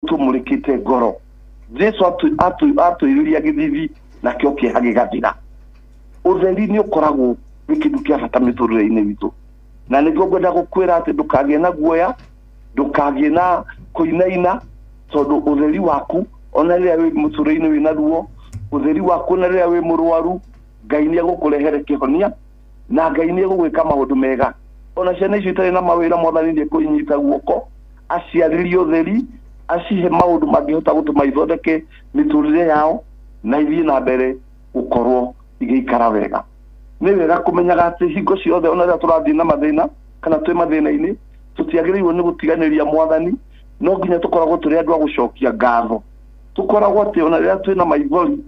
Ũtũmũrĩkĩte ngoro. Jesu atũirĩria gĩthithi, nakĩo kĩeha gĩgathira. Ũtheri nĩ ũkoragwo wĩ kĩndũ kĩa bata mĩtũrĩre-inĩ witũ, na nĩkĩo ngwenda gũkwĩra atĩ ndũkagĩe na guoya, ndũkagĩe na kũinaina, tondũ ũtheri waku ona rĩrĩa wĩ mũtũrĩre-inĩ wĩna ruo, ũtheri waku ona rĩrĩa wĩ mũrwaru, Ngai nĩ egũkũrehere kĩhonia na Ngai nĩ egũgwĩka maũndũ mega. Ona ciana icio itarĩ na mawĩra, Mwathani nĩ ekũinyita guoko, aciarĩrie ũtheri, acihe maũndũ mangĩhota gũtũma ithondeke mĩtũrĩre yao na ithiĩ na mbere gũkorwo igĩikara wega. Nĩ wega kũmenyaga atĩ hingo ciothe, ona rĩrĩa tũrathiĩ na mathĩna kana twĩ mathĩna-inĩ, tũtiagĩrĩirwo nĩ gũtiganĩria Mwathani. No nginya tũkoragwo tũrĩ andũ a gũcokia ngatho, tũkoragwo atĩ ona rĩrĩa twĩna maithori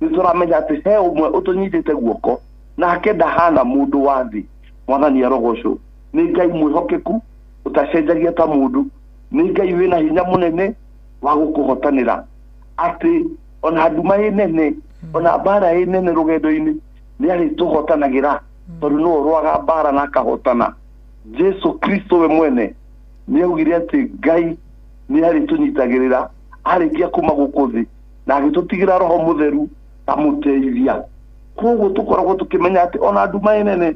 nĩ tũramenya atĩ he ũmwe ũtũnyitĩte guoko, nake ndahana mũndũ wa thĩ. Mwathani arogocwo. Nĩ Ngai mwĩhokeku ũtacenjagia ta mũndũ, nĩ Ngai wĩna hinya mũnene wa gũkũhotanĩra, atĩ ona nduma ĩ nene, ona mbara ĩ nene rũgendo-inĩ, nĩ arĩtũhotanagĩra, tondũ nĩwe ũrũaga mbara na akahotana. Jesu Kristo we mwene nĩ augire atĩ Ngai nĩ arĩtũnyitagĩrĩra arĩkia kuma gũkũ thĩ, na agĩtũtigĩra Roho Mũtheru ta mũteithia. Koguo tũkoragwo tũkĩmenya atĩ ona nduma ĩ nene,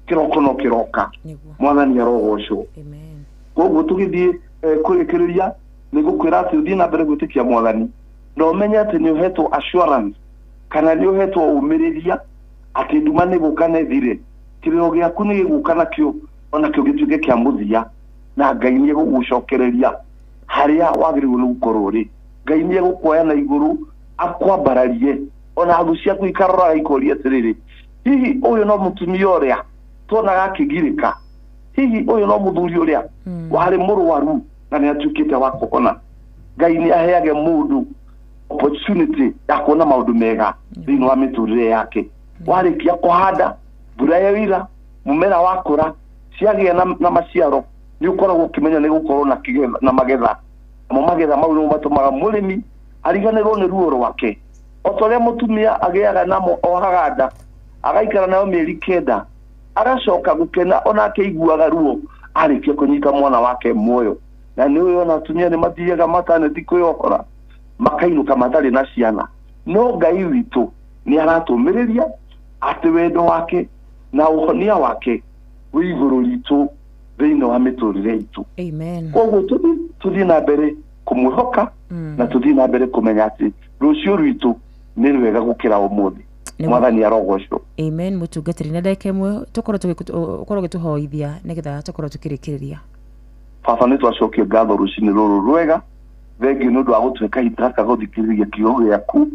kĩroko no kĩroka. Mwathani arogocwo. Amen. Koguo tũgĩthiĩ kũrĩkĩrĩria, nĩ ngũkwĩra atĩ ũthiĩ na mbere gwĩtĩkia Mwathani, na ũmenye atĩ nĩ ũhetwo assurance kana nĩ ũhetwo ũmĩrĩria atĩ nduma nĩ gũka na ĩthire. Kĩrĩro gĩaku nĩ gĩgũka nakĩo onakĩo gĩtuĩke kĩa mũthia, na Ngai nĩ egũgũcokereria harĩa wagĩrĩirwo nĩ gũkorwo ũrĩ. Ngai nĩ egũkuoya na igũrũ akwambararie, ona thũ ciaku ikaroraga ikoria atĩrĩrĩ, hihi ũyũ no mũtumia ũrĩa tuonaga akĩgirĩka? Hihi ũyũ no mũthuri ũrĩa warĩ mũrwaru na nĩ atuĩkĩte wa kũhona? Ngai nĩ aheage mũndũ opportunity ya kuona maũndũ mega thĩinĩ wa mĩtũrĩre yake. Warĩkia kũhanda, mbura yoira, mũmera wakũra, ciagĩa na maciaro, nĩ ũkoragwo ũkĩmenya nĩ gũkorwo na kĩgetha na magetha. Namo magetha mau nĩmo matũmaga mũrĩmi ariganĩrwo nĩ ruo rwake, o ta ũrĩa mũtumia agĩaga namo ohaga nda, agaikara nayo mĩeri 9, agacoka gũkena ona akĩiguaga ruo arĩkia kũnyita mwana wake muoyo. Na nĩ ũĩ ona atumia nĩ mathiaga maternity kwĩyohora, makainũka matarĩ na ciana. No Ngai witũ nĩ aratũmĩrĩria atĩ wendo wake na ũhonia wake wĩ igũrũ ritũ thĩinĩ wa mĩtũrĩre itũ. Amen. Koguo tũthiĩ na mbere kũmwĩhoka na tũthiĩ na mbere kũmenya atĩ rũciũ rwitũ nĩ rwega gũkĩra ũmũthĩ. Mwathani arogocwo. Amen. Mũtungatĩri, na ndagĩka ĩmwe tũkorwo ũkorwo ũgĩtũhoithia nĩgetha tũkorwo tũkĩrĩkĩrĩria. Baba, nĩ twacokia ngatho rũcinĩ rũrũ rwega. Thengiũ nĩ ũndũ wa gũtũhe kahinda gaka gũthikĩrĩria kiugo gĩaku.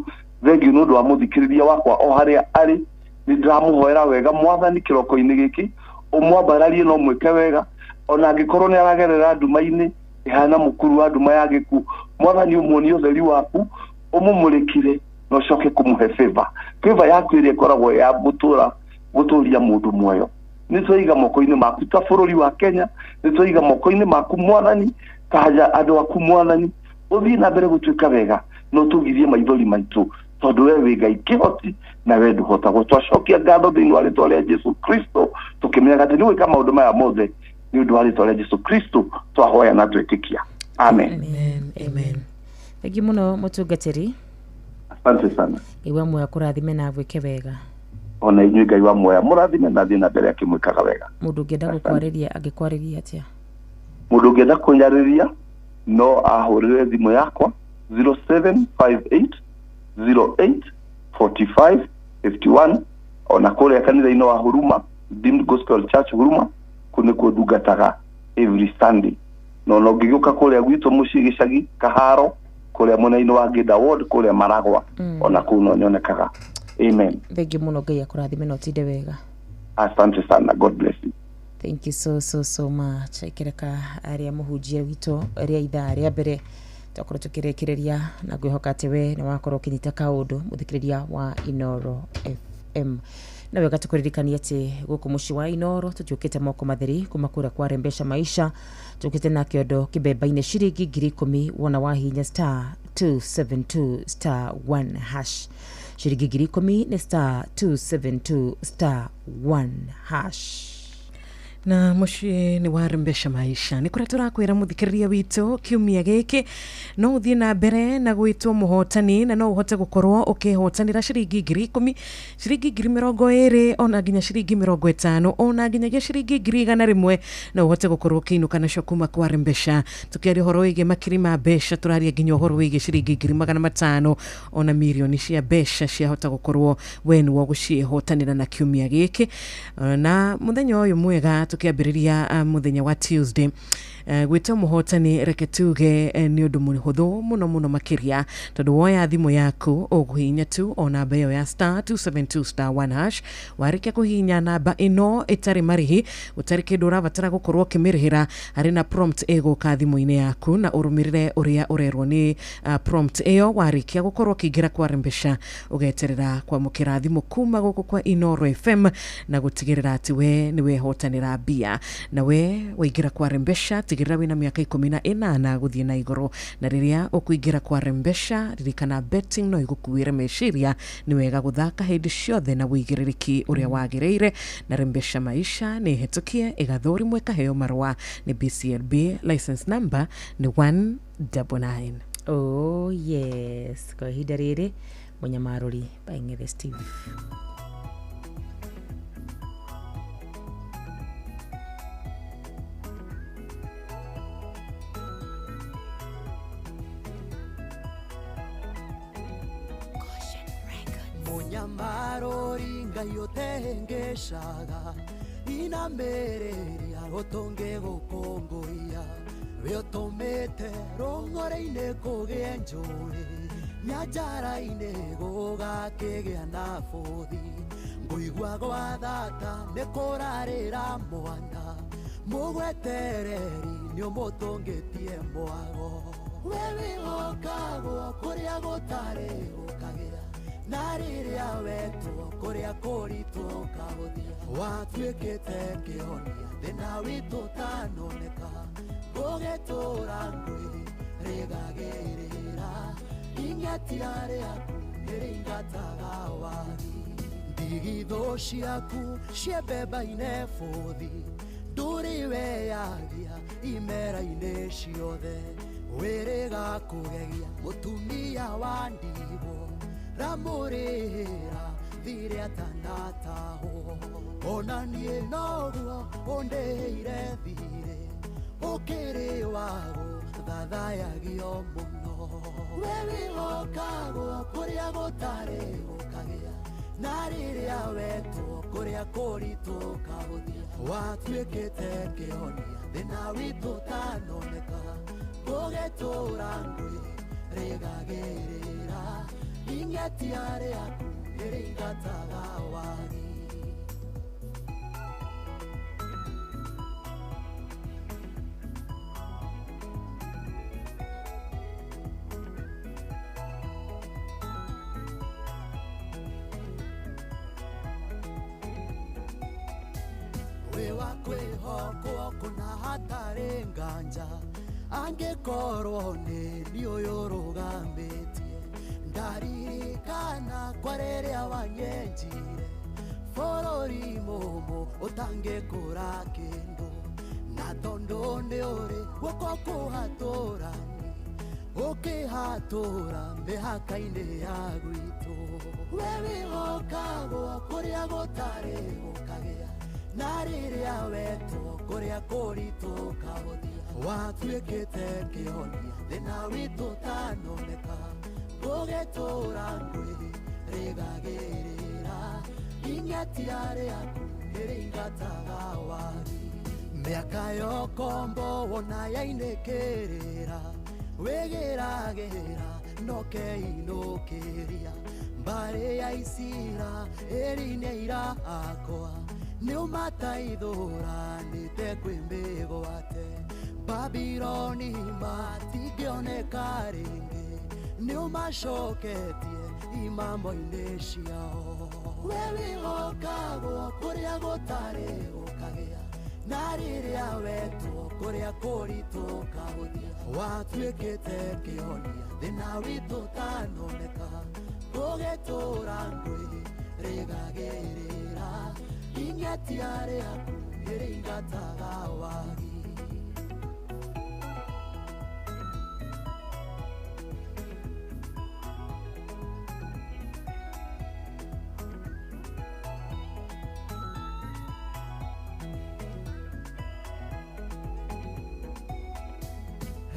Thengiũ nĩ ũndũ wa mũthikĩrĩria wakwa o harĩa arĩ. Nĩ ndĩramũhoera wega, Mwathani, kĩroko-inĩ gĩkĩ ũmwambararie no mwĩke wega, ona angĩkorwo nĩ aragerera nduma-inĩ ĩhana mũkuru wa nduma ya gĩkuũ. Mwathani, ũmuonie ũtheri waku, ũmũmũrĩkire na ũcoke kũmũhe favor, favor yaku ĩrĩa ĩkoragwo ya gũtũra gũtũria mũndũ muoyo. Nĩ twaiga moko-inĩ maku ta bũrũri wa Kenya, nĩ twaiga moko-inĩ maku, Mwathani, ta andũ aku. Mwathani, ũthiĩ na mbere gũtuĩka wega na ũtũgirie maithori maitũ, tondũ we wĩ Ngai kĩhoti na we ndũhotagwo. Twacokia ngatho thĩinĩ wa rĩtwa rĩa Jesu Kristo, tũkĩmenyaga atĩ nĩ gwĩka maũndũ maya mothe nĩ ũndũ wa rĩtwa rĩa Jesu Kristo twahoya na twetĩkia. Amen. Amen. Amen. Thengiũ mũno, mũtungatĩri. Asante sana. Ngai wa muoyo akũrathime na agwĩke wega. Ona inyuĩ Ngai wa muoya mũrathime na thiĩ na mbere akĩmwĩkaga wega. Mũndũ ũngĩenda gũkwarĩria angĩkwarĩria atĩa? Mũndũ ũngĩenda kũnyarĩria no ahũrĩre thimũ yakwa 0758 08 45 51, ona kũrĩa kanitha-inĩ wa Huruma, Redeemed Gospel Church Huruma, kũu nĩkuo ndungataga every Sunday. Na ona ũngĩgĩũka kũrĩa gwitũ mũciĩ gĩcagi Kaharo, kũrĩa mwena-inĩ wa Ngĩnda Ward, kũrĩa Maragwa, ona kũu no nyonekaga. Amen. Thengiũ mũno, Ngai akũrathime na ũtinde wega. Asante sana, God bless you. Thank you so so so much. Ikĩreka arĩa mũhunjia witũ rĩa ithaa rĩa mbere twakorwo tũkĩrĩkĩrĩria, na ngwĩhoka atĩ we nĩ wakorwo ũkĩnyita kaũndũ, mũthikĩrĩria wa Inoro FM. Na wega tũkũririkania atĩ gũkũ mũciĩ wa Inoro tũtiũkĩte moko matheri kuma kũrĩa kwa Rembesha Maisha. Tũkĩte na kĩondo kĩbemba-inĩ ciringi 10,000 wona wahihinya *272*1#. Ciringi 10,000 nĩ *272*1#. Na muciĩ nĩ wa Rembesha Maisha nĩ kũrĩa tũrakwĩra mũthikĩrĩria witũ kiumia gĩkĩ no ũthiĩ na mbere na gwĩtwo mũhotani na no ũhote gũkorwo ũkĩhotanĩra ciringi 10,000, ciringi 20,000, ona nginya ciringi 50, ona nginyagia ciringi 100,000 no ũhote gũkorwo ũkĩinũka nacio kuma kwa Rembesha. Tũkĩaria ũhoro wĩgiĩ makiri ma mbeca, tũraria nginya ũhoro wĩgiĩ ciringi 500,000 ona mirioni cia mbeca ciahota gũkorwo we nĩwe ũgũciĩhotanĩra na kiumia gĩkĩ. Na mũthenya ũyũ mwega tukiambĩrĩria mũthenya wa Tuesday, gwĩtwo mũhotani reke tuge nĩ ũndũ mũhũthũ mũno mũno makĩria, tondũ woya thimũ yaku ũkũhihinya tu o namba ĩyo ya star 272 star 1 hash. Warĩkia kũhihinya namba ĩno ĩtarĩ marĩhi, ũtarĩ kĩndũ ũrabatara gũkorwo ũkĩmĩrĩhĩra, harĩ na prompt ĩgũka thimũ-inĩ yaku na ũrũmĩrĩre ũrĩa ũrerwo nĩ prompt ĩyo. Warĩkia gũkorwo ũkĩingĩra kwa Rembesha, ũgeterera kwamũkĩra thimũ kuma gũkũ kwa Inoro FM na gũtigĩrĩra atĩ we nĩ wehotanĩra mbia. Na we waingĩra kwa Rembesha, tigĩrĩra wĩna mĩaka 18 gũthiĩ na igũrũ, na rĩrĩa ũkũingĩra kwa Rembesha ririkana betting no ĩgũkuĩre meciria, nĩ wega gũthaka hĩndĩ ciothe na wĩigĩrĩrĩki ũrĩa wagĩrĩire. Na Rembesha Maisha nĩ ĩhetũkie ĩgathũrimwo ĩkaheo marũa nĩ BCLB, license number nĩ 199. Oh yes, kwa ihinda rĩrĩ mũnyamarũri by Ng'ethe Steve. Munyamarori ngai ũtehengeshaga inamĩrĩria ũtũnge gũkũngũiya we ũtũmĩte rũng'ore-inĩ kũgĩe njũĩ nyanjara-inĩ gũgakĩgĩa na bũthi ngũigua gwa thata nĩ kũrarĩra mwana mũgwetereri nĩ ũmũtũngĩtie mwago we wĩhokagwo kũrĩa gũtarĩ gũkagĩa na rĩrĩa wetwo kũrĩa kũritũ ũkahũthia watuĩkĩte kĩhonia thĩna witũ ũtanoneka gũgĩtũra ngwĩ rĩgagĩrĩra ing'atia rĩaku nĩrĩingataga wagi ndigithũ ciaku ciembemba-inĩ bũthi ndũrĩ weyagia imera-inĩ ciothe wĩrĩga kũgegia mũtumia wa ndigwo ramũrĩra thirĩ atanatahwo ona niĩ noguo ũndĩhĩire thirĩ ũkĩrĩ wago thathayagio mũno we wĩhokagwo kũrĩa gũtarĩ gũkagĩa na rĩrĩa wetwo kũrĩa kũritũ ũkahũthia watuĩkĩte kĩhonia thĩna witũ ũtanoneka gũgĩtũra ngwĩ rĩgagĩrĩra ing'atia rĩaku nĩrĩingataga wagi. Wĩ wa kwĩhokwo kũna hatarĩ nganja angĩkorwo nĩ niĩ ũyũ ũrũgamĩtie ndaririkana kwa rĩrĩa wanyenjire bũrũri mũmũ ũtangĩkũra kĩndũ na tondũ nĩ ũrĩ guoko kũhatũrani ũkĩhatũra mĩhaka-inĩ ya gwitũ we wĩhokagwo kũrĩa gũtarĩ gũkagĩa na rĩrĩa wetwo kũrĩa kũritũ ũkahũthia watuĩkĩte kĩhonia thĩna witũ ũtanoneka gũgĩtũra ngwĩ rĩgagĩrĩra ing'atia rĩaku nĩrĩingataga wagi mĩaka ya ũkombo wona yainĩkĩrĩra wĩgĩragĩra nokeinũkĩria mbarĩ ya Isira ĩri nĩ ira akwa nĩ ũmataithũranĩte kwĩ mĩgwate Babiloni matingĩoneka rĩngĩ nĩ ũmacoketie imamo-inĩ ciao we wĩhokagwo kũrĩa gũtarĩ gũkagĩa na rĩrĩa wetwo kũrĩa kũritũ ũkahũthia watuĩkĩte kĩhonia thĩna witũ ũtanoneka gũgĩtũra ngwĩ rĩgagĩrĩra Ing'atia rĩaku nĩrĩingataga wagi.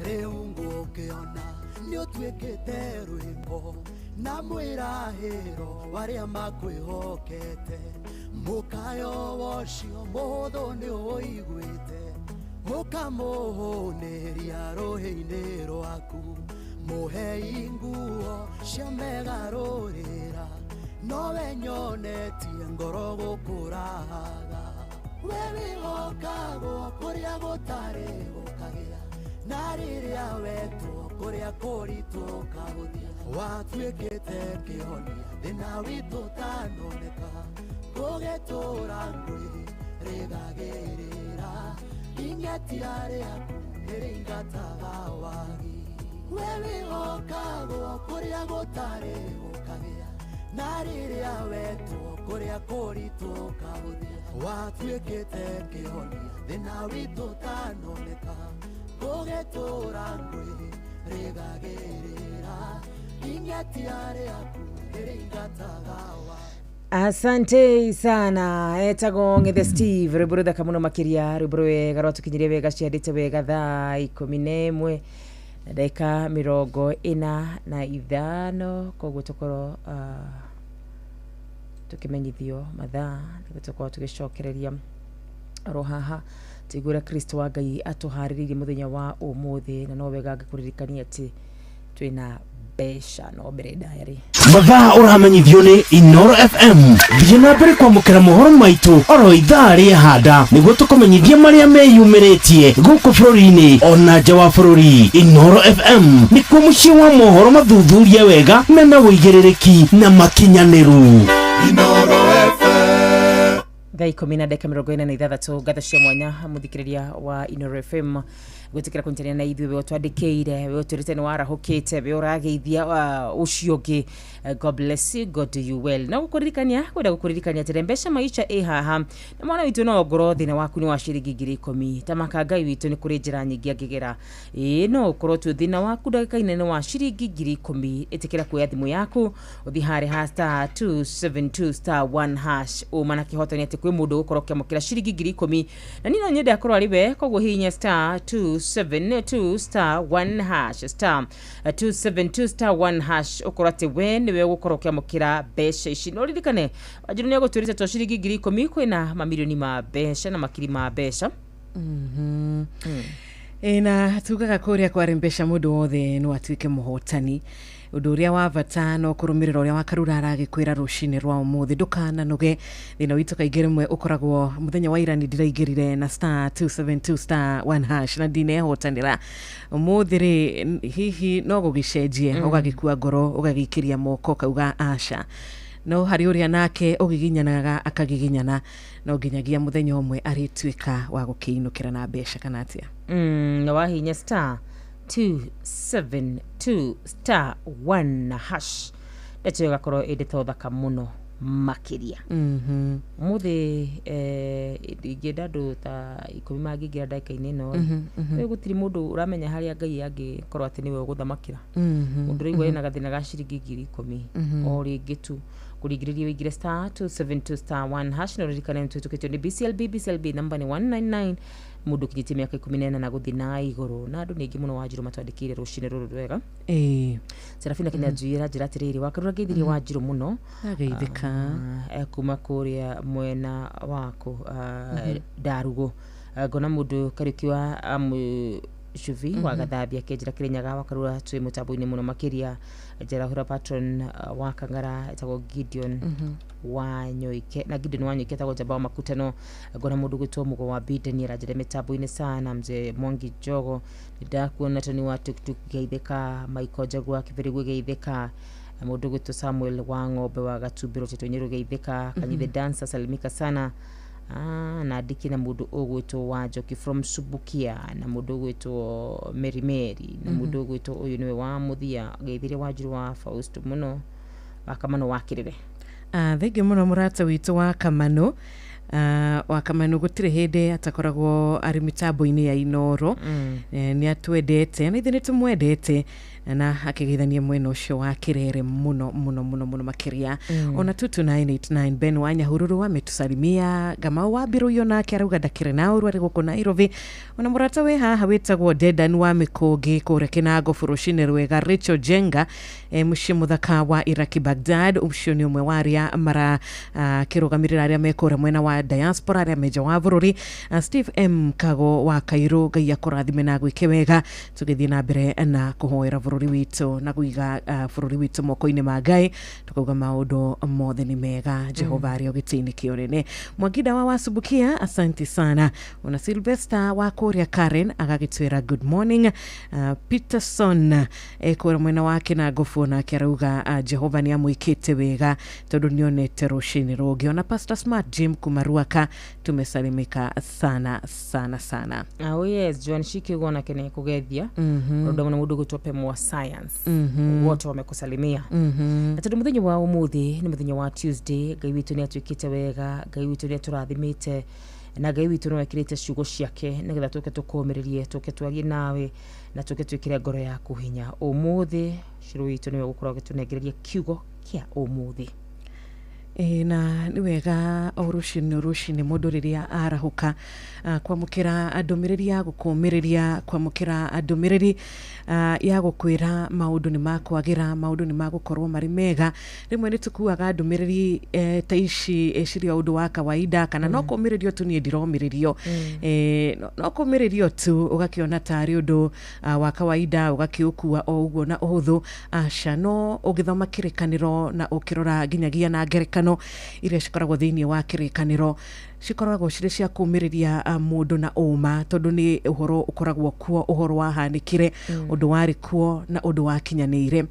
Rĩu ngũkĩona nĩũtuĩkĩte rwĩmbo na mwĩrahĩro warĩa makwĩhokete. Mũkayo wocio mũhũthũ nĩũiguĩte, ũkamũhũnĩria rũhĩ-inĩ rwaku. Mũhei nguo cia megarũrĩra, nowe nyonetie ngoro gũkũraga. We wĩhokagwo kũrĩa gũtarĩ gũkagĩa, na rĩrĩa wetwo kũrĩa kũritũ ũkahũthia. Watuĩkĩte kĩhonia thĩna witũ ũtanoneka, gũgĩtũra ngũĩ rĩgagĩrĩra. Ing'atia rĩaku nĩrĩingataga wagi. We wĩhokagwo kũrĩa gũtarĩ gũkagĩa, na rĩrĩa wetwo kũrĩa kũritũ ũkahũthia. Watuĩkĩte kĩhonia thĩna witũ ũtanoneka, gũgĩtũra ngũĩ rĩgagĩrĩra. Ing'atia rĩaku nĩrĩingataga wagi. Asante sana etagwo Ng'ethe Steve, rwĩmbo rũthaka mũno makĩria, rwĩmbo rwega rwatũkinyirie wega, ciandĩte wega thaa 11 na ndagĩka 45, koguo tũkorwo tũkĩmenyithio mathaa nĩguo tũkorwo tũgĩcokereria oro haha tũigue ũrĩa Kristo wa Ngai atũharĩrĩirie mũthenya wa ũmũthĩ, na no wega ngĩkũririkania atĩ twĩna mbeca no mbere ndaya rĩ. Mathaa ũramenyithio nĩ Inoro FM. Thiĩ na mbere kwamũkĩra mohoro maitũ oro ithaa rĩahanda nĩguo tũkũmenyithie marĩa meyumĩrĩtie gũkũ bũrũri-inĩ ona nja wa bũrũri. Inoro FM nĩkuo mũciĩ wa mohoro mathuthurie wega mena ũigĩrĩrĩki na makinyanĩru. Thaa 10 na ndagĩka 46, ngatho cia mwanya mũthikĩrĩria wa Inoro FM gwĩtĩkĩra kũnyitanĩra na ithuĩ, we ũtwandĩkĩire, we ũtwĩrĩte nĩ warahũkĩte, we ũrageithia ũcio ũngĩ. God bless you, God do you well. No gũkũririkania, kwenda gũkũririkania atĩ mbeca maisha ĩ haha na mwana witũ, no ngorwo thĩna waku nĩ wa ciringi 10,000, ta maka Ngai witũ nĩ kũrĩ njĩra nyingĩ angĩgera. Ĩĩ, no ũkorwo tu thĩna waku ndagĩka-inĩ nĩ wa ciringi 10,000. Ĩtĩkĩra kuoya thimũ yaku ũthiĩ harĩa ha star 272 star 1 hash, ũma na kĩhoto nĩ atĩ kwĩ mũndũ ũgũkorwo ũkĩamũkĩra ciringi 10,000, na niĩ no nyende akorwo arĩ we. Koguo hihinya star 272 star 1 hash, star 272 star 1 hash, ũkorwo atĩ we nĩwe ũgũkorwo ũkĩamũkĩra mbeca ici. No ririkane Wanjiru nĩ egũtwĩrĩte to ciringi 10,000, kwĩna mamirioni ma mbeca na makiri ma mbeca. Ĩ, na tugaga kũrĩa kwarĩ mbeca mũndũ wothe no atuĩke mũhotani. Ũndũ ũrĩa wa bata no kũrũmĩrĩra ũrĩa wakarura aragĩkwĩra rũcinĩ rwa ũmũthĩ. Ndũkananoge, thĩna witũ kaingĩ rĩmwe ũkoragwo mũthenya wa ira nĩ ndĩraingĩrire na star 272 star 1 hash na ndinehotanĩra, ũmũthĩ rĩ hihi no gũgĩcenjie. Ũgagĩkua ngoro, ũgagĩikĩria moko, kauga aca. No harĩ ũrĩa nake ũgiginyanaga akagiginyana, no nginyagia mũthenya ũmwe arĩtuĩka wa gũkĩinũkĩra na mbeca, kana atĩa? Na wahinya star 272 star 1 hash, ndeto ĩyo ĩgakorwo ĩ ndeto thaka mũno makĩria. Ũmũthĩ ingĩenda andũ ta 10 mangĩingĩra ndagĩka-inĩ ĩno rĩ, rĩu gũtirĩ mũndũ ũramenya harĩa Ngai angĩkorwo atĩ nĩwe ũgũthamakĩra. Mũndũ ũraigua ena gathĩna ga ciringi 10,000 o rĩngĩ tu kũringĩrĩria wĩingĩre star 272 star 1 hash. Na ũririkane nĩtũhĩtũkĩtio nĩ BCLB. BCLB namba nĩ 199, mũndũ ũkinyĩtie mĩaka 14 na gũthiĩ na igũrũ. Na andũ nĩ aingĩ mũno Wanjirũ matwandĩkĩire rũcinĩ rũrũ rwega. Serafina Kinyanjui aranjĩra atĩrĩrĩ, wakarura ngeithirie Wanjirũ mũno. Ageithĩka. Kuma kũrĩa mwena waku Ndarugo. Ngona mũndũ Kariũki wa Cubi wa Gathambia akĩnjĩra Kĩrĩnyaga wakarura twĩ mũtambo-inĩ mũno makĩria. Njarahũra patron wa Kang'ara etagwo Gideon wa Nyoike, na Gideon wa Nyoike etagwo Njamba wa Makutano. Ngona mũndũ gwĩtwo Mugo wa Bideni aranjĩra mĩtambo-inĩ sana. Mzee Mwangi Njogo nĩndakuona, Tony wa Tuktuk geithĩka, Michael Njagua Kĩbĩrĩgwe geithĩka, mũndũ gwĩtwo Samuel wa Ng'ombe wa Gatumbĩro Tetũ Nyĩrũ geithĩka, Kanyithe Dancer salimika sana. Na ndiki na mũndũ ũgwĩtwo wa Njoki from Subukia, na mũndũ ũgwĩtwo Mary Mary, na mũndũ ũgwĩtwo ũyũ nĩwe wa mũthia geithirie Wanjiru wa Fausto mũno wa Kamano wa Kĩrĩre. Thengiũ mũno mũrata witũ wa Kamano. Wa Kamanu gũtirĩ hĩndĩ atakoragwo arĩ mĩtambo-inĩ ya Inoro. Nĩ atwendete na ithuĩ nĩ tũmwendete, na akĩgeithania mwena ũcio wa Kĩrere mũno mũno mũno mũno makĩria. Ona 22989 Ben wa Nyahururu ametusalimia. Gamau wa Mbiruyo nake arauga ndakĩrĩ na ũru, arĩ gũkũ Nairobi. Ona mũrata wĩ haha wĩtagwo Dedan wa Mĩkũngĩ kũrĩa Kĩnango bũrũcinĩ rwega. Rachel Jenga, mũciĩ mũthaka wa Iraki Baghdad, ũcio nĩ ũmwe wa arĩa mara kĩrũgamĩrĩra arĩa me kũrĩa mwena wa diaspora, arĩa me nja wa bũrũri. Steve M Kago wa Kairũ, Ngai akũrathime na gwĩke wega. Tũgĩthiĩ na mbere na kũhoera bũrũri witũ na kũiga bũrũri witũ moko-inĩ ma Ngai, tukauga maũndũ mothe nĩ mega, Jehova arĩ o gĩtĩ-inĩ kĩa ũnene. Mwanginda wa Wasubukia, asante sana. Ona Sylvester wa kũrĩa Karen agagĩtwĩra good morning. Peterson kũrĩa mwena wa Kĩnangobu nake arauga Jehova nĩ amwĩkĩte wega tondũ nĩonete rũcinĩ rũngĩ. Ona Pastor Smart Jim kuma Ruaka, tumesalimika sana sana sana. Oh yes, Joan Shiki nake nĩ kũgethia ũndũ na mũndũ gwĩtwo Pemwa Science, wote wamekusalimia. Na tondũ mũthenya wa ũmũthĩ nĩ mũthenya wa Tuesday, Ngai witũ nĩ atwĩkĩte wega, Ngai witũ nĩ atũrathimĩte, na Ngai witũ no ekĩrĩte ciugo ciake nĩgetha tũke tũkũmĩrĩrie, tũke twarie nawe na tũke twĩkĩre ngoro yaku hinya. Ũmũthĩ cũrũ witũ nĩwe ũgũkorwo agĩtũnengereria kiugo kĩa ũmũthĩ. Ĩ, na nĩ wega o rũcinĩ o rũcinĩ mũndũ rĩrĩa arahũka, kwamũkĩra ndũmĩrĩri ya gũkũmĩrĩria, kwamũkĩra ndũmĩrĩri ya gũkwĩra maũndũ nĩ makwagĩra, maũndũ nĩ magũkorwo marĩ mega. Rĩmwe nĩ tũkuaga ndũmĩrĩri ta ici cirĩ o ũndũ wa kawaida, kana no kũmĩrĩrio tu, niĩ ndiromĩrĩrio, no kũmĩrĩrio tu, ũgakĩona tarĩ ũndũ wa kawaida, ũgakĩũkua o ũguo na ũhũthũ. Aca, no ũgĩthoma kĩrĩkanĩro na ũkĩrora nginyagia na ngerekano iria cikoragwo thĩinĩ wa kĩrĩkanĩro, cikoragwo cirĩ cia kũmĩrĩria mũndũ na ũma, tondũ nĩ ũhoro ũkoragwo kuo, ũhoro wahanĩkire, ũndũ warĩ kuo na ũndũ wakinyanĩire.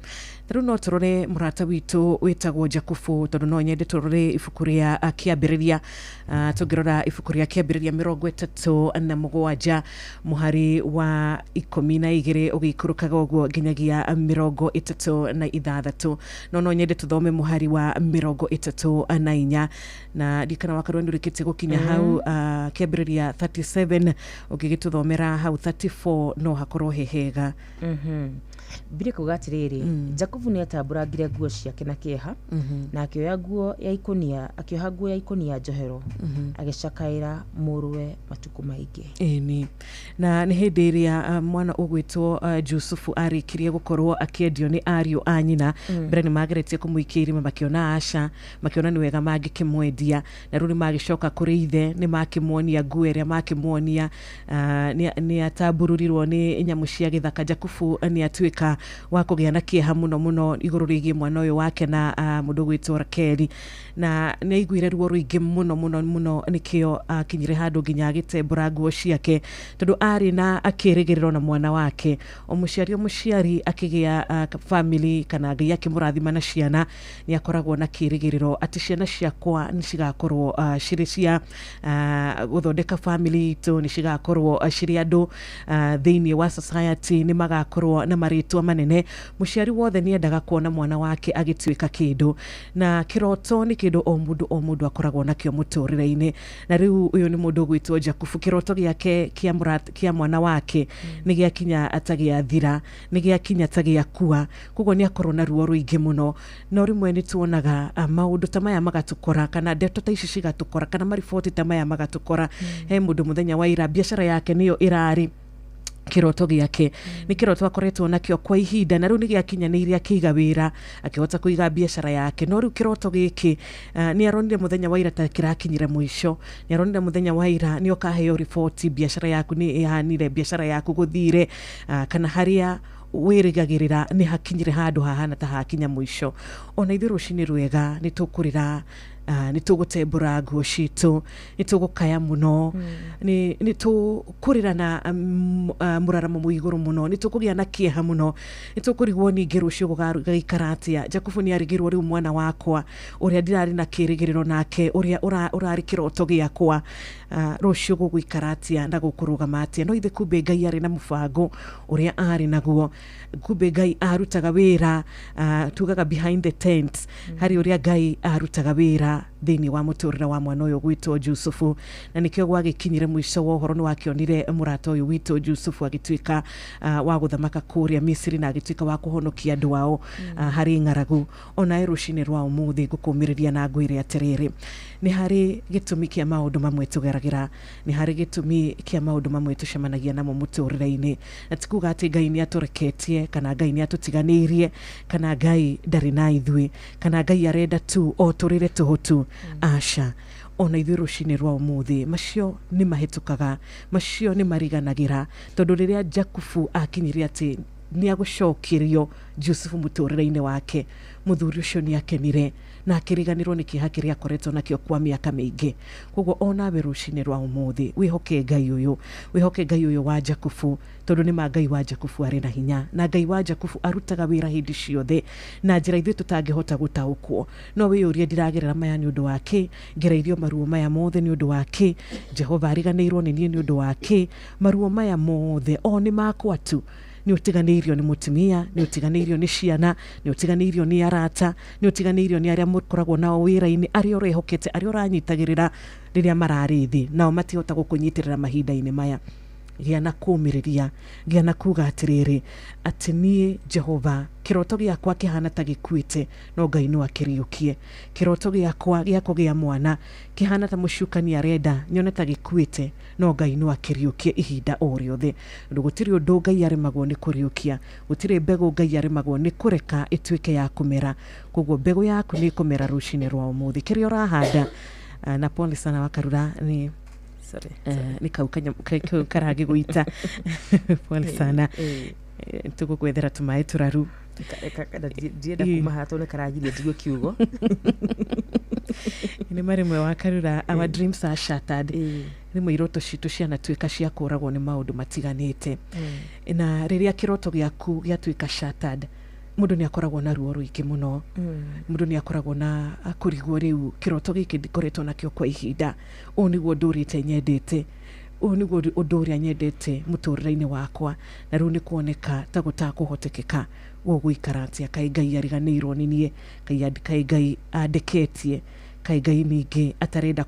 Ta rĩu no tũrore mũrata witũ wĩtagwo Jakubu, tondũ no nyende tũrore ibuku rĩa Kĩambĩrĩria. Tũngĩrora ibuku rĩa Kĩambĩrĩria 37 mũhari wa 12 ũgĩikũrũkaga ũguo nginyagia 36, no nyende tũthome mũhari wa 34, na ndikana wakarwo nĩ ũrĩkĩtie gũkinya hau. Kĩambĩrĩria 37, ũngĩgĩtũthomera hau 34 no hakorwo he hega. Biblia kuga atĩrĩrĩ, Jakubu nĩ atambũrangire nguo ciake na kĩeha, na akĩoya nguo ya ikũnia, akĩoha nguo ya ikũnia njohero, agĩcakaĩra mũrũwe matukũ maingĩ. Ĩni, na nĩ hĩndĩ ĩrĩa mwana ũgwĩtwo Jusufu arĩkirie gũkorwo akĩendio nĩ ariũ a nyina. Mbere nĩ mageretie kũmũikia irima, makĩona aca, makĩona nĩ wega mangĩkĩmwendia. Na rĩu nĩ magĩcoka kũrĩ ithe, nĩ makĩmuonia nguo ĩrĩa makĩmuonia, nĩ atambururirwo nĩ nyamũ cia gĩthaka. Jakubu nĩ atuĩka wa kũgĩa na kĩeha mũno mũno igũrũ rĩgiĩ mwana ũyũ wake na mũndũ ũgwĩtwo Rakeli, na nĩ aiguire ruo rũingĩ mũno mũno mũno, nĩkĩo akinyire handũ nginya agĩtembũra nguo ciake, tondũ arĩ na akĩrĩgĩrĩro na mwana wake. O mũciari o mũciari akĩgĩa family kana Ngai akĩmũrathima na ciana, nĩ akoragwo na kĩrĩgĩrĩro atĩ ciana ciakwa nĩ cigakorwo cirĩ cia gũthondeka family itũ, nĩ cigakorwo cirĩ andũ thĩinĩ wa society, nĩ magakorwo na marĩtwa manene. Mũciari wothe nĩ endaga kuona mwana wake agĩtuĩka kĩndũ, na kĩroto nĩ kĩndũ o mũndũ o mũndũ akoragwo nakĩo mũtũrĩre-inĩ. Na rĩu ũyũ nĩ mũndũ ũgwĩtwo Jakubu, kĩroto gĩake kĩa mwana wake nĩ gĩakinya ta gĩathira, nĩ gĩakinya ta gĩakua, koguo nĩ akorwo na ruo rũingĩ mũno. No rĩmwe nĩ tuonaga maũndũ ta maya magatũkora, kana ndeto ta ici cigatũkora, kana mariboti ta maya magatũkora. He mũndũ mũthenya wa ira biacara yake nĩyo ĩrarĩ kĩroto gĩake, nĩ kĩroto akoretwo nakĩo kwa ihinda, na rĩu nĩ gĩakinyanĩire, akĩiga wĩra, akĩhota kũiga biacara yake. No rĩu kĩroto gĩkĩ nĩ aronire mũthenya wa ira ta kĩrakinyire mũico. Nĩ aronire mũthenya wa ira nĩ ũkaheo riboti, biacara yaku nĩ ĩhanire, biacara yaku gũthire, kana harĩa wĩrĩgagĩrĩra nĩ hakinyire handũ hahana ta hakinya mũico. Ona ithuĩ rũcinĩ rwega nĩ tũkũrĩra, nĩ tũgũtembũra nguo citũ, nĩ tũgũkaya mũno, nĩ tũkũrĩra na mũraramo mwĩ igũrũ mũno, nĩ tũkũgĩa na kĩeha mũno, nĩ tũkũrigwo ningĩ rũciũ gũgaikara atĩa. Jakubu nĩ arigirwo, rĩu mwana wakwa ũrĩa ndirarĩ na kĩrĩgĩrĩro nake, ũrĩa ũrarĩ kĩroto gĩakwa, rũciũ gũgũikara atĩa na gũkũrũgama atĩa? No ithe kumbe Ngai arĩ na mũbango ũrĩa arĩ naguo. Kumbe Ngai arutaga wĩra, tugaga behind the tent, harĩ ũrĩa Ngai arutaga wĩra. thĩinĩ wa mũtũrĩre wa mwana ũyũ gwĩtwo Jusufu. Na nĩkĩo gwagĩkinyire mũico wa ũhoro nĩ wakĩonire mũrata ũyũ witũ Jusufu agĩtuĩka wa gũthamaka kũrĩa Misiri na agĩtuĩka wa kũhonokia andũ ao harĩ ng'aragu. Onawe rũcinĩ rwa ũmũthĩ ngũkũmĩrĩria na ngwĩre atĩrĩrĩ, nĩ harĩ gĩtũmi kĩa maũndũ mamwe tũgeragĩra, nĩ harĩ gĩtũmi kĩa maũndũ mamwe tũcemanagia namo mũtũrĩre-inĩ, na ti kuga atĩ Ngai nĩ atũreketie kana Ngai nĩ atũtiganĩirie kana Ngai ndarĩ na ithuĩ kana Ngai arenda tu o tũrĩre tũhũ tu. Aca, ona ithuĩ rũcinĩ rwa ũmũthĩ macio nĩ mahĩtũkaga, macio nĩ mariganagĩra, tondũ rĩrĩa Jakubu akinyire atĩ nĩ agũcokerio Jusufu mũtũrĩre-inĩ wake, mũthuri ũcio nĩ akenire na akĩriganĩrwo nĩ kĩeha kĩrĩa akoretwo nakĩo kwa mĩaka mĩingĩ. Koguo onawe rũcinĩ rwa ũmũthĩ wĩhoke Ngai ũyũ, wĩhoke Ngai ũyũ wa Jakubu, tondũ nĩ ma Ngai wa Jakubu arĩ na hinya, na Ngai wa Jakubu arutaga wĩra hĩndĩ ciothe na njĩra ithuĩ tũtangĩhota gũtaũkwo. No wĩyũrie, ndiragerera maya nĩ ũndũ wa kĩ? Ngereirio maruo maya mothe nĩ ũndũ wa kĩ? Jehova ariganĩirwo nĩ niĩ nĩ ũndũ wa kĩ? Maruo maya mothe o nĩ makwa tu. Nĩ ũtiganĩirio nĩ mũtumia, nĩ ũtiganĩirio nĩ ciana, nĩ ũtiganĩirio nĩ arata, nĩ ũtiganĩirio nĩ arĩa mũkoragwo nao wĩra-inĩ, arĩa ũrehokete, arĩa ũranyitagĩrĩra rĩrĩa mararĩ thĩ, nao matihota gũkũnyitĩrĩra mahinda-inĩ maya. Gĩa na kũũmĩrĩria, gĩa na kuga atĩrĩrĩ, atĩ niĩ Jehova kĩroto gĩakwa kĩhana ta gĩkuĩte, no Ngai no akĩriũkie. Kĩroto gĩakwa gĩa kũgĩa mwana kĩhana ta mũcukani arenda nyone ta gĩkuĩte, no Ngai no akĩriũkie ihinda o rĩothe. Tondũ gũtirĩ ũndũ Ngai aremagwo nĩ kũriũkia, gũtirĩ mbegũ Ngai aremagwo nĩ kũreka ĩtuĩke ya kũmera. Koguo mbegũ yaku nĩ ĩkũmera rũcinĩ rwa ũmũthĩ. Kĩrĩa ũrahanda, na pole sana Wakarura nĩ Sorry. Nĩ kau kau karagĩgũita. Pole sana. Tũgũgwethera tũmaĩ tũraru. Ndienda kuma haha tondũ nĩ karagiria njigue kiugo. Nĩ marĩmwe wa Karura, our dreams are shattered. Rĩmwe iroto citũ cianatuĩka cia kũragwo nĩ maũndũ matiganĩte, na rĩrĩa kĩroto gĩaku gĩatuĩka shattered, mũndũ nĩ akoragwo na ruo rũingĩ mũno. Mũndũ nĩ akoragwo na kũrigwo, rĩu kĩroto gĩkĩ ndikoretwo nakĩo kwa ihinda, ũũ nĩguo ndũrĩte nyendete, ũyũ nĩguo ũndũ ũrĩa nyendete mũtũrĩre-inĩ wakwa, na rĩu nĩ kuoneka ta gũtakũhotekeka. Gũgũikara atĩa? Kaĩ Ngai ariganĩirwo nĩ niĩ? Kaĩ Ngai andeketie? Kaĩ Ngai ningĩ atarenda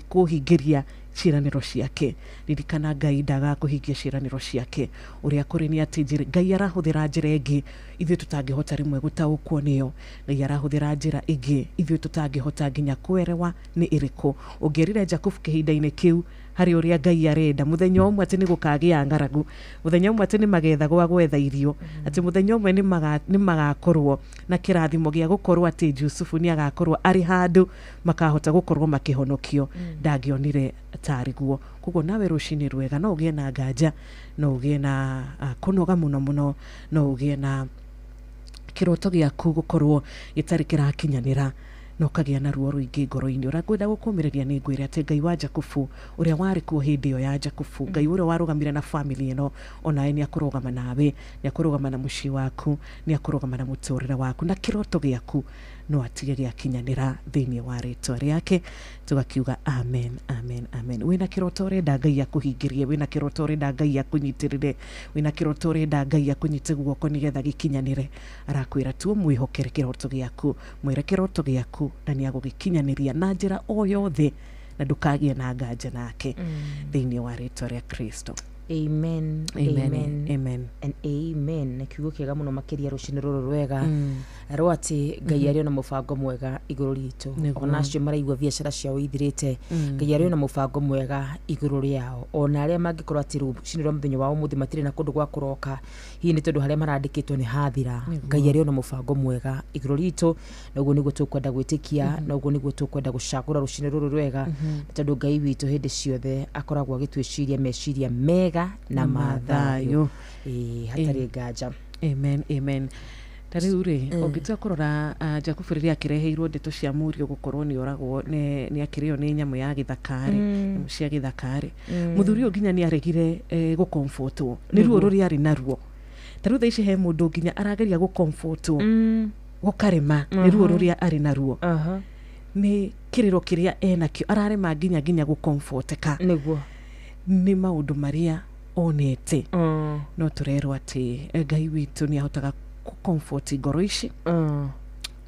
kũhingĩria ciĩranĩro ciake? Ririkana, Ngai ndagaga kũhingia ciĩranĩro ciake. Ũrĩa kũrĩ nĩ atĩ Ngai arahũthĩra njĩra ĩngĩ ithuĩ tũtangĩhota rĩmwe gũtaũkwo nĩyo. Ngai arahũthĩra njĩra ĩngĩ ithuĩ tũtangĩhota nginya kwerewa nĩ ĩrĩkũ. Ũngĩerire Jakubu kĩhinda-inĩ kĩu harĩ ũrĩa Ngai arenda mũthenya ũmwe atĩ nĩ gũkagĩa ng'aragu, mũthenya ũmwe atĩ nĩ magetha gwa gwetha irio, atĩ mũthenya ũmwe nĩ magakorwo na kĩrathimo gĩa gũkorwo atĩ Jusufu nĩ agakorwo arĩ handũ makahota gũkorwo makĩhonokio, ndangĩonire tarĩ guo. Koguo nawe rũcinĩ rwega no ũgĩe na nganja, no ũgĩe na kũnoga mũno mũno, no ũgĩe na kĩroto gĩaku gũkorwo gĩtarĩ kĩrakinyanĩra, na ũkagĩa na ruo rũingĩ ngoro-inĩ. Ũrĩa ngwenda gũkũmĩrĩria nĩ ngwĩre atĩ Ngai wa Jakubu ũrĩa warĩ kuo hĩndĩ ĩyo ya Jakubu, Ngai ũrĩa warũgamire na family ĩno, onawe nĩ akũrũgama nawe, nĩ akũrũgama na mũciĩ waku, nĩ akũrũgama na mũtũrĩre waku, na kĩroto gĩaku no atige gĩakinyanĩra thĩinĩ wa rĩtwa rĩake. Tũgakiuga amen, amen, amen. Wĩna kĩroto ũrenda Ngai akũhingĩrie, wĩna kĩroto ũrenda Ngai akũnyitĩrĩre, wĩna kĩroto ũrenda Ngai akũnyite guoko nĩgetha gĩkinyanĩre, arakwĩra tu ũmwĩhokere kĩroto gĩaku, mwĩre kĩroto gĩaku na nĩ agũgĩkinyanĩria na njĩra o yothe, na ndũkagĩe na nganja nake thĩinĩ wa rĩtwa rĩa Kristo. Amen. Amen. Amen. Amen. And amen. Nĩ kiugo kĩega mũno makĩria rũcinĩ rũrũ rwega rwa atĩ Ngai arĩ ona mũbango mwega igũrũ ritũ. Ona acio maraigua biacara ciao ithirĩte, Ngai arĩ ona mũbango mwega igũrũ rĩao. Ona arĩa mangĩkorwo atĩ rũcinĩ rwa mũthenya wa ũmũthĩ matirĩ na kũndũ gwa kũroka, hihi nĩ tondũ harĩa marandĩkĩtwo nĩ hathira, Ngai arĩ ona mũbango mwega igũrũ ritũ, na ũguo nĩguo tũkwenda gwĩtĩkia, na ũguo nĩguo tũkwenda gũcagũra rũcinĩ rũrũ rwega, tondũ Ngai witũ hĩndĩ ciothe akoragwo agĩtwĩciria meciria mega na mathayo, hatarĩ nganja. Amen, amen. Ta rĩu rĩ, ũngĩtua kũrora Jakubu rĩrĩa akĩreheirwo ndeto cia mũriũ gũkorwo nĩ oragwo, nĩ akĩrĩo nĩ nyamũ ya gĩthaka-rĩ, nyamũ cia gĩthaka-rĩ, mũthuri ũyũ nginya nĩ aregire gũkomfortwo nĩ ruo rũrĩa arĩ naruo. Ta rĩu thaa ici he mũndũ nginya arageria gũkomfortwo gũkarema nĩ ruo rũrĩa arĩ naruo, nĩ kĩrĩro kĩrĩa enakĩo, ararema nginya gũkomforteka nĩ maũndũ marĩa onete. No tũrerwo atĩ Ngai witũ nĩ ahotaga gũ-comfort ngoro ici.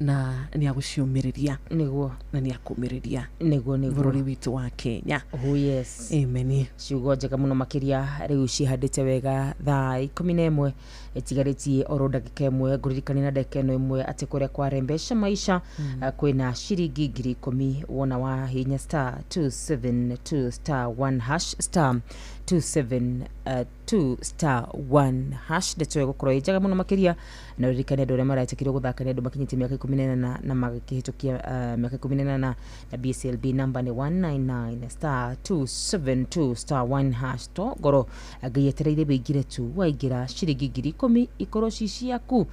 Na nĩ agũciũmĩrĩria. Nĩguo. Na nĩ akũmĩrĩria Nĩguo, nĩguo. bũrũri witũ wa Kenya. Oh yes. Amen. Ciugo njega mũno makĩria. Rĩu cihandĩte wega thaa 11 ĩtigarĩtie oro ndagĩka 1. Ngũririkania na ndagĩka ĩno ĩmwe atĩ kũrĩa kwa Rembesha Maisha kwĩna ciringi 10,000 wona wa hinya star 272 star 1 hash, star 272 star 1 hash. Ndeto ĩyo ĩgũkorwo ĩ njega mũno makĩria. Na ũririkane andũ arĩa maretĩkĩrio gũthaka nĩ andũ makinyĩtie mĩaka 18 na magĩkĩhĩtũkia mĩaka 18, na BCLB namba nĩ 199, star 272 star 1 hash. To ngoro Ngai etereire wĩingĩre tu. Waingĩra, ciringi 10,000 ikorwo ci ciaku.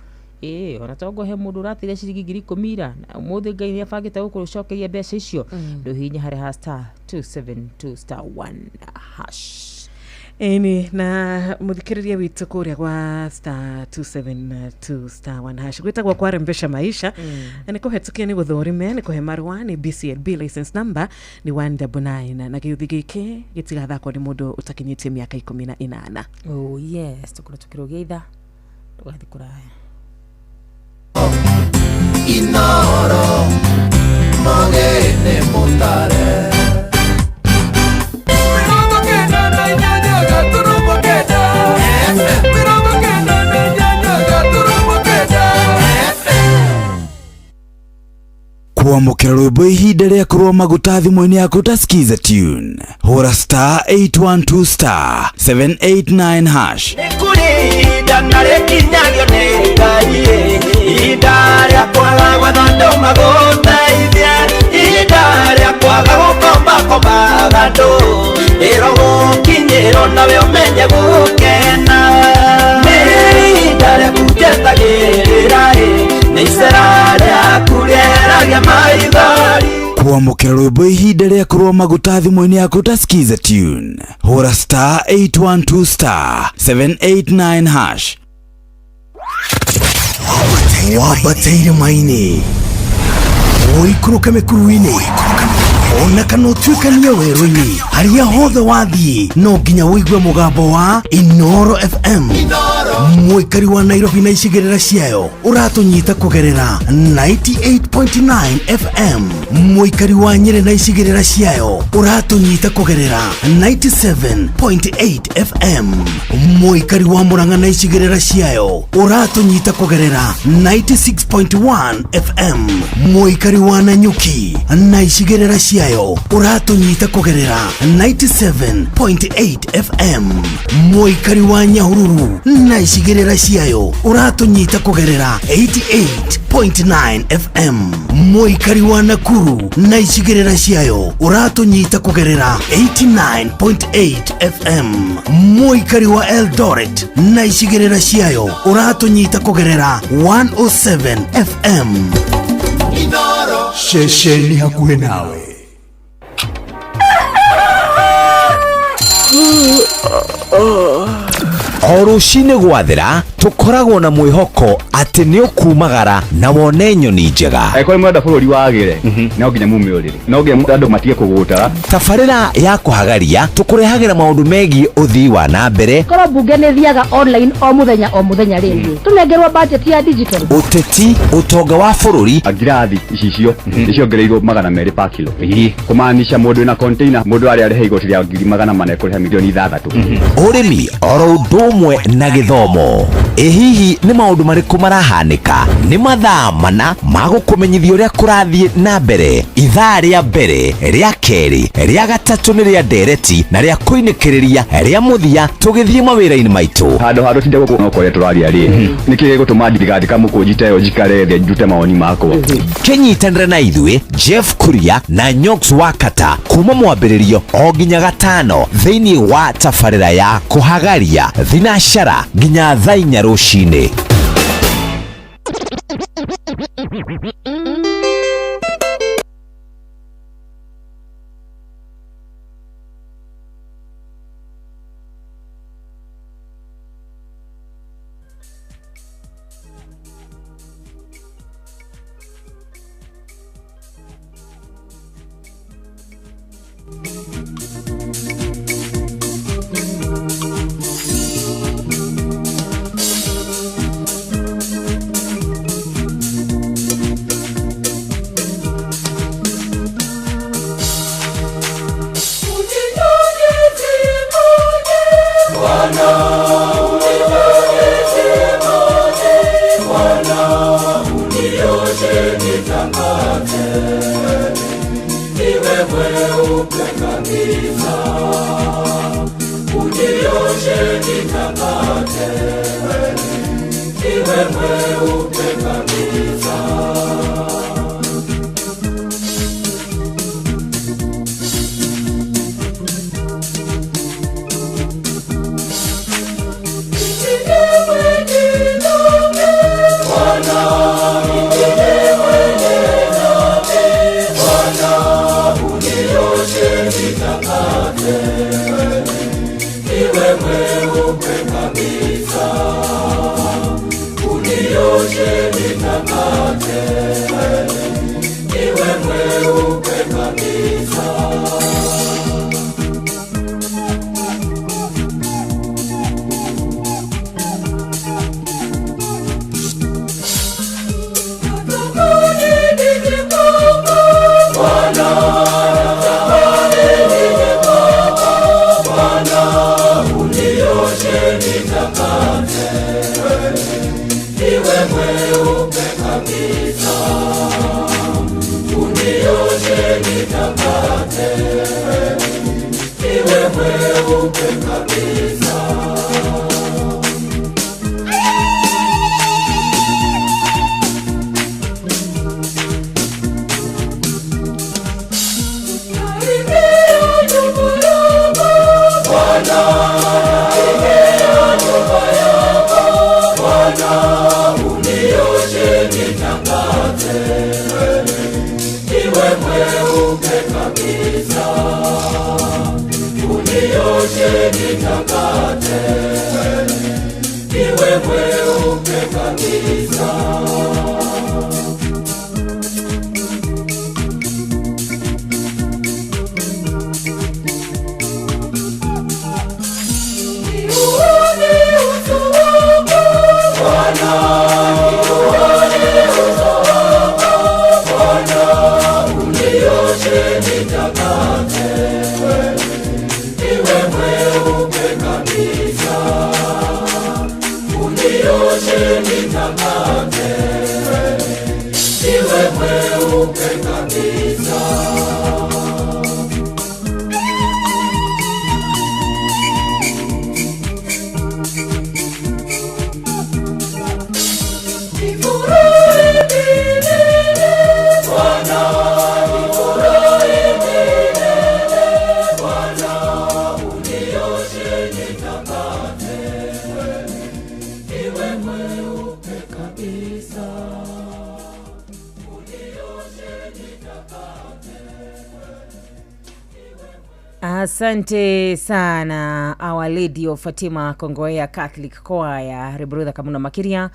Ĩĩ, ona tongo he mũndũ ũratĩire ciringi 10,000 ira, na ũmũthĩ Ngai nĩ abangĩte gũkũcokeria mbeca icio. Ndũhihinye harĩa ha star 272 star 1 hash. Ĩni, na mũthikĩrĩria witũ, kũrĩa gwa star 272 star 1 hash gwĩtagwo kwa Rembesha Maisha. Nĩ kũhetũkia, nĩ gũthũrime, nĩ kũhe marũa nĩ BCLB license number nĩ 199, na gĩũthi gĩkĩ gĩtigathakwo nĩ mũndũ ũtakinyĩtie mĩaka 18. Oh yes, tũkorwo tũkĩrũgia ithaa, ndũgathiĩ kũraya. Inoro Mogene Mutare. 98.8. 98.8. Kwamũkĩra rwĩmbo ihinda rĩa kũrũa maguta thimũ-inĩ yaku ta Skiza tune, hũra star 812 star 789 hash. Nĩ kũrĩ ihinda na rĩkinyagio nĩ Ngai, ihinda rĩa kwaga gwetha andũ magũteithie, ihinda rĩa kwaga gũkombakombaga andũ, ĩro gũkinyĩrwo nawe ũmenye gũkena. Nĩ ihinda rĩaku njetagĩrĩra, nĩ icera rĩaku rĩeragia maithori. Kwamũkĩra rwĩmbo ihinda rĩa kũrũa maguta thimũ-inĩ yaku ta Skiza tune, hũra star 812 star 789 hash. Wambateire maini, ũikũrũke mĩkuru-inĩ, ona kana ũtuĩkanie werũ-inĩ, harĩa hothe wathiĩ no nginya ũigue mũgambo wa Inoro FM. Mũikari wa Nairobi na icigĩrĩra ciayo, ũratũnyita kũgerera 98.9 FM. Mũikari wa Nyĩrĩ na icigĩrĩra ciayo, ũratũnyita kũgerera 97.8 FM. Mũikari wa Mũrang'a na icigĩrĩra ciayo, ũratũnyita kũgerera 96.1 FM. Mũikari wa Nanyuki na icigĩrĩra ciayo, ũratũnyita kũgerera 97.8 FM. Mũikari wa Nyahururu na icigĩrĩra ciayo, ũratũnyita kũgerera 88.9 FM. Mũikari wa Nakuru na icigĩrĩra ciayo, ũratũnyita kũgerera 89.8 FM. Mũikari wa Eldoret na icigĩrĩra ciayo, ũratũnyita kũgerera 107 FM. Ceceni hakuhĩ nawe. O rũcinĩ gwathera tũkoragwo na mwĩhoko atĩ nĩ ũkumagara na wone nyoni njega. Angĩkorwo nĩ mũrenda bũrũri wagĩre, no nginya mume ũrĩrĩ, no nginya andũ matige kũgũtara. Tabarĩra ya kũhagaria tũkũrehagĩra maũndũ megiĩ ũthii wa na mbere, korwo mbunge nĩ thiaga online o mũthenya o mũthenya, rĩngĩ tũnengerwo budget ya digital. Ũteti, ũtonga wa bũrũri. Ngirathi icicio nĩ ciongereirwo 200 pa kilo, kũmaanisha mũndũ wĩna container, mũndũ arĩa arĩha igoti rĩa 400,000 ekũrĩha 6 million. Ũrĩmi oro ũndũ ũmwe na gĩthomo. Ĩ hihi nĩ maũndũ marĩkũ marahanĩka? Nĩ mathaa mana ma gũkũmenyithia ũrĩa kũrathiĩ na mbere. Ithaa rĩa mbere, rĩa kerĩ, rĩa gatatũ nĩ rĩa ndereti, na rĩa kũinĩkĩrĩria rĩa mũthia tũgĩthiĩ mawĩra-inĩ maitũ. Handũ ha tũtinde gũkũ no kũrĩa tũraria rĩ, nĩkĩ gĩgũtũma ndigandĩka mũkũnji ta ĩyo, njikare thĩ ndute mawoni makwa? Kĩnyitanĩre na ithuĩ Jeff Kuria na Nyox Wakata kuma mwambĩrĩrio o nginya gatano thĩinĩ wa tabarĩra ya kũhagaria thinacara nginya thaa 4 rũcinĩ. Mweupe kabisa, unioshe nitakate, niwe mweupe kabisa. Naingia nyumba yako Bwana, naingia nyumba yako Bwana, unioshe nitakate, niwe mweupe kabisa, unioshe nitakate, niwe mweupe kabisa. Niuone uso wako Bwana, niuone uso wako Bwana, unioshe nitakate, niwe mweupe kabisa, unioshe nitakate, niwe mweupe kabisa. Nifurahi milele Bwana, nifurahi milele Bwana, unioshe nitakate, niwe mweupe kabisa, unioshe nitakate. Asante sana Our Lady of Fatima Kongowea Catholic Choir, Rebrother Kamuna Makiria,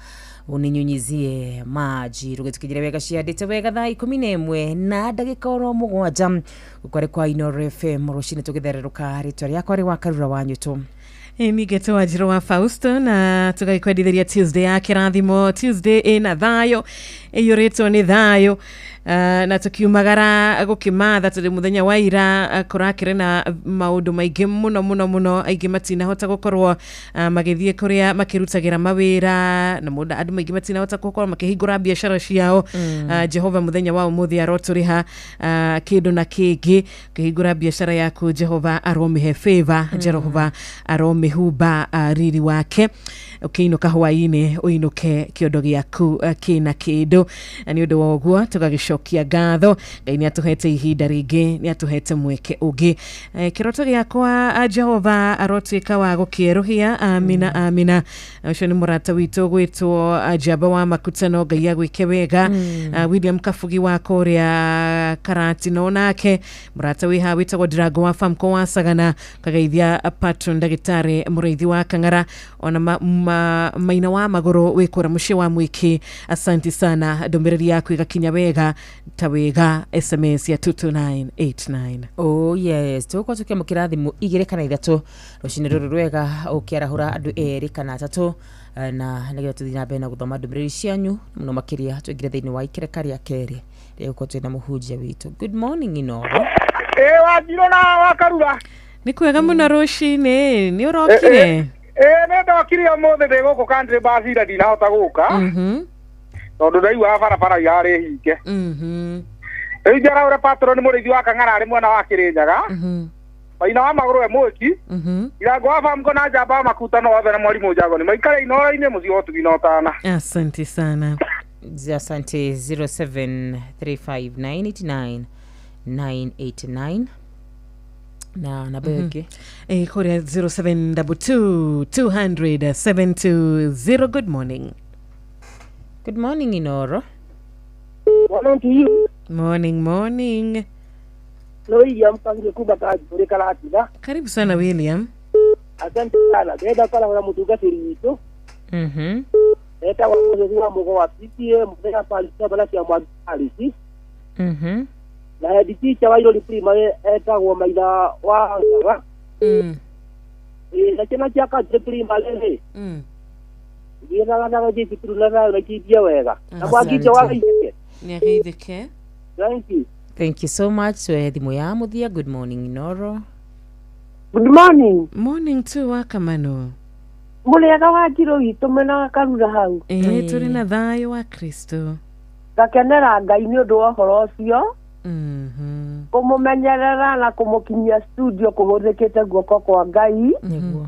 uninyunyizie maji rugĩtũkinyĩre wega ciandĩte wega thaa 11 na ndagĩka oro 7 gũkwarĩ kwa Inoro FM rũcinĩ tũgĩthererũka rĩtwa rĩakwa rĩ wa Karura wa Nyũtũ. Ningĩ wanjirũ wa Fausto na tũgagĩkwendithĩria Tuesday ya kĩrathimo, Tuesday ĩna thayũ, ĩiyũrĩtwo nĩ thayũ. Na tũkiumagara gũkĩmatha tondũ mũthenya wa ira kũrakĩrĩ na maũndũ maingĩ mũno mũno mũno, aingĩ matinahota gũkorwo magĩthiĩ kũrĩa makĩrutagĩra mawĩra na mũndũ andũ maingĩ matinahota gũkorwo makĩhingũra biacara ciao. Jehova mũthenya wa ũmũthĩ arotũrĩha kĩndũ na kĩngĩ ũkĩhingũra biacara yaku. Jehova aromĩhe favor, Jehova aromĩhumba riri wake. Ũkĩinũka hwaĩ-inĩ ũinũke kĩondo gĩaku kĩna kĩndũ, na nĩ ũndũ wa ũguo tũgagĩcokia ngatho Ngai nĩ atũhete ihinda rĩngĩ, nĩ atũhete mweke ũngĩ. Kĩroto gĩakwa Jehova arotuĩka wa gũkĩerũhia, amina, amina. Ũcio nĩ mũrata witũ gwĩtwo Njamba wa Makutano, Ngai agwĩke wega. William Kabugi wa kũrĩa Karatino, nake mũrata wĩ haha wĩtagwo Ndirango wa Famco wa Sagana, ũkageithia patron ndagĩtarĩ Mũrĩithi wa Kang'ara, ona maina wa magũrũ wĩ kũrĩa mũciĩ wa Mwĩkĩ. Asanti sana, ndũmĩrĩri yaku ĩgakinya wega ta wega, SMS ya 22989. Oh yes, tũgũkorwo tũkĩamũkĩra thimũ 2 kana 3 rũcinĩ rũrũ rwega, ũkĩarahũra andũ 2 kana 3, na nĩgetha tũthiĩ na mbere na gũthoma ndũmĩrĩri cianyu mũno makĩria tũingĩre thĩinĩ wa ikereka rĩa kerĩ rĩa gũkorwo twĩna mũhunjia witũ. Good morning, Inoro. Ĩ Wanjirũ na Wakarura. Nĩ kwega mũno rũcinĩ, nĩ ũrokire? Ĩ, nĩ ndokire ũmũthĩ, ndĩ gũkũ country bus ira ndinahota gũka tondũ ndaiguaga barabara irarĩ hinge. Rĩu njaraũre patron Mũrĩithi wa Kang'ara arĩ mwena wa Kĩrĩnyaga, maina wa magũrũ e Mwĩki, Irango wa Bamko na Njamba wa Makutano othe na mwarimũ Njagoni maikare Inoro-inĩ mũciĩ wa ũtugi na ũtana. Asante sana. Asante. 0735989989 na namba ĩyo ĩngĩ. Kũrĩa 0722 200 720. Good morning. Good morning, Inoro. Morning to you. Morning, morning. No William Kangire kuba Kajuri Karatina. Karibu sana, William. Asante sana. Ndĩrenda kwarahũra mũtungatĩri witũ etagwo Moses wa Mũgo wa PTA mũthenya Parish bara cia Mwangi Parish, na head teacher wa Irori Primary etagwo Maitha wa Ngaga. Ĩ, na ciana cia Country Primary rĩ, gĩthaganaga cukuru na thayũ na cinjie wega na Mwangi wa Gaitheke. Nĩ ageithĩke. Thank you. Thank you so much. Tuoe thimũ ya mũthia. Good morning, Inoro. Good morning. Morning too, Wakamano. Mũrĩega wa Njirũ witũ mwena wa Karura hau. Ĩĩ tũrĩ na thayũ wa Kristo. Ngakenera Ngai nĩ ũndũ wa ũhoro ũcio. Kũmũmenyerera na kũmũkinyia studio kũhũthĩkĩte guoko kwa Ngai. Nĩguo.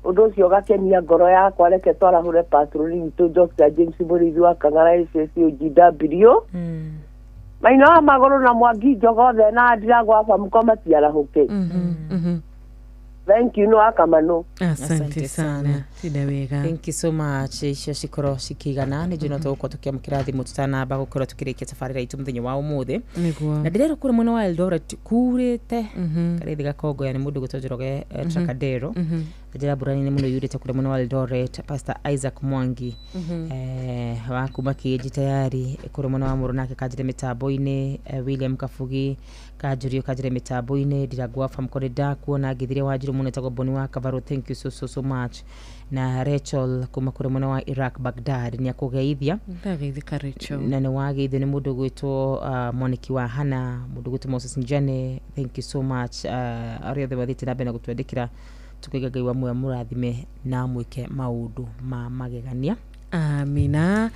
Ũndũ ũcio ũgakenia ngoro yakwa. Reke twarahũre patroni witũ Dr. James Mũrĩithi wa Kang'ara ACCOGW. Maina wa magũrũ na Mwangi Njogothe na Ndiragwa Bamuko matiarahũke. Thank you no akamano. Asante sana. Tinda wega. Thank you so much. Icio cikorwo cikĩigana nĩ njũĩ no tũgũkorwo tũkĩamũkĩra thimũ tũtanamba gũkorwo tũkĩrĩkia tabarĩra itũ mũthenya wa ũmũthĩ. Nĩguo. Na ndĩrerwo kũrĩa mwena wa Eldoret kurĩte Karithi Gakongoya nĩ mũndũ gwĩtwo Njoroge Tracadero. Njĩra mbura nene mũno yurĩte kũrĩa mwena wa Eldoret. Pastor Isaac Mwangi wa kuma Kĩĩnji tayari kũrĩa mwena wa Mũrũ nake kanjĩre mĩtambo-inĩ. William Kabugi kanjũrio kanjĩre mĩtambo-inĩ. Ndirangwa Famko ndakuona ngĩthire wa Njirũ mũno etagwo Boni wa Kavaro, thank you so so so much. Na Rachel kuma kũrĩa mwena wa Iraq Baghdad nĩ akũgeithia. Ndageithĩka Rachel. Na nĩ wageithio nĩ mũndũ gwĩtwo Mwaniki wa Hana, mũndũ gwĩtwo Moses Njane, thank you so much. Arĩa othe mathiĩte na mbere na gũtwandĩkĩra, tukaiga Ngai wa muoyo mũrathime na mwĩke maũndũ ma magegania. Amina.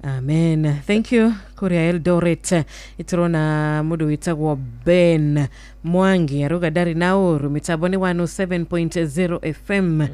Amen. Thank you. Kuria Eldoret iturona mundu witagwo Ben Mwangi aruga ndari na uru mitambo ni 107.0 FM.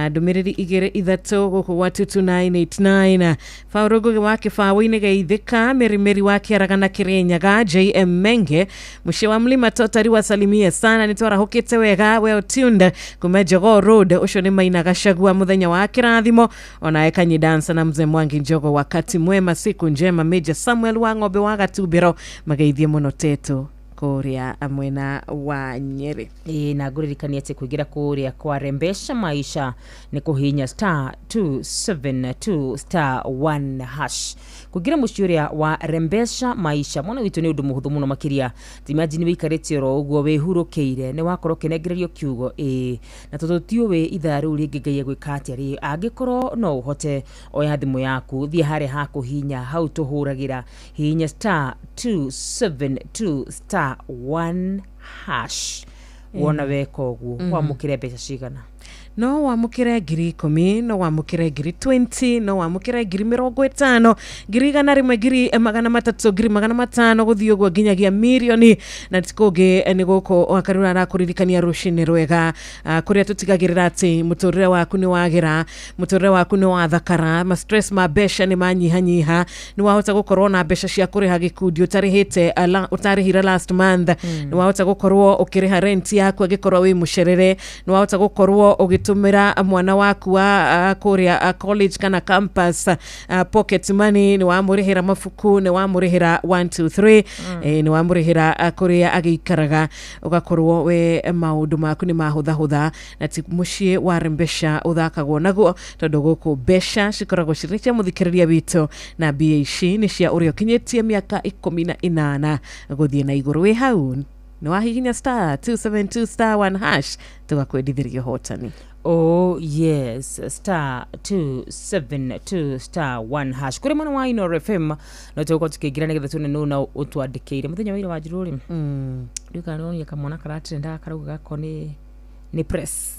Ndumiriri igiri ithatu guku gwa 22989. Paul Ngugi wa Kibaũ-inĩ geithĩka Mĩrimĩri wa Kĩaragana Kĩrĩnyaga JM Menge mũciĩ wa Mlima Totari wasalimie sana nĩtwarahũkĩte wega well tuned kuma Jogoo Road ũcio nĩ Maina Gachagua mũthenya wa kĩrathimo onawe Kanyi Dansa na mzee Mwangi Njogo wakati mwema siku njema Major Samuel wa ng'ombe wa Gatumbĩro mageithie mũno Teto kũrĩa mwena wa Nyeri. Ĩĩ na ngũririkania atĩ kũingĩra kũrĩa kwa Rembesha Maisha nĩ kũhihinya star 272 star 1 hash kũingĩra mũciĩ ũrĩa wa Rembesha Maisha mwana witũ nĩ ũndũ mũhũthũ mũno makĩria. Imagine wĩikarĩte oro ũguo wĩhurũkĩire nĩ wakorwo ũkĩnengererio kiugo ĩĩ na tondũ tiũĩ ithaa rĩu rĩngĩ Ngai egwĩka atĩa rĩ, angĩkorwo no ũhote oya thimũ yaku thiĩ harĩa ha kũhihinya hau tũhũragĩra hihinya star 272 star 1 hash wona weka ũguo wamũkĩre mbeca cigana? No wamũkĩre 10,000, no wamũkĩre 20,000, no wamũkĩre 50,000, 100,000, 300,000, 500,000 gũthiĩ ũguo nginyagia mirioni. Na ti kũngĩ nĩ gũkũ Wakarura arakũririkania rũcinĩ rwega, kũrĩa tũtigagĩrĩra atĩ mũtũrĩre waku nĩ wagĩra, mũtũrĩre waku nĩ wathakara, ma stress ma mbeca nĩ manyihanyiha, nĩ wahota gũkorwo na mbeca cia kũrĩha gĩkundi ũtarĩhĩte ũtarĩhire last month, nĩ wahota gũkorwo ũkĩrĩha rent yaku angĩkorwo wĩ mũcerere, nĩ wahota gũkorwo ũgĩtũmĩra mwana waku wa kũrĩa college kana campus pocket money, nĩ wamũrĩhĩra mabuku, nĩ wamũrĩhĩra 1 2 3, nĩ wamũrĩhĩra kũrĩa agĩikaraga, ũgakorwo we maũndũ maku nĩ mahũthahũtha. Na ti mũciĩ wa Rembesha ũthakagwo naguo tondũ gũkũ mbeca cikoragwo cirĩ cia mũthikĩrĩria witũ na mbia ici nĩ cia ũrĩa ũkinyĩtie mĩaka 18 gũthiĩ na igũrũ. Wĩ hau nĩ wahihinya star 272 star 1 hash tũgakwendithĩria ũhotani. Oh yes, star 272 star 1 hash kũrĩ mwena wa Inooro FM no tũgũkorwo tũkĩingĩra nĩgetha tuone nũ na ũtwandĩkĩire mũthenya wa ira wa Njirũ rĩ. Ndiũĩ kana nĩwonire kamwana karatrendaga karauga gako nĩ press.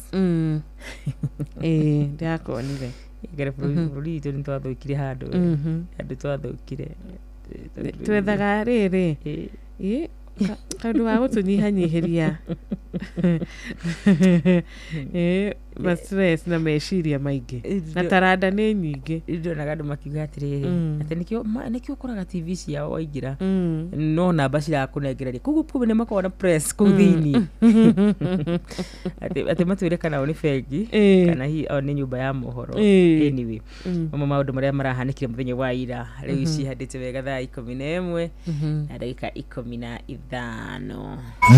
Ĩĩ ndĩrakonire. Ngere bũrũri witũ nĩ twathũkire handũ, handũ twathũkire twethaga rĩrĩ ĩ kaũndũ ga gũtũnyihanyihĩria ma stress na meciria maingĩ na taranda nĩ nyingĩ. Ndonaga andũ makiuga atĩrĩrĩ atĩ nĩkĩo ũkoraga TV ciao waingĩra no namba cirakũnengereria koguo kumbe nĩ makoragwo na press kũu thĩinĩ atĩ matwĩre kana o nĩ bengi kana hihi o nĩ nyũmba ya mohoro. Anyway, mamwe maũndũ marĩa marahanĩkire mũthenya wa ira rĩu cihandĩte wega thaa 11 na ndagĩka 15.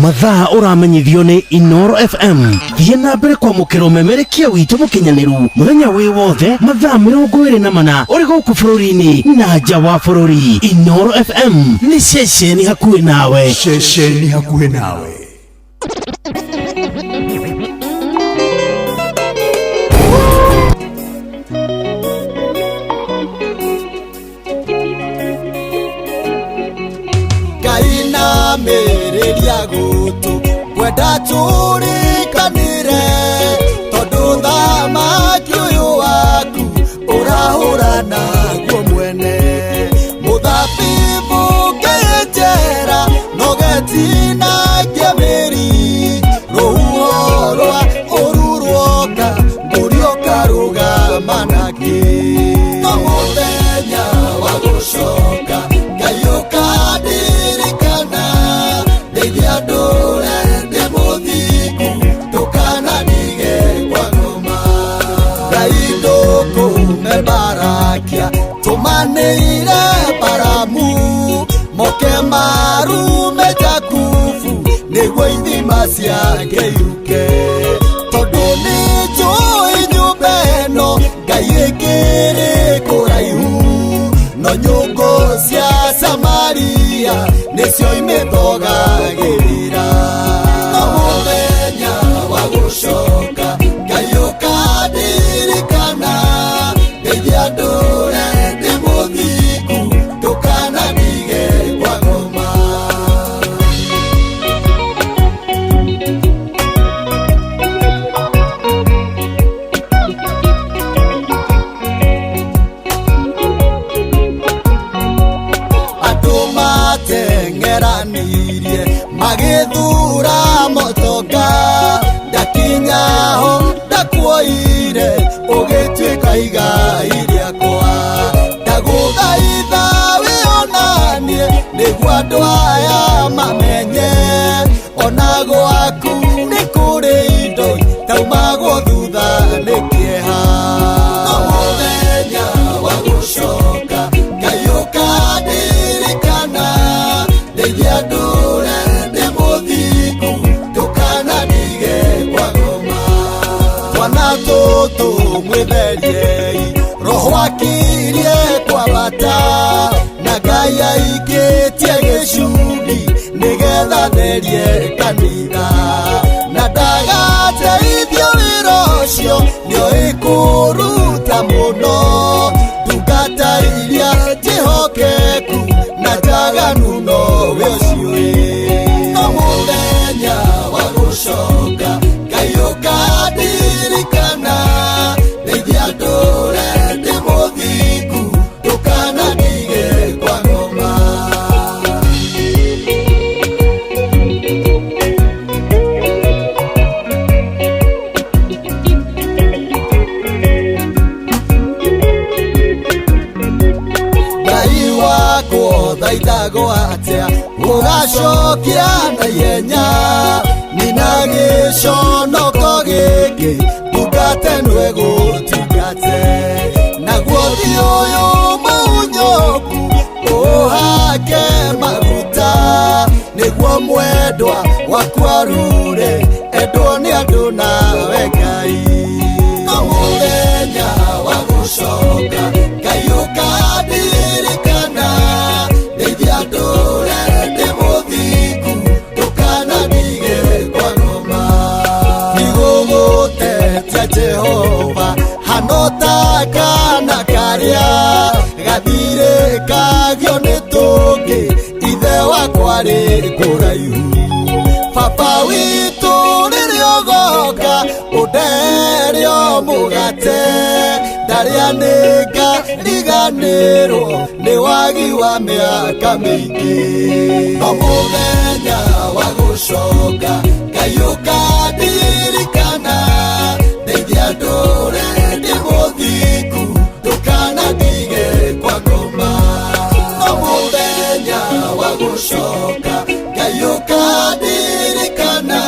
Mathaa ũramenyithio nĩ Inooro FM. Thiĩ na mbere kwamũkĩra ũmemerekia witũ mũkinyanĩru mũthenya wĩ wothe mathaa 24 ũrĩ gũkũ bũrũri-inĩ na nja wa bũrũri. Inooro FM nĩ ceceni hakuhĩ nawe. Ceceni hakuhĩ nawe. Mĩrĩria gũtũ kwenda tũrĩkanĩre tondũ thamaki Marume Jakubu nĩguo ithima ciake iruke. Tondũ nĩ njũĩ nyũmba ĩno Ngai ĩkĩrĩ kũraihu, no nyũngũ cia Samaria nĩcio imĩthogagĩrĩra. No mũthenya wa gũcoka Ngai ũkandirikana, ndeithia ndũre ndĩ mũthingu, ndũkanandige kwa ngoma. Andũ mateng'eranirie magĩthura motoka, ndakinya ho ndakuoire ũgĩtuĩka igai rĩakwa. Ndagũthaitha wĩonanie nĩguo andũ aya mamenye, ona gwaku nĩ kũrĩ indo itaumagwo thutha nĩ kĩeha. No mũthenya wa gũcoka Ngai ũkandirikana, ndeithia ndũre ndĩ mũthingu, ndũkanandige kwa ngoma. Twana tũtũ mwĩtheriei, roho akirie kwambata, na Ngai aikĩtie gĩcungi nĩgetha therie kanitha. Na ndagateithio wĩra ũcio nĩoĩ kũruta mũno, ndungata iria njĩhokeku na njaganu nowe ũciũĩ. No mũthenya wa gũcoka Ngai ũkandirikana, ndeithia ndũre ndĩ mũthingu, ndũkanandige kwa ngoma. Ngai wakwa thaithagwo atĩa ũgacokia na ihenya, nina gĩconoko gĩkĩ ndungate nĩwe gũtungate. Naguo thiĩ ũyũ mũnyoku ũhake maguta, nĩguo mwendwa waku arure endwo nĩ andũ nawe Ngai. No mũthenya wa gũcoka Ngai ũkandirikana, ndeithia ndũre ndĩ mũthingu, ndũkanandige kwa ngoma. Nĩgũgũtetia Jehova hano ta kana karĩa gathirĩ kagio nĩ tũngĩ, ithe wakwa rĩ kũraihu. Baba witũ rĩrĩa ũgoka ũnderio mũgate, ndarĩa nĩngariganĩrwo nĩ wagi wa mĩaka mĩingĩ. No mũthenya wa gũcoka Ngai ũkandirikana, ndeithia ndũre ndĩ mũthingu, ndũkanandige kwa ngoma. No mũthenya wa gũcoka Ngai ũkandirikana,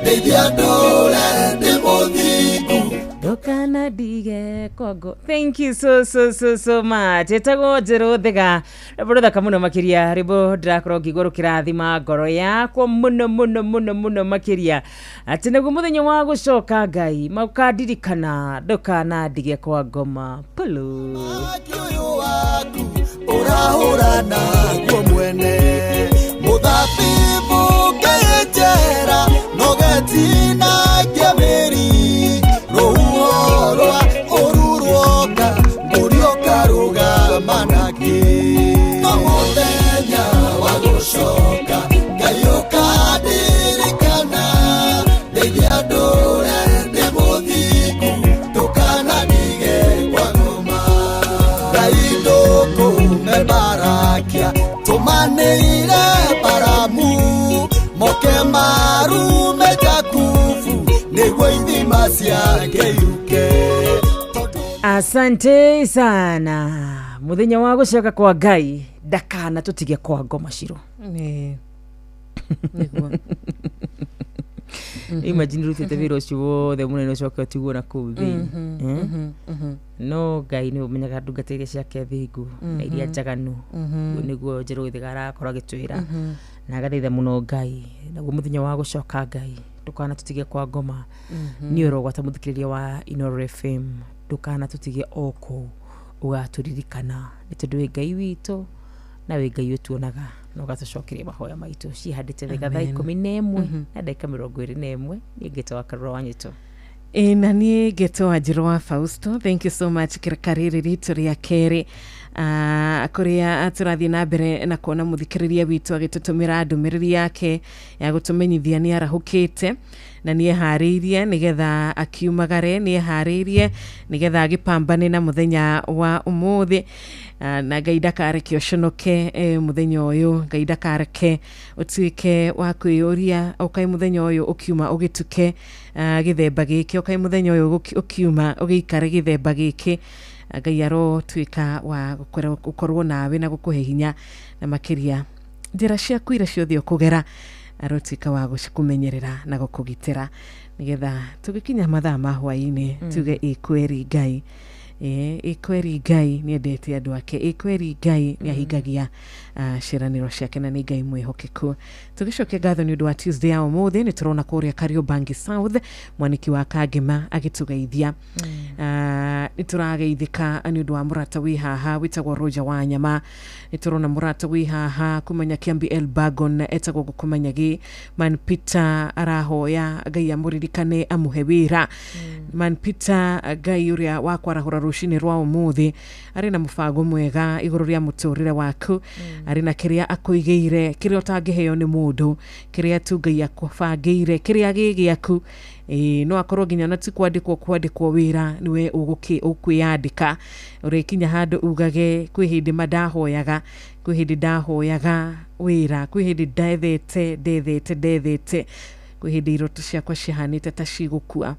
ndeithia ndũre ndĩ mũthingu, ndukanandige kwa. Thank you so so so so much. Etagwo Njerũ Thiga, rwĩmbo rũthaka mũno makĩria, rwĩmbo ndĩrakorwo ngĩigua rũkĩrathima ngoro yakwa mũno mũno mũno mũno makĩria, atĩ nĩguo mũthenya wa gũcoka Ngai makandirikana, ndũkanandige kwa ngoma. Pulu ũrahũra naguo mwene, mũthabibu ngĩnjera nogetinangia mĩri, rũhuho rwa ũru ruoka mbũri ũkarũgama nakĩ. No mũthenya wa gũcoka Ngai ũkandirikana, ndeithia ndũre ndĩ mũthingu, ndũkanandige kwa ngoma. Ngai ndũkũme barakia tũmanĩire Baramu, moke marume Jakubu nĩguo ithima ciake iruke. Asante sana. Muthenya wa gũcoka kwa Ngai ndakana tũtige kwa ngoma ciro. Nĩguo. Imagine rutĩte wĩra ũcio wothe mũnene ũcoke ũtigwo na kũu thĩinĩ. Eh? No Ngai nĩ ũmenyaga ndungata iria ciake thingu na iria njaganu. Ũguo nĩguo Njerũgĩthĩga arakorwo agĩtwĩra na agathaitha mũno Ngai, naguo mũthenya wa gũcoka Ngai ndũkanatũtige kwa ngoma. Niĩ ũrogwata mũthikĩrĩria wa Inooro FM, ndũkanatũtige o kũu, ũgatũririkana nĩ tondũ wĩ Ngai witũ na wĩ Ngai ũtuonaga na ũgatũcokeria mahoya maitũ. Cihandĩte wega thaa Amen. 11 na ndagĩka 21. Niĩ ngĩtwo wa Karũra wa Nyĩtũ. Ĩ na niĩ ngetwo Wanjirũ wa Fausto. Thank you so much. Kĩreka rĩrĩ ritũ rĩa kerĩ, kũrĩa tũrathiĩ na mbere na kuona mũthikĩrĩria witũ agĩtũtũmĩra ndũmĩrĩri yake ya gũtũmenyithia nĩ arahũkĩte na nĩ eharĩirie nĩgetha akiumagare, nĩ eharĩirie nĩgetha agĩpambane na mũthenya wa ũmũthĩ. Na Ngai ndakareke ũconoke, mũthenya ũyũ Ngai ndakareke ũtuĩke wa kwĩyũria ũkaĩ mũthenya ũyũ ũkiuma ũgĩtuke gĩthemba gĩkĩ, ũkaĩ mũthenya ũyũ ũkiuma ũgĩikare gĩthemba gĩkĩ. Ngai arotuĩka wa gũkorwo nawe na gũkũhe hinya, na makĩria njĩra ciaku iria ciothe ũkũgera arotuĩka wa gũkũmenyerera na gũkũgitĩra, nĩgetha tũgĩkinya mathaa ma hwaĩ-inĩ tuge ĩ kweri Ngai, ĩ kweri Ngai nĩ endete andũ ake, ĩ kweri Ngai nĩ ahingagia ciĩranĩro ciake na nĩ Ngai mwĩhokeku. Tũgĩcokia ngatho nĩ ũndũ wa Tuesday ya ũmũthĩ, nĩ tũrona kũrĩa Kariobangi South mwaniki wa Kangema agĩtũgeithia. Nĩ tũrageithĩka nĩ ũndũ wa mũrata wĩ haha wĩtagwo Roger Wanyama. Nĩ tũrona mũrata wĩ haha kuma Nyakiambi Elbagon etagwo Ngũkũmanyagi. Man Peter arahoya Ngai amũririkane amũhe wĩra. Man Peter, Ngai ũrĩa wa kwarahũra rũcinĩ rwa ũmũthĩ arĩ na mũbango mwega igũrũ rĩa mũtũrĩre waku, arĩ na kĩrĩa akũigĩire, kĩrĩa ũtangĩheo nĩ mũndũ, kĩrĩa tu Ngai akũbangĩire, kĩrĩa gĩ gĩaku. Ĩĩ, no akorwo nginya na ti kwandĩkwo wĩra nĩwe ũkwĩyandĩka, ũrĩkinya handũ ugage kwĩ hĩndĩ ma ndahoyaga, kwĩ hĩndĩ ndahoyaga wĩra, kwĩ hĩndĩ ndethete ndethete ndethete, kwĩ hĩndĩ iroto ciakwa ciahanĩte ta cigũkua,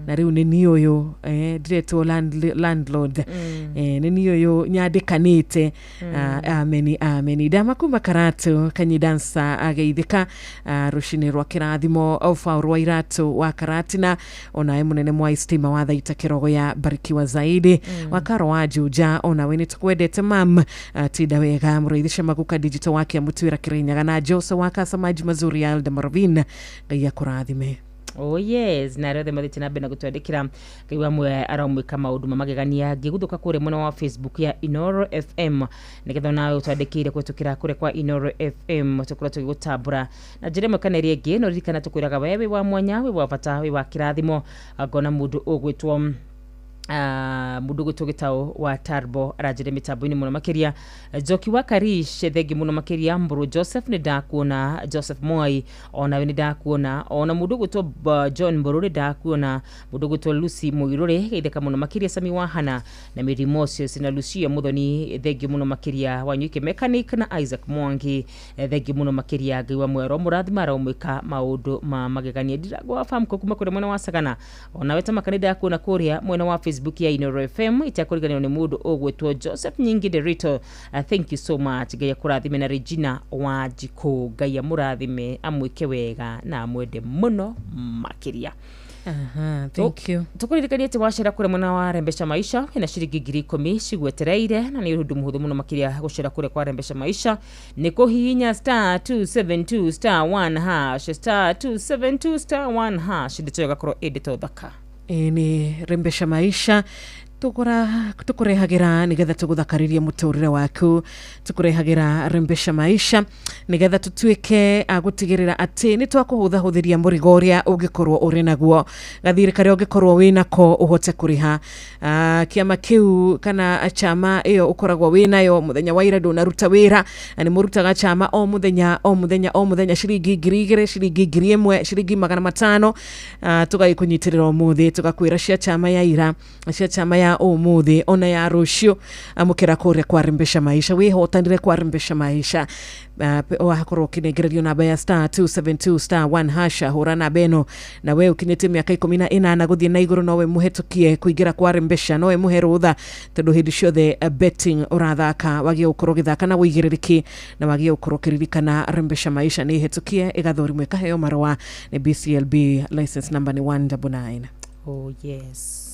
na rĩu nĩ niĩ ũyũ, ndiretwo landlord, nĩ niĩ ũyũ nyandĩkanĩte. Ameni ameni. Ndama kuma Karatu kanyidansa ageithĩka rũcinĩ rwa kĩrathimo. Faũrũ wa Iratũ wa Karatina, onawe mũnene mwa stima wa Thaita Kĩrogo ya barikiwa zaidi. Wakaro wa Juja, onawe nĩ tũkwendete mam, tinda wega. Mũraithisha Maguka digital wake amũtwĩra Kĩrĩnyaga na Jose wa Kasa maji mazuri ya Elda Maravin, Ngai akũrathime. Oh yes, na arĩa othe mathiĩte na mbere na gũtwandĩkĩra, Ngai wamwe aramwĩka maũndũ ma magegania. Ngĩguthũka kũrĩa mwena wa Facebook ya Inoro FM nĩgetha nawe ũtwandĩkĩire kũhetũkĩra kũrĩa kwa Inoro FM, tũkorwo tũgĩgũtambũra na njĩra ĩmwe kana ĩrĩa ĩngĩ. No ririkana tũkwĩraga we wĩ wa mwanya, wĩ wa bata, wĩ wa kĩrathimo. Ngona mũndũ ũgwĩtwo mũndũ ũgwĩtwo Gĩtaũ wa Tarbo aranjĩra mĩtambo-inĩ mũno makĩria. Njoki wa Karish, thengi mũno makĩria. Mbũrũ Joseph, nĩ ndakuona. Joseph Mwai, onawe nĩ ndakuona. Ona mũndũ ũgwĩtwo John Mbũrũ, nĩ ndakuona. Mũndũ ũgwĩtwo Lucy Mũirũrĩ, geithĩka mũno makĩria. Sami wa Hana na Mary Moses na Lucia Muthoni, thengi mũno makĩria. Wanyuike Mechanic na Isaac Mwangi, thengi mũno makĩria. Ngai wa mwero mũrathima, aromwĩka maũndũ ma magegania. Ndirango wa Famco kuma kũrĩa mwena wa Sagana, onawe tamaka nĩ ndakuona kũrĩa mwena wa Facebook ya Inoro FM. Itakũriganĩrwo nĩ mũndũ ũgwĩtwo Joseph Nyingi Derito, thank you so much, Ngai akũrathime. Na Regina wa Njikũ, Ngai amũrathime, amwĩke wega na amwende mũno makĩria. Aha, thank you. Tũkũririkania atĩ wacera kũrĩa mwena wa Rembesha Maisha hena ciringi 10,000 cigwetereire, na nĩ ũndũ mũhũthũ mũno makĩria gũcera kũrĩa kwa Rembesha Maisha nĩ kũhihinya *272 *1 hash, *272 *1 hash. Ndeto ĩyo ĩgakorwo ĩ ndeto thaka. Ĩ nĩ Rembesha Maisha tugura tukurehagira nigetha tuguthakaririe muturire waku. Tukurehagira Rembesha Maisha nigetha tutuike a gutigirira ati ni twakuhuthahuthiria murigo uria ungikorwo uri naguo, gathiri karia ungikorwo winako uhote kuriha kiama kiu kana chama iyo ukoragwo winayo muthenya wa ira ndunaruta wira, na ni murutaga chama o muthenya o muthenya o muthenya, ciringi 2,000, ciringi 1,000, ciringi 500. Tugagĩkũnyitĩrĩra ũmũthĩ, tũgakwĩra cia chama ya ira, cia chama ya ya ũmũthĩ ona ya rũciũ. Amũkĩra kũrĩa kwa Rembesha Maisha, wĩhotanĩre kwa Rembesha Maisha. Wakorwo ũkĩnengererio namba ya star 272 star 1 hasha, hũra namba ĩno na we ũkinyĩtie mĩaka 18 gũthiĩ na igũrũ, nowe mũhetũkie kũingĩra kwa Rembesha, nowe mũhe rũtha, tondũ hĩndĩ ciothe betting ũrathaka wagĩa gũkorwo ũgĩthaka na wĩigĩrĩrĩki, na wagĩa gũkorwo ũkĩririkana Rembesha Maisha nĩ ĩhetũkie ĩgathũrimwo ĩkaheo marũa nĩ BCLB, license number nĩ 199. Oh yes.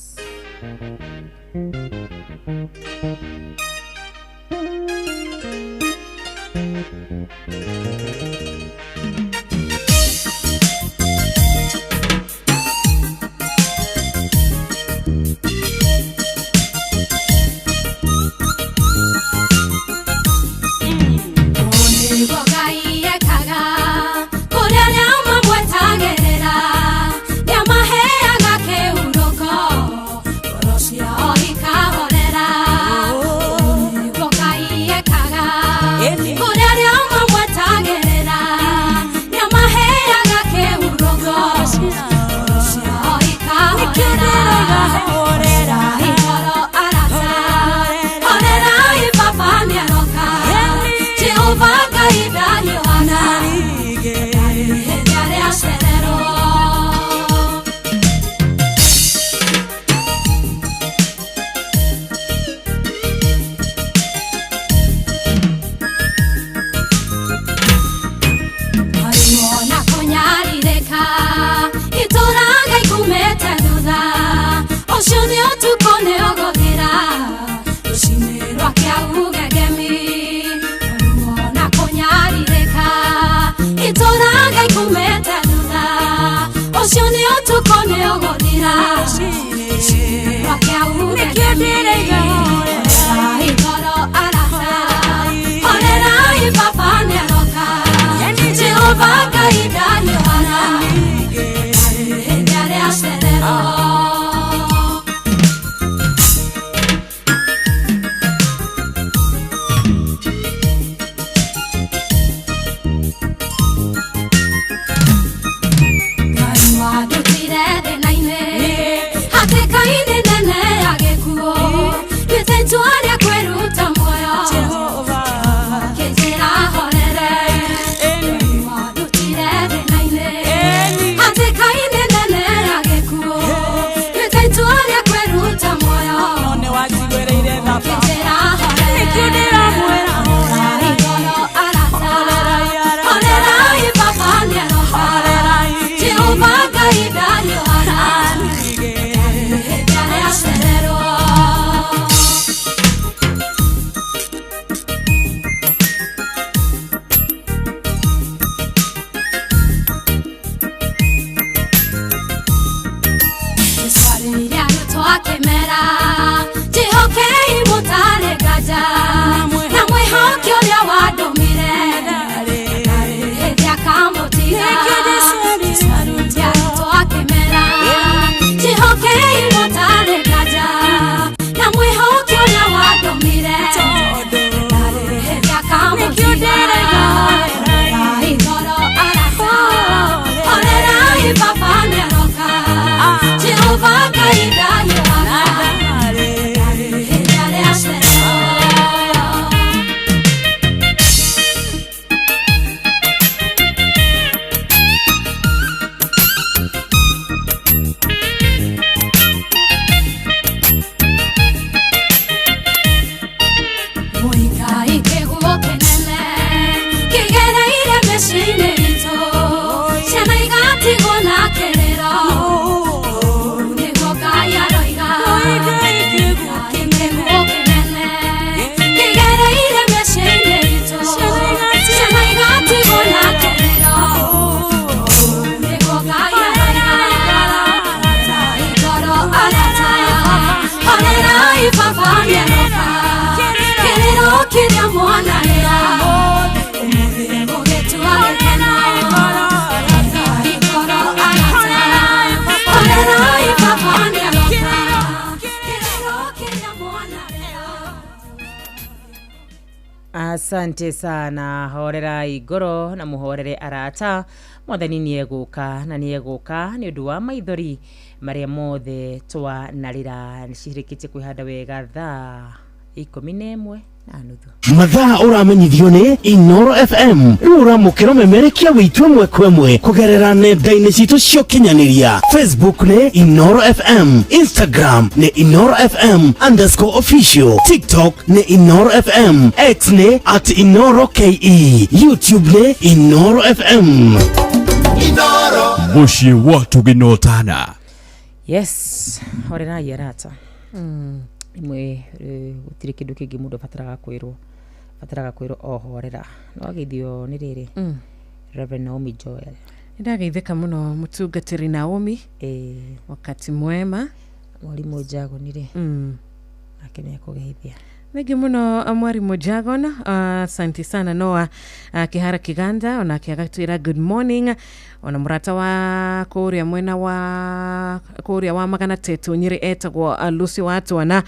Asante sana. Horerai ngoro na muhorere arata. Mwathani nĩ egũka na nĩ egũka nĩ ũndũ wa maithori marĩa mothe twanarĩra. Nĩcirĩkĩtie kwĩhanda wega thaa 11:30. Mathaa ũramenyithio nĩ Inoro FM. Rĩu ũramũkĩra ũmemerekia wĩitũ ĩmwe kwa ĩmwe kũgerera nenda-inĩ citũ cia ũkinyanĩria. Facebook nĩ Inoro FM, Instagram nĩ Inoro FM underscore official, TikTok nĩ Inoro FM, X nĩ @InoroKE, YouTube nĩ Inoro FM. Mũciĩ wa tũgĩnotana. Yes, horerai arata. Rĩmwe gũtirĩ kĩndũ kĩngĩ mũndũ abataraga kwĩrwo, abataraga kwĩrwo o horera. No wageithio nĩ rĩrĩ, Reverend Naomi Joel. Nĩndageithĩka mũno mũtungatĩri Naomi. Wakati mwema. Mwarimũ Jagoni rĩ, nake nĩ akũgeithia. Thengi mũno mwarimũ Jagon, asante sana. Noa Kihara Kiganda onake agatwĩra good morning. Ona mũrata wa kũrĩa mwena wa kũrĩa wa Magana Tetu Nyĩrĩ etagwo Lucy Watwana,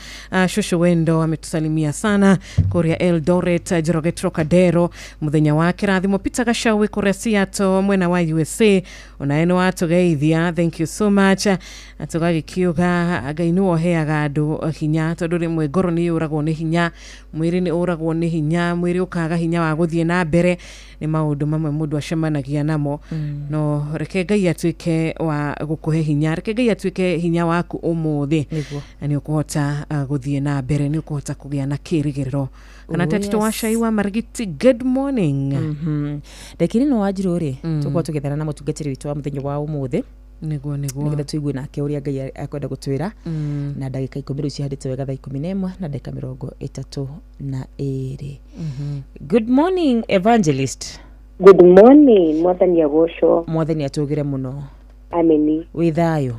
shosho wendo ametusalimia sana kũrĩa Eldoret, Njoroge Trocadero, mũthenya wa kĩrathimo. Peter Gashawi kũrĩa Seattle mwena wa USA onaye nĩ watũgeithia, thank you so much. Tũgagĩkiuga Ngai nĩwe ũheaga andũ hinya, tondũ rĩmwe ngoro nĩ yũragwo nĩ hinya, mwĩrĩ nĩ ũragwo nĩ hinya, mwĩrĩ ũkaga hinya wa gũthiĩ na mbere. Nĩ maũndũ mamwe mũndũ acemanagia namo, no reke Ngai atuĩke wa gũkũhe hinya, reke Ngai atuĩke hinya waku ũmũthĩ. Na nĩ ũkũhota gũthiĩ na mbere, nĩ ũkũhota kũgĩa na kĩrĩgĩrĩro. Kana Tetito wa Cai wa Marigiti, good morning. Ndekiri no Wanjirũ rĩ, tũkorwo tũgĩethana na mũtungatĩri witũ wa mũthenya wa ũmũthĩ Nĩguo. nĩgetha tũigue nake ũrĩa Ngai akwenda gũtwĩra. Na ndagĩka 10 rĩu cihandĩte wega thaa 11:32. Good morning, evangelist. Good morning, Mwathani agocwo. Mwathani atũgĩre mũno. Ameni. Wĩ thayũ?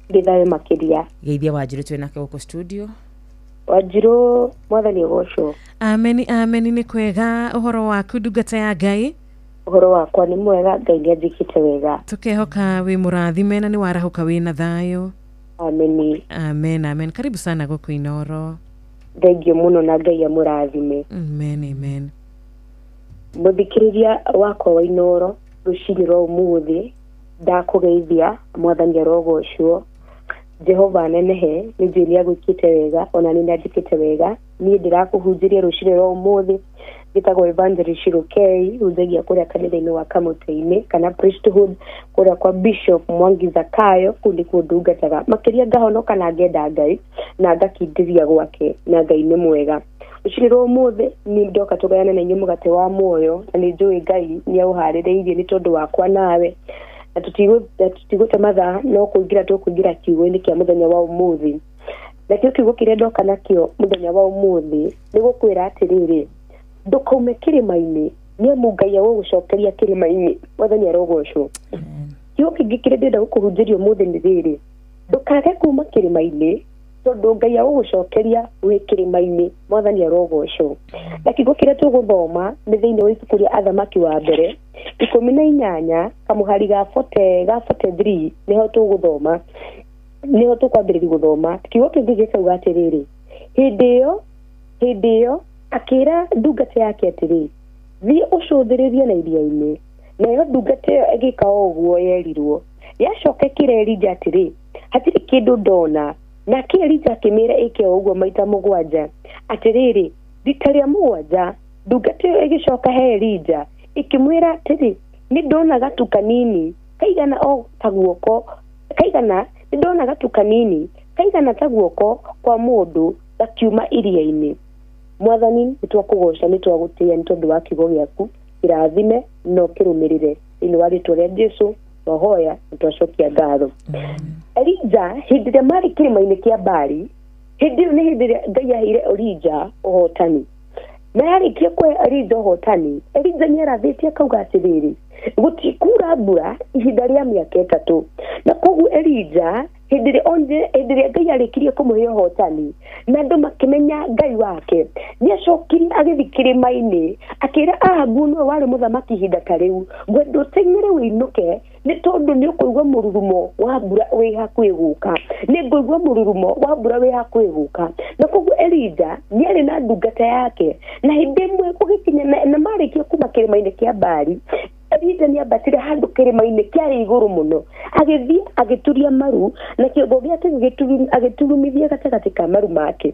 Ndĩ thayũ makĩria. Geithia Wanjirũ twĩ nake gũkũ studio. Wanjirũ, Mwathani agocwo. Ameni, ameni. Nĩ kwega. Ũhoro waku, ndungata ya Ngai? Ũhoro wakwa nĩ mwega, Ngai nĩ anjĩkĩte wega. Tukehoka wĩ mũrathime na nĩ warahũka wĩ na thayũ. Ameni. Amen, amen. Karibu sana gũkũ Inoro. Thengiũ mũno na Ngai amũrathime. Amen, amen. Mũthikĩrĩria wakwa wa Inoro rũcinĩ rwa ũmũthĩ, ndakũgeithia. Mwathani arogocwo, Jehova anenehe. Nĩ njũĩ nĩ agwĩkĩte wega, ona nĩ anjĩkĩte wega. Niĩ ndĩrakũhunjĩria rũcinĩ rwa ũmũthĩ njĩtagwo Evangelist Shirokei, hunjagia kũrĩa kanitha-inĩ wa Kamũtĩ-inĩ kana priesthood kũrĩa kwa Bishop Mwangi Zakayo. Kũu nĩkuo ndungataga makĩria, ngahonoka na ngenda Ngai na ngakindĩria gwake, na Ngai nĩ mwega. Rũcinĩ rwa ũmũthĩ nĩ ndoka tũgayane na inyuĩ mũgate wa muoyo, na nĩ njũĩ Ngai nĩ aũharĩrĩirie nĩ tondũ wakwa nawe, na tũtigũte mathaa, no kũingĩra tũkũingĩra kiugo-inĩ kĩa mũthenya wa ũmũthĩ. Nakĩo kiugo kĩrĩa ndoka nakĩo mũthenya wa ũmũthĩ nĩ gũkwĩra atĩrĩrĩ, ndũkaume kĩrĩma-inĩ, nĩ amu Ngai agũgũcokeria kĩrĩma-inĩ. Mwathani arogocwo. Kiugo kĩngĩ kĩrĩa ndĩrenda gũkũhunjĩria ũmũthĩ nĩ rĩrĩ, ndũkage kuma kĩrĩma-inĩ, tondũ Ngai agũgũcokeria wĩ kĩrĩma-inĩ. Mwathani arogocwo. Na kiugo kĩrĩa tũgũthoma nĩ thĩinĩ wa ibuku rĩa Athamaki wa Mbere 18 kamũhari ga 43, nĩho tũgũthoma, nĩho tũkwambĩrĩria gũthoma. Kiugo kĩngĩ gĩkauga atĩrĩrĩ, hĩndĩ ĩyo akĩra ndungata yake atĩrĩ, "Thiĩ ũcũthĩrĩrie na iria-inĩ." Nayo ndungata ĩyo ĩgĩka o ũguo yerirwo. Yacoka ĩkĩra Elija atĩrĩ, "Hatirĩ kĩndũ ndona." Nake Elija akĩmĩra ĩke o ũguo maita 7. Atĩrĩrĩ, rita rĩa mũgwanja ndungata ĩyo ĩgĩcoka he Elija ĩkĩmwĩra atĩrĩ, "Nĩ ndona gatu kanini kaigana o ta guoko kaigana, nĩ ndona gatu kanini kaigana ta guoko kwa mũndũ gakiuma iria-inĩ." Mwathani, nĩ twakũgoca, nĩ twagũtĩĩa nĩ tondũ wa kiugo gĩaku. Kĩrathime no kĩrũmĩrĩre thĩinĩ wa rĩtwa rĩa Jesu twahoya na twacokia ngatho. Elija hĩndĩ ĩrĩa marĩ kĩrĩma-inĩ kĩa Bari, hĩndĩ ĩyo nĩ hĩndĩ ĩrĩa Ngai aheire Elija ũhotani, na yarĩkia kũhe Elija ũhotani, Elija nĩ arathĩtie akauga atĩrĩrĩ, gũtikura mbura ihinda rĩa mĩaka 3. Na koguo Elija hĩndĩ ĩrĩa onire, hĩndĩ ĩrĩa Ngai arĩkirie kũmũhe ũhotani na andũ makĩmenya Ngai wake, nĩ acokire agĩthiĩ kĩrĩma-inĩ akĩra Ahabu, nĩwe warĩ mũthamaki ihinda ta rĩu, "Ngwenda ũteng'ere wĩinũke." Nĩ tondũ nĩ ũkũigua mũrurumo wa mbura wĩ hakuhĩ gũka. Nĩ ngũigua mũrurumo wa mbura wĩ hakuhĩ gũka. Na koguo Elija nĩ arĩ na ndungata yake, na hĩndĩ ĩmwe gũgĩkinya na marĩkia kuma kĩrĩma-inĩ kĩa Bali, Elija nĩ ambatire handũ kĩrĩma-inĩ kĩarĩ igũrũ mũno, agĩthiĩ agĩturia maru na kĩongo gĩake agĩturumithia gatagatĩ ka maru make.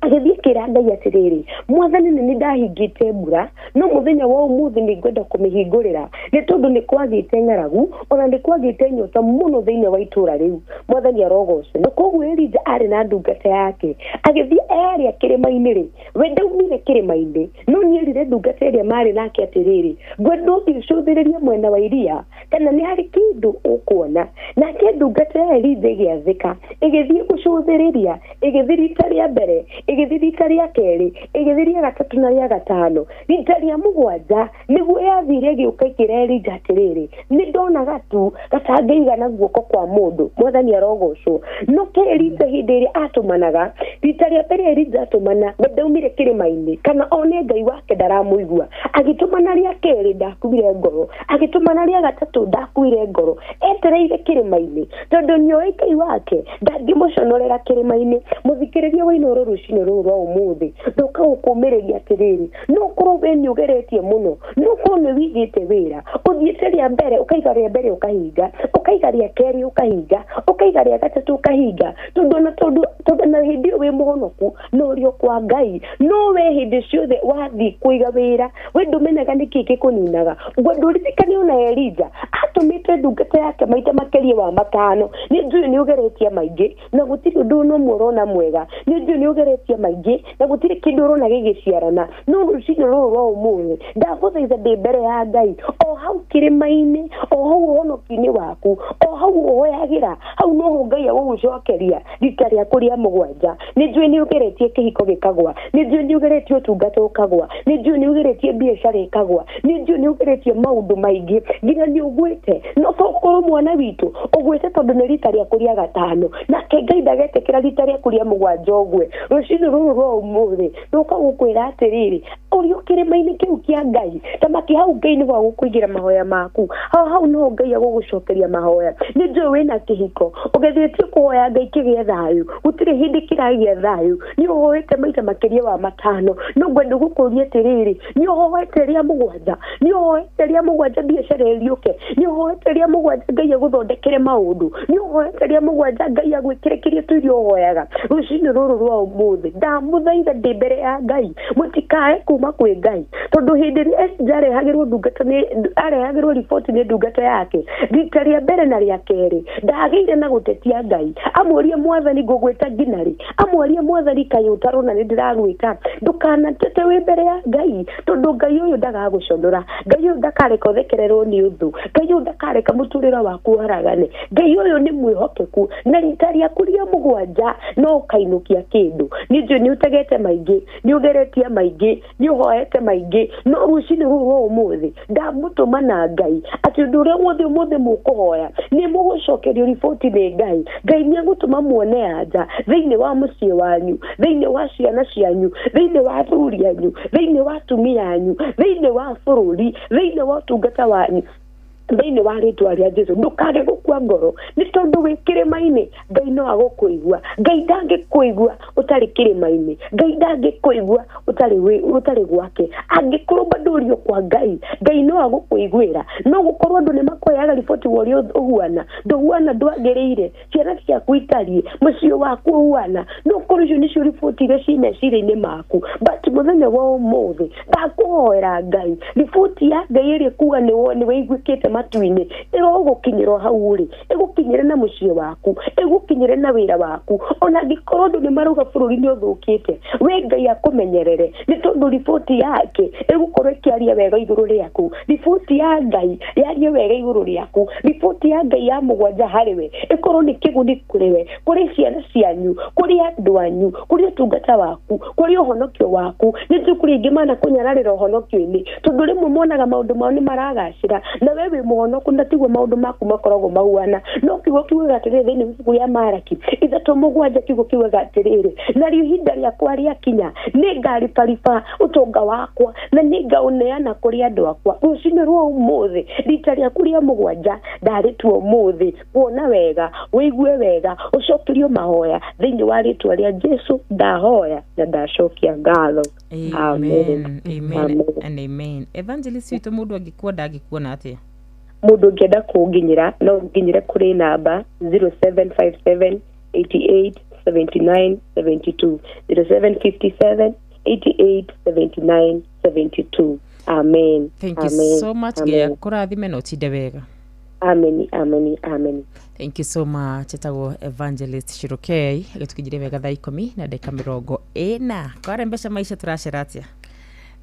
Agĩthiĩ akĩra Ngai atĩrĩrĩ, Mwathani, nĩ ndahingĩte mbura, no mũthenya wa ũmũthĩ nĩ ngwenda kũmĩhingũrĩra, nĩ tondũ nĩ kwagĩte ng'aragu ona nĩ kwagĩte nyota mũno thĩinĩ wa itũũra rĩu. Mwathani arogocwo. Na koguo Elija arĩ na ndungata yake, agĩthiĩ arĩa kĩrĩma-inĩ rĩ, we ndaumire kĩrĩma-inĩ, no nĩerire ndungata ĩrĩa marĩ nake atĩrĩrĩ, ngwenda ũthiĩ ũcũthĩrĩrie mwena wa iria kana nĩ harĩ kĩndũ ũkuona. Nake ndungata ya Elija ĩgĩathĩka, ĩgĩthiĩ gũcũthĩrĩria, ĩgĩthiĩ rita rĩa mbere, ĩgĩthiĩ rita rĩa kerĩ, ĩgĩthiĩ rĩa gatatũ na rĩa gatano. Rita rĩa mũgwanja nĩguo yathire ĩgĩũka ĩkĩra Elija atĩrĩrĩ, nĩ ndona gatu gatangĩigana guoko kwa mũndũ. Mwathani arogocwo. No ke Elija hĩndĩ ĩrĩa atũmanaga, rita rĩa mbere Elija atũmana, we ndaumire kĩrĩma-inĩ kana one Ngai wake ndaramũigua. Agĩtũmana rĩa kerĩ ndakuire ngoro, agĩtũmana rĩa gatatũ ndakuire ngoro, etereire kĩrĩma-inĩ tondũ nĩoĩ Ngai wake ndangĩmũconorera kĩrĩma-inĩ. Mũthikĩrĩria wa Inooro rũcinĩ rũrũ rwa ũmũthĩ, ndoka gũkũmĩrĩria atĩrĩrĩ, no ũkorwo we nĩ ũgeretie mũno, no ũkorwo nĩ wigĩte wĩra, ũthiĩte rĩa mbere ũkaiga rĩa mbere ũkahinga, ũkaiga rĩa kerĩ ũkahinga, ũkaiga rĩa gatatũ ũkahinga, tondũ na tondũ na hĩndĩ ĩyo wĩ mũhonoku no ũrĩ o kwa Ngai, no we hĩndĩ ciothe wathiĩ kũiga wĩra we ndũmenyaga nĩkĩ gĩkũninaga. Ngwenda ũririkane ona Elija atũmĩte ndungata yake maita makĩria wa matano. Nĩ njũĩ nĩ ũgeretie maingĩ na gũtirĩ ũndũ ona ũmwe ũrona mwega, nĩ njũĩ nĩ ũgeretie maingĩ na gũtirĩ kĩndũ ũrona gĩgĩciarana, no rũcinĩ rũrũ rwa ũmũthĩ ndagũthaitha ndĩ mbere ya Ngai, o hau kĩrĩma-inĩ, o hau ũhonoki-inĩ waku, o hau ũhoyagĩra, hau noho Ngai agũgũcokeria rita rĩaku rĩa mũgwanja. Nĩ njũĩ nĩ ũgeretie kĩhiko gĩkagwa, nĩ njũĩ nĩ ũgeretie ũtungata ũkagwa, nĩ njũĩ nĩ ũgeretie biacara ĩkagwa, nĩ njũĩ nĩ ũgeretie maũndũ maingĩ nginya nĩ ũgwĩte, no tokorwo mwana witũ ũgwĩte tondũ nĩ rita rĩaku rĩa gatano, nake Ngai ndagetĩkĩra rita rĩaku rĩa mũgwanja ũgwe. Rũcinĩ rũrũ rwa ũmũthĩ ndoka gũkwĩra atĩrĩrĩ, ũrĩ o kĩrĩma-inĩ kĩu kĩa Ngai, ta maki hau Ngai nĩho agũkũigĩra mahoya maku, hau hau noho Ngai agũgũcokeria mahoya. Nĩ njũĩ wĩna kĩhiko, ũgethetie kũhoya Ngai kĩgĩe thayũ, gũtirĩ hĩndĩ kĩragĩa thayũ, nĩ ũhoete maita makĩria wa matano, no ngwenda gũkũria atĩrĩrĩ, nĩ ũhoete rĩa mũgwanja, nĩ ũhoete rĩa mũgwanja biacara ĩriũke, nĩ ũhoete rĩa mũgwanja Ngai agũthondekere maũndũ, nĩ ũhoete rĩa mũgwanja Ngai agwĩkĩre kĩrĩa tũirio ũhoyaga. Rũcinĩ rũrũ rwa ũmũthĩ ndamũthaitha ndĩ mbere ya Ngai, mũtikae kuma kwĩ Ngai, tondũ hĩndĩ ĩrĩa Elija arehagĩrwo ndungata nĩ arehagĩrwo riboti nĩ ndungata yake rita rĩa mbere na rĩa kerĩ, ndagĩire na gũtetia Ngai, amũrie Mwathani ngũgwĩta nginya rĩ, amũrie Mwathani kaĩ ũtarona nĩ ndĩragwĩta. Ndũkanatete wĩ mbere ya Ngai, tondũ Ngai ũyũ ndagagũconora, Ngai ũyũ ndakareka ũthekererwo nĩ ũthũ, Ngai ũyũ ndakareka mũtũrĩre waku ũharagane, Ngai ũyũ nĩ mwĩhokeku, na rita rĩaku rĩa mũgwanja no ũkainũkia kĩndũ. Nĩ njũĩ nĩ ũtegete maingĩ, nĩ ũgeretie maingĩ, nĩ ũhoete maingĩ, no rũcinĩ rũrũ rwa ũmũthĩ ndamũtũma na Ngai atĩ ũndũ ũrĩa wothe ũmũthĩ mũkũhoya nĩ mũgũcokerio riboti nĩ Ngai. Ngai nĩ egũtũma muone anja thĩinĩ wa mũciĩ wanyu, thĩinĩ wa ciana cianyu, thĩinĩ wa athuri anyu, thĩinĩ wa atumia anyu, thĩinĩ wa bũrũri, thĩinĩ wa ũtungata wanyu, thĩinĩ wa rĩtwa rĩa Jesu. Ndũkage gũkua ngoro nĩ tondũ wĩ kĩrĩma-inĩ Ngai no agũkũigua. Ngai ndangĩkũigua ũtarĩ kĩrĩma-inĩ, Ngai ndangĩkũigua ũtarĩ gwake. Angĩkorwo bado ũrĩ o kwa Ngai, Ngai no agũkũiguĩra. No gũkorwo andũ nĩ makũheaga riboti wa ũrĩa ũhuana, ndũhuana, ndwagĩrĩire, ciana ciaku itariĩ, mũciĩ waku ũhuana, no korwo icio nĩcio riboti iria ciĩ meciria-inĩ maku. But mũthenya wa ũmũthĩ ndakũhoera Ngai riboti ya Ngai ĩrĩa ĩkuga nĩ wĩiguĩkĩte matu-inĩ ĩrogũkinyĩra hau ũrĩ, ĩgũkinyĩre na mũciĩ waku, ĩgũkinyĩre na wĩra waku. Ona angĩkorwo andũ nĩ marauga bũrũri nĩ ũthũkĩte, we Ngai akũmenyerere, nĩ tondũ riboti yake ĩgũkorwo ĩkĩaria wega igũrũ rĩaku. Riboti ya Ngai yarie wega igũrũ rĩaku, riboti ya Ngai ya mũgwanja harĩ we ĩkorwo nĩ kĩguni kũrĩ we, kũrĩ ciana cianyu, kũrĩ andũ anyu, kũrĩ ũtungata waku, kũrĩ ũhonokio waku. maku nĩ njũĩ kũrĩ aingĩ manakũnyararĩra ũhonokio-inĩ tondũ rĩmwe monaga maũndũ mao nĩ maragacĩra na we wĩ mũhonoku na tiguo maũndũ maku makoragwo mahuana. No kiugo kiugaga atĩrĩrĩ thĩinĩ wa ibuku rĩa Maraki 3:7 kiugo kiugaga atĩrĩrĩ, narĩo ihinda rĩakwa rĩakinya nĩngaribariba ũtonga wakwa na nĩngaũneana kũrĩ andũ akwa. Rũcinĩ rwa ũmũthĩ rita rĩaku rĩa mũgwanja ndarĩtua ũmũthĩ, kuona wega, wĩigue wega, ũcokerio mahoya thĩinĩ wa rĩtwa rĩa Jesu ndahoya na ndacokia ngatho. Amen, amen and amen. Evangelist witũ, mũndũ angĩkuona angĩkuona atĩa? Mũndũ ũngĩenda kũnginyĩra no nginyĩre kũrĩ namba 0757 88 79 72, 0757 88 79 72. Amen. Thank you Amen. so much. Amen. Ngai akũrathime na ũtinde wega. Amen, amen, amen. Thank you so much. Etagwo Evangelist Shirokei agĩtũkinyĩrie wega thaa 10:40. Kwarembesha maisha tũracera atĩa?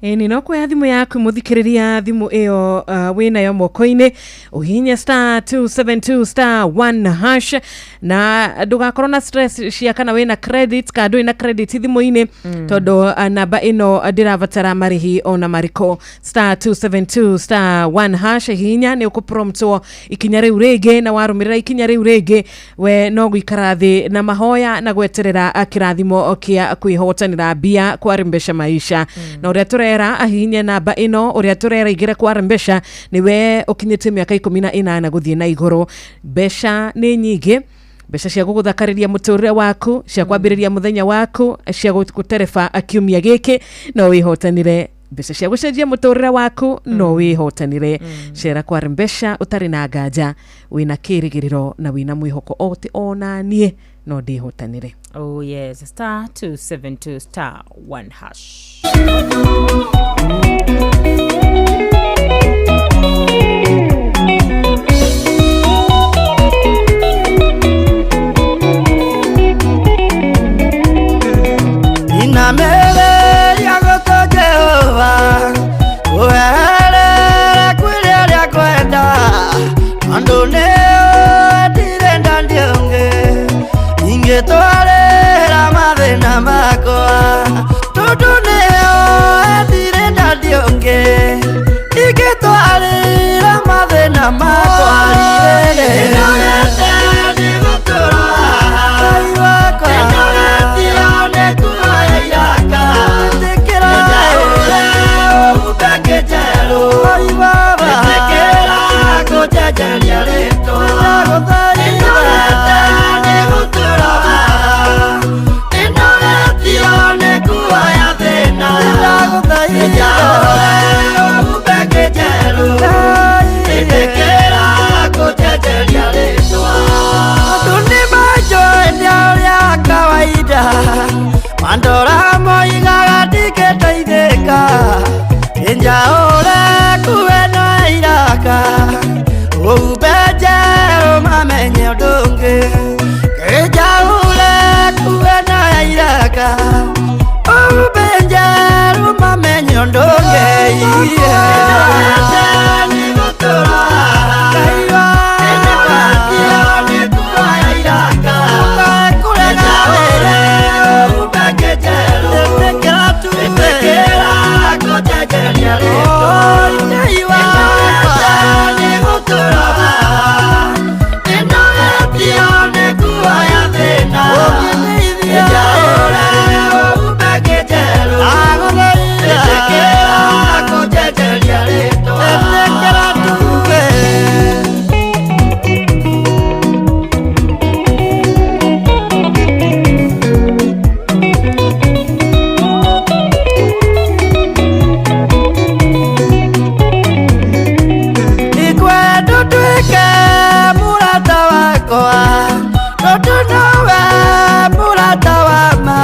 Ĩni no kuoya thimũ yaku mũthikĩrĩria, thimũ ĩyo wĩnayo moko-inĩ, ũhihinye *272*1# na ndũgakorwo na stress cia kana wĩna credit kana ndũrĩ na credit thimũ-inĩ, tondũ namba ĩno ndĩrabatara marĩhi ona marĩkũ. *272*1# hihinya, nĩ ũkũpromptwo ikinya rĩu rĩngĩ, na warũmĩrĩra ikinya rĩu rĩngĩ we no gũikara thĩ na mahoya na gweterera kĩrathimo kĩa kwĩhotanĩra mbia kwarembesha maisha. Na ũrĩa tũrera ahihinye namba ĩno, ũrĩa tũrera igĩre kwarembesha nĩwe ũkinyĩtie mĩaka 18 gũthiĩ na igũrũ. Mbeca nĩ nyingĩ, mbeca cia gũgũthakarĩria mũtũrĩre waku, cia kwambĩrĩria mũthenya waku, cia gũtereba kiumia gĩkĩ, no wĩhotanĩre mbeca cia gũcenjia mũtũrĩre waku, no wĩhotanĩre. Cera kwarembesha ũtarĩ na nganja, wĩna kĩrĩgĩrĩro na wĩna mwĩhoko ote ona niĩ no ndĩhotanĩre. Oh yes, *272*1#. Inamereria gũtũ Jehova ũherere kwĩrĩa rĩa kwenda tondũ nĩwe ndirenda ndiũngĩ ingĩtwarĩra mathĩna makwa tondũ nĩwe ndirenda ndiũngĩ ingĩtwarĩra mathĩna makwa rirĩrĩ. Nĩndorete nĩgũtũra Ngai wakwa, nĩndoretio nĩ kuoya iraka nĩndaũre ũhumbe kĩnjerũ ĩtĩkĩra kũnjenjeria rĩtwa. Nĩndorete nĩgũtũra nĩndoretio nĩ kuoya thĩna nĩndaũre ũhumbe kĩnjerũ ĩtĩkĩra kũnjenjeria rĩtwa. Andũ nĩmanjũĩ nĩ ũrĩa kawaida mandora moigaga ndingĩteithĩka njaũre kuwe na iraka ũhumbe njerũ mamenye ũndũ ũngĩ njaũre kuwe na iraka ũhumbe njerũ mamenye ũndũ ũngĩ. Nĩndorete nĩgũtũra Ngai wakwa, nĩndoretio nĩ kuoya iraka njaũre ũhumbe kĩnjerũ ĩtĩkĩra kũnjenjeria rĩtwa. Nĩndorete nĩgũtũra nĩndoretio nĩ kuoya thĩna njaũre ũhumbe kĩnjerũ ĩtĩkĩra kũnjenjeria rĩtwa. Ikwenda ũtuĩke mũrata wakwa tondũ nowe mũrata wa ma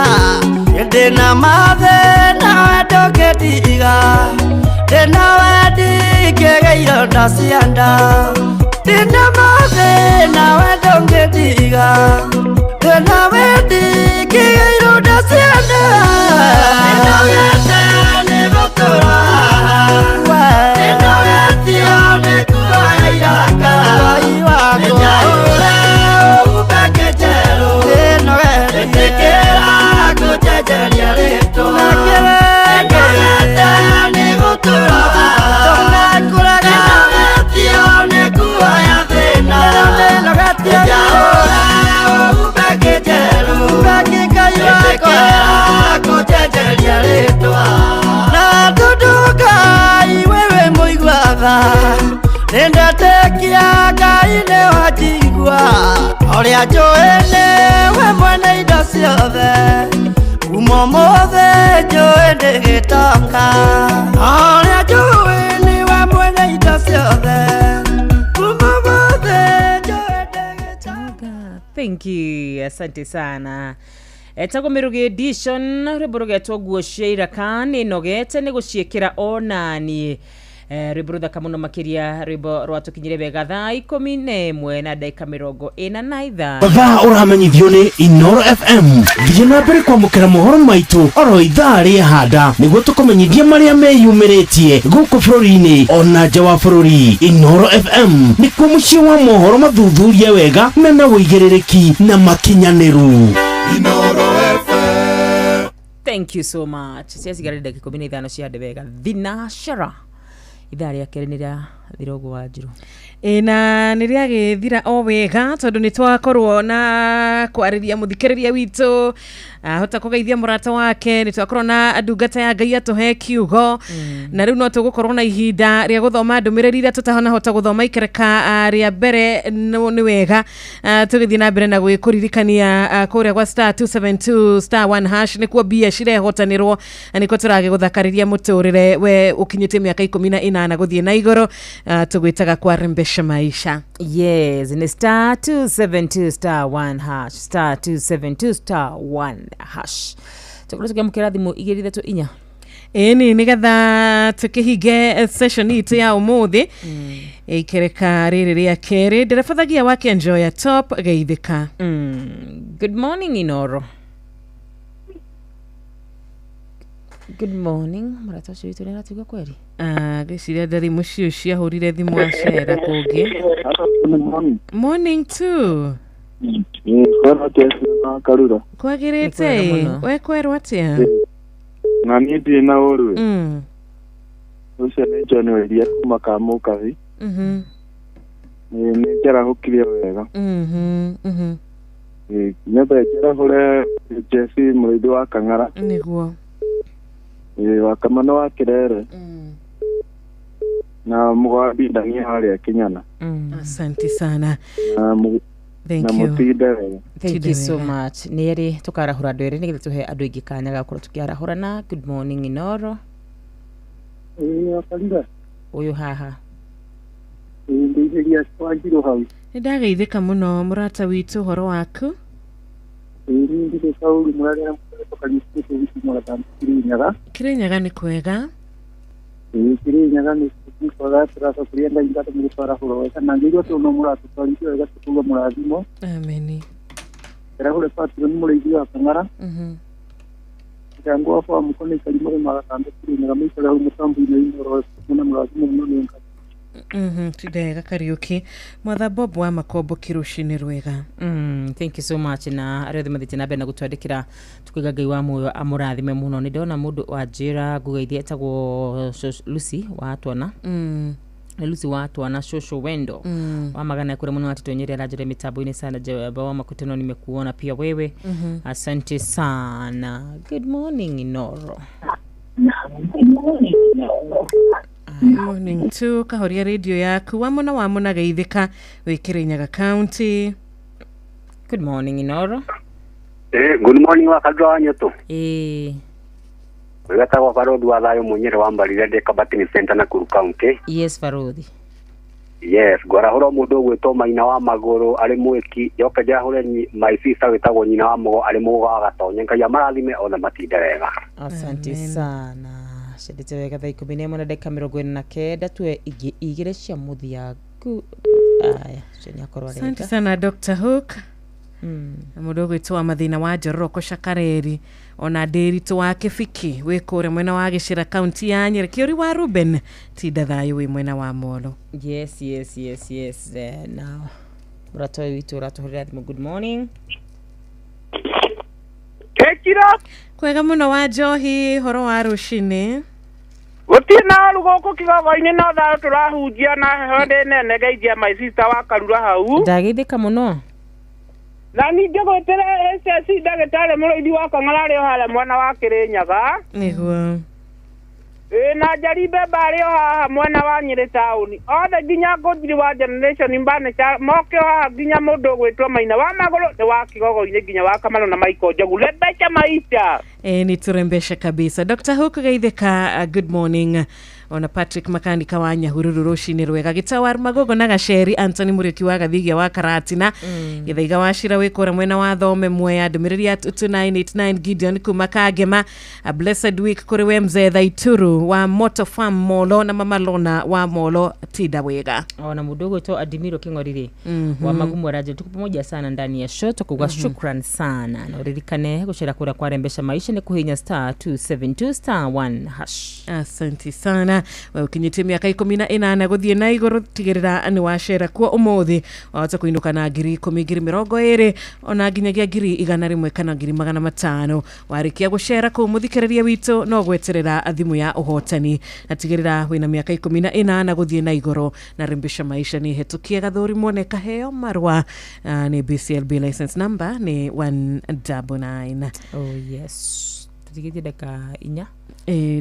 ndĩna mathĩna we ndũngĩndiga ndĩna wendi ngĩgĩa ironda cia nda ndĩna mathĩna we ndũngĩndiga ndĩna wendi ngĩgĩa ironda cia nda. Nĩndorete nĩgũtũra nĩndoretio nĩ kuoya iraka nĩnjaũre ũhumbe kĩnjerũ ĩtĩkĩra kũnjenjeria rĩtwa. Ũrĩa njũĩ nĩwe mwene indo ciothe Kuma ũmũthĩ njũĩ ndĩ gĩtonga Ũrĩa njũĩ nĩwe mwene indo ciothe Kuma ũmũthĩ njũĩ ndĩ gĩtonga. Thank you, asante sana. Etagwo Mĩrũgĩ Edition, rwĩmbo rũgetwo nguo cia iraka nĩ nogete nĩ gũciĩkĩra onaniĩ. Rwĩmbo rũthaka mũno makĩria, rwĩmbo rwatũkinyire wega thaa 11 na ndagĩka 45. Mathaa ũramenyithio nĩ Inoro FM. Thiĩ na mbere kwamũkĩra mohoro maitũ oro ithaa rĩa handa nĩguo tũkũmenyithie marĩa meyumĩrĩtie gũkũ bũrũri-inĩ ona nja wa bũrũri. Inoro FM nĩkuo mũciĩ wa mohoro mathuthurie wega mena ũigĩrĩrĩki na makinyanĩru. Thank you so much. Ciacigarire ndagĩka 15 ciande wega. Thinashara ithaa rĩa kerĩ nĩ rĩathira ũguo wa Njirũ. Ĩ na nĩ rĩagĩthira o wega tondũ nĩ twakorwo na kwarĩria mũthikĩrĩria witũ ahota kũgeithia mũrata wake, nĩ twakorwo na ndungata ya Ngai atũhe kiugo, na rĩu no tũgũkorwo na ihinda rĩa gũthoma ndũmĩrĩri iria tũtanahota gũthoma ikereka rĩa mbere. Nĩ wega tũgĩthiĩ na mbere na gwĩkũririkania kũrĩa gwa star 272 star 1 hash nĩkuo mbia cirehotanĩrwo na nĩkuo tũragĩgũthakarĩria mũtũrĩre we ũkinyĩtie mĩaka 18 gũthiĩ na igũrũ. Tũgwĩtaga kwa Rembesha Maisha. Yes, ni star 272 star 1 hash, star 272 star 1 hash. Tũkorwo tũkĩamũkĩra thimũ 2 3 4. Ĩni nĩgetha tũkĩhinge session itũ ya ũmũthĩ ikereka rĩrĩ rĩa kerĩ nderebathagia wake Njoya Top geithĩka. Good morning Inoro. Good morning. Mũrata ũcio witũ nĩaratuga kweri? Ngwĩciria ndarĩ mũciĩ ũcio ahũrire thimũ acera kũngĩ. Morning too. Karura. Kwagĩrĩte we kwerwo atĩa? Na niĩ ndirĩ na ũru. Ũcio nĩ John Wairia kuma Kamũkabi. Nĩ njarahũkire wega. Nyambe njarahũre Jesse mũrĩithi wa Kang'ara. Nĩguo. Wa Kamano wa Kĩrere. Na mũgambi ndania harĩa Kinyana. Asante sana. Thank you. Thank you so much. Nĩ erĩ tũkarahũra andũ erĩ nĩgetha tũhe andũ aingĩ kanya ga gũkorwo tũkĩarahũrana. Good morning Inoro. Ũyũ haha. Ndeithĩria Wanjirũ hau. Nĩ ndageithĩka mũno mũrata witũ, ũhoro waku? Niĩ ndirĩ kaũru, mũrarĩa mũratũka Kirinyaga. Kirinyaga nĩ kwega. Kirinyaga nĩ kwega, tũracokeria Ngai ngatho nĩ gũtwarahũra wega na ngĩigua tondũ no mũratũtwarithia wega tũkauga mũrathimo. Ameni. Ndĩrahũre Patroni mũrĩithi wa Kang'ara. Ndango wa mũkono ikari mũrĩma gatambĩ Kirinyaga mũikare hau mũtambo-inĩ Inoro na mũrathimo mũno nĩ Ngai. Tidega Kariuki mwatha Bob wa Makombo kirucini rwega. Thank you so much na arĩa othe mathiĩte na mbere na gũtwandĩkĩra tukiuga Ngai wa muoyo amũrathime mũno. Nĩ ndona mũndũ wa njĩra ngũgeithia etagwo Lucy wa Twana. Nĩ Lucy wa Twana shosho Wendo. Wa magana kura mũno atitonyere aranjĩra mĩtambo-inĩ sana. Jaba wa makutano nimekuona pia wewe. Asante sana. Good morning Inoro. Good morning Inoro. Morning to kahoria radio yaku wamona wamona geithĩka wĩ Kirinyaga County. Good morning Inoro. Good morning wa Kadwa wa Nyoto. Wetagwo Farodhi wa Thayo Munyere wa Mbarire ndĩ Kabatini Center Nakuru County. Yes Farodhi. Yes, ngwarahũra mũndũ ũgwĩtwo Maina wa Magũrũ arĩ mwĩki yoke njahũre my sister wĩtagwo nyina wa Mũgo arĩ Mũgo wa Gatonye. Ngai amarathime othe matinde wega. Asante sana. Cendete wega thaa 11 na ndagĩka 49 tuwe ingĩ igĩrĩ cia mũthia. Aya, ũcio nĩ akorwo areka. Asante sana Dr. Hook. Mũndũ ũgwĩtwo wa mathĩna wa njororoko Shakareri ona Ndĩritũ wa Kĩbiki wĩ kũrĩa mwena wa Gĩcĩra kaunti ya Nyĩrĩ. Kĩũri wa Ruben tinda thayũ wĩ mwena wa Molo. Yes yes yes yes. Now mũrata ũyũ witũ ũratũhũrĩra thimũ. Good morning. Ekira kwega mũno wa Njohi, horo wa rũcinĩ. Gũtirĩ na ũru gũkũ kĩgogo-inĩ no thayũ tũrahunjia na heho ndĩ nene. Geithia my sister wa Karura hau. Ndageithĩka mũno. Na ningĩ gwĩtĩra SSC ndagĩtarĩ mũrĩithi wa Kang'ara arĩ o harĩa mwena wa Kĩrĩnyaga. Nĩguo. Na njari mbemba arĩ o haha mwena wa Nyĩrĩ taũni. Othe nginya ngũnjiri wa generation mbane cha moke o haha nginya mũndũ ũgwĩtwo Maina wa magũrũ nĩ wa Kigogo-inĩ nginya wa Kamano na Michael Njogu. Rembesha maisha. Ni turembesha kabisa. Dr. Hook Gaitheka, good morning. Ona Patrick Makanika wa Nyahururu rũcinĩ rwega. Gĩtawar Magogo na Gaceri Anthony Muriuki wa Gathigia wa Karatina. Gĩthaiga wa Cira wĩ mwena wa Thome Mwea. Ndũmĩrĩri ya 2989 Gideon kuma Kagema. A blessed week kũrĩ we mzee Thaituru wa Moto Farm Molo na Mama Lona wa Molo tinda wega. Ona mũndũ ũgwĩtwo Adimiro King'oriri wa Magumu Rajo, tuko pamoja sana ndani ya show, tukuga shukran sana. Na uririkane gucera kura kwa Rembesha Maisha ni kuhinya star 272 star 1 hash. Asante sana. We ukinyite miaka 18 guthie na iguru tigirira ni wacera kuo umuthi wahota kuinuka na 10,000 20,000 ona nginyagia 100,000 kana 500,000. Warikia gucera kuu muthikiriria witu no gweterera thimu ya uhotani na tigirira wina miaka 18 guthie na iguru na Rembesha Maisha ni hetukie gathuri mwone kaheo marua. Ni BCLB license number ni 199. Oh yes, tutigithie dakika inya.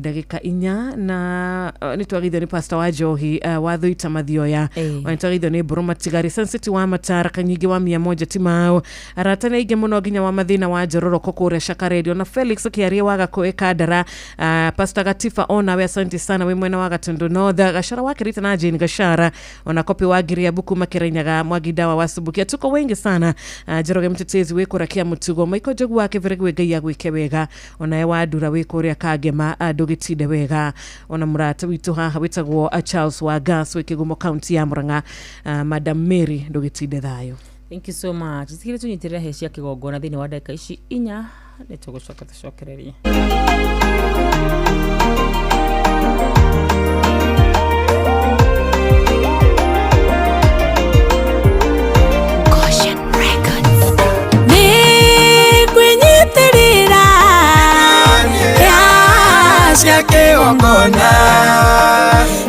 Dakika inya na nitwagithio ni pastor wa Njohi wa Thuita Mathioya. Nitwagithio ni Mburu Matigari Sensiti wa Matara Kanyingi wa 100 Timao arata nĩ aingĩ mũno nginya wa Mathĩna wa Njororoko kũrĩa Shaka Radio na Felix Kĩaria wa Gakũĩ Kandara. Pastor Gatifa onawe asante sana wĩ mwena wa Gatundu North. Gashara wa Kirita na Jane Gashara ona kopi wa Ngiria Buku Makirenyaga Mwagindawa wa Subukia. Tuko wengi sana. Njoroge Mtetezi wĩ kũrakia Mũtugo Michael Njogu wa Kĩbĩrĩgwe Ngai agwĩke wega onawe wa Ndura wĩ kũrĩa Kangema ndũgĩtinde wega. Ona mũrata witũ haha wĩtagwo Charles wa Gas wĩ Kĩgumo county ya Murang'a. Madam Mary ndũgĩtinde thayũ. Thank you so much. Tikire tunyitĩrĩra he cia kĩgongona thĩinĩ wa ndagĩka ici inya nĩ tũgũcoka tũcokererie. Caution Records. Nĩngwĩnyitĩrĩra cia kĩgongona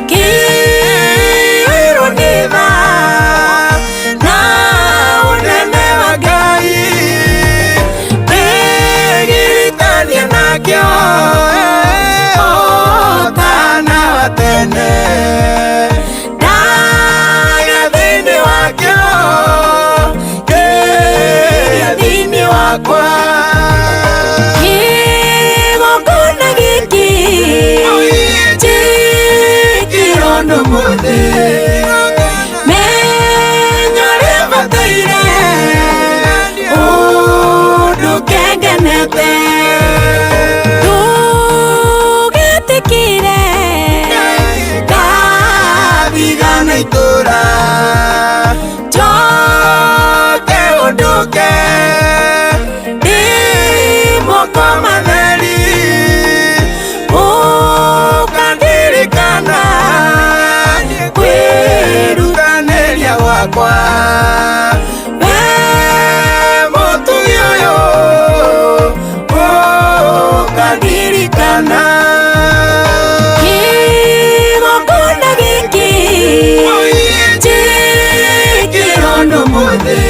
kĩirwo nĩ tha na ũnene wa Ngai ndĩgiritania nakĩo ũtana wa tene ndaga thĩinĩ wakĩo kĩrĩa thĩinĩ wakwa kĩgongona gĩkĩ njĩkĩrwo mũthĩ menya ũrĩa bataire ũndũ kengenete ndũgetĩkĩre ngathigana itũra njoke ũndũke ndĩ moko matheri ũkandirikana kwĩrutanĩria gwakwa we mũtugi ũyũ ũkandirikana kĩgongona gĩkĩ njĩkĩrwo mũthĩ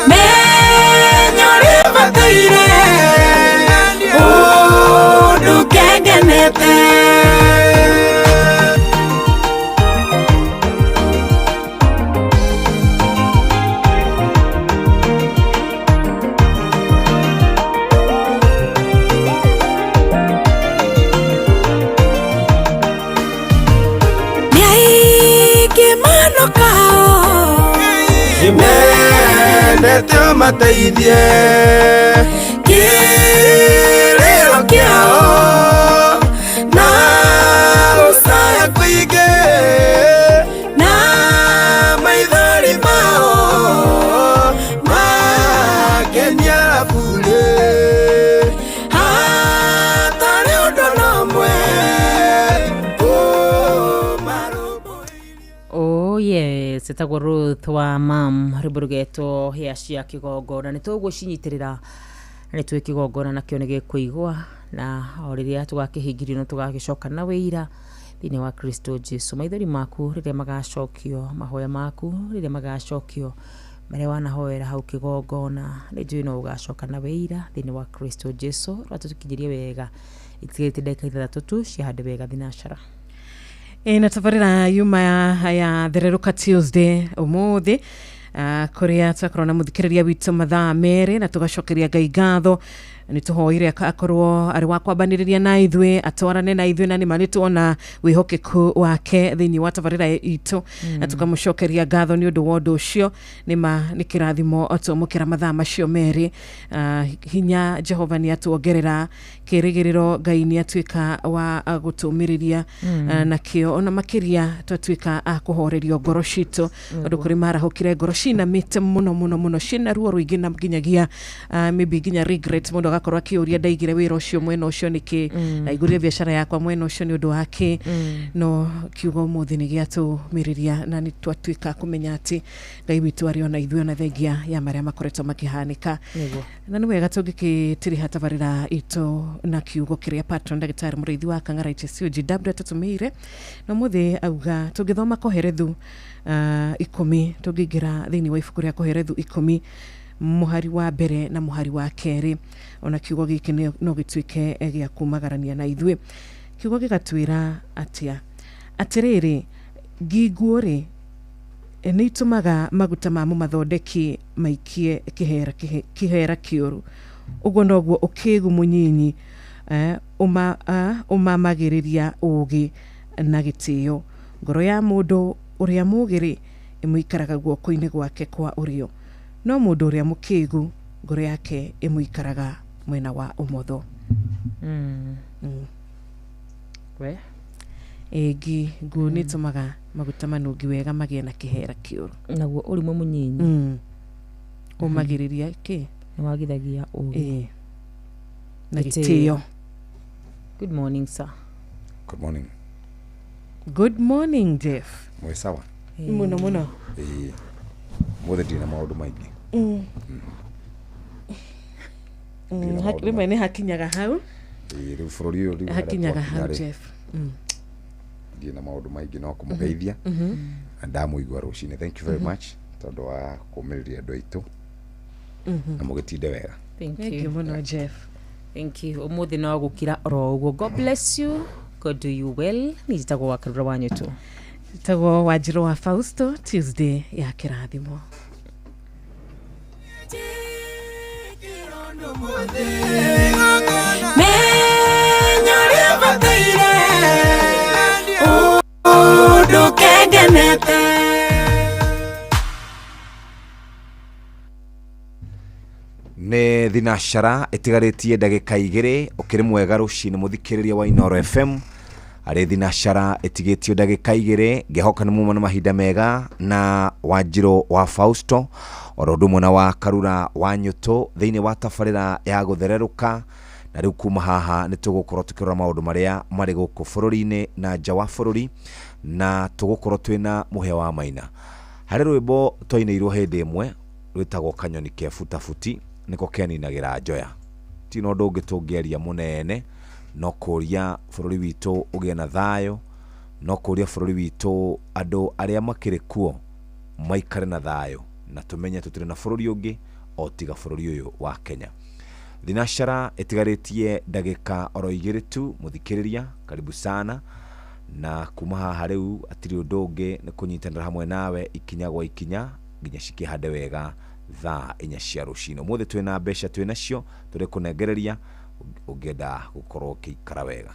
menya ũrĩa bataire ũndũ kengenete. Mendete ũmateithie kĩrĩro kĩao na gũcaya kũingĩ na maithori mao makenia burĩ hatarĩ ũndũ na ũmwe. Oh yes, etagwo Ruth wa mam rwĩmbo rũgetwo hĩa cia kĩgongona. Nĩ tũgũcinyitĩrĩra na nĩ tũĩ kĩgongona nakĩo nĩ gĩkũigwa na o rĩrĩa tũgakĩhingirio no tũgagĩcoka na wĩira thĩinĩ wa Kristo Jesu. Maithori maku rĩrĩa magacokio, mahoya maku rĩrĩa magacokio marĩa wanahoera hau kĩgongona, nĩ njũĩ no ũgacoka na wĩira thĩinĩ wa Kristo Jesu. Rwatũkinyĩrie wega Itigarĩte ndagĩka 6 tu ciahande wega thinacara. Ĩ na tabarĩra yuma ya thererũka Tuesday ũmũthĩ, kũrĩa twakorwo na mũthikĩrĩria witũ mathaa 2 na tũgacokeria Ngai ngatho. Nĩ tũhoire akorwo arĩ wa kwambanĩrĩria na ithuĩ, atwarane na ithuĩ, na nĩ ma nĩ tuona wĩhokeku wake thĩinĩ wa tabarĩra itũ, na tũkamũcokeria ngatho nĩ ũndũ wa ũndũ ũcio. Nĩ ma nĩ kĩrathimo twamũkĩra mathaa macio 2. Hinya Jehova nĩ atuongerera, kĩrĩgĩrĩro Ngai nĩ atuĩka wa gũtũmĩrĩria, nakĩo ona makĩria twatuĩka a kũhorerio ngoro citũ, tondũ kũrĩ marahũkire ngoro cinamĩte mũno mũno mũno, ciĩna ruo rũingĩ na nginyagia maybe nginya regret, mũndũ agakorwo akĩũria ndaigire wĩra ũcio mwena ũcio nĩkĩ, ndaigũrire biacara yakwa mwena ũcio nĩ ũndũ wa kĩ. No kiugo ũmũthĩ nĩ gĩatũmĩrĩria na nĩ twatuĩka kũmenya atĩ Ngai witũ arĩ ona ithuĩ, ona thengia ya marĩa makoretwo makĩhanĩka. Na nĩ wega tũngĩkĩtiriha tabarĩra itũ na kiugo kĩrĩa patron ndagĩtarĩ mũrĩithi wa Kang'ara HSUGW atũtũmĩire na ũmũthĩ. Auga tũngĩthoma Koherethu 10, tũngĩingĩra thĩinĩ wa ibuku rĩa Koherethu 10 mũhari wa 1 na mũhari wa 2, ona kiugo gĩkĩ no gĩtuĩke gĩa kumagarania na ithuĩ. Kiugo gĩgatwĩra atĩa? Atĩrĩrĩ, nginguo rĩ, nĩ itũmaga maguta ma mũmathondeki maikie kĩhera kĩũru, ũguo noguo ũkĩgu mũnyinyi ũmamagĩrĩria ũũgĩ na gĩtĩo. Ngoro ya mũndũ ũrĩa mũũgĩ-rĩ, ĩmũikaraga guoko-inĩ gwake kwa ũrĩo, no mũndũ ũrĩa mũkĩgu ngoro yake ĩmũikaraga mwena wa ũmotho. We ĩngĩ nguo nĩ ĩtũmaga maguta manungi wega magĩe na kĩhera kĩũru, naguo ũrimũ mũnyinyi ũmagĩrĩria kĩ? Nĩ wagithagia ũũgĩ na gĩtĩo. Good morning, sir. Good morning. Good morning, Jeff. Mwĩ sawa? Mũno mũno. Ĩĩ. Mũthĩ ndirĩ na maũndũ maingĩ. Rĩmwe nĩ hakinyaga hau. Ĩĩ, rĩu bũrũri ũyũ rĩu hakinyaga hau, Jeff. Ndirĩ na maũndũ maingĩ no kũmũgeithia na ndamũigua rũcinĩ. Thank you very much tondũ wa kũmĩrĩria andũ aitũ na mũgĩtinde wega. Thank you mũno, Jeff. Thank you. Ũmũthĩ no gũkira oro ũguo. God bless you. God do you well. Nĩ njĩtagwo wa Karura wa Nyũtũ. Njĩtagwo Wanjirũ wa Fausto. Tuesday ya kĩrathimo. Menya ũrĩa bataire ũndũ kengenete. Nĩ thinacara ĩtigarĩtie ndagĩka 2. Ũkĩrĩ mwega rũcinĩ mũthikĩrĩria wa Inooro FM. Arĩ thinacara ĩtigĩtio ndagĩka 2, ngĩhoka nĩ muma na mahinda mega na Wanjirũ wa Fausto oro ũndũ ũmwe na wa Karura wa Nyũtũ thĩinĩ wa tabarĩra ya gũthererũka. Na rĩu kuma haha nĩ tũgũkorwo tũkĩrora maũndũ marĩa marĩ gũkũ bũrũri-inĩ na nja wa bũrũri, na tũgũkorwo twĩna mũhĩa wa maina. Harĩ rwĩmbo twainĩirwo hĩndĩ ĩmwe rwĩtagwo Kanyoni ke butabuti, nĩko keninagĩra njoya. Ti na ũndũ ũngĩ tũngĩaria mũnene, no kũria bũrũri witũ ũgĩe na thayũ, no kũria bũrũri witũ andũ arĩa makĩrĩ kuo maikare na thayũ, na tũmenye tũtirĩ na bũrũri ũngĩ o tiga bũrũri ũyũ wa Kenya. Thinacara ĩtigarĩtie ndagĩka oro 2 tu. Mũthikĩrĩria, karibu sana. Na kuma haha rĩu atirĩ ũndũ ũngĩ nĩ kũnyitanĩra hamwe nawe ikinya gwa ikinya nginya cikĩhande wega thaa 4 cia rũcinĩ. Ũmũthĩ twĩna mbeca twĩnacio tũrĩ kũnengereria ũngĩenda gũkorwo ũkĩikara wega.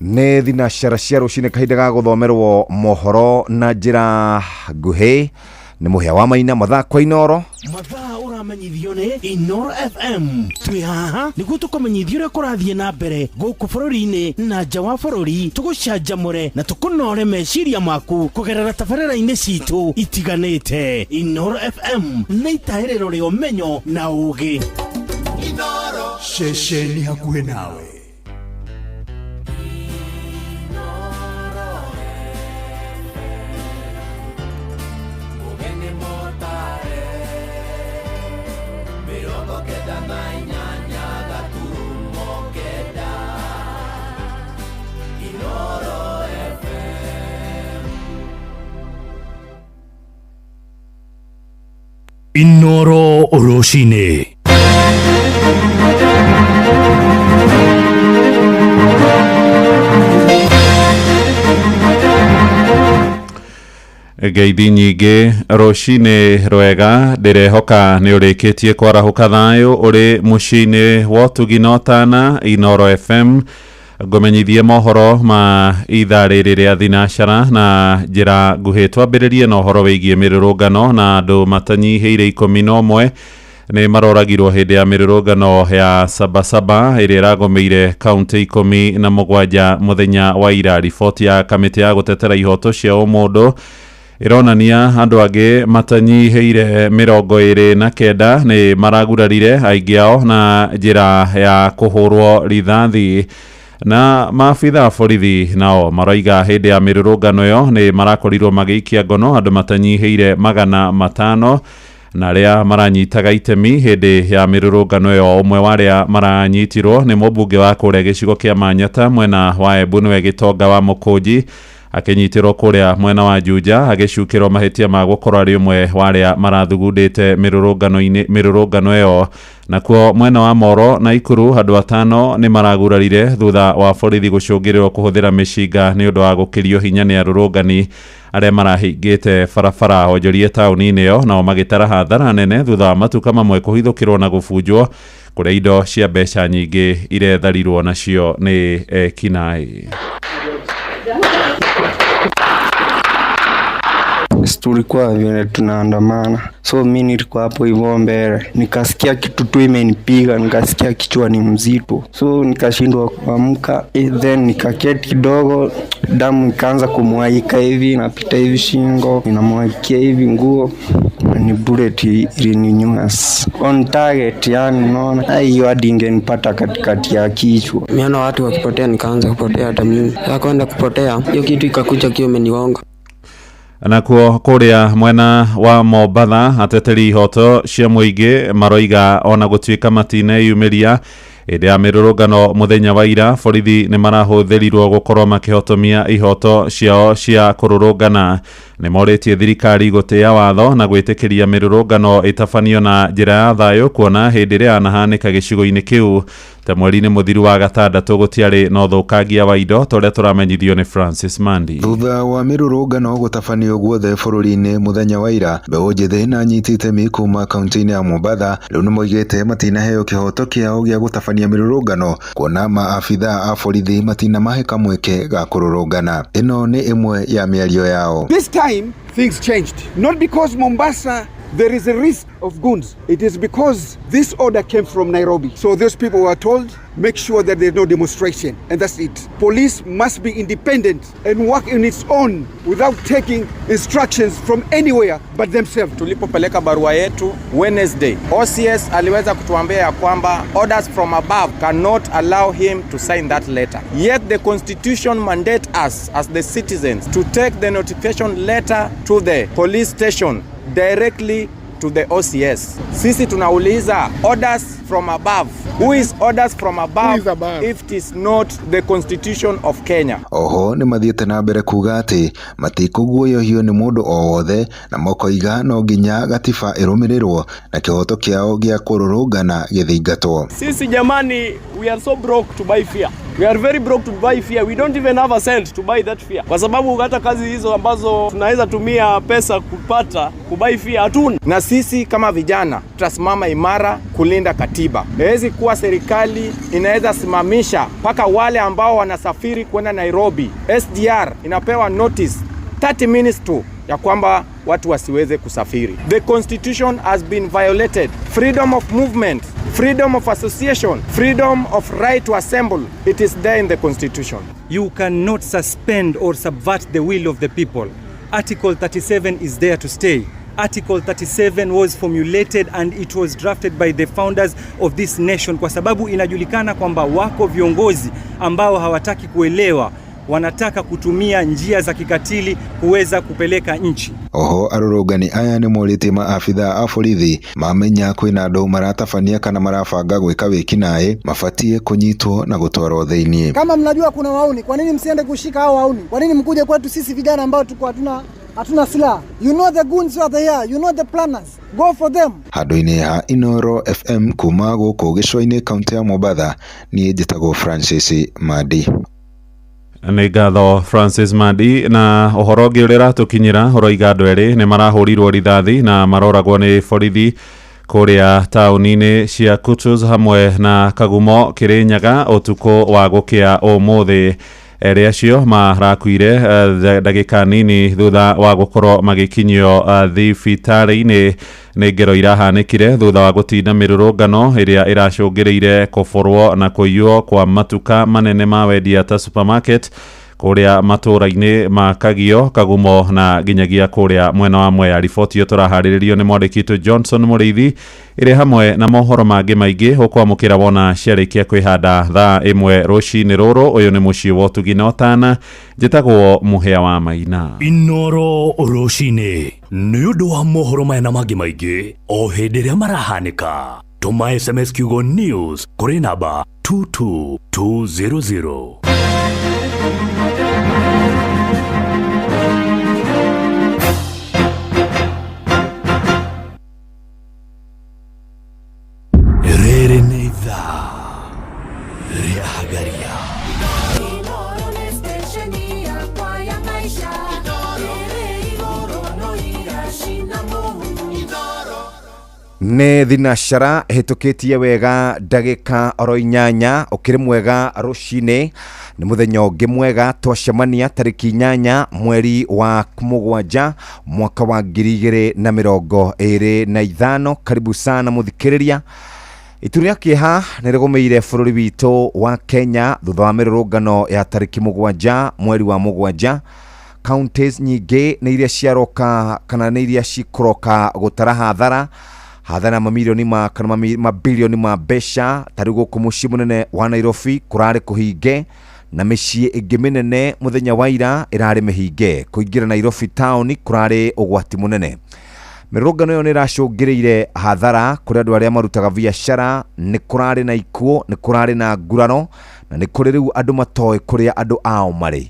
Nĩ thinacara cia rũcinĩ, kahinda ga gũthomerwo mohoro na njĩra nguhĩ nĩ Mũhĩa wa Maina. Mathaa kwa Inoro. Mathaa ũramenyithio nĩ Inoro FM. Twĩ haha nĩguo tũkũmenyithia ũrĩa kũrathiĩ na mbere gũkũ bũrũri-inĩ na nja wa bũrũri, tũgũcanjamũre na tũkũnore meciria maku kũgerera tabarĩra-inĩ citũ itiganĩte. Inoro FM nĩ itahĩrĩro rĩa ũmenyo na ũgĩ. Ceceni hakuhĩ nawe. Mũgeni mũtare 98 9 Inoro FM. Inoro rũcinĩ. Ngeithi nyingĩ, rũcinĩ rwega. Ndĩrehoka nĩ ũrĩkĩtie kwarahũka thayũ ũrĩ mũciĩ-inĩ wa ũtugi na ũtana. Inoro FM ngũmenyithie mohoro ma ithaa rĩrĩ rĩa thinacara na njĩra nguhĩ. Twambĩrĩrie na ũhoro wĩgiĩ mĩrũrũngano, na andũ matanyihĩire 11 nĩ maroragirwo hĩndĩ ya mĩrũrũngano ya Sabasaba ĩrĩa ĩragũmĩire kaunti 17 mũthenya wa ira. Riboti ya kamĩtĩ ya gũtetera ihoto cia ũmũndũ ĩronania andũ angĩ matanyihĩire 29 nĩ maragurarire, aingĩ ao na njĩra ya kũhũrwo rithathi. Na maabitha a borithi nao maroiga hĩndĩ ya mĩrũrũngano ĩyo nĩ marakorirwo magĩikia ngono andũ matanyihĩire 500 na arĩa maranyitaga itemi hĩndĩ ya mĩrũrũngano ĩyo. Ũmwe wa arĩa maranyitirwo nĩ mũmbunge wa kũrĩa gĩcigo kĩa Manyata mwena wa Embu, nĩwe Gĩtonga wa Mũkũnji, akĩnyitĩrwo kũrĩa mwena wa Juja agĩcukĩrwo mahĩtia ma gũkorwo arĩ ũmwe wa arĩa marathugundĩte mĩrũrũngano-inĩ mĩrũrũngano ĩyo. Nakuo mwena wa Moro na Ikuru andũ 5 nĩ maragurarire thutha wa borithi gũcũngĩrĩrwo kũhũthĩra mĩcinga nĩ ũndũ wa gũkĩrio hinya nĩ arũrũngani arĩa marahingĩte barabara onjorie taũni-inĩ ĩyo, nao magĩtara hathara nene thutha wa matuka mamwe kũhithũkĩrwo na gũbunjwo, kũrĩa indo cia mbeca nyingĩ iretharirwo nacio nĩ ekinaĩ. Tulikuwa vile tunaandamana, so mi nilikuwa hapo hivyo mbele, nikasikia kitu tu imenipiga, nikasikia kichwa ni mzito, so nikashindwa kuamka. Then nikaketi kidogo, damu ikaanza kumwaika hivi, napita hivi shingo, inamwagikia hivi nguo. Ni bullet ilininyua on target, yani unaona hiyo hadi ingenipata katikati ya kichwa. Nimeona watu wakipotea, nikaanza kupotea hata mimi. Sasa kwenda kupotea, hiyo kitu ikakuja kiwa imenigonga. Nakuo kũrĩa mwena wa Mombatha ateteri ihoto cia mũingĩ maroiga ona gũtuĩka matineyumĩria hĩndĩ ya mĩrũrũngano mũthenya wa ira, borithi nĩ marahũthĩrirwo gũkorwo makĩhotomia ihoto ciao cia kũrũrũngana. Nĩ morĩtie thirikari gũtĩĩa watho na gwĩtĩkĩria mĩrũrũngano ĩtabanio na njĩra ya thayũ, kuona hĩndĩ ĩrĩa yanahanĩka gĩcigo-inĩ kĩu ta mweri-inĩ mũthiru wa gatandatũ gũtiarĩ na ũthũkangia wa indo, ta ũrĩa tũramenyithio nĩ Francis Mandi. Thutha wa mĩrũrũngano gũtabanio guothe bũrũri-inĩ mũthenya wa ira, mbeũ njĩthĩ na anyiti itemi kuma kaunti-inĩ ya Mombatha rĩu nĩmoigĩte matinaheo kĩhoto kĩao gĩa gũtabania mĩrũrũngano, kuona maabitha a borithi matinamahe kamweke ga kũrũrũngana. Ĩno nĩ ĩmwe ya mĩario yao. This time things changed. Not because Mombasa there is a risk of goons. It is because this order came from Nairobi. So those people were told, make sure that there's no demonstration. And that's it. Police must be independent and work in its own without taking instructions from anywhere but themselves. Tulipopeleka barua yetu Wednesday, OCS aliweza kutuambia ya kwamba orders from above cannot allow him to sign that letter. Yet the constitution mandate us as the citizens to take the notification letter to the police station directly to the OCS. Sisi tunauliza, orders from above. Who is orders from above, Who is above? If it is not the constitution of Kenya? Oho nĩ mathiĩte na mbere kuga atĩ matikũguoyohio nĩ mũndũ o wothe, na makoiga no nginya gatiba ĩrũmĩrĩrwo na kĩhoto kĩao gĩa kũrũrũngana gĩthingatwo. Sisi jamani, we are so broke to buy fear. We are very broke to buy fear. We don't even have a cent to buy that fear. Kwa sababu hata kazi hizo ambazo tunaweza tumia pesa kupata kubuy fear hatuna. Na sisi kama vijana tutasimama imara kulinda katiba. Haiwezi kuwa serikali inaweza simamisha mpaka wale ambao wanasafiri kwenda Nairobi. SGR inapewa notice 30 minutes tu ya kwamba watu wasiweze kusafiri. The constitution has been violated. Freedom of movement, freedom of association, freedom of right to assemble, it is there in the constitution. You cannot suspend or subvert the will of the people. Article 37 is there to stay. Article 37 was formulated and it was drafted by the founders of this nation, kwa sababu inajulikana kwamba wako viongozi ambao hawataki kuelewa, wanataka kutumia njia za kikatili kuweza kupeleka nchi. Oho arũrũngani aya nĩmorĩtie maabithaa a borithi mamenya kwĩna andũ maratabania kana marabanga gwĩka wĩkinaĩ mabatiĩ kũnyitwo na gũtwarwo thĩinĩ. Kama mnajua kuna wauni, kwa nini msiende kushika hao wauni? Kwa nini mkuje kwetu sisi vijana ambao tuko hatuna silaha? You know the goons are there, you know the planners. Go for them. Handũ-inĩ ha Inooro FM kuma gũkũ gĩcũa-inĩ kaũntĩ ya Mombatha, niĩ njĩtagwo Francis Mandi. Nĩ ngatho Francis Mandi. Na ũhoro ũngĩ ũrĩa ũratũkinyĩra ũroiga andũ erĩ nĩ marahũrirwo rithathi na maroragwo nĩ borithi kũrĩa taũni-inĩ cia Kutus hamwe na Kagumo Kĩrĩnyaga ũtukũ wa gũkĩa ũmũthĩ. Erĩ acio marakuire ndagĩka nini thutha wa gũkorwo magĩkinyio thibitarĩ-inĩ. Nĩ ngero irahanĩkire thutha wa gũtinda mĩrũrũngano ĩrĩa ĩracũngĩrĩire kũborwo na kũiywo kwa matuka manene ma wendia ta supermarket kũrĩa matũũra-inĩ ma Kagio, Kagumo na nginyagia kũrĩa mwena wa Mwea. Riboti ĩyo tũraharĩrĩrio nĩ mwandĩki witũ Johnson Mũrĩithi, ĩrĩ hamwe na mohoro mangĩ maingĩ ũkwamũkĩra wona ciarĩkia kwĩhanda thaa 1 rũcinĩ rũrũ. Ũyũ nĩ mũciĩ wa ũtugi na ũtana, njĩtagwo Mũhĩa wa Maina. Inooro rũcinĩ nĩ ũndũ wa mohoro maya na mangĩ maingĩ o hĩndĩ ĩrĩa marahanĩka. Tũma SMS kiugo news kũrĩ namba 22200. Rĩrĩ nĩ ithaa rĩa Hagaria. Nĩ thinacara ĩhĩtũkĩtie wega ndagĩka oro 8 ũkĩrĩ mwega rũcinĩ. Nĩ mũthenya ũngĩ mwega twacemania tarĩki 8 mweri wa 7 mwaka wa 2025. Karibu sana mũthikĩrĩria. Itu rĩa kĩeha nĩ rĩgũmĩire bũrũri witũ wa Kenya thutha wa mĩrũrũngano ya tarĩki 7 mweri wa 7. Counties nyingĩ nĩ iria ciaroka kana nĩ iria cikũroka gũtara hathara mamirioni ma kana mabilioni ma mbeca. Tarĩu gũkũ mũciĩ mũnene wa Nairobi kũrarĩ kũhinge na mĩciĩ ĩngĩ mĩnene mũthenya wa ira ĩrarĩ mĩhinge. Kũingĩra Nairobi town kũrarĩ ũgwati mũnene. Mĩrũrũngano ĩyo nĩ ĩracũngĩrĩire hathara kũrĩ andũ arĩa marutaga biacara. Nĩ kũrarĩ na ikuũ, nĩ kũrarĩ na nguraro, na nĩ kũrĩ rĩu andũ matoĩ kũrĩa andũ ao marĩ.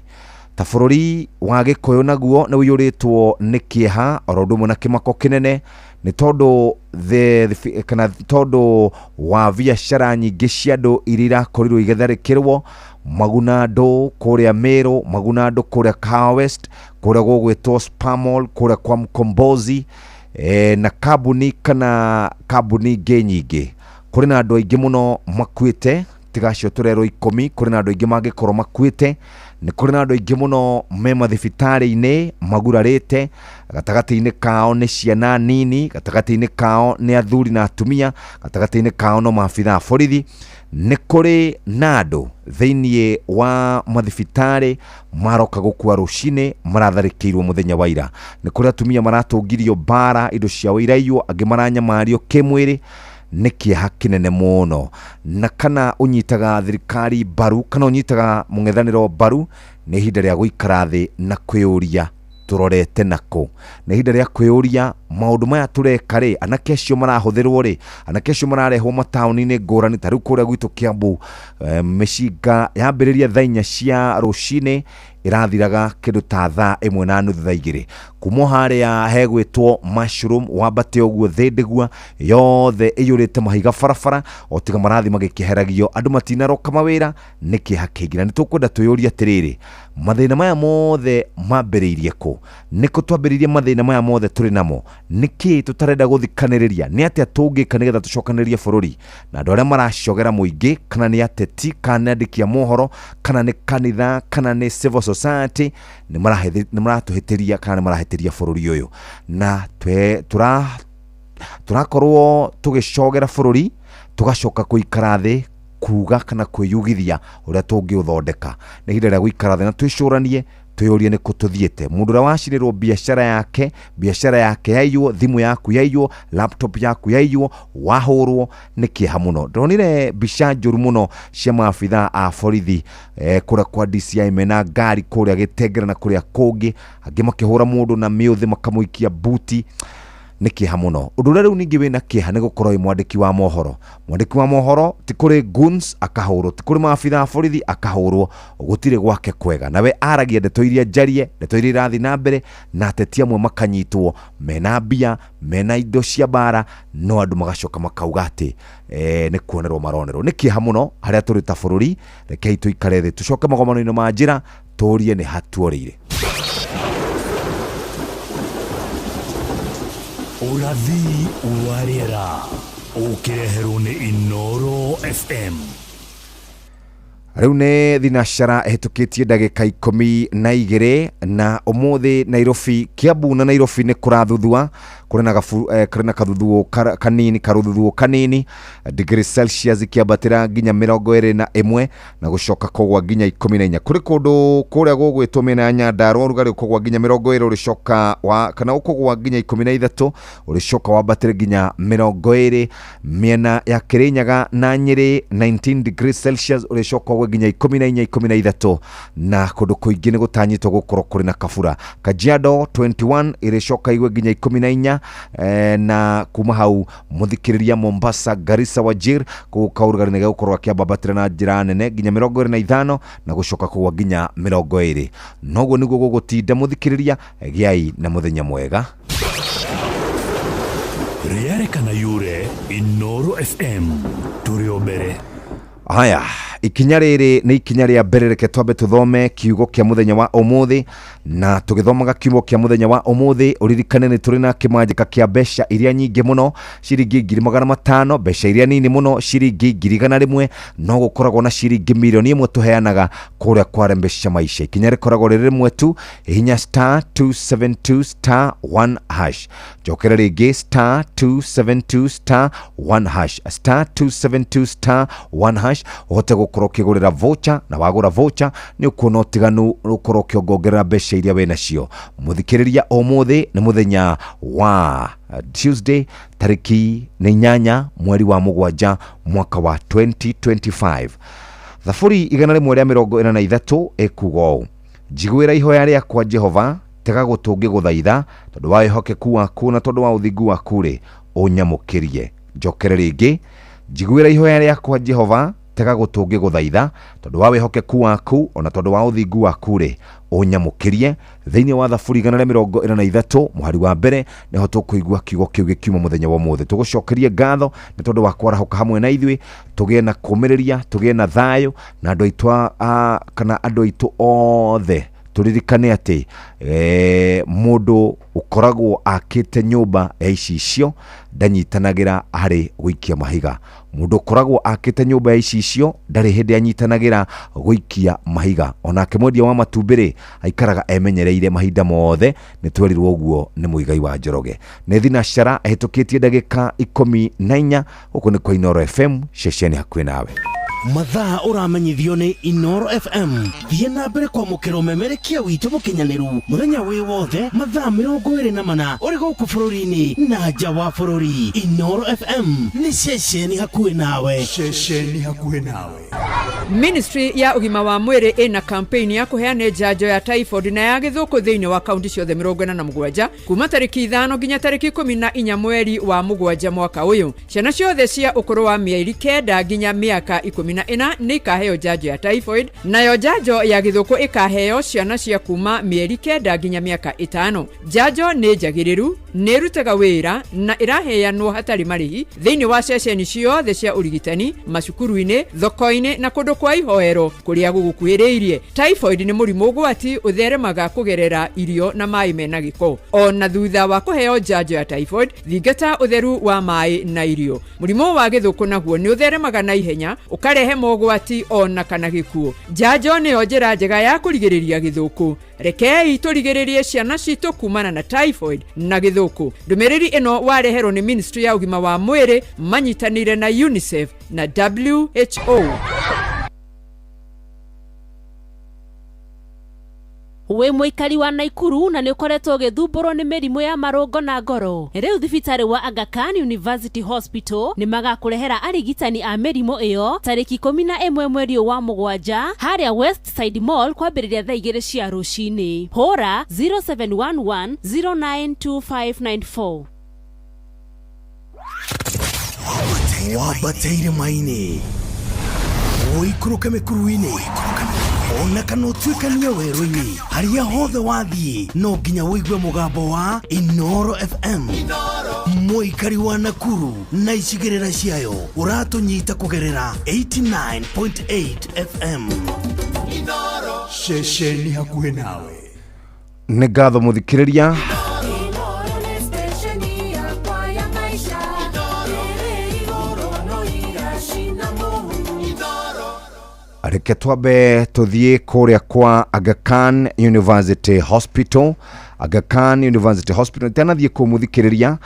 Ta bũrũri wa Gĩkũyũ naguo nĩ ũiyũrĩtwo nĩ kĩeha oro ũndũ ũmwe na kĩmako kĩnene nĩ tondũ kana tondũ wa biacara nyingĩ cia andũ iria irakorirwo igĩtharĩkĩrwo. Maguna andũ kũrĩa Meru, maguna andũ kũrĩa Kahawa West, kũrĩa gũgwĩtwo Spamall, kũrĩa kwa Mkombozi, na kambuni kana kambuni ingĩ nyingĩ. Kũrĩ na andũ aingĩ mũno makuĩte, tiga acio tũrerwo 10. Kũrĩ na andũ aingĩ mangĩkorwo makuĩte. Nĩ kũrĩ na andũ aingĩ mũno me mathibitarĩ-inĩ magurarĩte. Gatagatĩ-inĩ kao nĩ ciana nini, gatagatĩ-inĩ kao nĩ athuri na atumia, gatagatĩ-inĩ kao no maabithaa borithi. Nĩ kũrĩ na andũ thĩinĩ wa mathibitarĩ maroka gũkua rũcinĩ maratharĩkĩirwo mũthenya wa ira. Nĩ kũrĩ atumia maratũngirio mbara, indo ciao iraiywo, angĩ maranyamario kĩmwĩrĩ. Nĩ kĩeha kĩnene mũno. Na kana ũnyitaga thirikari mbaru kana ũnyitaga mũng'ethanĩro mbaru, nĩ ihinda rĩa gũikara thĩ na kwĩyũria tũrorete nakũ. Nĩ ihinda rĩa kwĩyũria Maũndũ maya tũreka rĩ, anake acio marahũthĩrwo rĩ, anake acio mararehwo mataũni-inĩ ngũrani ta rĩu kũrĩa gwitũ Kiambu, mĩcinga yambĩrĩria thaa 4 cia rũcinĩ ĩrathiraga kĩndũ ta thaa 1:30 thaa 2. Kuma o harĩa hegwĩtwo Mushroom wambate ũguo Thĩndĩgua yothe ĩiyũrĩte mahiga barabara o tiga marathiĩ magĩkĩheragio, andũ matinaroka mawĩra nĩ kĩeha kĩingĩ. Na nĩ tũkwenda twĩyũrie atĩrĩrĩ, mathĩna maya mothe mambĩrĩirie kũ? Nĩkũ twambĩrĩirie mathĩna maya mothe tũrĩ namo? Nĩkĩ tũtarenda gũthikanĩrĩria? Nĩ atĩa tũngĩka nĩgetha tũcokanĩrĩrie bũrũri? Na andũ arĩa maracogera mũingĩ, kana nĩ ateti, kana nĩ andĩki a mohoro, kana nĩ kanitha, kana nĩ civil society, nĩ maratũhĩtĩria kana nĩ marahĩtĩria bũrũri ũyũ. Na tũrakorwo tũgĩcogera bũrũri, tũgacoka gũikara thĩ kuga kana kwĩyugithia ũrĩa tũngĩũthondeka. Nĩ ihinda rĩa gũikara thĩ na twĩcũranie, twĩyũrie nĩ kũ tũthiĩte. Mũndũ ũrĩa wacinĩrwo biacara yake, biacara yake yaiywo, thimũ yaku yaiywo, laptop yaku yaiywo, wahũrwo, nĩ kĩeha mũno. Ndonire mbica njũru mũno cia maabithaa a borithi kũrĩa kwa DCI mena ngari kũrĩa Gĩtengera na kũrĩa kũngĩ, angĩ makĩhũra mũndũ na mĩũthĩ makamũikia buti. Nĩ kĩeha mũno. Ũndũ ũrĩa rĩu ningĩ wĩna kĩeha nĩ gũkorwo wĩ mwandĩki wa mohoro. Mwandĩki wa mohoro ti kũrĩ goons akahũrwo, ti kũrĩ maabithaa a borithi akahũrwo, gũtirĩ gwake kwega. Nawe aragia ndeto iria njarie, ndeto iria irathiĩ na mbere, na ateti amwe makanyitwo mena mbia, mena indo cia mbara, no andũ magacoka makauga atĩ nĩ kuonerwo maronerwo. Nĩ kĩeha mũno harĩa tũrĩ ta bũrũri. Rekei tũikare thĩ, tũcoke magomano-inĩ ma njĩra, tũrie nĩ hatuorĩire. Ũrathi wa rĩera ũkĩreherwo nĩ Inooro FM. Rĩu nĩ thinacara ĩhĩtũkĩtie ndagĩka 12 na ũmũthĩ Nairobi, Kiambu na Nairobi nĩ kũrathuthua, kũrĩ na kũrĩ na kathuthuo kanini, karũthuthuo kanini, degree Celsius ikĩambatĩra nginya 21 na gũcoka kũgwa nginya 14. Kũrĩ kũndũ kũrĩa gũgwĩtwo mĩena ya Nyandarua ũrugarĩ ũkũgwa nginya 20 ũrĩcoka wa, kana ũkũgwa nginya 13 ũrĩcoka wambatĩre nginya 20. Mĩena ya Kĩrĩnyaga na Nyĩrĩ 19 degrees Celsius ũrĩcoka ũgwe nginya 14, 13, na kũndũ kũingĩ nĩ gũtanyĩtwo gũkorwo kũrĩ na kabura. Kajiado 21 ĩrĩcoka igwe nginya 14, na kuma hau mũthikĩrĩria Mombasa, Garissa, Wajir kũu kaũrugarĩ nĩ gegũkorwo gakĩambatĩra na njĩra nene nginya 25 na gũcoka kũgwa nginya 20. Noguo nĩguo gũgũtinda mũthikĩrĩria, gĩai na mũthenya mwega. Rĩarĩkana yure Inooro FM tũrĩ o mbere. Haya, ikinya rĩrĩ nĩ ikinya rĩa mbere, reke twambe tũthome kiugo kĩa mũthenya wa ũmũthĩ. Na tũgĩthomaga kiugo kĩa mũthenya wa ũmũthĩ, ũririkane nĩ tũrĩ na kĩmanjĩka kĩa mbeca iria nyingĩ mũno ciringi 500,000, mbeca iria nini mũno ciringi 100,000, no gũkoragwo na ciringi 1,000,000 tũheanaga kũrĩa kwa Rembesha Maisha. Ikinya rĩkoragwo rĩrĩ rĩmwe tu, hihinya star 272 star 1 hash. Njokere rĩngĩ star 272 star 1 hash, star 272 star 1 hash, ũhote gũkorwo ũkĩgũrĩra voucher, na wagũra voucher nĩ ũkuona ũtiganu ũkorwo ũkĩongongerera mbeca iria wĩ nacio. Mũthikĩrĩria, ũmũthĩ nĩ mũthenya wa Tuesday, tarĩki nĩ 8 mweri wa 7 mwaka wa 2025. Thaburi 143 ĩkuga ũũ: njiguĩra ihoya rĩakwa Jehova, tega gũtũ ngĩgũthaitha, tondũ wa wĩhokeku waku na tondũ wa ũthingu waku rĩ, ũnyamũkĩrie. Njokere rĩngĩ, njiguĩra ihoya rĩakwa Jehova, tega gũtũ ngĩgũthaitha, tondũ wa wĩhokeku waku ona tondũ wa ũthingu waku rĩ, ũnyamũkĩrie. Thĩinĩ wa Thaburi 143 mũhari wa mbere nĩho tũkũigua kiugo kĩu gĩkiuma mũthenya wa ũmũthĩ. Tũgũcokerie ngatho nĩ tondũ wa kwarahũka hamwe na ithuĩ, tũgĩe na kũmĩrĩria, tũgĩe na thayũ na andũ aitũ kana andũ aitũ othe. Tũririkane atĩ mũndũ ũkoragwo akĩte nyũmba ya icicio ndanyitanagĩra harĩ gũikia mahiga. Mũndũ ũkoragwo akĩte nyũmba ya icicio ndarĩ hĩndĩ anyitanagĩra gũikia mahiga. Onake mwendia wa matumbĩ rĩ, aikaraga emenyereire mahinda mothe, nĩ twerirwo ũguo nĩ Mũigai wa Njoroge. Nĩ thinacara ĩhĩtũkĩtie ndagĩka 14, gũkũ nĩ kwa Inooro FM, ceceni hakuhĩ nawe. Mathaa ũramenyithio nĩ Inoro FM. Thiĩ na mbere kwamũkĩra ũmemerekia witũ mũkinyanĩru mũthenya wĩ wothe mathaa 24 ũrĩ gũkũ bũrũri-inĩ na nja wa bũrũri. Inoro FM nĩ ceceni hakuhĩ nawe. Ceceni hakuhĩ nawe. Ministry ya ũgima wa mwĩrĩ ĩna campaign ya kũheana njanjo ya typhoid na ya gĩthũkũ thĩinĩ wa kaunti ciothe 47 kuma tarĩki 5 nginya tarĩki 14 mweri wa 7 mwaka ũyũ. Ciana ciothe cia ũkũrũ wa mĩeri 9 nginya mĩaka 14 nĩ ikaheo njanjo ya typhoid, nayo njanjo ya gĩthũkũ ĩkaheo ciana cia kuma mĩeri 9 nginya mĩaka 5. Njanjo nĩ njagĩrĩru, nĩ ĩrutaga wĩra na ĩraheanwo hatarĩ marĩhi thĩinĩ wa ceceni ciothe cia ũrigitani, macukuru-inĩ, thoko-inĩ na kũndũ kwa ihoero kũrĩa gũgũkuhĩrĩirie. Typhoid nĩ mũrimũ ũgwati ũtheremaga kũgerera irio na maĩ mena gĩko. Ona thutha wa kũheo njanjo ya typhoid, thingata ũtheru wa maĩ na irio. Mũrimũ wa gĩthũkũ naguo nĩ ũtheremaga na ihenya, ũkarehe mogwati ona kana gĩkuũ. Njanjo nĩyo njĩra njega ya kũrigĩrĩria gĩthũkũ. Rekei tũrigĩrĩrie ciana citũ kumana na typhoid na gĩthũkũ. Ndũmĩrĩri ĩno wareherwo nĩ Ministry ya ũgima wa mwĩrĩ manyitanĩire na UNICEF na WHO. Wĩ mũikari wa Naikuru na nĩ ũkoretwo ũgĩthumbũrwo nĩ mĩrimũ ya marũngo na ngoro. Rĩu thibitarĩ wa Aga Khan University Hospital nĩ magakũrehera arigitani a mĩrimũ ĩyo tarĩki 11 mweri ũyũ wa 7 harĩa Westside Mall kwambĩrĩria thaa 2 cia rũcinĩ. Hũra 0711 092594. Wambate irĩma-inĩ, ũikũrũke mĩkuru-inĩ, ona kana ũtuĩkanie werũ-inĩ, harĩa hothe wathiĩ no nginya ũigue mũgambo wa Inoro FM. Mũikari wa Nakuru na icigĩrĩra ciayo ũratũnyita kũgerera 89.8 FM. Ceceni hakuhĩ nawe. Nĩ ngatho mũthikĩrĩria. Reke twambe tũthiĩ kũrĩa kwa Aga Khan University Hospital. Aga Khan University Hospital itanathiĩ kũu mũthikĩrĩria,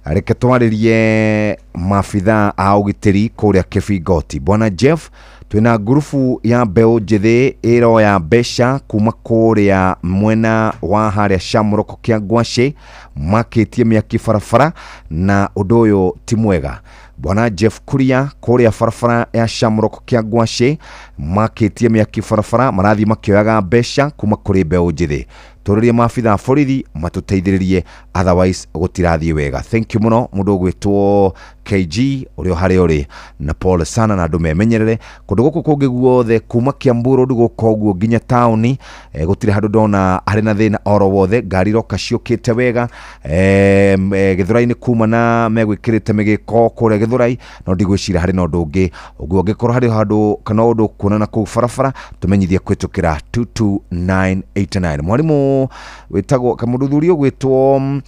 reke twarĩrie maabithaa a ũgitĩri kũrĩa Kĩbingoti. Bwana Jeff, twĩna ngurubu ya mbeũ njĩthĩ ĩroya mbeca kuma kũrĩa mwena wa harĩa Shamroko kĩa Ngwacĩ, makĩtie mĩaki barabara na ũndũ ũyũ ti mwega. Bwana Jeff Kuria kũrĩa barabara ya Shamroko kĩa Ngwacĩ makĩtie mĩaki barabara, marathiĩ makĩoyaga mbeca kuma kũrĩ mbeũ njĩthĩ. Tũrĩrie maabithaa borithi matũteithĩrĩrie, otherwise gũtirathiĩ wega. Thank you mũno mũndũ ũgwĩtwo KG ũrĩa harĩa ũrĩ, na pole sana na andũ memenyerere kũndũ gũkũ kũngĩ guothe kuma Kiambu Road gũka ũguo nginya taũni, gũtirĩ handũ ndona harĩ na thĩna oro wothe. Ngari iroka ciũkĩte wega, Gĩthũrai-inĩ kuma na megwĩkĩrĩte mĩgĩko kũrĩa Gĩthũrai, no ndigwĩciria harĩ na ũndũ ũngĩ. Ũguo ũngĩkorwo harĩ handũ kana ũndũ ũkuonana kũu barabara, tũmenyithie kũhĩtũkĩra 22989. Mwarimũ wĩtagwo kamũthuri ũgwĩtwo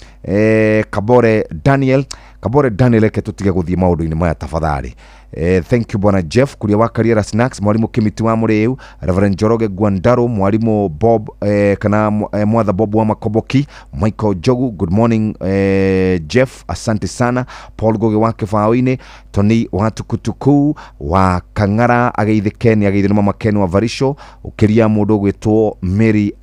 Kabore Daniel, Kabore Daniel, reke tũtige gũthiĩ maũndũ-inĩ maya tafadhali. Thank you Bwana Jeff Kuria wa Kariera Snacks, mwalimu Kimiti wa Mũrĩu, Reverend Njoroge Gwandaro, mwalimu Bob kana Mwatha Bob wa Makoboki, Michael Jogu, good morning Jeff, asante sana. Paul Goge wa Kĩbaũ-inĩ, Tony wa Tukutuku wa Kang'ara, ageithe Ken, ageithe nĩ mama Ken wa Varisho, ũkĩria mũndũ ũgwĩtwo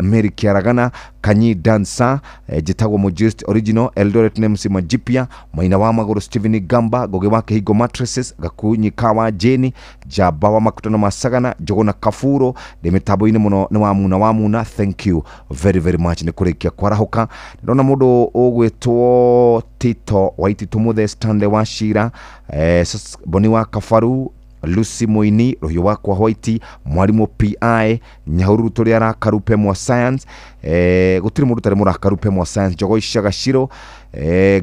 Mary Kĩaragana, Kanyi Dansa, njĩtagwo Mojist Original, Eldoret Nemsi Majipia, Maina wa Magũrũ Stephen Gamba, Goge wa Kĩhingo Mattresses, Gakunyi Kawa Jeni, Jaba wa Makutano Masagana, Njũgũna Kaburo, ndĩ mĩtambo-inĩ mũno nĩ wa Muna, thank you very very much nĩ kũrĩkia kwarahũka. Ndĩrona mũndũ ũgwĩtwo Tito Waititu Mũthe, Stanley wa Shira, Boni wa Kabaru, Lucy Moini, Rũhiũ wakwa White, Mwalimu PI, Nyahururu tũrĩa arakarupe mwa science, gũtirĩ mũndũ ũtarĩ mũrakarupe mwa science, Njogo Icagaciro,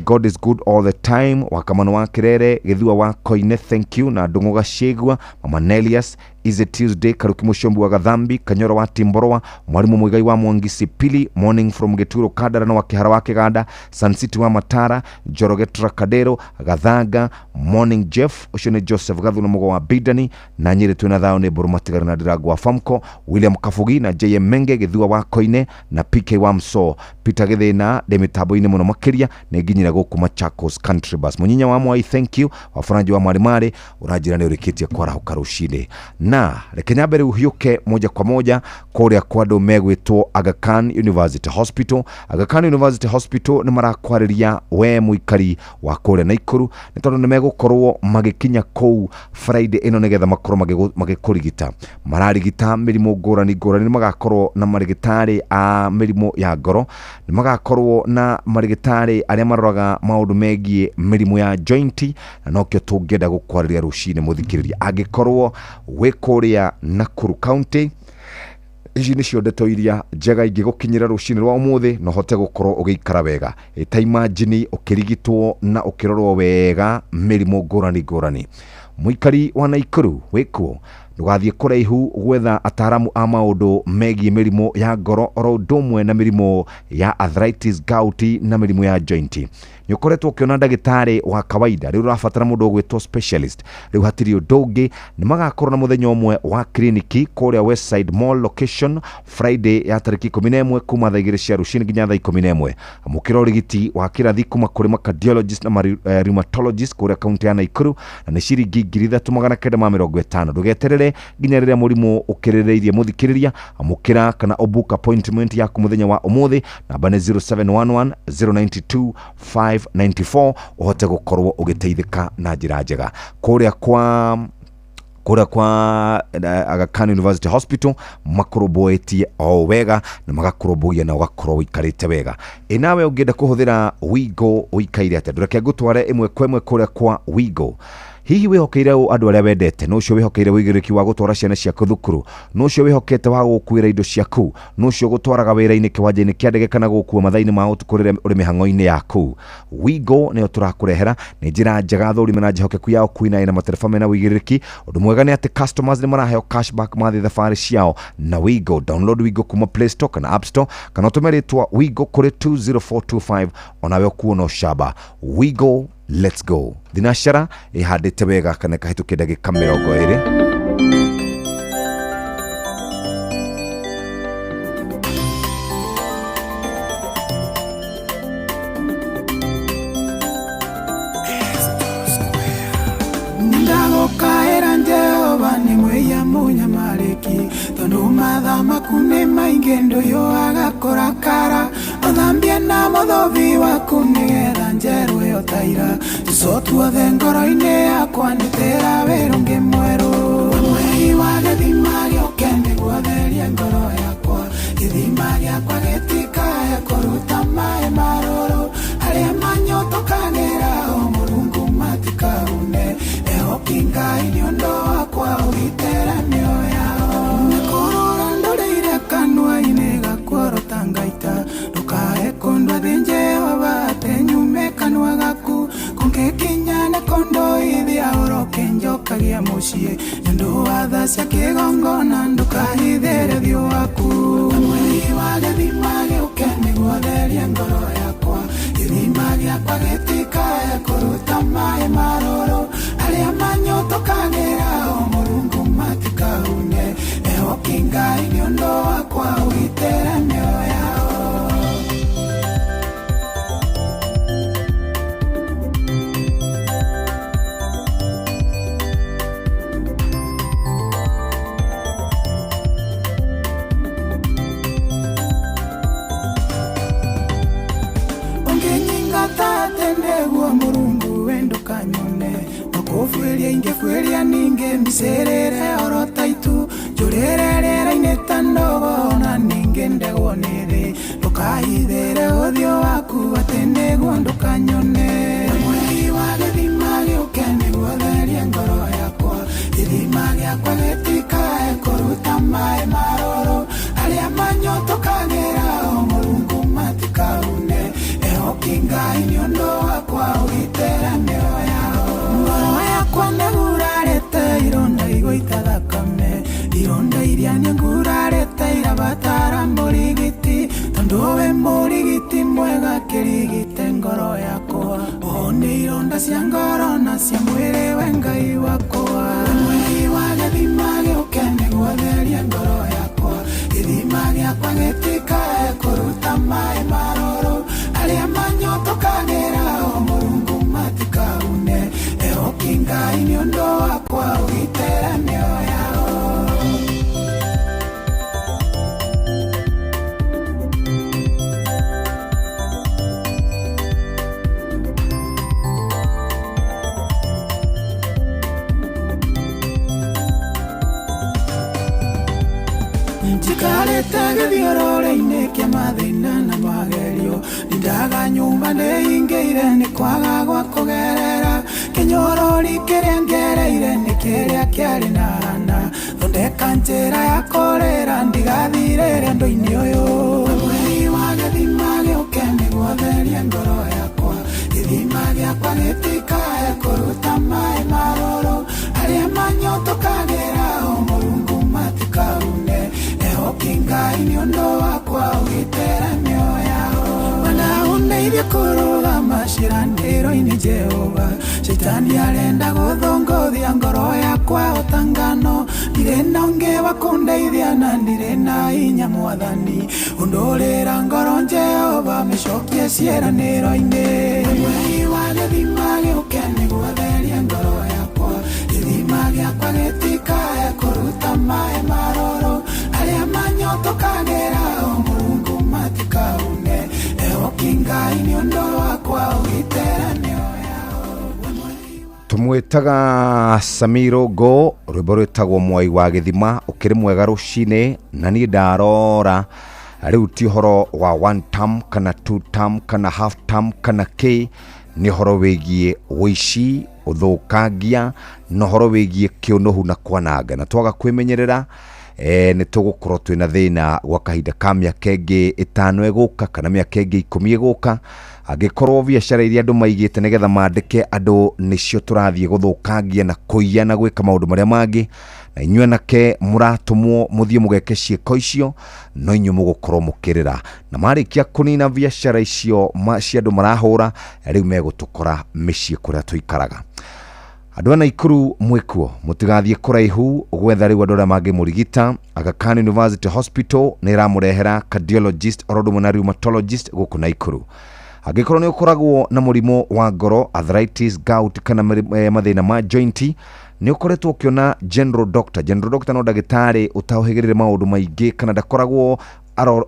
God is good all the time, Wakamano wa Kirere, Gĩthua wa Koine, thank you, na Ndũng'ũ Gacĩgua, Mama Nelius, Is it Tuesday, Karuki Mushombi wa Gathambi, Kanyoro wa Timboroa, Mwalimu Muigai wa Mwangisi Pili, Morning from Gituro Kandara na wa Kihara wa Kiganda, Sun City wa Matara, Njoroge Trakadero, Gathaga, Morning Jeff, ũcio nĩ Joseph Gathu na Mũgo wa Bidani, na Nyĩrĩ twĩna thayũ nĩ Mbũrũ Matigari na Ndirangũ wa Famco, William Kabugi na JM Menge, Gĩthua wa Koine na PK wa Mso, Peter Gĩthĩna ndĩ mĩtambo-inĩ mũno makĩria, Nĩ nginyire gũkũ Machakos Country Bus. Mũnyinya wa Mwai, thank you. Waburanji wa Mwarimari ũranjĩra nĩ ũrĩkĩtie kwarahũka rũcinĩ. Na reke nyambe rĩu hiũke moja kwa moja kũrĩa kwa andũ megwĩtwo Aga Khan University Hospital. Aga Khan University Hospital nĩ marakwarĩria we mũikari wa kũrĩa Naikuru, nĩ tondũ nĩ megũkorwo magĩkinya kũu Friday ĩno nĩgetha makorwo magĩkũrigita. Mararigita mĩrimũ ngũrani ngũrani. Nĩ magakorwo na marĩgĩtarĩ a mĩrimũ ya ngoro, nĩ magakorwo na marĩgĩtarĩ arĩa maroraga maũndũ megiĩ mĩrimũ ya joint, na nokĩo tũngĩenda gũkwarĩria rũcinĩ mũthikĩrĩria. Angĩkorwo wĩ kũrĩa Nakuru County, ici nĩcio ndeto iria njega ingĩgũkinyĩra rũcinĩ rwa ũmũthĩ na ũhote gũkorwo ũgĩikara wega. Ta imagine ũkĩrigitwo na ũkĩrorwo wega mĩrimũ ngũrani ngũrani. Mũikari wa Naikuru wĩkuo, ndũgathiĩ kũraihu gwetha ataaramu a maũndũ megiĩ mĩrimũ ya ngoro oro ũndũ ũmwe na mĩrimũ ya arthritis, gout na mĩrimũ ya joint. Nĩ ũkoretwo ũkĩona ndagĩtarĩ wa kawaida, rĩu ũrabatara mũndũ ũgwĩtwo specialist. Rĩu hatirĩ ũndũ ũngĩ, nĩ magakorwo na mũthenya ũmwe wa kliniki kũrĩa Westside Mall location Friday ya tarĩki 11 kuma thaa 2 cia rũcinĩ nginya thaa 11. Amũkĩra ũrigiti wa kĩrathi kuma kũrĩ ma cardiologist na ma rheumatologist kũrĩa kaunti ya Naikuru, na nĩ ciringi 3950. Ndũgeterere nginya rĩrĩa mũrimũ ũkĩrĩrĩirie mũthikĩrĩria. Amũkĩra kana ũbook appointment yaku mũthenya wa ũmũthĩ. Namba nĩ 0711 092 594 ũhote gũkorwo ũgĩteithĩka na njĩra njega kũrĩa kwa Aga Khan University Hospital. Makũrũmbũĩtie o wega na magakũrũmbũiya na ũgakorwo ũikarĩte wega. Ĩ nawe ũngĩenda kũhũthĩra Wigo ũikaire atĩa? Ndũreke ngũtware ĩmwe kwa ĩmwe kũrĩa kwa Wigo. Hihi wĩhokeire ũ andũ arĩa wendete? Nũ ũcio wĩhokeire ũigĩrĩrĩki wa gũtwara ciana ciaku thukuru? Nũ ũcio wĩhokete wa gũkuĩra indo ciaku? Nũ ũcio gũtwaraga wĩra-inĩ, kĩwanja-inĩ kĩa ndege, kana gũkua mathaa-inĩ ma ũtukũ rĩrĩa ũrĩ mĩhang'o-inĩ yaku? Wigo nĩyo tũrakũrehera. Nĩ njĩra njega thũrime na njĩhokeku ya ũkui na ĩna matereba mena ũigĩrĩrĩki. Ũndũ mwega nĩ atĩ customers nĩ maraheo cashback mathiĩ thabarĩ ciao na Wigo. Download Wigo kuma Play Store kana App Store, kana ũtũme rĩtwa Wigo kũrĩ 20425, onawe ũkuona ũcamba. Wigo, let's go. Thinacara ĩhandĩte wega kana ĩkahĩtũkia ndagĩka 20. Ndagũkaĩra Jehova nĩ mwĩia mũnyamarĩki, tondũ matha maku nĩ maingĩ ndũyũ agakũrakara. Ũthambie na mũthobi waku nĩgetha njerũ ĩyo taira tũco tuothe ngoro-inĩ yakwa ndutĩra wĩra ũngĩ mwerũ. Mwei wa gĩthima gĩũke nĩguo therie ngoro yakwa, gĩthima gĩakwa gĩtikae kũruta maĩ marũrũ. Arĩa manyotokagĩra o Mũrungu matikaune, ehoki Ngai nĩ ũndũ wakwa ũgitĩra mĩoyo yao. Nĩkũrũra ndũrĩire kanua-inĩ gakuorota ngaita, ndũkae kũndua thĩ Jehova atĩ nyume kanua gaku. Kũngĩkinya nĩ kũndũithia ũroke njokagia mũciĩ, nĩ ũndũ wa tha cia kĩgongona ndũkahithĩre ũthiũ waku. Mwei wa gĩthima gĩũke nĩguo therie ngoro yakwa, gĩthima gĩakwa gĩtikae kũruta maĩ marũrũ. Arĩa manyotokagĩra o Mũrungu matikaune, ehoki Ngai nĩ ũndũ wakwa ũgitĩra mĩoyo yao. Ũngĩnyingata nĩguo Mũrungu we ndũkanyone, makũbuĩria ingĩbuĩria ningĩ micĩrĩre oro ta itu, njũrĩre rĩera-inĩ ta ndogo na ningĩ ndegwo nĩ thĩ. Ndũkahithĩre ũthiũ waku atĩ nĩguo ndũkanyone. Mwei wa gĩthima gĩũke nĩguo therie ngoro yakwa, gĩthima gĩakwa gĩtikae kũruta maĩ marũrũ. Arĩa manyotokagĩra o Mũrungu matikaune, ehoki Ngai nĩ ũndũ wakwa ũgitĩra mĩoyo yao. Ngoro yakwa nĩgurarĩte ironda igũita thakame, ironda iria nĩngurarĩte irabatara mũrigiti, tondũ we mũrigiti mwega kĩrigite ngoro yakwa. Ũhone ironda cia ngoro na cia mwĩrĩ we Ngai wakwa. Mwei wa gĩthima gĩũke nĩguo therie ngoro yakwa, gĩthima gĩakwa gĩtikae kũruta maĩ marũrũ. Arĩa manyotokagĩra Njikarĩte gĩthiũrũrĩ-inĩ kĩa mathĩna na magerio. Ndindaga nyũmba ndĩhingĩire nĩ kwaga gwa kũgerera. Kĩnyorori kĩrĩa ngereire nĩ kĩrĩa kĩarĩ na hana. Thondeka njĩra ya kũrĩra ndigathirĩre ũndũ-inĩ ũyũ. Mweri wa gĩthima gĩũke nĩguo therie ngoro yakwa. Gĩthima gĩakwa gĩtikae kũruta maĩ marũrũ. Arĩa manyotokagĩra o Mũrungu matikaune. Ehoki Ngai nĩ ũndũ wakwa ũgitĩre mĩoyo yao. Bwana ũndeithie kũrũgama ciĩranĩro-inĩ Jehova. Shaitani arenda gũthũngũthia ngoro yakwa o ta ngano. Ndirĩ na ũngĩ wa kũndeithia na ndirĩ na hinya Mwathani. Ũndũrĩra ngoro Jehova mĩcokie ciĩranĩro-inĩ. Mweri wa gĩthima gĩũke nĩguo therie ngoro yakwa. Gĩthima gĩakwa gĩtikae kũruta maĩ marũrũ. Arĩa manyotokagĩra o Mũrungu matikaune. Ehoki Ngai nĩ ũndũ wakwa ũgitĩre mĩoyo. Tumwĩtaga Samiro Ngo, rwĩmbo rwĩtagwo Mwai wa Gĩthima. Ũkĩrĩ mwega rũcinĩ, na niĩ ndarora rĩu ti ũhoro wa one term kana two term kana half term kana k, nĩ ũhoro wĩgiĩ ũici, ũthũkangia na ũhoro wĩgiĩ kĩũnũhu na kwananga, na twaga kwĩmenyerera nĩ tũgũkorwo twĩna thĩna gwa kahinda ka mĩaka ĩngĩ 5 ĩgũka kana mĩaka ĩngĩ 10 ĩgũka. Angĩkorwo biacara iria andũ maigĩte nĩgetha mandĩke andũ nĩcio tũrathiĩ gũthũkangia na kũiya na gwĩka maũndũ marĩa mangĩ, na inyuĩ anake mũratũmwo mũthiĩ mũgeke ciĩko icio, no inyuĩ mũgũkorwo mũkĩrĩra. Na marĩkia kũnina biacara icio cia andũ marahũra, rĩu megũtũkora mĩciĩ kũrĩa tũikaraga. Andũ a Naikuru mwĩkuo, mũtigathiĩ kũraihu gwetha rĩu andũ arĩa mangĩmũrigita. Aga Khan University Hospital nĩ ĩramũrehera cardiologist oro ũndũ ũmwe na rheumatologist gũkũ Naikuru. Angĩkorwo nĩ ũkoragwo na mũrimũ wa ngoro, arthritis, gout kana mathĩna ma joint, nĩ ũkoretwo ũkĩona general doctor. General doctor no ndagĩtarĩ ũtaũhĩgĩrĩre maũndũ maingĩ kana ndakoragwo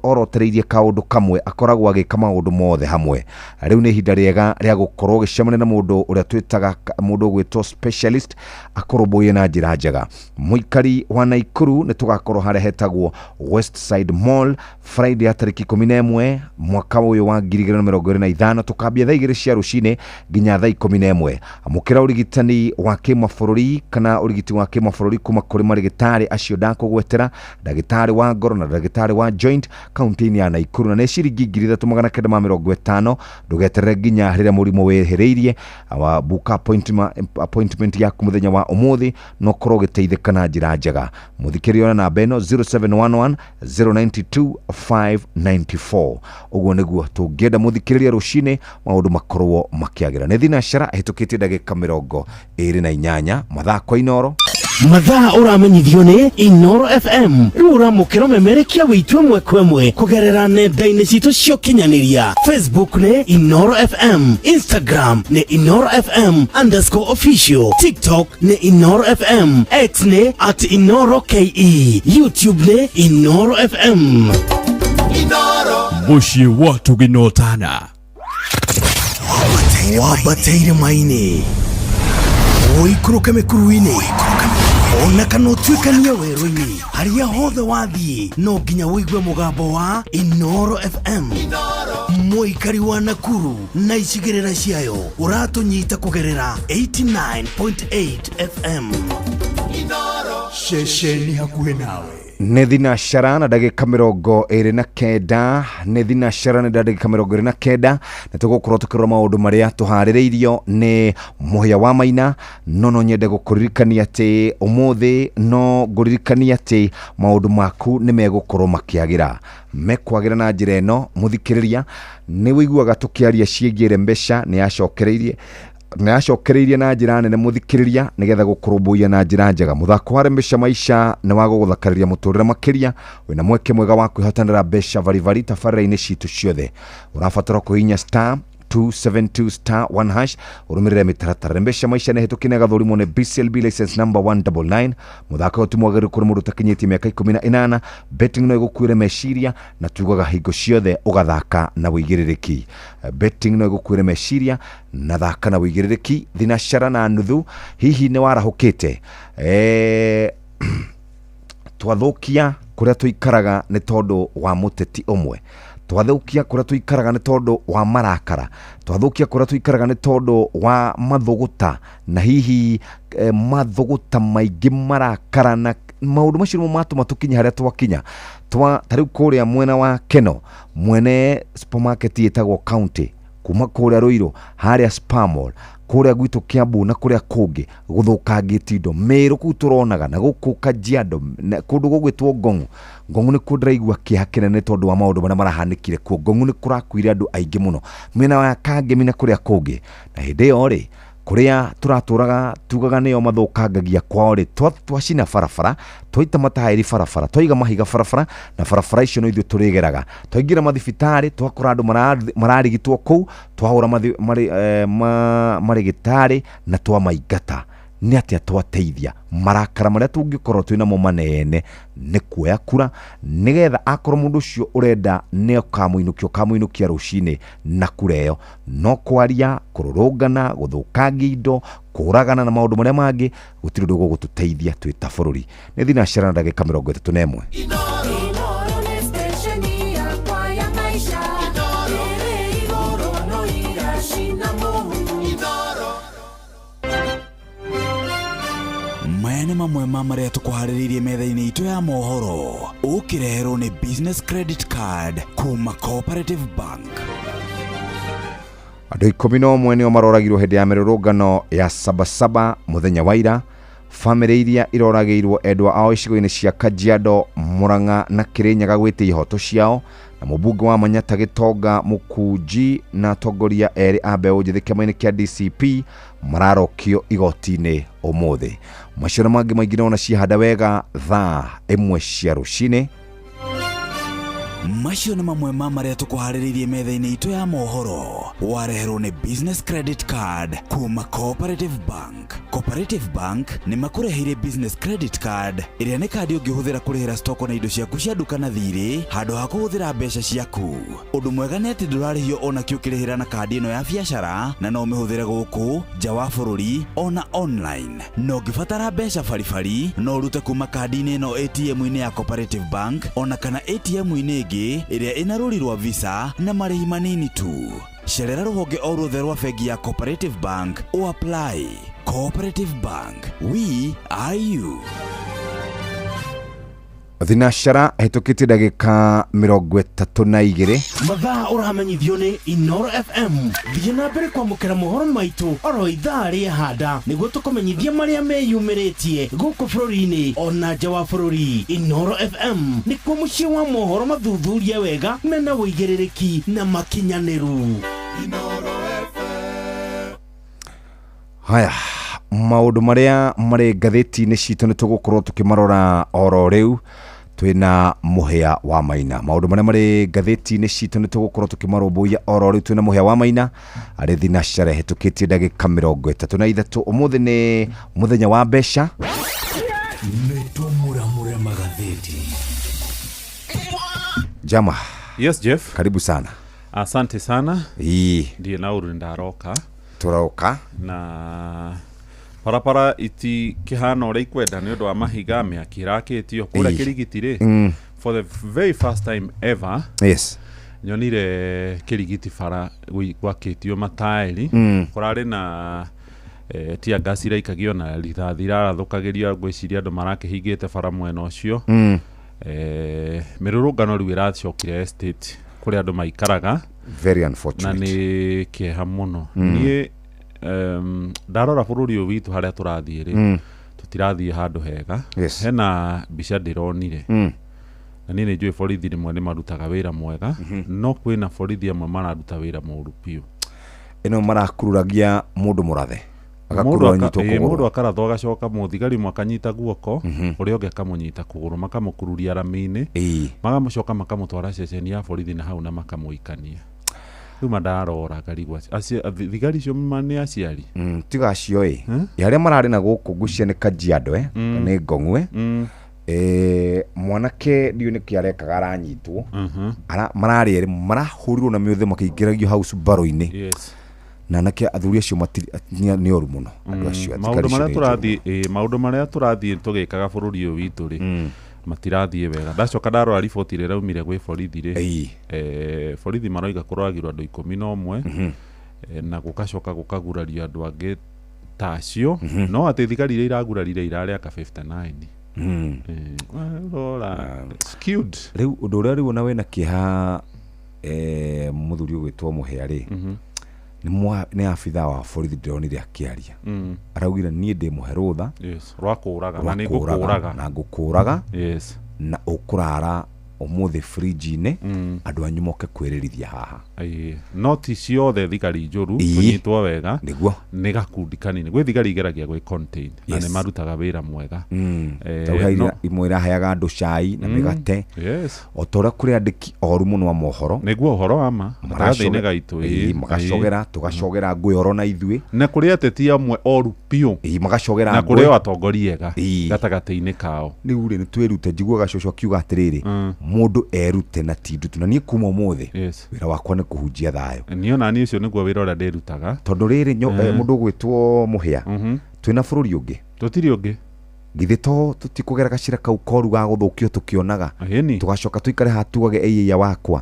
orotereirie kaũndũ kamwe, akoragwo agĩka maũndũ mothe hamwe. Rĩu nĩ ihinda rĩega rĩa gũkorwo ũgĩcemania na mũndũ ũrĩa twĩtaga mũndũ ũgwĩtwo specialist akũrũmbũiye na njĩra njega. Mũikari wa Naikuru nĩ tũgakorwo harĩa hetagwo Westside Mall Friday ya tarĩki 11 mwaka ũyũ wa 2025, tũkambia thaa 2 cia rũcinĩ nginya thaa 11. Amũkĩra ũrigitani wa kĩmabũrũri kana ũrigiti wa kĩmabũrũri kuma kũrĩ marĩgĩtarĩ acio ndakũgwetera, ndagĩtarĩ wa ngoro na ndagĩtarĩ wa joint kaunti-inĩ ya Naikuru, na nĩ ciringi 3950. Ndũgeterere nginya rĩrĩa mũrimũ wĩhĩrĩirie. Book appointment yaku mũthenya wa ũmũthĩ na ũkorwo ũgĩteithĩka na njĩra njega. Mũthikĩrĩria na namba ĩno 0711 092 594. Ũguo nĩguo tũngĩenda mũthikĩrĩria rũcinĩ maũndũ makorwo makĩagĩra. Nĩ thinacara ĩhĩtũkĩtie ndagĩka 28 mathaa kwa Inoro. Mathaa ũramenyithio nĩ Inoro FM. Rĩu ũramũkĩra ũmemerekia wĩitũ ĩmwe kwa ĩmwe kũgerera nenda-inĩ citũ cia ũkinyanĩria. Facebook nĩ Inoro FM, Instagram nĩ Inoro FM _official, TikTok nĩ Inoro FM, X nĩ @InoroKE, YouTube nĩ Inoro FM. Mũciĩ wa Tũginotana. Wambateire maini, ũikũrũke mĩkuru-inĩ, ona kana ũtuĩkanie werũ-inĩ, harĩa hothe wathiĩ no nginya ũigue mũgambo wa Inoro FM. Mũikari wa Nakuru na icigĩrĩra ciayo ũratũnyita kũgerera 89.8 FM. Ceceni hakuhĩ nawe. Nĩ thinacara na ndagĩka 29, nĩ thinacara na ndagĩka 29, na tũgũkorwo tũkĩrora maũndũ marĩa tũharĩrĩirio nĩ Mũhĩa wa Maina. No nyende gũkũririkania atĩ ũmũthĩ, no ngũririkania atĩ maũndũ maku nĩ megũkorwo makĩagĩra, mekwagĩra na njĩra ĩno. Mũthikĩrĩria, nĩ ũiguaga tũkĩaria ciĩgiĩ mbeca, nĩ yacokereirie na njĩra nene mũthikĩrĩria, nĩgetha gũkũrũmbũiya na njĩra njega. Mũthako wa Mbeca Maisha nĩ wa gũgũthakarĩria mũtũrĩre makĩria. Wĩna mweke mwega wa kwĩhotanĩra mbeca baribari tabarĩra-inĩ citũ ciothe. Ũrabatara kũhihinya star 272 star 1 hash ũrũmĩrĩre mĩtaratara. Mbeca Maisha nĩ hĩtũkie na ĩgathũrimwo nĩ BCLB license number 199. Mũthako ũyũ ti mwagĩrĩru kũrĩ mũndũ ũtakinyĩtie mĩaka 18. Betting no ĩgũkuĩre meciria, na tugaga hingo ciothe ũgathaka na wĩigĩrĩrĩki. Betting no ĩgũkuĩre meciria na thaka na wĩigĩrĩrĩki. Thinacara na nuthu, hihi nĩ warahũkĩte? Twathukia kuria tuikaraga ni tondu wa muteti umwe, twathukia kuria tuikaraga ni tondu wa marakara, twathukia kuria tuikaraga ni tondu wa mathuguta na hihi mathuguta maingi marakara na maundu macio nimo matuma tukinye haria twakinya. Twa tariu kuria mwena wa Keno, mwene supermarket yetagwo County, kuma kuria Ruiru haria Spamall, kuria gwitu Kiambu na kuria kungi guthukangitie indo Meru kuu turonaga na guku Kajiado kundu gugwitwo Ngong'u. Ngong'u ni kuo ndiraigua kieha kinene tondu wa maundu maria marahanikire kuo. Ngong'u ni kurakuire andu aingi muno mwena wa Kangemi na kuria kungi, na hindi iyo ri kuria turaturaga tugaga nio mathukangagia kwao ri, twacina barabara, twaita matairi barabara, twaiga mahiga barabara, na barabara icio no ithuĩ tũrĩgeraga. Twaingĩra mathibitarĩ twakora andũ mararigitwo kũu, twahũra marĩgĩtarĩ na twamaingata. Nĩ atĩa twateithia marakara marĩa tũngĩkorwo twĩ namo manene nĩ kuoya kura, nĩgetha akorwo mũndũ ũcio ũrenda nĩ ũkamũinũkia ũkamũinũkia rũcinĩ na kura ĩyo. No kwaria, kũrũrũngana, gũthũkangia indo, kũragana na maũndũ marĩa mangĩ gũtirĩ ũndũ gũgũtũteithia twĩ ta bũrũri. Nĩ thinacara na ndagĩka 31. Maya nĩ mamwe ma marĩa tũkũharĩrĩirie metha-inĩ itũ ya mohoro, ũkĩreherwo nĩ Business Credit Card kuma Cooperative Bank. Andũ 11 nĩo maroragirwo hĩndĩ ya mĩrũrũngano ya Sabasaba mũthenya wa ira. Bamĩrĩ iria iroragĩirwo endwa ao icigo-inĩ cia Kajiado, Murang'a na Kirinyaga gwĩtia ihoto ciao, na mũmbunge wa Manyata Gĩtonga Mũkunji na atongoria erĩ a mbeũ njĩthĩ kĩama-inĩ kĩa DCP mararokio igoti-inĩ ũmũthĩ. Macio na mangĩ maingĩ nona ciahanda wega thaa 1 cia rũcinĩ. Macio nĩ mamwe ma marĩa tũkũharĩrĩirie metha-inĩ itũ ya mohoro, wareherwo nĩ Business Credit Card kuma Cooperative Bank. Cooperative Bank nĩ makũreheire Business Credit Card ĩrĩa nĩ kandi ũngĩhũthĩra kũrĩhĩra stoko na indo ciaku cia nduka na thirĩ handũ ha kũhũthĩra mbeca ciaku. Ũndũ mwega nĩ atĩ ndũrarĩhio ona kĩ ũkĩrĩhĩra na kandi ĩno ya biacara, na no ũmĩhũthĩre gũkũ nja wa bũrũri ona online. Na ũngĩbatara mbeca baribari no ũrute kuma kandi-inĩ ĩno ATM-inĩ ya Cooperative Bank ona kana ATM-inĩ ĩngĩ ĩrĩa ĩna rũri rwa Visa na marĩhi manini tu. Cerera rũhonge o ruothe rwa bengi ya Cooperative Bank o apply. Cooperative Bank, we are you. Thinacara hetũkĩtie ndagĩka 32. Mathaa ũramenyithio nĩ Inoro FM. Thiĩ na mbere kwamũkĩra mohoro maitũ oro ithaa rĩa handa nĩguo tũkũmenyithie marĩa meyumĩrĩtie gũkũ bũrũri-inĩ ona nja wa bũrũri. Inoro FM nĩkuo mũciĩ wa mohoro mathuthurie wega mena ũigĩrĩrĩki na makinyanĩru. Haya, maũndũ marĩa marĩ ngathĩti-inĩ citũ nĩ tũgũkorwo tũkĩmarora oro rĩu twĩna Mũhĩa wa Maina. Maũndũ marĩa marĩ ngathĩti-inĩ citũ nĩ tũgũkorwo tũkĩmarũmbũiya oro rĩu twĩna Mũhĩa wa Maina arĩ thinacara hetũkĩtie ndagĩka 33. Ũmũthĩ nĩ mũthenya wa mbeca. Nĩ tũmũramũre magathĩti. Jama. Yes, Jeff. Karibu sana. Asante sana. Ii. Ndiĩ na ũru ndaroka. Tũroka. Na barabara itikĩhana ũrĩa ikwenda nĩ ũndũ wa mahiga, mĩaki ĩrakĩtio kũrĩa Kĩrigiti rĩ. For the very first time ever. Yes. Nyonire Kĩrigiti bara gwakĩtio mataĩri. Kũrarĩ na tear gas iraikagio na rithathi irarathũkagĩrio, ngwĩciria andũ marakĩhingĩte bara mwena ũcio. Mĩrũrũngano rĩu ĩracokire estate kũrĩa andũ maikaraga. Very unfortunate. Na nĩ kĩeha mũno. Niĩ ndarora bũrũri ũyũ witũ harĩa tũrathiĩ rĩ, tũtirathiĩ handũ hega. Yes. Hena mbica ndĩronire. Na niĩ nĩ njũĩ borithi rĩmwe nĩ marutaga wĩra mwega, no kwĩna borithi amwe mararuta wĩra mũũru biũ. Ĩno marakururagia mũndũ mũrathe. Agakurura nyitwo kũgũrũ. Mũndũ akarathwo agacoka mũthigari ũmwe akanyita guoko, ũrĩa ũngĩ akamũnyita kũgũrũ, makamũkururia rami-inĩ, magamũcoka makamũtwara ceceni ya borithi na hau na makamũikania. Rĩu mandarora ngarigwo thigari icio nĩ aciari. Tiga acio ĩ. Arĩa mararĩ na gũkũ ngwĩciria nĩ Kajiado nĩ Ngong'we. Mwanake ndiũĩ nĩkĩ arekaga aranyitwo. Mararĩ erĩ marahũrirwo na mĩũthĩ makĩingĩragio hau Subaru-inĩ. Yes. Na anake athuri acio nĩ oru mũno. Andũ acio maũndũ marĩa tũrathiĩ maũndũ marĩa tũrathiĩ tũgĩkaga bũrũri ũyũ witũ rĩ, Matirathiĩ wega. Ndacoka ndarora riboti ĩrĩa ĩraumire gwĩ borithi rĩ, borithi maroiga kũroragirwo andũ 11, na gũgacoka gũkagurario andũ angĩ ta acio, no atĩ thigari iria iragurarire irarĩ aka 59. Rora skewed. Rĩu ũndũ ũrĩa rĩu ona wĩna kĩeha, mũthuri ũgwĩtwo Mũhĩa rĩ, nĩ abithaa wa borithi ndĩronire akĩaria. Araugire niĩ ndĩ mũhe rũtha. Yes, rwa kũũraga na rwa nĩ kũũraga, ngũkũũraga. Na ngũkũũraga. Yes. Na ũkũrara ũmũthĩ fridge-inĩ, andũ anyu moke kwĩrĩrithia haha. Ĩĩ. No ti ciothe thigari njũru, tũnyitwo wega. Nĩguo. Nĩ gakundi kanini. Gwĩ thigari igeragia gwĩ contain na Yes. nĩ marutaga wĩra mwega. Tau he imwe iraheaga andũ cai na mĩgate. Yes. O ta ũrĩa kũrĩ andĩki oru mũno a mohoro. Nĩguo ũhoro wa ma. Gatagatĩ-inĩ gaitũ, ĩĩ. Magacogera, tũgacogera ngũĩ oro na ithuĩ. Na kũrĩ ateti amwe oru biũ. Magacogera Na ngũĩ. kũrĩ o atongoria ega gatagatĩ-inĩ kao. Rĩu rĩ, nĩ twĩrute, njiguaga cũcũ akiuga atĩrĩrĩ, mũndũ erute na ti ndutu. Na niĩ kuma ũmũthĩ, wĩra wakwa nĩ kũhunjia thayũ. Niĩ ona niĩ ũcio nĩguo wĩra ũrĩa ndĩrutaga. Tondũ rĩrĩ, mũndũ ũgwĩtwo Mũhĩa, twĩna bũrũri ũngĩ? Tũtirĩ ũngĩ. Githĩ to tũtikũgera gacĩra kau koru ga gũthũkio tũkĩonaga, tũgacoka tũikare haha tugage ĩiya wakwa,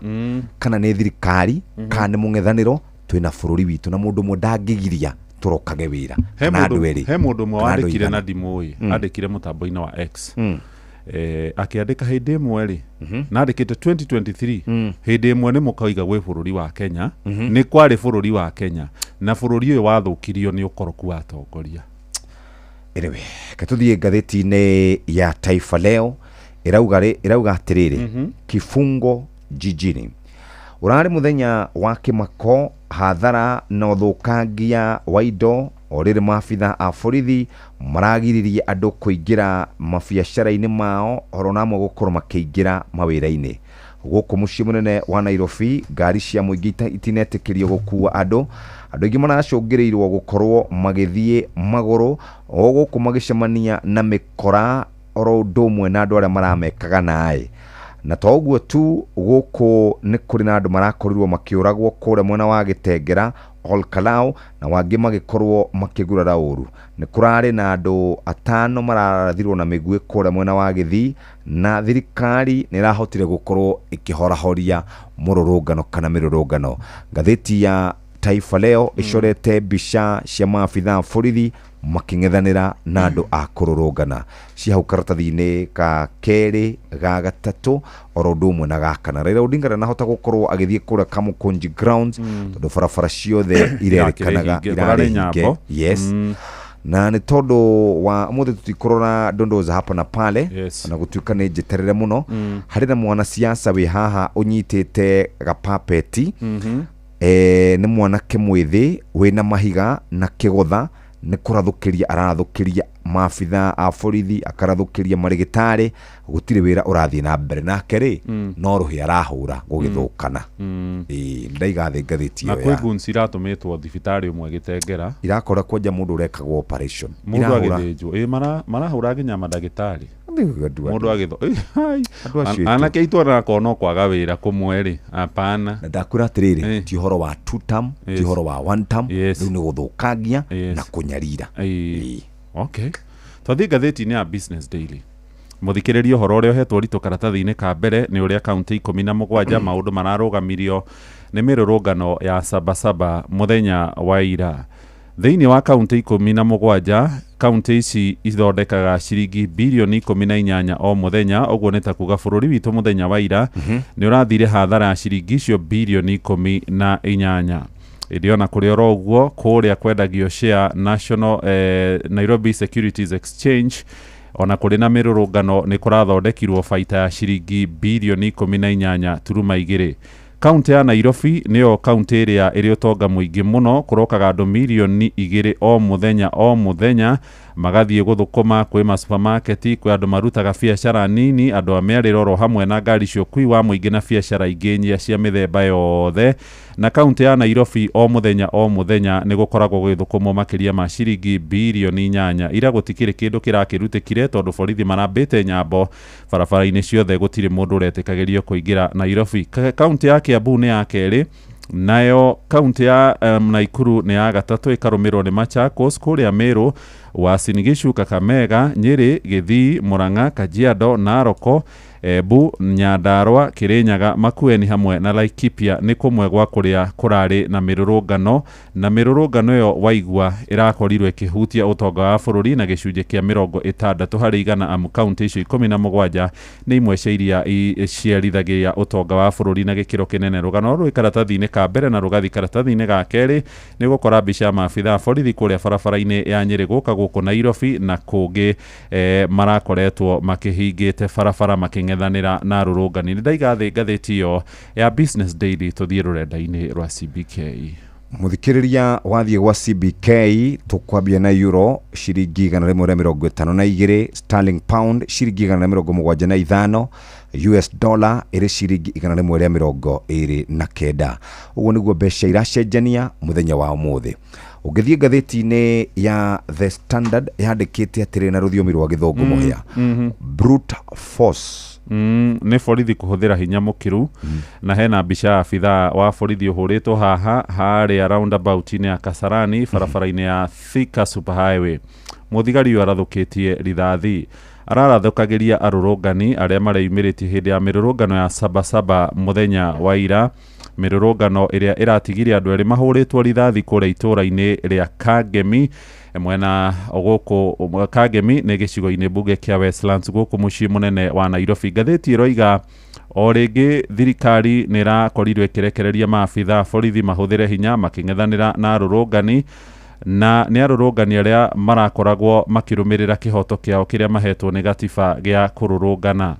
kana nĩ thirikari, kana nĩ mũng'ethanĩro, twĩna bũrũri witũ na mũndũ ũmwe ndangĩgiria tũrokage wĩra. He Kana andũ mũndũ erĩ, he mũndũ ũmwe kana andũ wandĩkire aigana. na ndimũĩ, andĩkire mũtambo-inĩ wa X. Akĩandĩka hĩndĩ ĩmwe rĩ, na andĩkĩte 2023, hĩndĩ ĩmwe nĩ mũkoiga gwĩ bũrũri wa Kenya, nĩ kwarĩ bũrũri wa Kenya, na bũrũri ũyũ wathũkirio nĩ ũkoroku wa atongoria. Anyway, reke tũthiĩ ngathĩti-inĩ ya Taifa Leo. Ĩrauga rĩ, ĩrauga atĩrĩrĩ, kifungo jijini. Ũrarĩ mũthenya wa kĩmako, hathara na ũthũkangia wa indo, o rĩrĩ maabitha a borithi maragiririe andũ kũingĩra mabiacara-inĩ mao, oro namwe gũkorwo makĩingĩra mawĩra-inĩ. Gũkũ mũciĩ mũnene wa Nairobi, ngari cia mũingĩ itinetĩkĩrio gũkua andũ. Andũ aingĩ maracũngĩrĩirwo gũkorwo magĩthiĩ magũrũ, o gũkũ magĩcemania na mĩkora oro ũndũ ũmwe na andũ arĩa maramekaga naĩ. Na to ũguo tu, gũkũ nĩ kũrĩ na andũ marakorirwo makĩũragwo kũrĩa mwena wa Gĩtengera, Ol Kalou, na wangĩ magĩkorwo makĩgurara ũru. Nĩ kũrarĩ na andũ 5 mararathirwo na mĩguĩ kũrĩa mwena wa Gĩthii, na thirikari nĩ ĩrahotire gũkorwo ĩkĩhorahoria mũrũrũngano kana mĩrũrũngano. Ngathĩti ya Taifa Leo ĩcorete mbica cia maabitha a borithi makĩng'ethanĩra na andũ a kũrũrũngana. Cia hau karatathi-inĩ ka kerĩ, ga gatatũ, oro ũndũ ũmwe na ga kana. Raila Odinga ndanahota gũkorwo agĩthiĩ kũrĩa Kamukunji Grounds, tondũ barabara ciothe irerĩkanaga Irakĩrĩ hinge, irarĩ kũrarĩ hinge. nyambo. Yes. Na nĩ tondũ wa ũmũthĩ tũtikũrora dondoo za hapa na pale, Yes. ona gũtuĩka nĩ njeterere mũno. Harĩ na mwanasiasa wĩ haha ũnyitĩte gapapeti. Nĩ mwanake mwĩthĩ wĩna mahiga na kĩgũtha, nĩ kũrathũkĩria arathũkĩria maabitha a borithi, akarathũkĩria marĩgĩtarĩ, gũtirĩ wĩra ũrathiĩ na mbere. Nake rĩ, no rũhĩ arahũra gũgĩthũkana. Ĩĩ, ndaiga thĩ ngathĩti Na ĩyo kwĩ ya guns iratũmĩtwo thibitarĩ ũmwe Gĩtengera. Irakora kwanja mũndũ ũrekagwo operation. Mũndũ Irahũra. agĩthĩnjwo. Ĩĩ, marahũra nginya mandagĩtarĩ. Andũ Mũndũ agĩtho. Ĩ, hai. Andũ acio aitũ. Anake aitũ onakorwo no kwaga wĩra kũmwe rĩ, hapana. Na ndakwĩra atĩrĩrĩ, ti ũhoro wa two term, ti ũhoro wa one term, rĩu nĩ gũthũkangia na kũnyarira. Okay. Twathiĩ ngathĩti-inĩ ya Business Daily. Mũthikĩrĩria, ũhoro ũrĩa ũhetwo ũritũ karatathi-inĩ ka mbere nĩ ũrĩa kaunti 17 maũndũ mararũgamirio nĩ mĩrũrũngano ya Sabasaba mũthenya wa ira. Thĩinĩ wa kaunti 17, kaunti ici ithondekaga ciringi birioni 18 o mũthenya, ũguo nĩ ta kuga bũrũri witũ mũthenya wa ira nĩ ũrathire hathara ya ciringi icio birioni 18. Ĩndĩ ona kũrĩ oro ũguo, kũrĩa kwendagio share National, Nairobi Securities Exchange, ona kũrĩ na mĩrũrũngano nĩ kũrathondekirwo baita ya ciringi birioni 18.2. Kaunti ya Nairobi nĩyo kaunti ĩrĩa ĩrĩ ũtonga mũingĩ mũno, kũrokaga andũ mirioni 2 o mũthenya o mũthenya magathiĩ gũthũkũma kwĩ ma supermarket, kwĩ andũ marutaga biacara nini, andũ a mĩarĩro oro hamwe na ngari cia ũkui wa mũingĩ na biacara ingĩ nyia cia mĩthemba yothe. Na kaunti ya Nairobi o mũthenya o mũthenya nĩ gũkoragwo gũgĩthũkũmwo makĩria ma ciringi birioni 8. Ira gũtikĩrĩ kĩndũ kĩrakĩrutĩkire tondũ borithi marambĩte nyambo barabara-inĩ ciothe, gũtirĩ mũndũ ũretĩkagĩrio kũingĩra Nairobi. Kaunti ya Kiambu nĩ ya kerĩ, nayo kaunti ya Naikuru nĩ ya gatatũ, ĩkarũmĩrĩrwo nĩ Machakos. Kũrĩa Meru Uasin Gishu, Kakamega, Nyeri, Githii, Murang'a, Kajiado, Narok, Embu, Nyandarua, Kirinyaga, Makueni hamwe na Laikipia nĩ kũmwe gwa kũrĩa kũrarĩ na mĩrũrũngano, na mĩrũrũngano ĩyo waigua ĩrakorirwo ĩkĩhutia ũtonga wa bũrũri na gĩcunjĩ kĩa 60% amu kaunti icio 17 nĩ imwe cia iria ciarithagia ũtonga wa bũrũri na gĩkĩro kĩnene. Rũgano rũrũ rwĩ karatathi-inĩ ka mbere na rũgathiĩ karatathi-inĩ ga kerĩ nĩ ũgũkora mbica ya maabitha a borithi kũrĩa barabara-inĩ ya Nyĩrĩ gũka gũkũ Nairobi na kũngĩ marakoretwo makĩhingĩte barabara makĩng'ethanĩra na arũrũngani. Nĩ ndaiga thĩ ngathĩti ĩyo ya Business Daily, tũthiĩ rũrenda-inĩ rwa CBK. Muthikiriria wathiĩ gwa CBK tũkwambia na euro ciringi 152, sterling pound ciringi 175, US dollar ĩrĩ ciringi 129. Ũguo nĩguo mbeca iracenjania mũthenya wa ũmũthĩ. Ũngĩthiĩ ngathĩti-inĩ ya The Standard yandĩkĩte atĩrĩ na rũthiomi rwa gĩthũngũ mũhĩa, brute force. Nĩ borithi kũhũthĩra hinya mũkĩru, na hena mbica ya abithaa wa borithi ũhũrĩtwo haha harĩa roundabout-inĩ ya Kasarani barabara-inĩ ya Thika Superhighway. Mũthigari ũyũ arathũkĩtie rithathi, ararathũkagĩria arũrũngani arĩa mareyumĩrĩtie hĩndĩ ya mĩrũrũngano ya Sabasaba mũthenya wa ira, mĩrũrũngano ĩrĩa ĩratigire andũ erĩ mahũrĩtwo rithathi kũrĩa itũũra-inĩ rĩa Kangemi mwena gũkũ. Kangemi nĩ gĩcigo-inĩ mbunge kĩa Westlands gũkũ mũciĩ mũnene wa Nairobi. Ngathĩti ĩroiga o rĩngĩ thirikari nĩ ĩrakorirwo ĩkĩrekereria maabitha a borithi mahũthĩre hinya makĩng'ethanĩra na arũrũngani, na nĩ arũrũngani arĩa marakoragwo makĩrũmĩrĩra kĩhoto kĩao kĩrĩa mahetwo nĩ gatiba gĩa kũrũrũngana.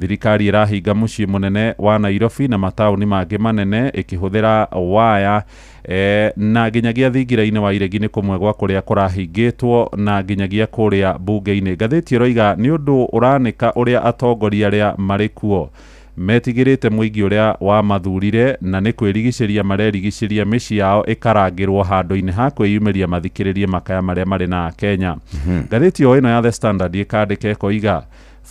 Thirikari ĩrahinga mũciĩ mũnene wa Nairobi na mataũni mangĩ manene ĩkĩhũthĩra waya na nginyagia thingira-inĩ wa iregi nĩ kũmwe gwa kũrĩa kũrahingĩtwo na nginyagia kũrĩa mbunge-inĩ. Ngathĩti ĩroiga nĩ ũndũ ũranĩka ũrĩa atongoria arĩa marĩ kuo metigĩrĩte mũingĩ ũrĩa wamathurire na nĩ kwĩrigicĩria marerigicĩria mĩciĩ yao ĩkarangĩrwo handũ-inĩ ha kwĩyumĩria mathikĩrĩrie makaya marĩa marĩ na Kenya. Ngathĩti o ĩno ya The Standard ĩkandĩka ĩkoiga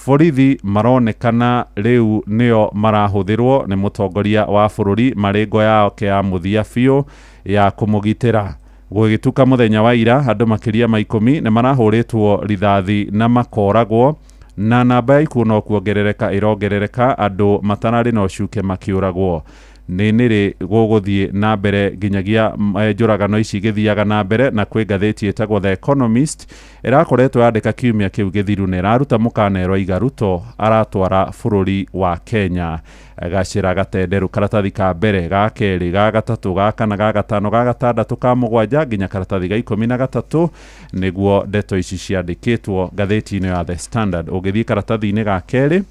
borithi maronekana rĩu nĩo marahũthĩrwo nĩ mũtongoria wa bũrũri marĩ ngo yake ya mũthia biũ ya kũmũgitĩra. Gũgĩtuka mũthenya wa ira andũ makĩria ma 10 nĩ marahũrĩtwo rithathi na makoragwo, na namba ya ikuũ no kuongerereka ĩrongerereka, andũ matararĩ na ũcuke makĩũragwo. Nĩ nĩrĩ gũgũthiĩ na mbere nginyagia njũragano ici igĩthiaga na mbere? Na kwĩ ngathĩti ĩtagwo The Economist ĩrakoretwo yandĩka kiumia kĩu gĩthiru na ĩraruta mũkana ĩroiga Ruto aratwara bũrũri wa Kenya gacĩra gatenderũ. Karatathi ka mbere, ga kerĩ, ga gatatũ, ga kana, ga gatano, ga gatandatũ, ka mũgwanja nginya karatathi ga 13 nĩguo ndeto ici ciandĩkĩtwo ngathĩti-inĩ ya The Standard. Ũngĩthiĩ karatathi-inĩ ga kerĩ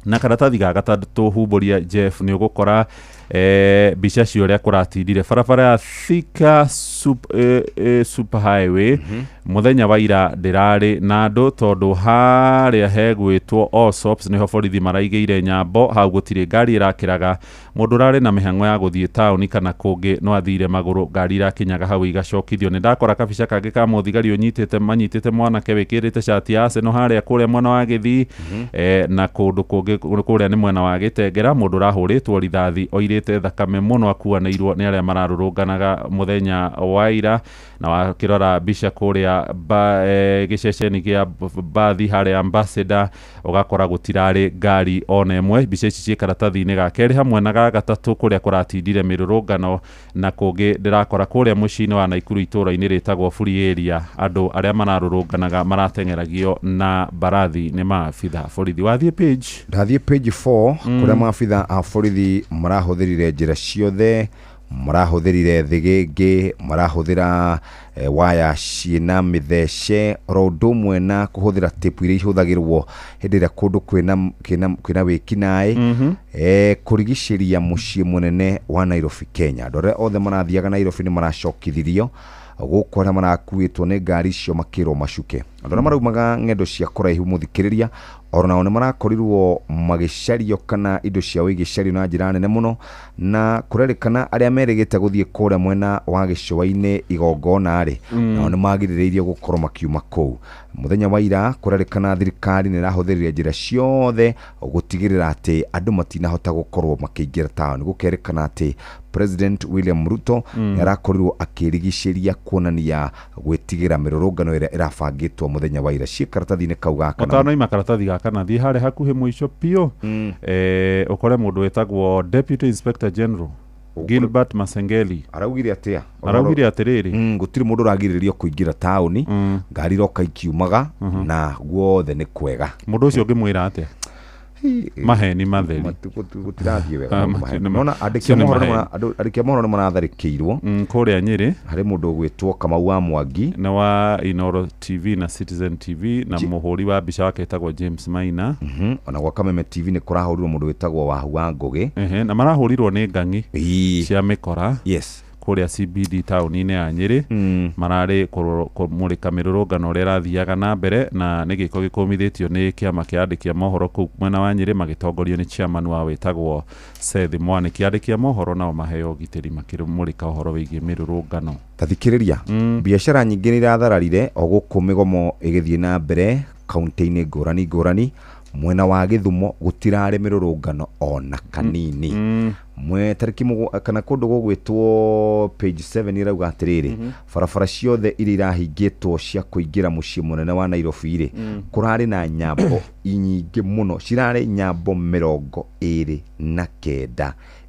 na karatathi ga gatandatũ humbũria Jeff nĩ ũgũkora mbica cia ũrĩa kũratindire barabara ya Thika Super Highway mũthenya wa ira ndĩrarĩ na andũ tondũ harĩa hegwĩtwo Allsops nĩho borithi maraigĩire nyambo. Hau gũtirĩ ngari ĩrakĩraga, mũndũ ũrarĩ na mĩhang'o ya gũthiĩ taũni kana kũngĩ no athire magũrũ, ngari irakinyaga hau igacokithio. Nĩ ndakora kabica kangĩ ka mũthigari ũnyitĩte manyitĩte mwanake wĩkĩrĩte cati ya Arsenal harĩa kũrĩa mwena wa Gĩthii, na kũndũ kũngĩ kũrĩa nĩ mwena wa Gĩtengera, mũndũ ũrahũrĩtwo rithathi oirĩte thakame mũno akuanĩirwo nĩ arĩa mararũrũnganaga mũthenya wa ira. Na wakĩrora mbica kũrĩa gĩceceni kĩa bathi harĩa Ambassador ũgakora gũtirarĩ ngari ona ĩmwe. Mbica ici ciĩ karatathi-inĩ ga kerĩ hamwe na ga gatatũ kũrĩa kũratindire mĩrũrũngano, na kũngĩ ndĩrakora kũrĩa mũciĩ-inĩ wa Naikuru itũũra-inĩ rĩtagwo Free Area andũ arĩa mararũrũnganaga marateng'eragio na mbarathi nĩ maabitha borithi. Wathiĩ page Ndathiĩ page 4 kũrĩa maabitha a borithi marahũthĩrire njĩra ciothe, marahũthĩrire thĩgĩngĩ, marahũthĩra waya ciĩna mĩthece, oro ũndũ ũmwe na kũhũthĩra tape iria ihũthagĩrwo hĩndĩ ĩrĩa kũndũ kwĩna wĩkinaĩ, kũrigicĩria mũciĩ mũnene wa Nairobi Kenya. Andũ arĩa othe marathiaga Nairobi nĩ maracokithirio gũkũ, arĩa marakuĩtwo nĩ ngari icio makĩrwo macuke. Andũ arĩa maraumaga ng'endo cia kũraihu mũthikĩrĩria oro nao nĩ marakorirwo magĩcario kana indo ciao igĩcario na njĩra nene mũno, na kũrerĩkana arĩa merĩgĩte gũthiĩ kũrĩa mwena wa gĩcũa-inĩ igongona rĩ, nao nĩ magirĩrĩirio gũkorwo makiuma kũu. Mũthenya wa ira kũrerĩkana thirikari nĩ ĩrahũthĩrire njĩra ciothe gũtigĩrĩra atĩ andũ matinahota gũkorwo makĩingĩra taũni. Gũkerĩkana atĩ President William Ruto nĩ arakorirwo akĩrigicĩria kuonania gwĩtigĩra mĩrũrũngano ĩrĩa ĩrabangĩtwo mũthenya wa ira. Ciĩ karatathi-inĩ kau gaka na Ũtanoima karatathi gaka na thiĩ harĩa hakuhĩ mũico biũ, ũkore mũndũ wĩtagwo Deputy Inspector General Gilbert Masengeli araugire atĩa? Araugire atĩrĩrĩ, gũtirĩ mũndũ ũragirĩrĩrio kũingĩra taũni, ngari iroka ikiumaga na guothe nĩ kwega. Mũndũ ũcio ũngĩmwĩra atĩa? Maheni matheri. Gũtirathiĩ wega. Ah, maũndũ macio maheni. nĩ Nona macio nĩ maheni. andĩki a mohoro nĩ maratharĩkĩirwo kũrĩa Nyĩrĩ harĩ mũndũ ũgwĩtwo Kamau wa Mwangi nĩ wa Inoro TV na Citizen TV na mũhũri wa mbica wake etagwo James Maina. Ona gwa Kameme TV nĩ kũrahũrirwo mũndũ wĩtagwo Wahu wa Ngũgĩ. Ehe, na marahũrirwo nĩ ng'ang'i cia mĩkora yes kũrĩa CBD taũni-inĩ ya Nyĩrĩ. Mararĩ kũmũrĩka mĩrũrũngano ũrĩa ĩrathiaga na mbere, na nĩ gĩko gĩkũmithĩtio nĩ kĩama kĩa andĩki a mohoro kũu mwena wa Nyĩrĩ magĩtongorio nĩ chairman wa wĩtagwo Seth Mwanĩki. Andĩki a mohoro nao maheo ũgitĩri makĩmũrĩka ũhoro wĩgiĩ mĩrũrũngano. Tathikĩrĩria, biacara nyingĩ nĩ irathararire o gũkũ mĩgomo ĩgĩthiĩ na mbere kaunti-inĩ ngũrani ngũrani. Mwena wa Gĩthumo gũtirarĩ mĩrũrũngano ona kanini. Mwe tarĩki kana kũndũ gũgwĩtwo page 7 ĩrauga atĩrĩrĩ, barabara ciothe iria irahingĩtwo cia kũingĩra mũciĩ mũnene wa Nairobi rĩ, kũrarĩ na nyambo nyingĩ mũno, cirarĩ nyambo 29,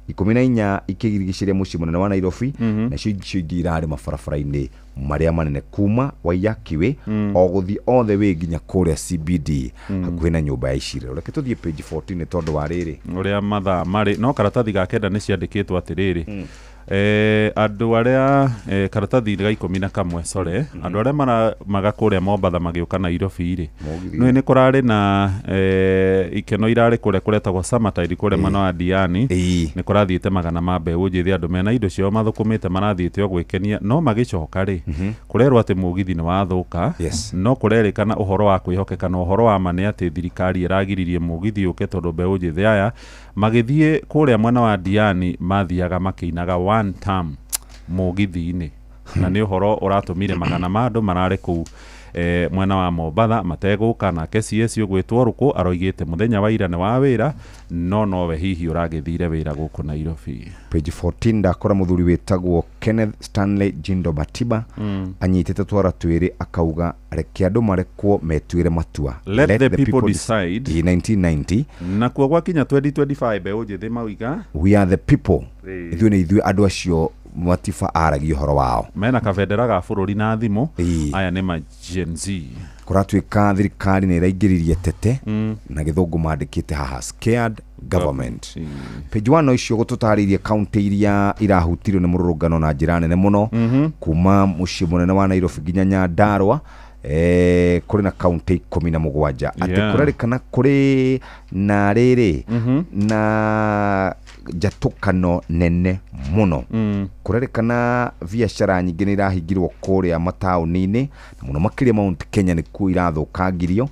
14 ikĩrigicĩria mũciĩ mũnene wa Nairobi, nacio icio ingĩ irarĩ mabarabara-inĩ marĩa manene kuma Waiyaki Way o gũthiĩ all the way nginya kũrĩa CBD hakuhĩ na nyũmba ya icirĩro. Reke tũthiĩ page 14 nĩ tondũ wa rĩrĩ ũrĩa mathaa marĩ, no karatathi ga kenda nĩ ciandĩkĩtwo atĩrĩrĩ, andũ arĩa karatathi ga 11, sorry, andũ arĩa maramaga kũrĩa Mombatha magĩũka Nairobi rĩ, nĩ nĩ kũrarĩ na ikeno irarĩ kũrĩa kũretagwo Summertide kũrĩa mwena wa Diani. Nĩ kũrathiĩte magana ma mbeũ njĩthĩ, andũ mena indo ciao mathũkũmĩte marathiĩte o gwĩkenia, no magĩcoka rĩ, kũrerwo atĩ mũgithi nĩ wathũka. No kũrerĩkana ũhoro wa kwĩhokeka na ũhoro wa ma nĩ atĩ thirikari ĩragiririe mũgithi ũke tondũ mbeũ njĩthĩ aya magĩthiĩ kũrĩa mwena wa Diani mathiaga makĩinaga one term mũgithi-inĩ, na nĩ ũhoro ũratũmire magana ma andũ mararĩ kũu mwena wa Mombatha mategũka. Nake CS ũgwĩtwo Rũkũ aroigĩte mũthenya wa ira nĩ wa wĩra, no nowe hihi ũragĩthire wĩra gũkũ Nairobi. Page 14 ndakora mũthuri wĩtagwo Kenneth Stanley Jindo Matiba anyitĩte twara twĩrĩ akauga reke andũ marekwo metuĩre matua. Let the people decide. In 1990 nakuo gwakinya 2025 mbeũ njĩthĩ mauiga we are the people. Ithuĩ nĩ ithuĩ andũ acio Matiba aragia ũhoro wao. Mena kabendera ga bũrũri na thimũ. Aya nĩ ma Gen Z. Kũratuĩka thirikari nĩ ĩraingĩririe tete na gĩthũngũ mandĩkĩte haha scared government. Page 1 icio gũtũtarĩirie kaunti iria irahutirio nĩ mũrũrũngano na njĩra nene mũno, kuma mũciĩ mũnene wa Nairobi nginya Nyandarua. Kũrĩ na kaunti 17 atĩ kũrerĩkana kũrĩ na rĩrĩ na njatũkano nene mũno. Kũrerĩkana biacara nyingĩ nĩ irahingirwo kũrĩa mataũni-inĩ, na mũno makĩria Mount Kenya nĩkuo irathũkangirio.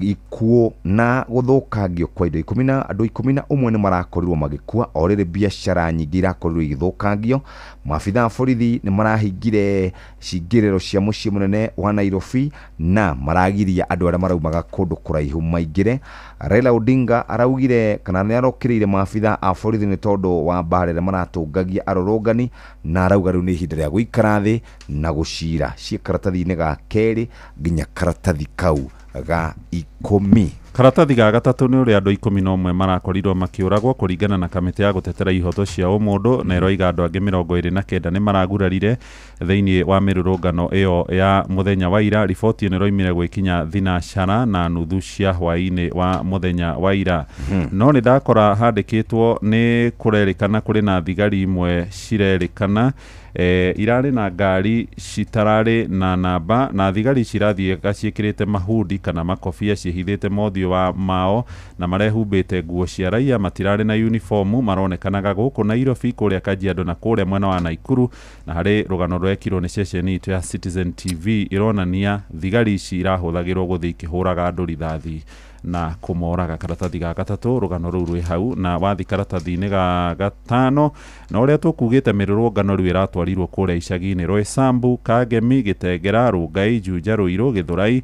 Ikuũ na gũthũkangio kwa indo ikũmi na andũ 11 nĩ marakorirwo magĩkua o rĩrĩ biacara nyingĩ irakorirwo igĩthũkangio. Maabitha a borithi nĩ marahingire cingĩrĩro cia mũciĩ mũnene wa Nairobi na maragiria andũ arĩa maraumaga kũndũ kũraihu maingĩre. Raila Odinga araugire kana nĩ arokĩrĩire maabitha a borithi nĩ tondũ wa mbara ĩrĩa maratũngagia arũrũngani, na arauga rĩu nĩ ihinda rĩa gũikara thĩ na gũcira. Ciĩ karatathi-inĩ ga kerĩ nginya karatathi kau ga 10. Karatathi ga gatatũ nĩ ũrĩa andũ 11 marakorirwo makĩũragwo kũringana na kamĩtĩ ya gũtetera ihoto cia ũmũndũ, na ĩroiga andũ angĩ 29 nĩ maragurarire thĩinĩ wa mĩrũrũngano ĩyo ya mũthenya wa ira. Riboti ĩno ĩroimire gwĩkinya 3:30 cia hwaĩ-inĩ wa mũthenya wa ira. No nĩ ndakora handĩkĩtwo nĩ kũrerĩkana kũrĩ na thigari imwe cirerĩkana irarĩ na ngari citararĩ na namba, na thigari cirathiaga ciĩkĩrĩte mahudi kana makobia ciĩhithĩte mothiũ. mothiũ wa mao na marehumbĩte nguo cia raia, matirarĩ na uniformu, maronekanaga gũkũ Nairobi, kũrĩa Kajiado na kũrĩa mwena wa Naikuru. Na harĩ rũgano rwekirwo nĩ ceceni itũ ya Citizen TV ironania thigari ici irahũthagĩrwo gũthiĩ ikĩhũraga andũ rithathi na kũmoraga. Karatathi ga gatatũ rũgano rũu rwĩ hau, na wathi karatathi-inĩ ga gatano na ũrĩa tũkugĩte mĩrũrũngano rĩu ĩratwarirwo kũrĩa icagi-inĩ Roysambu, Kangemi, Gĩtengera, Rongai, Juja, Ruiru, Gĩthũrai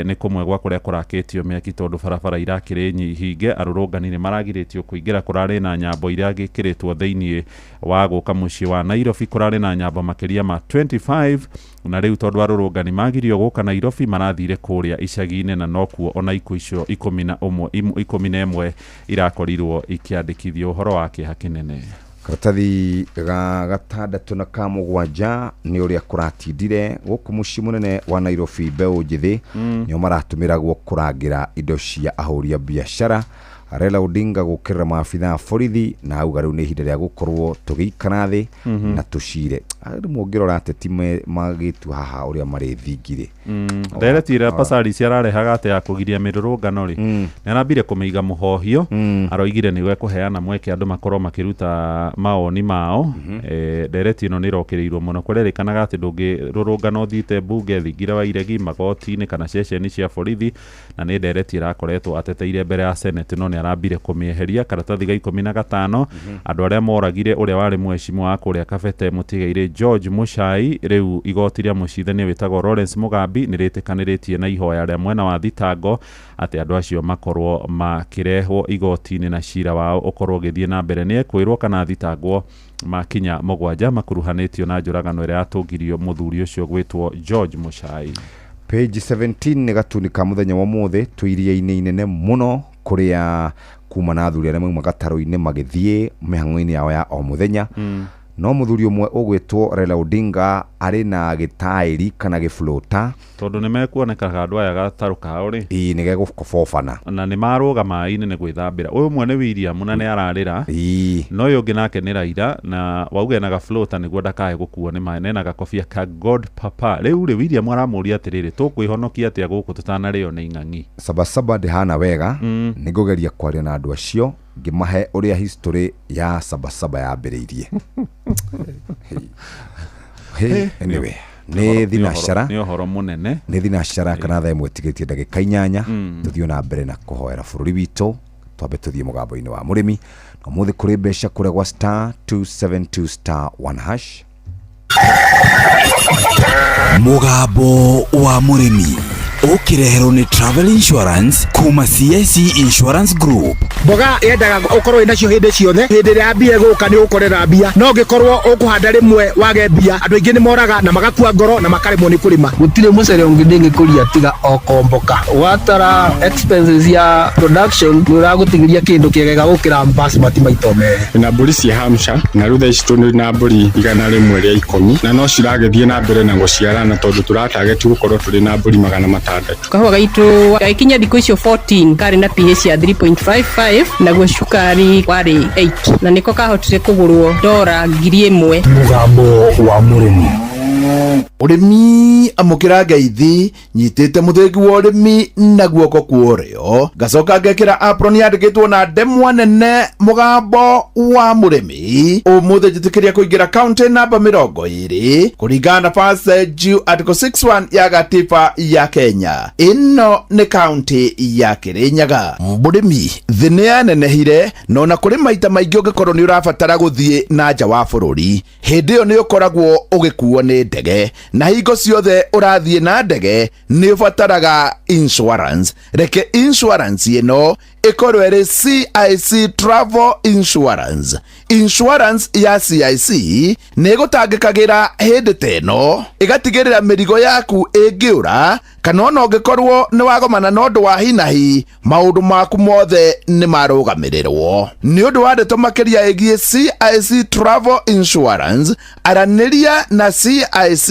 nĩ kũmwe gwa kũrĩa kũrakĩtio mĩaki tondũ barabara irakĩrĩ hinge. Arũrũngani nĩ maragirĩtio kũingĩra, kũrarĩ na nyambo iria gĩkĩrĩtwo thĩinĩ wa gũka mũciĩ wa Nairobi, kũrarĩ na nyambo makĩria ma 25, na rĩu tondũ arũrũngani magirio gũka Nairobi marathire kũrĩa icagi-inĩ, na nokuo ona ikuũ icio 11 irakorirwo ikĩandĩkithio. Ũhoro wa kĩeha kĩnene. Karatathi ga gatandatũ na ka mũgwanja nĩ ũrĩa kũratindire gũkũ mũciĩ mũnene wa Nairobi. Mbeũ njĩthĩ nĩo maratũmĩragwo kũrangĩra indo cia ahũri a biacara. Raila Odinga gũkĩrĩra maabitha a borithi na auga rĩu nĩ ihinda rĩa gũkorwo tũgĩikara thĩ na tũcire. Rĩmwe ũngĩrora ateti magĩtua haha ũrĩa marĩ thingirĩ. Ndereti ĩrĩa Pasari ararehaga atĩ ya kũgiria mĩrũrũngano rĩ, nĩ arambire kũmĩiga mũhohio, aroigire nĩwe kũheana mweke andũ makorwo makĩruta mawoni mao. Ndereti ĩno nĩ ĩrokĩrĩirwo mũno, kũrerĩkanaga atĩ ndũngĩrũrũngana ũthiĩte mbunge, thingira wa iregi, magoti-inĩ kana ceceni cia borithi, na nĩ ndereti ĩrakoretwo ateteire mbere ya Senate, no nĩ arambire kũmĩeheria. Karatathi ga 15, andũ arĩa moragire ũrĩa warĩ mwecimu wa kũrĩa Kabete mũtigairĩ George Muchai, rĩu igoti rĩa mũcithania wĩtagwo Lawrence Mugambi nĩ rĩtĩkanĩrĩtie na ihoya rĩa mwena wa thitango atĩ andũ acio makorwo makĩrehwo igoti-inĩ na cira wao ũkorwo ũgĩthiĩ na mbere. Nĩ ekwĩrwo kana thitangwo makinya 7 makuruhanĩtio na njũragano ĩrĩa yatũngirio mũthuri ũcio gwĩtwo George Muchai. Page 17 nĩ gatuni ka mũthenya wa ũmũthĩ, twĩ iria-inĩ inene mũno kũrĩa kuma na athuri arĩa mauma gatarũ-inĩ magĩthiĩ mĩhang'o-inĩ yao ya o mũthenya. No mũthuri ũmwe ũgwĩtwo Raila Odinga arĩ na gĩtaĩri kana gĩflota, tondũ nĩ mekuonekaga andũ aya gatarũ kao rĩ, ĩĩ nĩ gegũkobobana na nĩ marũga maĩ-inĩ nĩ gwĩthambĩra. Ũyũ ũmwe nĩ William na nĩ ararĩra, no ũyũ ũngĩ nake nĩ Raila na wauge na gaflota nĩguo ndakae gũkuo nĩ maĩ, na ena gakobia ka God Papa. Rĩu rĩ, William aramũria atĩrĩrĩ, tũkwĩhonokia atĩa gũkũ tũtanarĩo nĩ ing'ang'i? Sabasaba ndĩhana wega. Nĩ ngũgeria kwaria na andũ acio ngĩmahe ũrĩa history ya Sabasaba yambĩrĩirie. Hey, anyway, nĩ thinacara, nĩ ũhoro mũnene, nĩ thinacara kana thaa ĩmwe tigĩtie ndagĩka 8. Tũthiĩ na mbere na kũhoera bũrũri witũ, twambe tũthiĩ mũgambo-inĩ wa mũrĩmi. Na ũmũthĩ kũrĩ mbeca kũrĩa gwa star 272 star 1 hash. Mũgambo wa mũrĩmi ũkĩreherwo nĩ Travel Insurance kuma CIC Insurance Group. Mboga yendaga ũkorwo wĩnacio hĩndĩ ciothe, hĩndĩ ĩrĩa mbia ĩgũka nĩ ũgũkorera mbia, no ũngĩkorwo ũkũhanda rĩmwe wage mbia, andũ aingĩ nĩ moraga na magakua ngoro na makaremwo nĩ kũrĩma. Gũtirĩ mũcere ũngĩ ndĩngĩkũria tiga o komboka. Watara expenses ya production nĩ ũragũtigĩria kĩndũ kĩega gũkĩra basmati maita merĩ. Na mbũri cia Hampshire, na rĩu thaa ici tũrĩ na mbũri 110, na no ciragĩthiĩ na mbere na gũciarana tondũ tũratageti gũkorwo tũrĩ na mbũri 600. Kahũa gaitũ gagĩkinya thikũ icio 14 karĩ na pH ya 3.55, naguo cukari warĩ 8, na nĩko kahotire kũgũrwo $1,000. Mũgambo wa mũrĩmi. Ũrĩmi amũkĩra ngeithi, nyitĩte mũthĩgi wa ũrĩmi na guoko kwa ũrĩo, ngacoka ngekĩra apron yandĩkĩtwo na ndemwa nene mũgambo wa mũrĩmi. Ũmũthĩ njĩtĩkĩria kũingĩra kaunti namba 20 kũringana na First Due Article 61 ya gatiba ya Kenya. Ĩno nĩ kaunti ya Kĩrĩnyaga. Mũrĩmi, thĩ nĩ yanenehire, no na kũrĩ maita maingĩ ũngĩkorwo nĩ ũrabatara gũthiĩ na nja wa bũrũri, hĩndĩ ĩyo nĩ ũkoragwo ũgĩkuo nĩ ndege, na hingo ciothe ũrathiĩ na ndege nĩ ũbataraga insurance. Reke insurance ĩno ĩkorwo ĩrĩ CIC Travel Insurance. Insurance ya CIC nĩ ĩgũtangĩkagĩra hĩndĩ ta ĩno, ĩgatigĩrĩra mĩrigo yaku ĩngĩũra kana ona ũngĩkorwo nĩ wagomana na ũndũ wa hinahi, maũndũ maku mothe nĩ marũgamĩrĩrwo. Nĩ ũndũ wa ndeto makĩria ĩgiĩ CIC Travel Insurance, aranĩria na CIC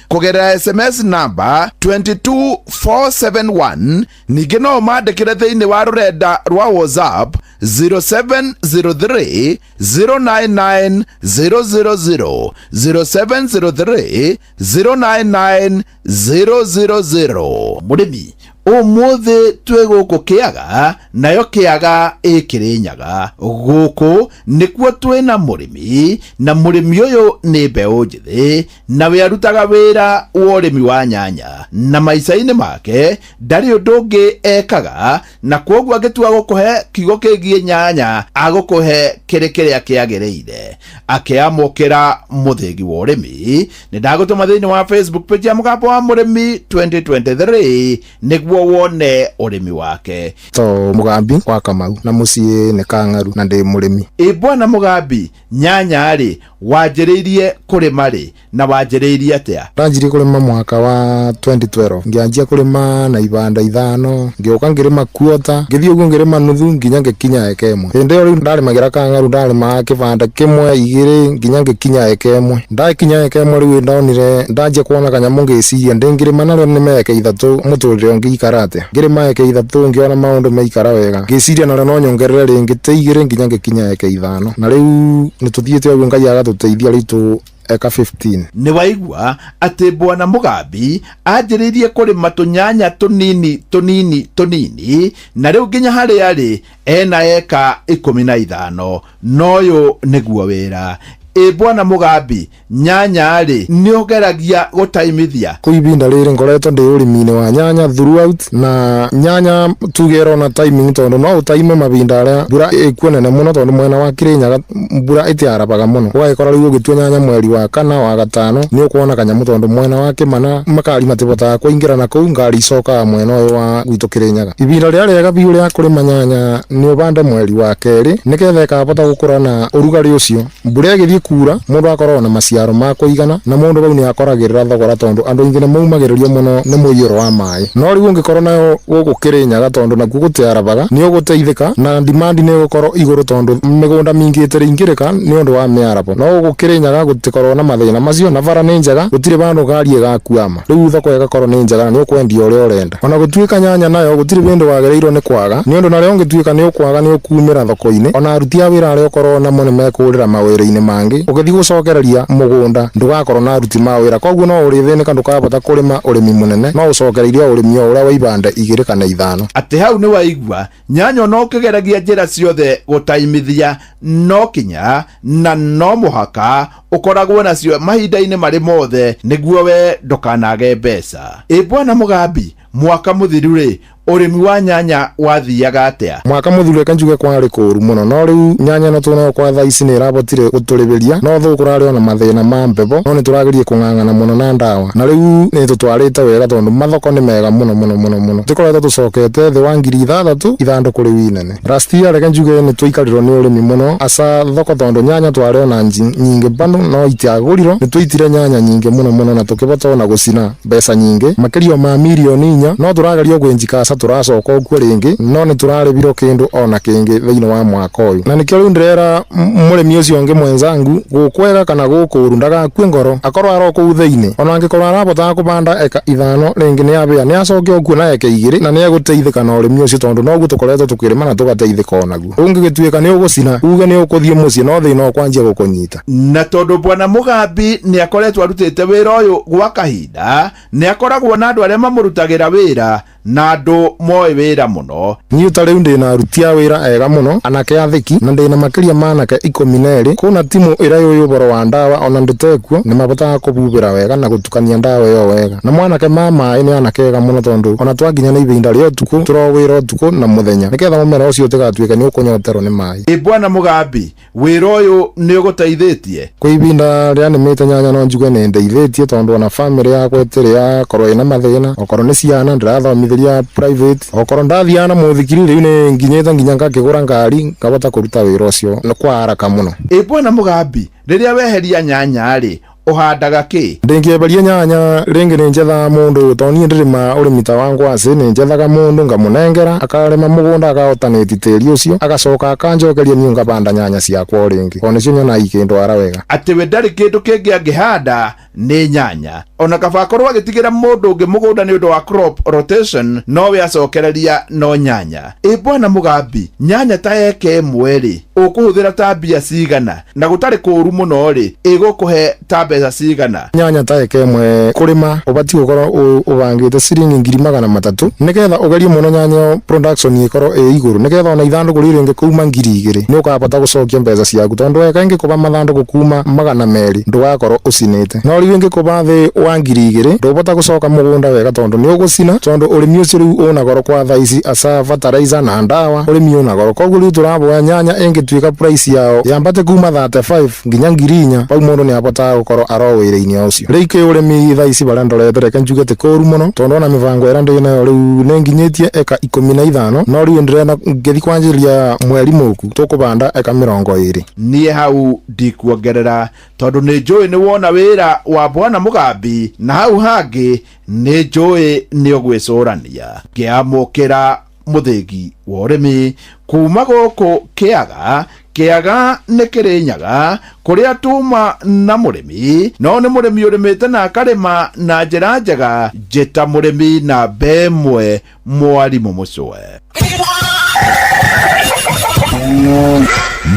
kũgerera SMS namba 22471. Ningĩ no ũmandĩkĩre thĩinĩ wa rũrenda rwa WhatsApp 0703 099 000, 0703 099 000. Mũrĩmi, Ũmũthĩ twĩ gũkũ Kĩaga, nayo Kĩaga ĩ Kĩrĩnyaga. Gũkũ nĩkuo twĩna mũrĩmi, na mũrĩmi ũyũ nĩ mbeũ njĩthĩ, na we arutaga wĩra wa ũrĩmi wa nyanya, na maica-inĩ make ndarĩ ũndũ ũngĩ ekaga, na kwoguo angĩtua gũkũhe kiugo kĩgiĩ nyanya agũkũhe kĩrĩ kĩrĩa kĩagĩrĩire. Akĩamũkĩra mũthĩgi wa ũrĩmi, nĩ ndagũtũma thĩinĩ wa Facebook page ya Mũgambo wa Mũrĩmi 2023 nĩguo wone ũrĩmi wake. To Mũgambi wa Kamau na mũciĩ nĩ Kang'aru na ndĩ mũrĩmi. Ĩ bwana Mũgambi, nyanya rĩ wanjĩrĩirie kũrĩma rĩ na wanjĩrĩirie atĩa? Ndanjirie kũrĩma mwaka wa 2012, ngĩanjia kũrĩma na ibanda 5, ngĩũka ngĩrĩma kuota, ngĩthiĩ ũguo ngĩrĩma nuthu nginya ngĩkinya eka 1. Hĩndĩ ĩyo rĩu ndarĩmagĩra Kang'aru, ndarĩmaga kĩbanda 1, 2 nginya ngĩkinya eka 1. Ndakinya eka 1 rĩu ndonire ndanjia kuona kanyamũ ngĩciria ndĩngĩrĩma narĩo nĩme eka 3 mũtũrĩre ũngĩikara atĩa. Ngĩrĩma eka 3 ngĩona maũndũ maikara wega, ngĩciria narĩo no nyongerere rĩngĩ ta 2 nginya ngĩkinya eka 5, na rĩu nĩtũthiĩte ũguo Ngai agatũteithia rĩu tũ eka 15. Nĩ waigua atĩ bwana Mũgambi anjĩrĩirie kũrĩma tũnyanya tũnini tũnini tũnini, na rĩu nginya harĩa arĩ ena eka 15, na ũyũ nĩguo wĩra. Ĩ bwana Mũgambi, nyanya rĩ nĩ ũgeragia gũtaimithia? Kwa ibinda rĩrĩ ngoretwo ndĩ ũrĩmi-inĩ wa nyanya throughout, na nyanya tuge ĩrona timing tondũ no ũtaime mahinda arĩa mbura ĩkuo nene mũno, tondũ mwena wa Kĩrĩnyaga mbura ĩtiarabaga mũno, ũgagĩkora rĩu ũgĩtua nyanya mweri wa 4 wa 5 nĩ ũkuona kanyamũ, tondũ mwena wa Kĩmana makari matibotaga kũingĩra na kũu, ngari icokaga mwena ũyũ wa gwitũ Kĩrĩnyaga. Ibinda rĩrĩa rĩega biũ rĩa kũrĩma nyanya nĩ ũbande mweri wa 2 nĩgetha ĩkabota gũkũra na ũrugarĩ ũcio. Mbura ĩgĩthiĩ kura mũndũ akoragwo na maciaro ma kũigana, na mũndũ rĩu nĩ akoragĩrĩra thogora tondũ andũ aingĩ nĩ maumagĩrĩrio mũno nĩ mũiyũro wa maĩ. No rĩu ũngĩkorwo nayo gũkũ Kĩrĩnyaga tondũ nakuo gũtiarabaga, nĩ ũgũteithĩka na demand nĩ ĩgũkorwo igũrũ tondũ mĩgũnda mĩingĩ ĩtĩrĩingĩrĩka nĩ ũndũ wa mĩarabo. No gũkũ Kĩrĩnyaga gũtikorwo na mathĩna macio, na bara nĩ njega, gũtirĩ vandũ ngari ĩgakwama. Rĩu thoko ĩgakorwo nĩ njega na nĩ ũkwendia ũrĩa ũrenda. Ona gũtuĩka nyanya nayo gũtirĩ bĩndĩ wagĩrĩirwo nĩ kwaga, nĩ ũndũ narĩo ũngĩtuĩka nĩ ũkwaga nĩ ũkumĩra thoko-inĩ, ona aruti a wĩra arĩa ũkorwo namo nĩ mekũrĩra mawĩra-inĩ mangĩ, ũgĩthiĩ gũcokereria mũgũnda ndũgakorwo na aruti ma wĩra, koguo no ũrĩthĩnĩka ndũkabota kũrĩma ũrĩmi mũnene, no ũcokereirie o ũrĩmi o ũrĩa wa ibanda 2 kana 5. Atĩ hau nĩ waigua nyanya ona ũkĩgeragia njĩra ciothe gũtaimithia no kinya na no mũhaka ũkoragwo nacio mahinda-inĩ marĩ mothe nĩguo we ndũkanage mbeca. Ĩ bwana Mũgambi, mwaka mũthiru rĩ ũrĩmi wa nyanya wathiaga atĩa? Mwaka mũthiru reke njuge kwarĩ kũũru mũno, no rĩu nyanya ĩno twĩnayo kwa thaa ici nĩ ĩrabotire gũtũrĩbĩria, no thũ kũrarĩ ona mathĩna ma mbebo, no nĩ tũrageria kũng'ang'ana mũno na ndawa, na rĩu nĩ tũtwarĩte wega tondũ mathoko nĩ mega mũno mũno mũno mũno, tũkoretwo tũcokete thĩ wa 6,000 ithandũkũ rĩu inene. Last year reke njuge nĩ tũikarirwo nĩ ũrĩmi mũno asa thoko tondũ nyanya twarĩ ona nyingĩ bado no itiagũrirwo, nĩ tũitire nyanya nyingĩ mũno mũno na tũkĩbota ona gũcina mbeca nyingĩ makĩria ma mirioni 4, no tũrageria gwĩnjikaca tũracoka ũkuo rĩngĩ, no nĩ tũrarĩbirwo kĩndũ ona kĩngĩ thĩinĩ wa mwaka ũyũ, na nĩkĩo rĩu ndĩrera mũrĩmi ũcio ũngĩ mwenzangu gũkwega kana gũkũũru ndagakue ngoro, akorwo aro kũu thĩinĩ, ona angĩkorwo arabotaga kũbanda eka 5 rĩngĩ nĩ abĩa nĩ acoke ũkuo na eka 2 na nĩ egũteithĩka na ũrĩmi ũcio tondũ noguo tũkoretwo tũkĩrĩma na tũgateithĩka onaguo. Ũngĩgĩtuĩka nĩ ũgũcina uge nĩ ũkũthiĩ mũciĩ no thĩna ũkwanjia gũkũnyita. Na tondũ bwana Mũgambi nĩ akoretwo arutĩte wĩra ũyũ gwa kahinda, nĩ akoragwo na andũ arĩa mamũrutagĩra wĩra na andũ moĩ wĩra mũno. Niĩ ta rĩu ndĩna aruti a wĩra ega mũno, anake athĩki, na ndĩna makĩria ma anake 12. Kũna timu ĩrĩa yũĩ ũboro wa ndawa ona ndĩtekuo, nĩ mabotaga kũbubĩra wega na gũtukania ndawa ĩyo wega. Na mwanake ma maĩ nĩ anake ega mũno tondũ ona twakinya nĩ ibinda rĩa ũtukũ tũrowĩra ũtukũ na mũthenya nĩketha mũmera ũcio ũtigatuĩke nĩ ũkũnyoterwo nĩ maĩ. Ĩ bwana Mũgambi, wĩra ũyũ nĩ ũgũteithĩtie? Kwĩ ibinda rĩa nĩmĩte nyanya no njuge nĩ ndeithĩtie tondũ ona famĩlĩ yakwa ĩtĩrĩ yakorwo ĩna mathĩna, okorwo nĩ ciana ndĩrathomithĩria private, okorwo ndathiaga na mũthikiri rĩu nĩ nginyĩte nginya ngakĩgũra ngari ngabota kũruta wĩra ũcio kwa haraka mũno. Ĩ bwana Mũgambi, rĩrĩa weheria nyanya rĩ, ũhandaga kĩ? Ndĩngĩeberia nyanya rĩngĩ nĩ njethaga mũndũ tondũ niĩ ndĩrĩma ũrĩmi ta wa ngwacĩ, nĩ njethaga mũndũ ngamũnengera akarĩma mũgũnda akaotanĩti tĩri ũcio agacoka akanjokeria niĩ ngabanda nyanya ciakwa o rĩngĩ, o nĩcio nyonaga ikĩndwara wega. Atĩ we ndarĩ kĩndũ kĩngĩ angĩhanda nĩ nyanya. Ona kaba akorwo agĩtigĩra mũndũ ũngĩ mũgũnda nĩ ũndũ wa crop rotation, nowe acokereria no nyanya. Ĩ bwana Mũgambi, nyanya ta eka ĩmwe rĩ, ũkũhũthĩra ta mbia cigana? Na gũtarĩ kũũru mũno rĩ, ĩgũkũhe ta mbeca cigana? Nyanya ta eka ĩmwe kũrĩma ũbatiĩ gũkorwo ũbangĩte ciringi 300,000 nĩgetha ũgerie mũno nyanya ĩyo production ĩkorwo ĩ igũrũ, nĩgetha ona ithandũkũ rĩrĩ rĩngĩkuma 2,000 nĩ ũkabota gũcokia mbeca ciaku, tondũ eka ĩngĩkũba mathandũkũ kuma 200 ndũgakorwo ũcinĩte. No rĩu ĩngĩkũba thĩ wa 2,000 ndũbota gũcoka mũgũnda wega, tondũ nĩ ũgũcina, tondũ ũrĩmi ũcio rĩu ũna goro kwa thaa ici, asa fertilizer na ndawa, ũrĩmi ũna goro. Koguo rĩu tũraboya nyanya ĩngĩtuĩka price yao yambate kuma 35 nginya 4,000, pau mũndũ nĩ abotaga gũkorwo aro wĩra-inĩ ũcio. Rĩu kĩ ũrĩmi thaa ici barĩa ndorete, reke njuge ti kũru mũno, tondũ ona mĩbango ĩrĩa ndĩ nayo rĩu nĩ nginyĩtie eka 15, no rĩu ndĩrenda ngĩthiĩ kwanjĩrĩria mweri mũku tũkũbanda eka 20. Niĩ hau ndikuongerera, tondũ nĩ njũĩ nĩ wona wĩra wa bwana Mũgambi, na hau hangĩ nĩ njũĩ nĩ ũgwĩcũrania. Ngĩamũkĩra mũthĩgi wa ũrĩmi kuma gũkũ Kĩaga. Kĩaga nĩ Kĩrĩnyaga, kũrĩa tuma na mũrĩmi, no nĩ mũrĩmi ũrĩmĩte na akarĩma na njĩra njega. Njĩta mũrĩmi namba ĩmwe, mwarimũ Mũcwe.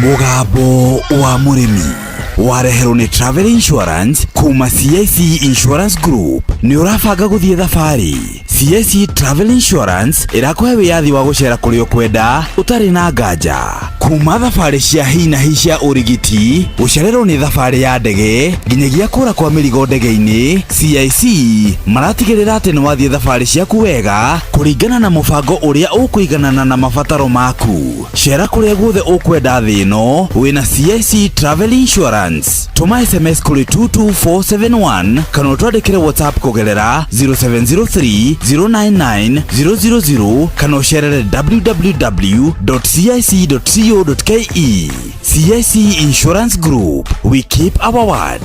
Mũgambo wa mũrĩmi wareherwo nĩ Travel Insurance kuma CIC Insurance Group. Nĩ ũrabanga gũthiĩ thabarĩ? CIC Travel Insurance ĩrakũhe wĩyathi wa gũcera kũrĩa ũkwenda ũtarĩ na nganja, kuma thabarĩ cia hi na hi cia ũrigiti, gũcererwo nĩ thabarĩ ya ndege, nginyagia kũra kwa mĩrigo ndege-inĩ. CIC maratigĩrĩra atĩ nĩ wathiĩ thabarĩ ciaku wega kũringana na mũbango ũrĩa ũkũiganana na mabataro maku. Cera kũrĩa guothe ũkwenda thĩ ĩno wĩna CIC Travel Insurance. Tũma SMS kũrĩ 22471 kana ũtwandĩkĩre WhatsApp kũgerera 0703 099 000 kana ũcerere www.cic.co.ke. CIC Insurance Group, we keep our word.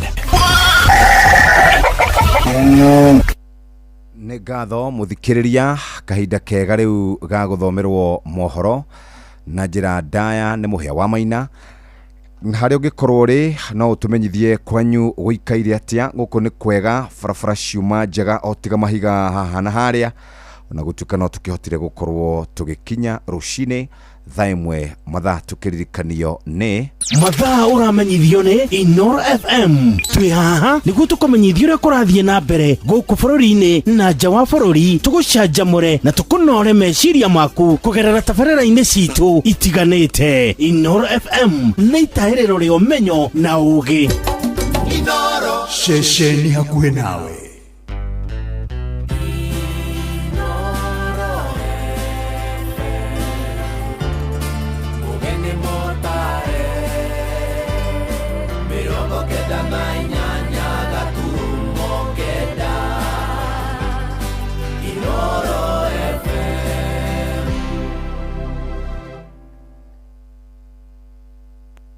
Nĩ ngatho mũthikĩrĩria, kahinda kega rĩu ga gũthomerwo mohoro na njĩra ndaya nĩ Mũhĩa wa Maina. Na harĩa ũngĩkorwo ũrĩ, no ũtũmenyithie kwanyu gũikaire atĩa. Gũkũ nĩ kwega, barabara ciuma njega o tiga mahiga haha na harĩa, ona gũtuĩka no tũkĩhotire gũkorwo tũgĩkinya rũcinĩ thaa 1 mathaa tũkĩririkanio nĩ Mathaa ũramenyithio nĩ Inoro FM. Twĩ haha nĩguo tũkũmenyithie ũrĩa kũrathiĩ na mbere gũkũ bũrũri-inĩ na nja wa bũrũri, tũgũcanjamũre na tũkũnore meciria maku kũgerera tabarĩra-inĩ citũ itiganĩte. Inoro FM nĩ itahĩrĩro rĩa ũmenyo na ũgĩ. Ceceni hakuhĩ nawe.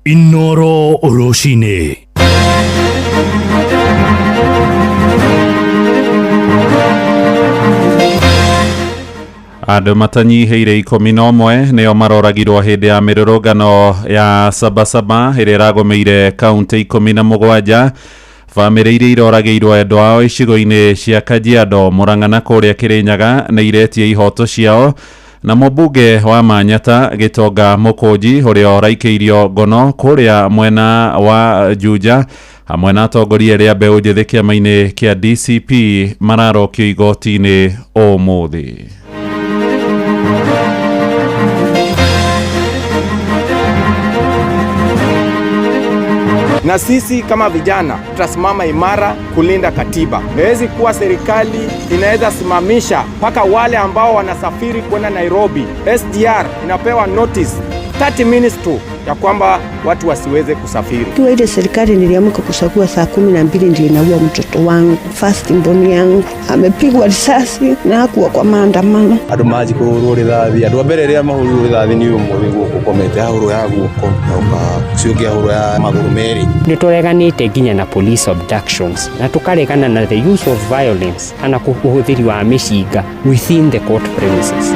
Inoro rũcinĩ. Andũ matanyihĩire 11 nĩo maroragirwo hĩndĩ ya mĩrũrũngano ya Sabasaba ĩrĩa ĩragũmĩire kaunti 17. Bamĩrĩ iria iroragĩirwo endwa ao icigo-inĩ cia Kajiado, Murang'a na kũrĩa Kĩrĩnyaga nĩ iretie ihoto ciao. Na mũmbunge wa Manyata Gĩtonga Mũkũnji ũrĩa ũraikĩirio ngono kũrĩa mwena wa Juja hamwe na atongoria arĩa mbeũ njĩthĩ kĩama-inĩ kĩa DCP mararokio igoti-inĩ ũmũthĩ. Na sisi kama vijana tutasimama imara kulinda katiba. Haiwezi kuwa serikali inaweza simamisha mpaka wale ambao wanasafiri kwenda Nairobi. SGR inapewa notice 30 minutes tu ya kwamba watu wasiweze kusafiri. Kiwa ile serikali niliamka kusakua saa 12 ndio inaua mtoto wangu, first born yangu. Amepigwa risasi na hakuwa kwa maandamano. Andũ manji kũhũrwo rithathi, andũ a mbere rĩrĩa mahũrirwo rithathi nĩ ũyũ ũmwe wĩ gũkũ ũkomete, ahũrwo ya guoko, ũcio ũngĩ ahũrwo ya magũrũ merĩ. Nĩ tũreganĩte nginya na police abductions na tũkaregana na the use of violence kana ũhũthĩri wa mĩcinga within the court premises.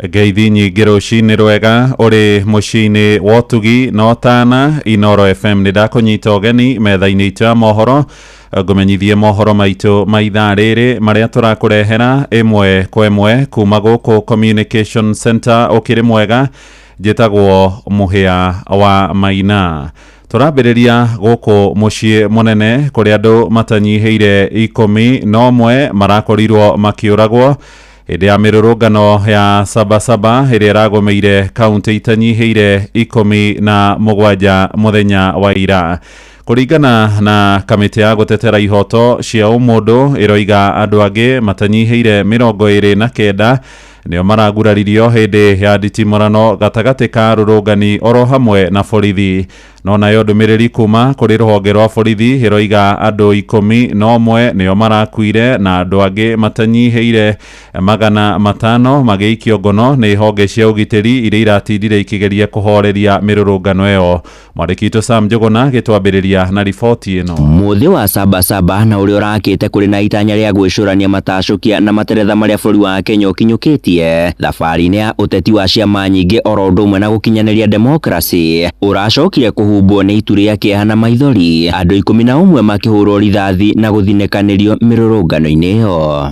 Ngeithi nyingĩ rũcinĩ rwega ũrĩ mũciĩ-inĩ wa ũtugi na ũtana Inoro FM. Nĩ ndakũnyita ũgeni metha-inĩ itũ ya mohoro, ngũmenyithie mohoro maitũ ma ithaa rĩrĩ marĩa tũrakũrehera ĩmwe kwa ĩmwe kuma gũkũ Communication Center. Ũkĩrĩ mwega, njĩtagwo Mũhĩa wa Maina. Tũrambĩrĩria gũkũ mũciĩ mũnene kũrĩa andũ matanyihĩire 11 marakorirwo makĩũragwo hĩndĩ ya mĩrũrũngano ya Sabasaba ĩrĩa ĩragũmĩire kaunti itanyihĩire 17 mũthenya wa ira. Kũringana na kamĩtĩ ya gũtetera ihoto cia ũmũndũ, ĩroiga andũ angĩ matanyihĩire 29 nĩo maraguraririo hĩndĩ ya nditimũrano gatagatĩ ka rũrũngani oro hamwe na borithi. No nayo ndũmĩrĩri kuma kũrĩ rũhonge rwa borithi ĩroiga andũ 11 nĩo marakuire na andũ angĩ matanyihĩire 500 magĩikio ngono nĩ honge cia ũgitĩri iria iratindire ikĩgeria kũhoreria mĩrũrũngano ĩyo. Mwandĩki witũ Sam Njũgũna gĩtwambĩrĩria na riboti ĩno. Mũthĩ wa Sabasaba na ũrĩa ũrakĩte kũrĩ na itanya rĩa gwĩcũrania matacũkia na materetha marĩa bũrũri wa Kenya ũkinyũkĩtie thabarĩ-inĩ ya ũteti wa ciama nyingĩ oro ũndũ ũmwe na gũkinyanĩria demokrasi, ũracokire kũhumbwo nĩ itu rĩa kĩeha na maithori, andũ 11 makĩhũrwo rithathi na gũthinĩkanĩrio mĩrũrũngano-inĩ ĩyo.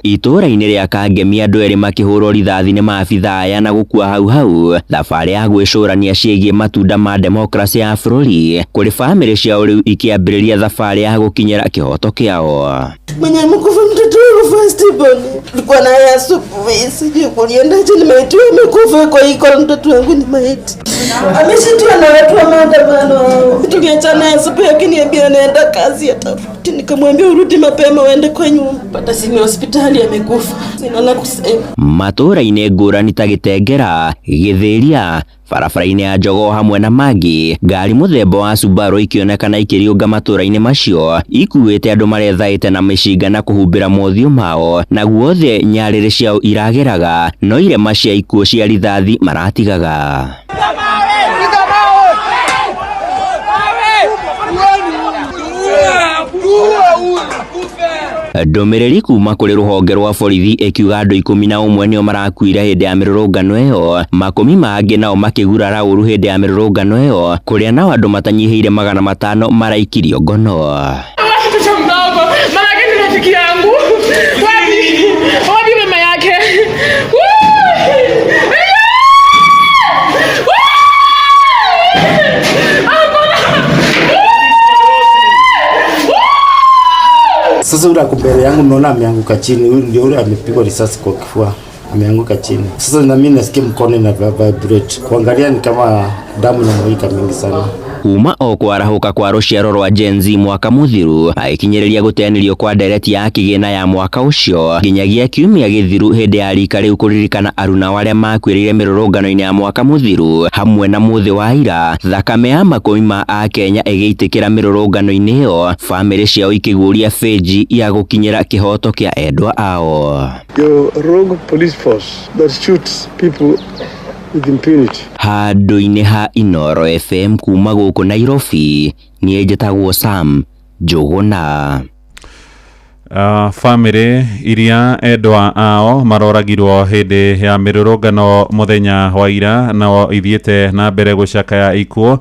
Itũũra-inĩ rĩa Kangemi andũ erĩ makĩhũrwo rithathi nĩ maabithaa aya na gũkua hau hau. Thabarĩ ya gwĩcũrania ciĩgiĩ matunda ma demokrasi ya bũrũri kũrĩ bamĩrĩ ciao rĩu ikĩambĩrĩria thabarĩ ya gũkinyĩra kĩhoto kĩao. Mwenye amekufa mtoto wangu first born. Tulikuwa naye asubuhi, sijui kuliendaje, ni maiti amekufa kwa hii kwa mtoto wangu ni maiti. Ameshitiwa na watu wa maandamano hao. Tuliachana asubuhi akiniambia anaenda kazi atarudi. Nikamwambia urudi mapema uende kwa nyumba. Pata simu ya hospitali amekufa. Sina la kusema. Matũũra-inĩ ngũrani ta Gĩtengera, Gĩthĩria, barabara-inĩ ya Jogoo hamwe na mangĩ, ngari mũthemba wa Subaru ikĩonekana ikĩriũnga matũũra-inĩ macio ikuĩte andũ marethaĩte na mĩcinga na kũhumbĩra mothiũ mao, na guothe nyarĩrĩ ciao irageraga no irema cia ikuũ cia rithathi maratigaga. Ndũmĩrĩri kuma kũrĩ rũhonge rwa borithi ĩkiuga andũ 11 nĩo marakuire hĩndĩ ya mĩrũrũngano ĩyo, makũmi mangĩ nao makĩgurara ũru hĩndĩ ya mĩrũrũngano ĩyo, kũrĩa nao andũ matanyihĩire 500 maraikirio ngono. Mtoto mdogo, mama yake ni rafiki yangu. Wapi? Wapi mama yake? Sasa yule ako mbele yangu naona ameanguka chini, huyu ndio yule amepigwa risasi kwa kifua, ameanguka chini. Sasa na mimi nasikia mkono ina vibrate, kuangalia ni kama damu inamwagika mingi sana. Kuma o kwarahũka kwa rũciaro rwa Gen Z mwaka mũthiru agĩkinyĩrĩria gũteanĩrio kwa ndereti ya kĩgĩna ya mwaka ũcio nginyagia kiumia gĩthiru hĩndĩ ya rika rĩu kũririkana aruna arĩa makuĩrĩire mĩrũrũngano-inĩ ya mwaka mũthiru hamwe na mũthĩ wa ira, thakame ya makũmi ma akenya ĩgĩitĩkĩra mĩrũrũngano-inĩ ĩyo, bamĩrĩ ciao ikĩguũria benji ya gũkinyĩra kĩhoto kĩa endwa ao. Your rogue police force that shoots people with impunity. Handũ-inĩ ha Inoro FM kuma gũkũ Nairobi, niĩ njĩtagwo Sam Njũgũna. Bamĩrĩ iria endwa ao maroragirwo hĩndĩ ya mĩrũrũngano mũthenya wa ira nao ithiĩte na mbere gũcakaya ikuũ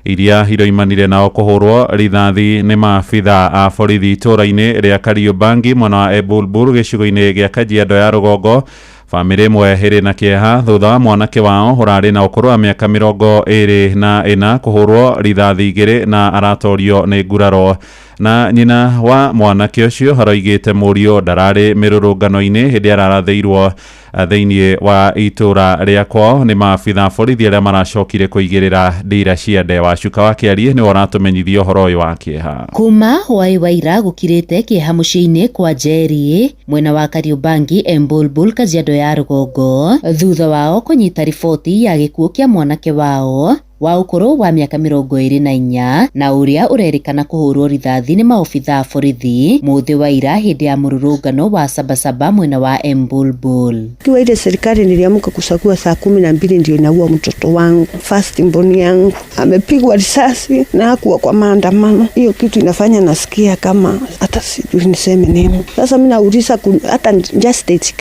iria iroimanire nao kũhũrwo rithathi nĩ maabitha a borithi itũũra-inĩ rĩa Kariobangi mwena wa Ebulbul gĩcigo-inĩ gĩa Kajiado ya rũgongo. Bamĩrĩ ĩmwe ĩrĩ na kĩeha thutha wa mwanake wao ũrarĩ na ũkũrũ wa mĩaka 24 kũhũrwo rithathi 2 na aratorio nĩ nguraro. Na nyina wa mwanake ũcio aroigĩte mũriũ ndararĩ mĩrũrũngano-inĩ hĩndĩ ararathĩirwo thĩinĩ wa itũũra rĩa kwao nĩ maabitha borithi arĩa maracokire kũigĩrĩra ndira cia nde. Wacuka wa Kĩarie nĩwe ũratũmenyithia ũhoro ũyũ wa kĩeha. Kuma hwaĩ wa ira gũkirĩte kĩeha mũciĩ-inĩ kwa Njeri mwena wa Kariobangi Embulbul Kajiado ya rũgongo thutha wao kũnyita riboti ya gĩkuũ kĩa mwanake wao wa ũkũrũ wa mĩaka 24 na ũrĩa ũrerĩkana kũhũrwo rithathi nĩ maobitha a borithi mũthĩ wa ira hĩndĩ ya mũrũrũngano wa Sabasaba mwena wa Embulbul. Ikiwa ile serikali niliamka kusakua saa 12 ndio inaua mtoto wangu, first born yangu amepigwa risasi na hakuwa kwa maandamano. Hiyo kitu inafanya nasikia kama hata sijui niseme nini. Sasa mimi nauliza hata justice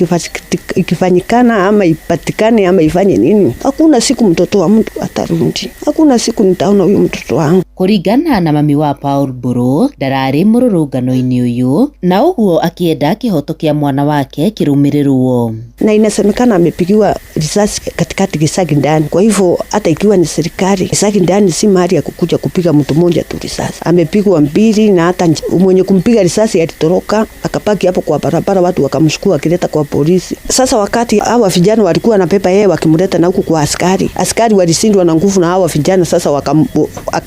ikifanyikana ama ipatikane ama ifanye nini, hakuna siku mtoto wa mtu atarudi, hakuna siku nitaona huyo mtoto wangu. Kũringana na mami wa Paul Mburu ndararĩ mũrũrũngano-inĩ ũyũ na ũguo akĩenda kĩhoto kĩa mwana wake kĩrũmĩrĩrwo. Na inasemekana amepigiwa risasi katikati Gicagi ndani. Kwa hivyo hata ikiwa ni serikali, Gicagi ndani si mahali ya kukuja kupiga mtu mmoja tu risasi. Amepigwa 2 na hata mwenye kumpiga risasi alitoroka akapaki hapo kwa barabara, watu wakamshukua akileta kwa polisi. Sasa wakati hawa vijana walikuwa wanabeba yeye wakimleta na huku kwa askari, askari walishindwa na nguvu na hawa vijana sasa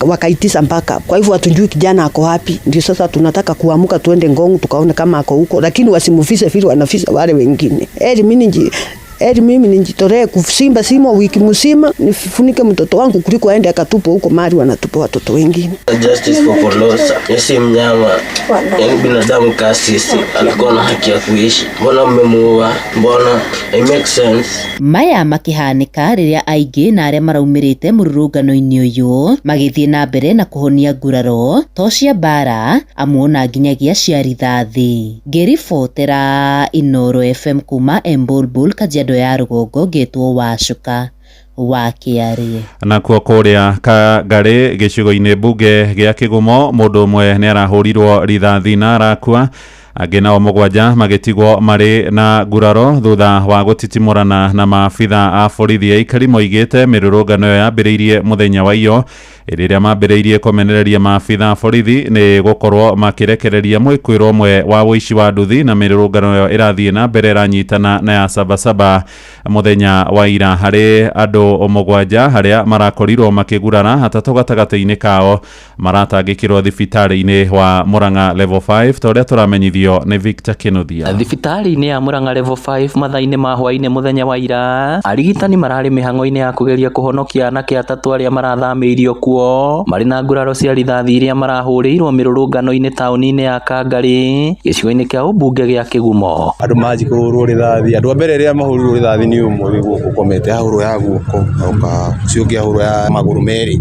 wakaitisa mpaka. Kwa hivyo hatujui kijana ako wapi. Ndio sasa tunataka kuamuka tuende Ngong tukaone kama ako huko, lakini wasimufise vile wanafisa wale wengine. Eri mimi nijitolee kusimba simo wiki mzima nifunike mtoto wangu kuliko aende akatupwe huko mali wanatupa watoto wengine. Justice for Polosa. Yesi mnyama, yani binadamu kasisi alikuwa na haki ya kuishi. Mbona mmemuua? Mbona? It makes sense. Maya makihanĩka rĩrĩa aingĩ na arĩa maraumĩrĩte mũrũrũngano-inĩ ũyũ magĩthiĩ na mbere na kũhonia nguraro to cia mbara amuona nginyagia cia rithathi. Ngĩribotera Inooro FM kuma Embulbul, Kajiado ya rũgongo, ngĩtwo Wacuka wa Kĩarĩe. Nakuo kũrĩa Kangari gĩcigo-inĩ mbunge gĩa Kĩgumo mũndũ ũmwe nĩ arahũrirwo rithathi na arakua, angĩ nao 7 magĩtigwo marĩ na nguraro thutha wa gũtitimũrana na maabitha a borithi. Aikari moigĩte mĩrũrũngano ĩyo yambĩrĩirie mũthenya wa iyo rĩrĩa mambĩrĩirie kũmenereria maabitha a borithi nĩ gũkorwo makĩrekereria mwĩkũĩrwo ũmwe wa ũici wa nduthi, na mĩrũrũngano ĩyo ĩrathiĩ na mbere ĩranyitana na ya Sabasaba mũthenya wa ira harĩ andũ 7 harĩa marakorirwo makĩgurara, 3 gatagatĩ-inĩ kao maratangĩkĩrwo thibitarĩ-inĩ wa Murang'a level 5 ta ũrĩa tũramenyithio nĩ Victor Kinuthia. Thibitarĩ-inĩ ya Murang'a level 5 mathaa-inĩ ma hwaĩ-inĩ mũthenya wa ira, arigitani mararĩ mĩhang'o-inĩ ya kũgeria kũhonokia anake 3 arĩa marathamĩirio kuo marĩ na nguraro cia rithathi iria marahũrĩirwo mĩrũrũngano-inĩ taũni-inĩ ya Kangari gĩcigo-inĩ kĩa ũmbunge gĩa Kĩgumo. Andũ manji kũhũrwo rithathi, andũ a mbere rĩrĩa mahũrirwo rithathi nĩ ũmwe wĩ gũkũ ũkomete ahũrwo ya guoko oka ũcio ũngĩ ahũrwo ya magũrũ merĩ,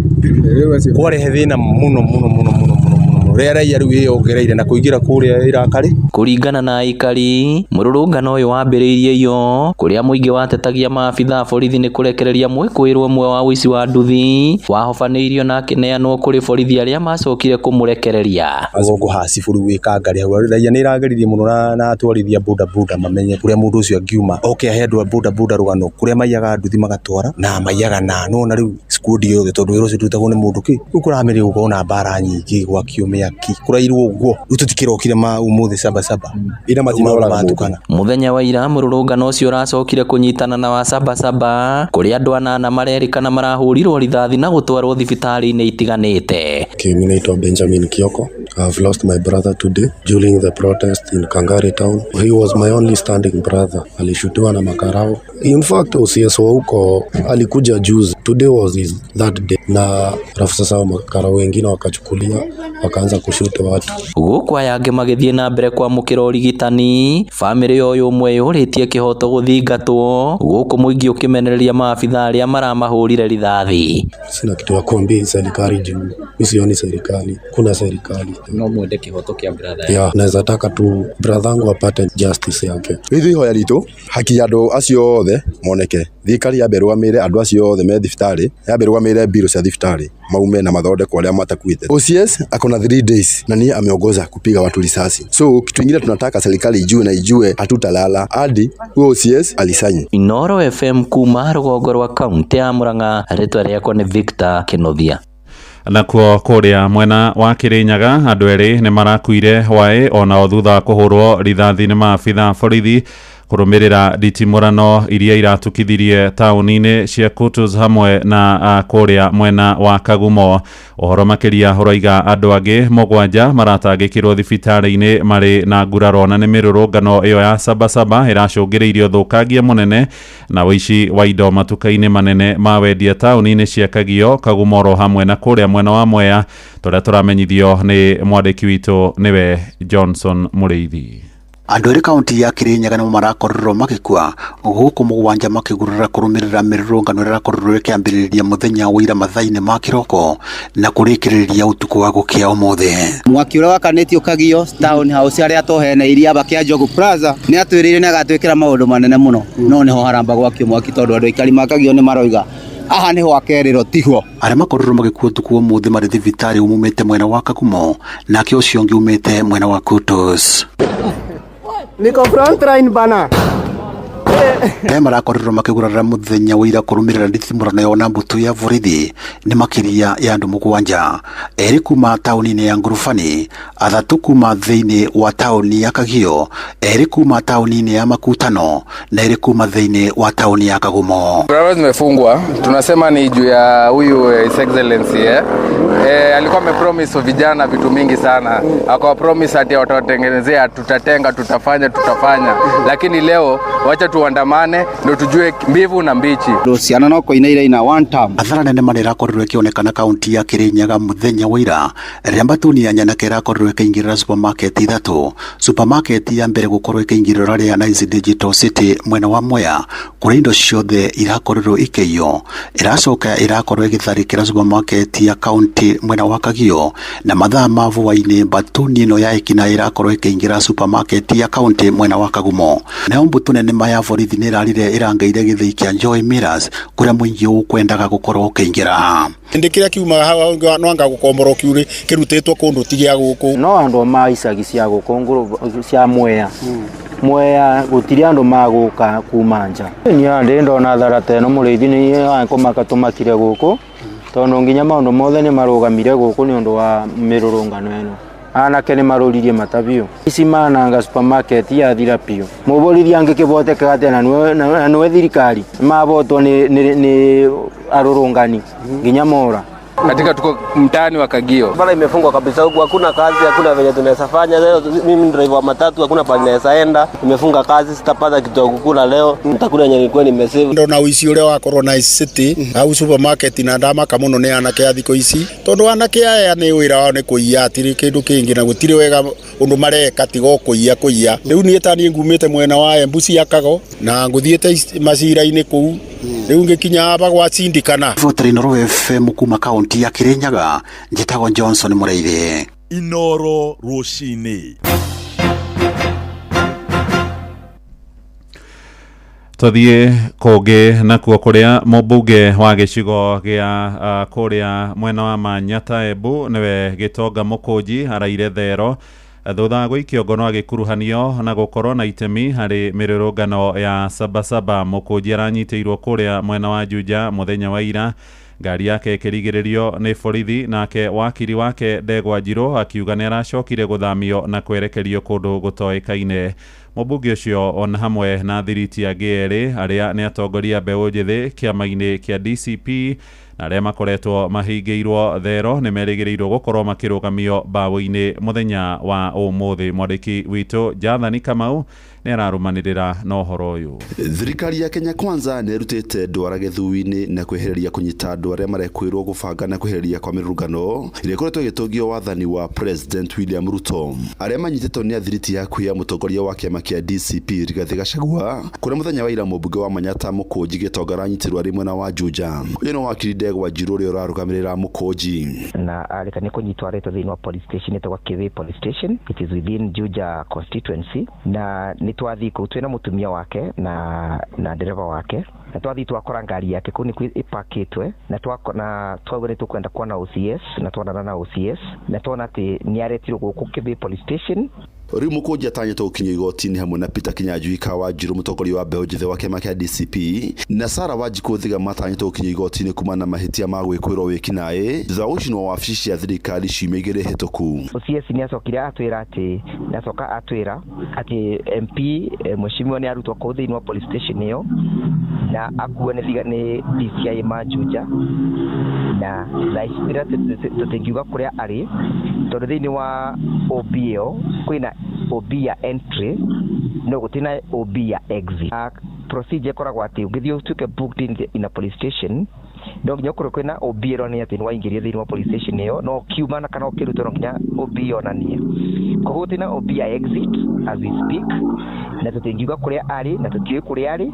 kwarehe thĩna mũno mũno mũno mũno mũno mũno rĩrĩa raia rĩu ĩyongereire na kũingĩra kũrĩa Irakari. Kũringana na aikari, mũrũrũngano ũyũ wambĩrĩirie iyo kũrĩa mũingĩ watetagia maabitha a borithi nĩ kũrekereria mwĩkũĩrwo ũmwe wa ũici wa nduthi wahobanĩirio na akĩneanwo kũrĩ borithi arĩa macokire kũmũrekereria. Rũgongo ha cibũ rĩu wĩ Kangari hau raia nĩ ĩrageririe mũno na atwarithia boda boda mamenye kũrĩa mũndũ ũcio angiuma oke ahe andũ a boda boda rũgano kũrĩa maiyaga nduthi magatwara na maiyaga na nona rĩu skundi yothe tondũ wĩra ũcio ndũrutagwo nĩ mũndũ kĩ rĩu kũramĩrĩ gũkorwo na mbara nyingĩ gwakio mĩaki kũrairwo ũguo rĩu tũtikĩrokire ma ũmũthĩ Sabasaba ina matinora matukana. Mũthenya wa ira mũrũrũngano ũcio ũracokire kũnyitana na wa Sabasaba kũrĩa andũ 8 marerĩkana marahũrirwo rithathi na gũtwarwo thibitarĩ-inĩ itiganĩte. Okay, mimi naitwa Benjamin Kioko. I've lost my brother today during the protest in Kangari town. He was my only standing brother. Alishutiwa na makarao. In fact, OCS wa huko alikuja juzi. Today was his that day. Na rafu sasa makarao wengine wakachukulia wakaanza kushuta watu. Gũkũ aya angĩ magĩthiĩ na mbere kwamũkĩra ũrigitani, bamĩrĩ ya ũyũ ũmwe yũrĩtie kĩhoto gũthingatwo gũkũ mũingĩ ũkĩmenereria maabitha arĩa maramahũrire rithathi. Sina kitu ya kuambia serikali juu mimi sioni serikali, kuna serikali. No mwende kĩhoto kĩa brother. Yeah, naweza taka tu brother wangu apate justice yake. Ithuĩ ihoya ritũ haki ya andũ acio othe moneke. Thirikari yambe ĩrũgamĩrĩre andũ acio othe me thibitarĩ, yambe ĩrũgamĩrĩre mbirũ cia thibitarĩ maume na mathondekwo arĩa matakuĩte. OCS akona 3 days na niye ameongoza kupiga watu risasi. So kitu kingine tunataka serikali ijue na ijue hatutalala hadi huyo OCS alisaini. Inooro FM kuma rũgongo rwa kaunti ya Murang'a, rĩtwa rĩakwa nĩ Victor Kinuthia. Nakuo kũrĩa mwena wa Kirinyaga andũ erĩ nĩ marakuire hwaĩ onao thutha wa kũhũrwo rithathi nĩ maabitha borithi Kũrũmĩrĩra nditimũrano iria iratukithirie taũni-inĩ cia Kutus hamwe na kũrĩa mwena wa Kagumo. Ũhoro makĩria ũroiga andũ angĩ 7 maratangĩkĩrwo thibitarĩ-inĩ marĩ na nguraro na nĩ mĩrũrũngano ĩyo ya Sabasaba ĩracũngĩrĩirie ũthũkangia mũnene na ũici wa indo matuka-inĩ manene ma wendia taũni-inĩ cia Kagio, Kagumoro hamwe na kũrĩa mwena wa Mwea, tũrĩa tũramenyithio nĩ mwandĩki witũ nĩwe Johnson Mũrĩithi. Andũ erĩ kaunti ya Kirinyaga nĩmo marakorirwo magĩkua gũkũ 7 makĩgurara kũrũmĩrĩra mĩrũrũngano ĩrĩa ĩrakorirwo ĩkĩambĩrĩria mũthenya wa ira mathaa-inĩ ma kĩroko na kũrĩkĩrĩria ũtukũ wa gũkĩa ũmũthĩ. Mwaki ũrĩa wakanĩtio Kagio Town House arĩa tũheneirie aba kĩa Njogu Plaza nĩ atwĩrĩire nĩ agatwĩkĩra maũndũ manene mũno, no nĩho haramba gwakio mwaki tondũ andũ aikari ma Kagio nĩ maroiga aha niho akerĩrwo tiho. Arĩa makorirwo magĩkua ũtukũ wa ũmũthĩ marĩ thibitarĩ umumĩte mwena wa Kagumo nake ũcio ũngĩ umĩte mwena wa Kutus. Niko front line bana. Arĩa marakorirwo makĩgurara mũthenya wa ira kũrũmĩrĩra nditimũrano yao na mbũtũ ya borithi nĩ makĩria ya andũ 7, 2 kuma taũni-inĩ ya Ngurubani, 3 kuma thĩinĩ wa taũni ya Kagio, 2 kuma taũni-inĩ ya Makutano na 2 kuma thĩinĩ wa taũni ya Kagumo. Barabara zimefungwa, tunasema ni juu ya huyu His Excellency alikuwa amepromise vijana vitu mingi sana, akawa promise ati watawatengenezea, tutatenga, tutafanya, lakini leo wacha tuandamane ndio tujue mbivu na mbichi. Ciana no koina ina one term. Athara nene mane irakorirwo ikionekana kaunti ya Kirinyaga muthenya wa ira rĩrĩa mbatuni ya nyanake irakorirwo ĩkĩingĩrĩra supermarket 3. Supermarket ya mbere gũkorwo ĩkĩingĩrĩra rĩa Nice Digital City mwena wa Mwea kũrĩa indo ciothe irakorirwo ikĩiywo, iracoka irakorwo ĩgĩtharĩkĩra supermarket ya kaunti mwena wa Kagio, na mathaa ma hwaĩ-inĩ mbatuni ĩno ya Ekina irakorwo ĩkĩingĩra supermarket ya kaunti mwena wa Kagumo. Nayo mbũtũ nene ma ya borithi nĩ ĩrarire ĩrangaire gĩthĩi kĩa Joy Millers kũrĩa mũingĩ ũkwendaga gũkorwo ũkĩingĩra. Ndĩ kĩrĩa kiumaga haha no anga gũkomborwo kiurĩ kĩrutĩtwo kũndũ ti gĩa gũkũ. No andũ ma icagi cia gũkũ cia Mwea Mwea gũtirĩ andũ magũka kuma nja. Niĩ ndĩ ndona thara ta ĩno Mũrĩithi nĩ kũmaka tũmakire gũkũ tondũ nginya maũndũ mothe nĩ marũgamire gũkũ nĩ ũndũ wa mĩrũrũngano ĩno. Anake nĩ marũririe mata biũ ici mananga supermarket yathira biũ mũborithi angĩkĩboteka atĩa na nĩwe thirikari mabotwo nĩ arũrũngani nginya mora. Katika tuko mtaani wa Kagio. Bara imefungwa kabisa huku, hakuna kazi, hakuna venye tunaweza fanya. Leo mimi ni driver wa matatu, hakuna pale naweza enda. Nimefunga kazi, sitapata kitu ya kukula leo. Nitakula yenye nilikuwa nimesave. Ndona uici uria wakorwo na City au supermarket na ndamaka muno ni anake a thikũ ici tondu anake aya ni wira wao ni kuiya, atiri kindu kingi na gutiri wega undu mareka tigo kuiya. Riu nie ta nie ngumite mwena wa Embu cia Kago na nguthiete macira-ini kuu riu ngikinya aba gwacindikana. Inooro FM kuma kaunti ya Kirinyaga, njĩtagwo Johnson Mũrĩithi. Inooro rũcinĩ. Tuthiĩ kũngĩ nakuo kũrĩa mũmbunge wa gĩcigo gĩa kũrĩa mwena wa Manyata Embu nĩwe Gĩtonga Mũkũnji araire thero thutha wa gũikio ngono agĩkuruhanio na gũkorwo na itemi harĩ mĩrũrũngano ya Sabasaba. Mũkũnji aranyitĩirwo kũrĩa mwena wa Juja mũthenya wa ira, ngari yake ĩkĩrigĩrĩrio nĩ borithi, nake wakiri wake Ndegwa Njirũ akiuga nĩ aracokire gũthamio na kwerekerio kũndũ gũtoĩkaine. Mũmbunge ũcio ona hamwe na thiriti angĩ erĩ arĩa nĩ atongoria mbeũ njĩthĩ kĩama-inĩ kĩa DCP na arĩa makoretwo mahingĩirwo thero nĩ merĩgĩrĩirwo gũkorwo makĩrũgamio mbaũ-inĩ mũthenya wa ũmũthĩ. Mwandĩki witũ Jathani Kamau nĩ ararũmanĩrĩra na ũhoro ũyũ. Thirikari ya Kenya Kwanza nĩ ĩrutĩte ndwara gĩthui-inĩ na kwehereria kũnyita andũ arĩa marekwĩrwo gũbanga na kwehereria kwa mĩrũrũngano ĩrĩa ĩkoretwo ĩgĩtũngio wathani wa President William Ruto. Arĩa manyitĩtwo nĩ athiriti hakuhĩ ya mũtongoria wa kĩama kĩa DCP Rigathĩ Gachagua kũrĩa mũthenya wa ira mũmbunge wa Manyata Mũkũnji Gĩtonga aranyitĩrwo arĩ mwena wa Juja. Ũyũ nĩ wakiri Ndegwa Njirũ ũrĩa ũrarũgamĩrĩra Mũkũnji. Na arĩkania kũnyitwo aretwo thĩinĩ wa police station ĩtagwo Kĩthĩ Police Station, it is within Juja constituency, na nĩ twathiĩ kũu twĩna mũtumia wake na ndereba wake, na twathiĩ twakora ngari yake kũu nĩkuo ĩpakĩtwe, na twauga nĩ tũkwenda kuona OCS, na twonana na OCS na twona atĩ nĩ aretirwo gũkũ Kĩthĩ Police Station. Rĩu Mũkũnji atanyĩtwo gũkinyio igoti-inĩ hamwe na Peter Kinyanjui ka Wanjiru, mũtongoria wa mbeũ njĩthĩ wa kĩama kĩa DCP, na Sarah Wanjikũ Thiga matanyĩtwo gũkinyio igoti-inĩ kumana na mahĩtia ma gwĩkũĩrwo wĩkinaĩ thutha wa gũcinwo wabici cia thirikari ciumia 2 hĩtũku. OCS nĩ acokire atwĩra atĩ nĩ acoka atwĩra atĩ MP mheshimiwa nĩ arutwo kũu thĩinĩ wa police station ĩyo na akuo nĩ nĩ DCI Majuja, na thaa ici tũtingiuga kũrĩa arĩ tondũ thĩinĩ wa OB ĩyo kwĩna OB ya entry no gũtirĩ na OB ya exit. Procedure ĩkoragwo atĩ ũngĩthiĩ ũtuĩke booked in a police station no nginya ũkorwo kwĩna OB ĩronania atĩ nĩwaingĩrio thĩinĩ wa police station ĩyo, no ũkiuma na kana ũkĩrutwo no nginya OB yonanie. Koguo gũtirĩ na OB ya exit as we speak, na tũtingiuga kũrĩa arĩ na tũtiũĩ kũrĩa arĩ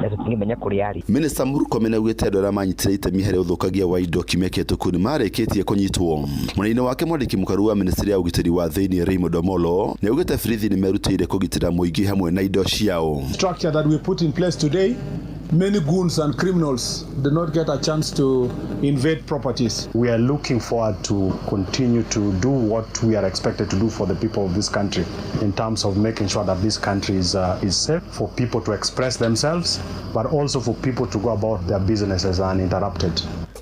na tũtingĩmenya kũrĩa arĩ. Minister Murkomen augĩte andũ arĩa manyitire itemi harĩ ũthũkangia wa indo kiumia kĩhĩtũku nĩ marĩkĩtie kũnyitwo. Mwena-inĩ wake mwandĩki mũkaru wa ministry ya ũgitĩri wa thĩinĩ Raymond Omolo nĩ augĩte borithi nĩ merutĩire kũgitĩra mũingĩ hamwe na indo ciao. Structure that we put in place today, many goons and criminals do not get a chance to invade properties. We are looking forward to continue to do what we are expected to do for the people of this country in terms of making sure that this country is safe for people to express themselves, but also for people to go about their businesses uninterrupted.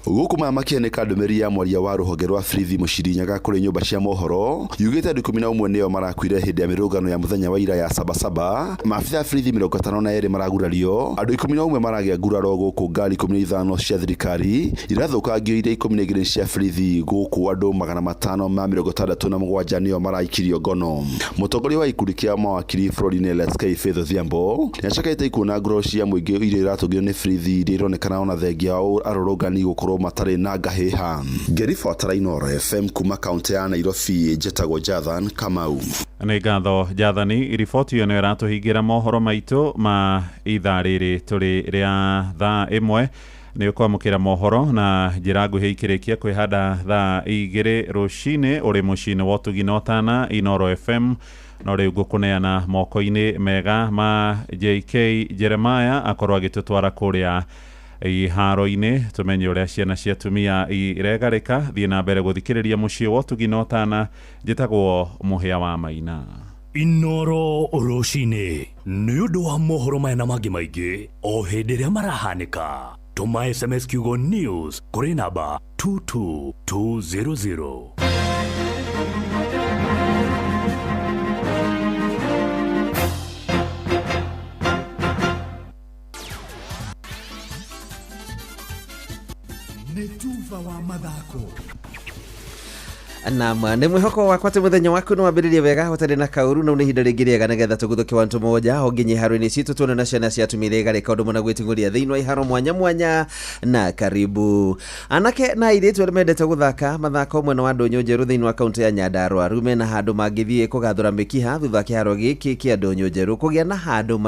Gũkũ maya makĩanĩka ndũmĩrĩri ya mwaria wa rũhonge rwa borithi Mũcirinyaga kũrĩ nyũmba cia mohoro yugĩte andũ 11 nĩo marakuire hĩndĩ ya mĩrũrũngano ya mũthenya wa ira ya Sabasaba. Maabitha a borithi 52 maragurario, andũ 11 maragĩa nguraro gũkũ ngari 15 cia thirikari irathũkangio, iria 12 cia borithi gũkũ andũ 567 nĩo maraikirio ngono. Mũtongoria wa ikundi kĩa mawakiri bũrũri-inĩ LSK Faith Odhiambo nĩacakaĩte ikuũ na nguraro cia mũingĩ iria iratũngio nĩ borithi iria ironekana ona thengia wa arũrũngani gũkorwo matarĩ na ngahĩha. Ngĩribotera Inooro FM kuma kaunti ya Nairobi, njĩtagwo Jathan Kamau. Nĩ ngatho Jathani, riboti ĩyo nĩyo ĩratũhingĩra mohoro maitũ ma ithaa rĩrĩ tũrĩ rĩa thaa 1. Nĩ ũkwamũkĩra mohoro na njĩra nguhĩ ikĩrĩkia kwĩhanda thaa 2 rũcinĩ ũrĩ mũciĩ-inĩ wa ũtugi na ũtana Inooro FM. No rĩu ngũkũneana moko-inĩ mega ma JK Jeremiah akorwo agĩtũtwara kũrĩa iharo-inĩ tumenye ũrĩa ciana cia atumia iregarĩka. Thiĩ na mbere gũthikĩrĩria mũciĩ wa ũtugi na ũtana. Njĩtagwo Mũhĩa wa Maina. Inooro rũcinĩ nĩ ũndũ wa mohoro maya na mangĩ maingĩ o hĩndĩ ĩrĩa marahanĩka. Tũma SMS kiugo news kũrĩ namba 22200. Nĩ tuba wa mathako. Naam, nĩ mwĩhoko wakwa atĩ mũthenya waku nĩ wambĩrĩria wega ũtarĩ na kaũru na nĩ ihinda rĩngĩ rĩega nĩgetha tũguthũke wantu moja o nginya iharo-inĩ citũ tuone na ciana cia atumia iria igarĩka ũndũ mũna gwĩting'ũria thĩinĩ wa iharo mwanya mwanya. Na karibu anake na airĩtu arĩa mendete gũthaka mathako mwena wa Ndũnyũ Njerũ thĩinĩ wa kaunti ya Nyandarua rĩu mena handũ mangĩthiĩ kũgathũra mĩkiha thutha wa kĩharo gĩkĩ kĩa Ndũnyũ Njerũ kũgĩa na handũ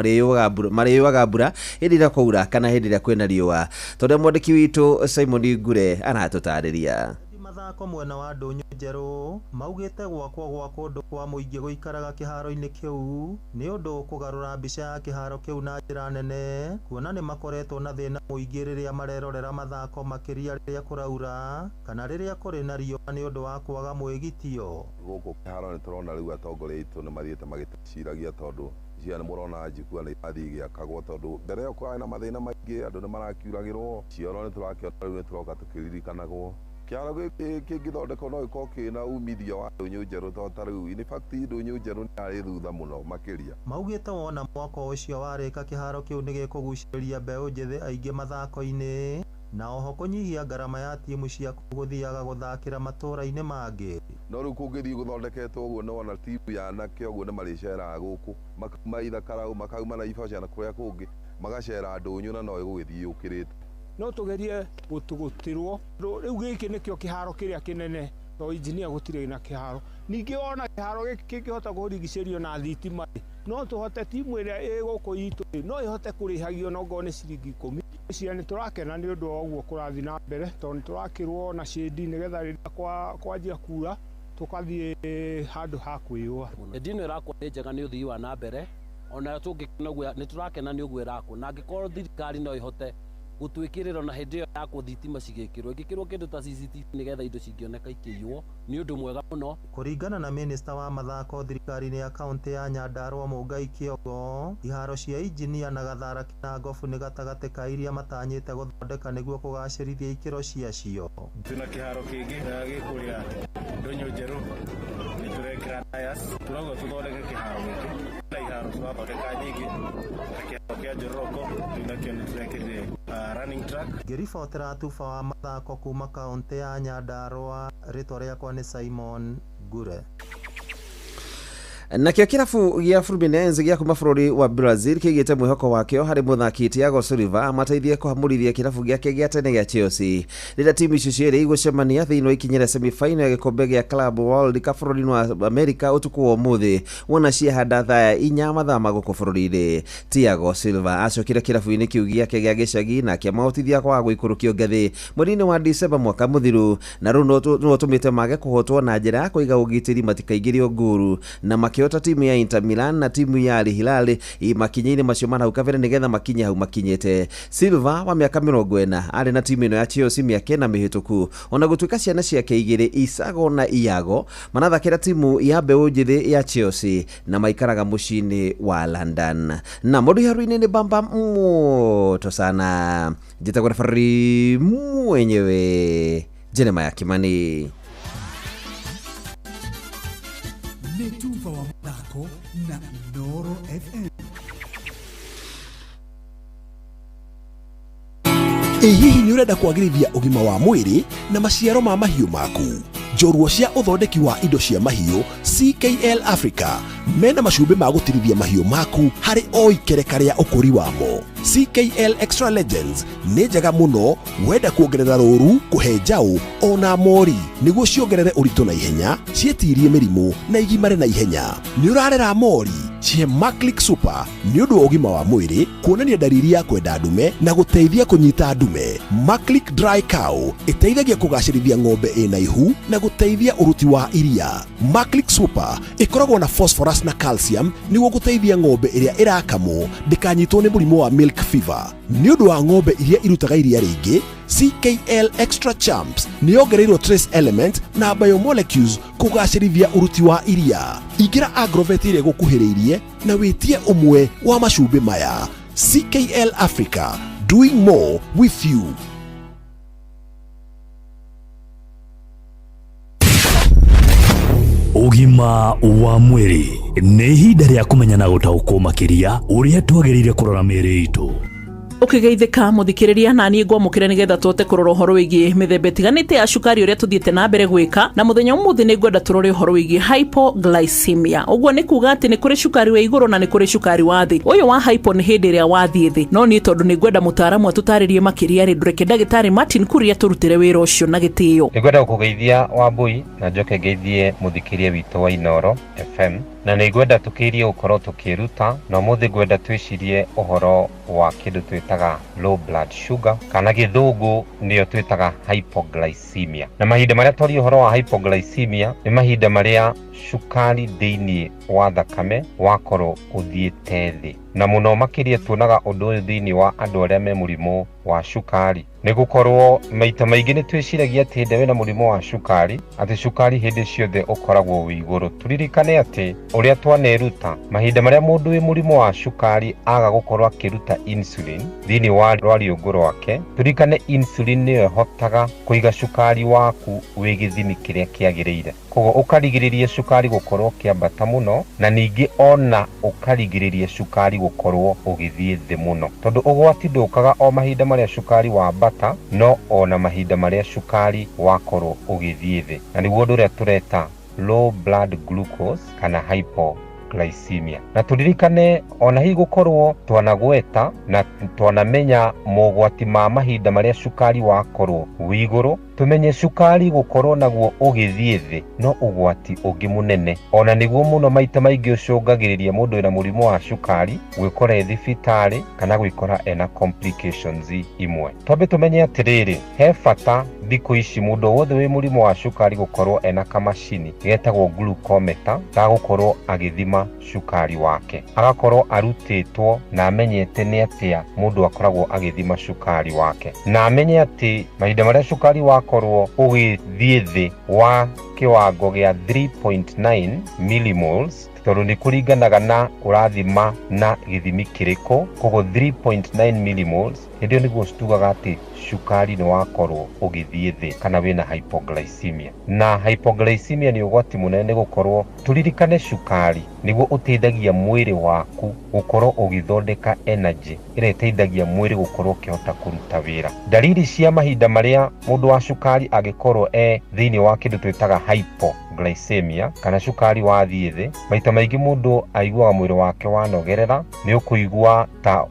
marĩyũaga mbura hĩndĩ ĩrĩa kwaura kana hĩndĩ ĩrĩa kwĩna riũa. Tondũ mwandĩki witũ Simon Ngure aratũtarĩria. Mathako mwena wa Ndũnyũ Njerũ maugĩte gwakwo gwa kũndũ kwa mũingĩ gũikaraga kĩharo-inĩ kĩu nĩ ũndũ kũgarũra mbica ya kĩharo kĩu na njĩra nene, kuona nĩ makoretwo na thĩna mũingĩ rĩrĩa marerorera mathako makĩria rĩrĩa kũraura kana rĩrĩa kũrĩ na riũa nĩ ũndũ wa kwaga mwĩgitio. Gũkũ kĩharo nĩ tũrona rĩu atongoria aitũ nĩ mathiĩte magĩtũciragia tondũ cia nĩ mũrona njikua nĩ irathiĩ igĩakagwo tondũ mbere ĩyo kwarĩ na mathĩna maingĩ, andũ nĩ marakiuragĩrwo cioro nĩ tũrakĩona rĩu nĩ tũroka tũkĩririkanagwo. Kĩharo gĩkĩ kĩngĩthondekwo no gĩkorwo kĩna umithio wa Ndũnyũ Njerũ tondũ ta rĩu in fact Ndũnyũ Njerũ nĩ yarĩ thutha mũno makĩria. Maugĩte wona mwako ũcio warĩka kĩharo kĩu nĩ gĩkũgucĩrĩria mbeũ njĩthĩ aingĩ mathako-inĩ na oho kũnyihia ngarama ya timu cia gũthiaga gũthakĩra matũũra-inĩ mangĩ. No rĩu kũngĩthiĩ gũthondeketwo ũguo nĩ wona timu ya anake ũguo nĩ marĩceraga gũkũ makauma Ithakaraũ makauma Naivasha na kũrĩa kũngĩ magacera Ndũnyũ na no ĩgũgĩthiĩ yũkĩrĩte. No tugerie gũtugũtirwo rĩu gĩkĩ nĩkĩo kĩharo kĩrĩa kĩnene to injinia gũtirĩ na kĩharo. Ningĩ ona kĩharo gĩkĩ kĩngĩhota kũrigicĩrio na thitima no tũhote timu ĩrĩa ĩ gũkũ itũ no ĩhote kũrĩhagio no ngorwo nĩ ciringi 10. Cia nĩ tũrakena nĩ ũndũ wa ũguo kũrathiĩ na mbere tondũ nĩ tũrakĩrwo na shade nĩgetha rĩrĩa kwanjia kura tũkathiĩ handũ ha kwĩyũa. Ndino ĩno ĩrakwo nĩ njega nĩ ũthii wa na mbere onayo tũngĩkena ũguo nĩ tũrakena nĩ ũguo ĩrakwo na angĩkorwo thirikari no ĩhote Gũtwĩkĩrĩra na hĩndĩ ĩyo yakwo thitima cigĩkĩrwo ĩngĩkĩrwo kĩndũ ta CCTV nĩgetha indo cingĩoneka ikĩiywo nĩ ũndũ mwega mũno. Kũringana na minista wa mathako thirikari-inĩ ya kaunti ya Nyandarua Mũngai Kĩongo, iharo cia Injinia na Gathara Kinangofu nĩ gatagatĩ ka iria matanyĩte gũthondeka nĩguo kũgacĩrithia ikĩro ciacio. Twĩna kĩharo kĩngĩ gĩ kũrĩa Ndũnyũ Njerũ, nĩ tũrekĩra dais, tũrauga tũthondeke kĩharo gĩkĩ na iharo tũrathondeka nyingĩ ta kĩharo kĩa Njoroko rĩu nakĩo nĩ tũrekĩrire running track. Ngĩribotera Tuba wa mathako kuma kaunti ya Nyandarua, rĩtwa rĩakwa nĩ Simon Ngure. Nakĩo kĩrabu gĩa Fluminense gĩa kuma bũrũri wa Brazil kĩigĩte mwĩhoko wakĩo harĩ mũthaki Thiago Silva amateithie kũhamũrithia kĩrabu gĩake gĩa tene gĩa Chelsea rĩrĩa timu icio cierĩ igũcemania thĩinĩ wa ikinya rĩa semi-final ya gĩkombe gĩa Club World Cup bũrũri-inĩ wa America ũtukũ wa ũmũthĩ wona ciahanda thaa ya 4 mathaa ma gũkũ bũrũri-inĩ. Thiago Silva acokire kĩrabu-inĩ kĩu gĩake gĩa gĩcagi na kĩamahotithia kwaga gũikũrũkio ngathĩ mweri-inĩ wa Dicemba mwaka mũthiru, na rĩu nĩwe ũtũmĩte mage kũhotwo na njĩra ya kũiga ũgitĩri matikaingĩrio ngũru na makĩhota timu ya Inter Milan na timu ya Al Hilal makinya-inĩ macio ma hau kabere nĩgetha makinye hau makinyĩte. Silva wa mĩaka 40 arĩ na timu ĩno ya Chelsea mĩaka 4 mĩhĩtũku, ona gũtuĩka ciana ciake igĩrĩ Isago na Iago manathakĩra timu ya mbeũ njĩthĩ ya Chelsea na maikaraga mũciĩ-inĩ wa London. Na mũndũ iharu-inĩ nĩ bamba moto sana, njĩtagwo referee mwenyewe Jeremiah Kimani. Nĩ tuba wa mathako na Inooro FM. Ĩ hihi nĩ ũrenda kwagĩrithia ũgima wa mwĩrĩ na maciaro ma mahiũ maku? Njorua cia ũthondeki wa indo cia mahiũ CKL Africa mena macumbĩ ma gũtirithia mahiũ maku harĩ o ikereka rĩa ũkũri wamo. CKL Extra Legends nĩ njega mũno wenda kuongerera rũru, kũhe njaũ ona mori nĩguo ciongerere ũritũ na ihenya, ciĩtirie mĩrimũ na igimare na ihenya. Nĩ ũrarera mori, cihe Maclick Super nĩ ũndũ wa ũgima wa mwĩrĩ, kuonania ndariri ya kwenda ndume na gũteithia kũnyita ndume. Maclick Dry Cow ĩteithagia kũgacĩrithia ng'ombe ĩna ihu na gũteithia ũruti wa iria. Maclick Super ĩkoragwo na phosphorus na calcium nĩguo gũteithia ng'ombe ĩrĩa ĩrakamwo ndĩkanyitwo nĩ mũrimũ wa milk fever. Nĩ ũndũ wa ng'ombe iria irutaga iria rĩingĩ, CKL Extra Champs nĩ yongereirwo trace element na biomolecules kũgacĩrithia ũruti wa iria. Ingĩra Agrovet ĩrĩa ĩgũkuhĩrĩirie na wĩtie ũmwe wa macumbĩ maya. CKL Africa, doing more with you. Ũgima wa mwĩrĩ nĩ ihinda rĩa kũmenya na gũtaũkwo makĩria ũrĩa twagĩrĩire kũrora mĩĩrĩ itũ. Ũkĩgeithĩka mũthikĩrĩria na niĩ ngwamũkĩre nĩgetha tũhote kũrora ũhoro wĩgiĩ mĩthemba ĩtiganĩte ya cukari ũrĩa tũthiĩte na mbere gwĩka, na mũthenya ũmũthĩ nĩ ngwenda tũrore ũhoro wĩgiĩ hypoglycemia. Ũguo nĩ kuga atĩ nĩ kũrĩ cukari wa igũrũ na nĩ kũrĩ cukari wa thĩ. Ũyũ wa hypo nĩ hĩndĩ ĩrĩa wathiĩ thĩ, no niĩ tondũ nĩ ngwenda mũtaaramu atũtarĩrie makĩria rĩ, ndũreke ndagĩtarĩ Martin Kuria tũrutĩre wĩra ũcio na gĩtĩo. Nĩngwenda gũkũgeithia Wambui na njoke ngeithie mũthikĩria witũ wa Inooro FM, na nĩngwenda tũkĩrie gũkorwo tũkĩruta, na ũmũthĩ ngwenda twĩcirie ũhoro wa kĩndũ twĩtaga low blood sugar kana gĩthũngũ nĩyo twĩtaga hypoglycemia. Na mahinda marĩa twaria ũhoro wa hypoglycemia nĩ mahinda marĩa cukari thĩinĩ wa thakame wakorwo ũthiĩte thĩ, na mũno makĩria tuonaga ũndũ ũyũ thĩinĩ wa andũ arĩa me mũrimũ wa cukari, nĩ gũkorwo maita maingĩ nĩ twĩciragia atĩ hĩndĩ ĩrĩa wĩna mũrimũ wa cukari atĩ cukari hĩndĩ ciothe ũkoragwo wĩ igũrũ. Tũririkane atĩ ũrĩa twaneruta mahinda marĩa mũndũ wĩ mũrimũ wa cukari aga gũkorwo akĩruta insulin thĩinĩ wa rwariũngũ rwake, tũririkane insulin nĩyo ĩhotaga kũiga cukari waku wĩ gĩthimi kĩrĩa kĩagĩrĩire, koguo ũkarigĩrĩria cukari gũkorwo ũkĩambata mũno, na ningĩ ona ũkarigĩrĩria cukari gũkorwo ũgĩthiĩ thĩ mũno, tondũ ũgwati ndũkaga o mahinda marĩa cukari wambata, no ona mahinda marĩa cukari wakorwo ũgĩthiĩ thĩ, na nĩguo ũndũ ũrĩa tũreta low blood glucose kana hypoglycemia. Na tũririkane ona hihi gũkorwo twanagweta na twanamenya mogwati ma mahinda marĩa cukari wakorwo wĩ igũrũ, Tũmenye cukari gũkorwo naguo ũgĩthiĩ thĩ no ũgwati ũngĩ mũnene, ona nĩguo mũno maita maingĩ ũcũngagĩrĩria mũndũ wĩna mũrimũ wa cukari gwĩkora e thibitarĩ kana gwĩkora ena complications imwe. Twambe tũmenye atĩrĩrĩ, he bata thikũ ici mũndũ wothe wĩ mũrimũ wa cukari gũkorwo ena kamacini getagwo glucometer ga gũkorwo agĩthima cukari wake, agakorwo arutĩtwo na amenyete nĩ atĩa mũndũ akoragwo agĩthima cukari wake, na amenye atĩ mahinda marĩa cukari wakorwo ũgĩthiĩ thĩ wa kĩwango gĩa 3.9 millimoles, tondũ nĩ kũringanaga na ũrathima na gĩthimi kĩrĩkũ, koguo 3.9 millimoles hĩndĩ ĩyo nĩguo tugaga atĩ cukari nĩ wakorwo ũgĩthiĩ thĩ kana wĩna hypoglycemia. Na hypoglycemia nĩ ũgwati mũnene, nĩ gũkorwo tũririkane cukari nĩguo ũteithagia mwĩrĩ waku gũkorwo ũgĩthondeka energy ĩrĩa ĩteithagia mwĩrĩ gũkorwo ũkĩhota kũruta wĩra. Ndariri cia mahinda marĩa mũndũ wa cukari angĩkorwo e thĩinĩ wa kĩndũ twĩtaga hypoglycemia kana cukari wathiĩ thĩ, maita maingĩ mũndũ aiguaga mwĩrĩ wake wanogerera, nĩ ũkũigua ta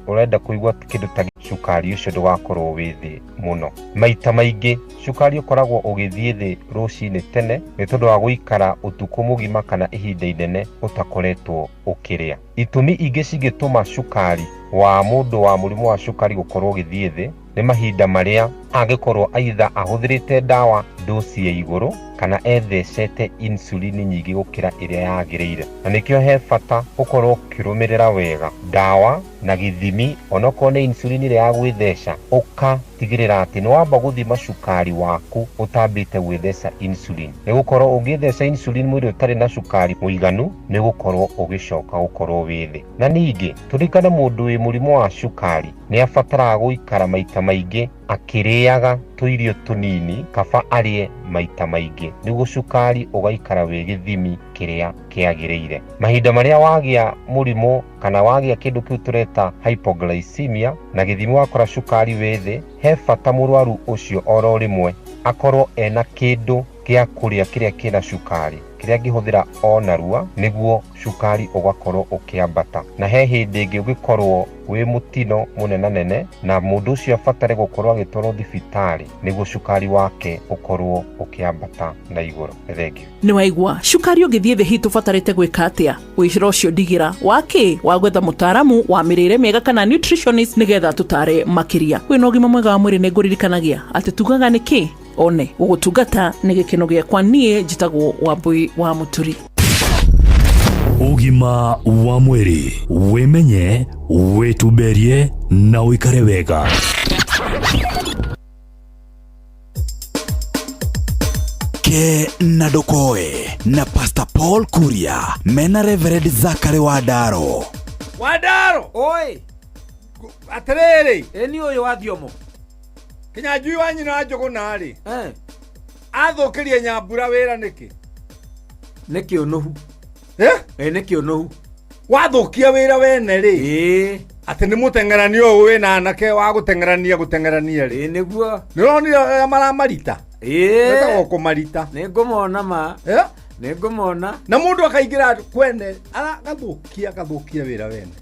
ũrenda kũigua kĩndũ ta cukari ũcio ndũgakorwo wĩ thĩ mũno. Maita maingĩ cukari ũkoragwo ũgĩthiĩ thĩ rũcinĩ tene nĩ tondũ wa gũikara ũtukũ mũgima kana ihinda inene ũtakoretwo ũkĩrĩa. Itũmi ingĩ cingĩtũma cukari wa mũndũ wa mũrimũ wa cukari gũkorwo ũgĩthiĩ thĩ nĩ mahinda marĩa angĩkorwo aitha ahũthĩrĩte ndawa dosi ya igũrũ kana ethecete insulin nyingĩ gũkĩra ĩrĩa yagĩrĩire. Na nĩkĩo he bata ũkorwo ũkĩrũmĩrĩra wega ndawa na gĩthimi, onokorwo nĩ insulin ĩrĩa ya gwĩtheca, ũgatigĩrĩra atĩ nĩ wamba gũthima cukari waku ũtambĩte gwĩtheca insulin, nĩ gũkorwo ũngĩtheca insulin mwĩrĩ ũtarĩ na cukari mũiganu nĩ gũkorwo ũgĩcoka gũkorwo wĩ thĩ. Na ningĩ tũririkane mũndũ wĩ mũrimũ wa cukari nĩ abataraga gũikara maita maingĩ akĩrĩaga tũirio tũnini, kaba arĩe maita maingĩ nĩguo cukari ũgaikara wĩ gĩthimi kĩrĩa kĩagĩrĩire. Mahinda marĩa wagĩa mũrimũ kana wagĩa kĩndũ kĩu tũreta hypoglycemia na gĩthimi wakora cukari wĩ thĩ, he bata mũrwaru ũcio oro rĩmwe akorwo ena kĩndũ gĩa kũrĩa kĩrĩa kĩna cukari kĩrĩa angĩhũthĩra o narua nĩguo cukari ũgakorwo ũkĩambata. Na he hĩndĩ ĩngĩ ũngĩkorwo wĩ mũtino mũnenanene na mũndũ ũcio abatare gũkorwo agĩtwarwo thibitarĩ nĩguo cukari wake ũkorwo ũkĩambata na igũrũ. Thank you. Nĩ waigua cukari ũngĩthiĩ thĩ hihi tũbatarĩte gwĩka atĩa? Wĩra ũcio ndigĩra wakĩ wa gwetha mũtaaramu wa mĩrĩre mĩega kana nutritionist nĩgetha tũtare makĩria. Wĩna ũgima mwega wa mwĩrĩ nĩ ngũririkanagia atĩ tugaga nĩkĩ one gũgũtungata nĩ gĩkeno gĩakwa. Niĩ njĩtagwo Wambui wa Mũturi. Ũgima wa mwĩrĩ, wĩmenye, wĩtumberie na ũikare wega. Ke na ndũkoe na Pastor Paul Kuria mena Reverend Zachary Wandaro. Wandaro. Oi. Atĩrĩrĩ. Ĩni ũyũ wa thiomo. Kĩnyanjui wa nyina wa Njũgũna rĩ. Athũkĩrie Nyambura wĩra nĩkĩ? Nĩ kĩũnũhu. Eh? Nĩ kĩũnũhu. Wathũkia wĩra wene rĩ. Atĩ nĩ mũteng'erani ũyũ wĩna anake wa gũteng'erania gũteng'erania rĩ. Nĩguo. Nĩ ũronire ũrĩa maramarita? Wĩtagwo kũmarita. Nĩ ngũmona ma. Nĩ ngũmona. Na mũndũ akaingĩra kwene agathũkia agathũkia wĩra wene.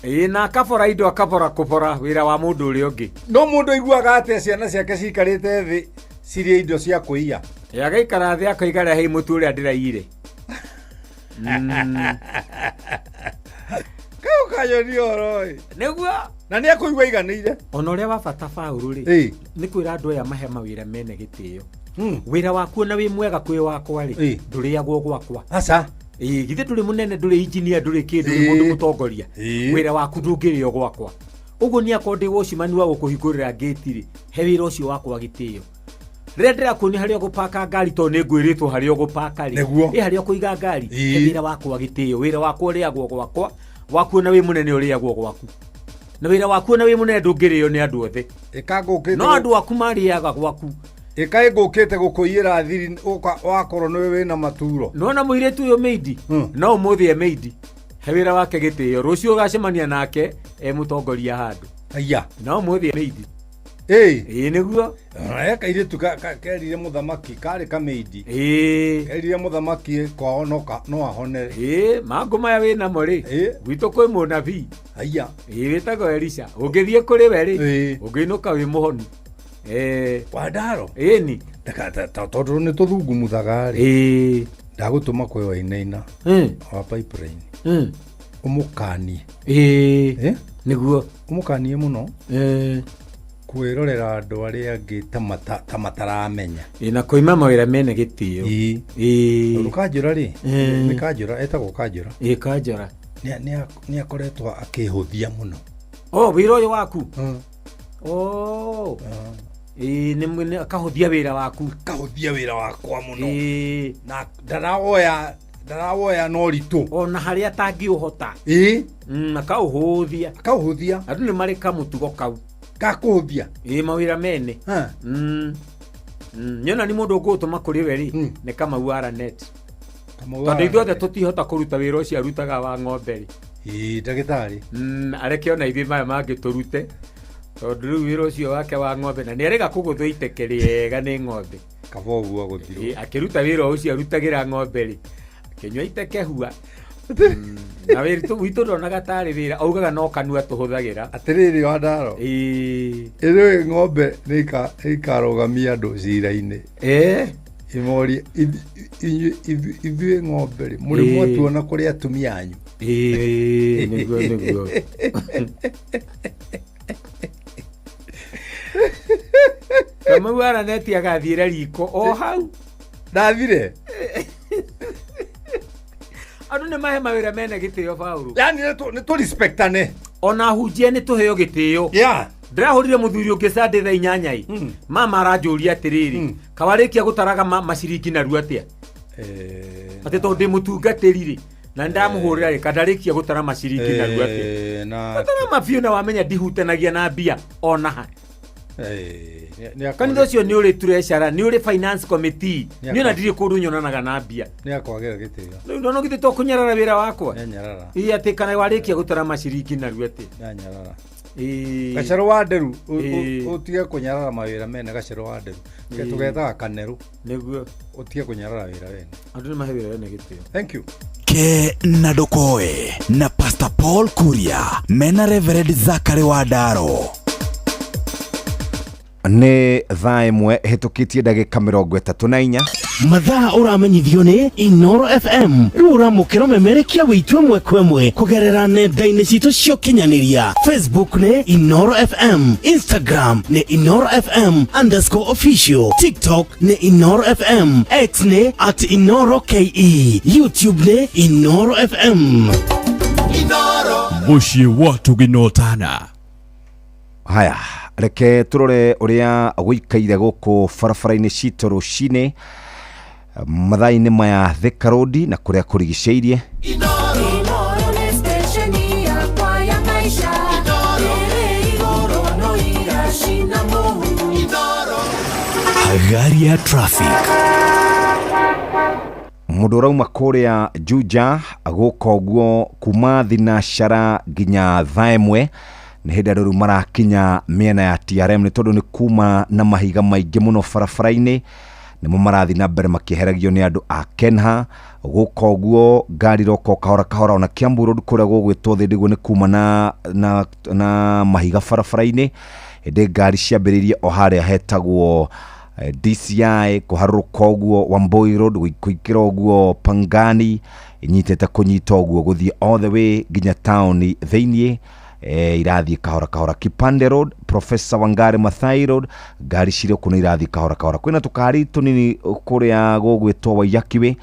Ĩĩ na akabora indo akabora kũbora wĩra wa mũndũ ũrĩa ũngĩ. No mũndũ aiguaga atĩa ciana ciake cikarĩte thĩ cirĩe indo cia kũiya? Ĩ agaikara thĩ akoiga rehei mũtu ũrĩa ndĩraiyire. Kau kanyoni ũhoro ĩ. Nĩguo. Na nĩ ekũigua aiganĩire. Ona ũrĩa wa bata Paũlũ rĩ, nĩ kwĩra andũ aya mahe mawĩra mene gĩtĩo. Wĩra waku ona wĩ mwega kwĩ wakwa rĩ, ndũrĩagwo gwakwa. Aca. Ĩĩ githĩ ndũrĩ mũnene, ndũrĩ engineer, ndũrĩ kĩndũ, ndũrĩ mũndũ mũtongoria. Wĩra waku ndũngĩrĩo gwakwa. Ũguo niĩ akorwo ndĩ watchman wa gũkũhingũrĩra ngĩti rĩ, he wĩra ũcio wakwa gĩtĩo. Rĩrĩa ndĩrakuonia harĩa ũgũpaka ngari tondũ nĩ ngwĩrĩtwo harĩa ũgũpaka rĩ, Nĩguo. ĩ harĩa ũkũiga ngari, he wĩra wakwa gĩtĩo. Wĩra wakwa ũrĩagwo gwakwa, waku ona wĩ mũnene ũrĩagwo gwaku. Na wĩra waku ona wĩ mũnene ndũngĩrĩo nĩ andũ othe. Ĩka ngũkĩte No andũ aku marĩaga gwaku. Ĩka ngũkĩte gũkũiyĩra thiri wakorwo nĩwe wĩna maturo. Nona mũirĩtu ũyũ meidi no ũmũthĩ e meidi, he wĩra wake gĩtĩo, rũciũ ũgacemania nake e mũtongoria handũ. Aya. No ũmũthĩ e meidi. Ĩĩ. Ĩĩ nĩguo. He kairĩtu kerire mũthamaki karĩ kameidi. Ĩĩ. Kerire mũthamaki kwao no ahonere. Ĩĩ mangũ maya wĩ namo rĩ. Gwitũ kwĩ mũnabii. Aya. Ĩĩ wĩtagwo Elisha. Ũngĩthiĩ kũrĩ we rĩ, ũngĩinũka wĩ mũhonu. Wandaro ĩni tondũ nĩ tũthungumuthaga rĩ, ndagũtũma kwĩ Wainaina wa Pipeline ũmũkanie. Nĩguo ũmũkanie mũno kwĩrorera andũ arĩa angĩ ta mataramenya. Na kũima mawĩra mene gĩtĩo. Tondũ Kanjũra rĩ, nĩ Kanjũra, etagwo Kanjũra. Kanjũra nĩ akoretwo akĩhũthia mũno. Wĩra ũyũ waku. Nĩ akahũthia wĩra waku. Akahũthia wĩra wakwa mũno. Na ndarawoya na ũritũ. Ona harĩa atangĩũhota. Akaũhũthia. Akaũhũthia. Andũ nĩ marĩ kamũtugo kau. Gakũhũthia. Mawĩra mene. Nyona nĩ mũndũ ũngũtũma kũrĩ we rĩ, nĩ Kamau Aranet. Tondũ ithuothe tũtihota kũruta wĩra ũcio arutaga wa ng'ombe rĩ. Ndagĩtarĩ. Areke ona ithuĩ maya mangĩ tũrute. Tondũ rĩu wĩra ũcio wake wa ng'ombe na nĩarega kũgũthwo iteke rĩega nĩ ng'ombe. Kaba ũguo agũthirwo. Akĩruta wĩra ũcio arutagĩra ng'ombe rĩ, akĩnyua iteke hua. Na witũ ndonaga tarĩ wĩra, augaga no kanua tũhũthagĩra. Atĩrĩrĩ Wandaro. Ĩrĩ ng'ombe nĩ ikarũgamia andũ cira-inĩ. Imorie ithuĩ ng'ombe rĩ, mũrĩ mwatuona kũrĩ atumia anyu. Nĩguo nĩguo. Kamau Araneti agathiĩra riko o hau. Ndathire. Andũ nĩ mahe mawĩra mene gĩtĩo Paũlũ. Yani nĩ tũ respectane. Ona hunjia nĩ tũheo gĩtĩo. Ndĩrahũrire mũthuri ũngĩ Sunday thaa 8 ĩ. Mama aranjũria atĩrĩrĩ, kawarĩkia gũtaraga maciringi narua atĩa? Atĩ tondũ ndĩ mũtungatĩri rĩ, na ndamũhũrĩra rĩ, kandarĩkia gũtara maciringi narua atĩa? Gũtara mabiũ na wamenya ndihutanagia na mbia ona ha. Kanitha ũcio nĩ ũrĩ treasurer, nĩ ũrĩ finance committee. Nĩ ona ndirĩ kũndũ nyonanaga na mbia. Nĩ akwagĩra gĩtĩo. Rĩu ndona githĩ to kũnyarara wĩra wakwa. Nĩanyarara. Atĩ kana warĩkia gũtara maciringi narua atĩ. Nĩanyarara. Gacerũ wa Nderu, ũtige kũnyarara mawĩra mene Gacerũ wa Nderu. Tũgetaga Kanerũ. Nĩguo. Ũtige kũnyarara wĩra wene. Andũ nĩ mahe wĩra wene gĩtĩo. Thank you. Ke na Ndokoe na Pastor Paul Kuria mena Reverend Zachary Wandaro. Nĩ thaa 1 ĩhĩtũkĩtie ndagĩka 34. Mathaa ũramenyithio nĩ Inoro FM. Rĩu ũramũkĩra ũmemerekia wĩitũ ĩmwe kwa ĩmwe kũgerera nenda-inĩ citũ cia ũkinyanĩria. Facebook nĩ Inoro FM, Instagram nĩ Inoro FM _official, TikTok nĩ Inoro FM, X nĩ @InoroKE, YouTube nĩ Inoro FM. Mũciĩ wa Tũginotana. Haya, reke turore uria guikaire guku barabara-inĩ citũ rũcinĩ mathaa-inĩ maya Thika Road na kuria kurigicĩirie. Hagaria traffic. Mũndũ ũrauma kũrĩa Juja gũka ũguo kuma Thinashara nginya thaa 1 nĩ hĩndĩ andũ rĩu marakinya mĩena ya TRM nĩ tondũ nĩ kuma na mahiga maingĩ mũno barabara-inĩ nĩmo marathiĩ na mbere makĩheragio nĩ andũ a Kenha. Gũka ũguo ngari roka kahora kahora ona Kiambu Road kũrĩa gũgwĩtwo thĩ ndĩguo nĩ kuma na mahiga barabara-inĩ hĩndĩ ngari ciambĩrĩirie o harĩa hetagwo DCI kũharũrũka ũguo Wambui Road kũingĩra ũguo Pangani inyitĩte kũnyita ũguo gũthiĩ all the way nginya taũni thĩiniĩ. Irathiĩ kahora kahora. Kipande Road, Professor Wangari Maathai Road, ngari cirĩ kũu nĩ irathiĩ kahora kahora. Kwĩna tũkari tũnini kũrĩa gũgwĩtwo Waiyaki Way,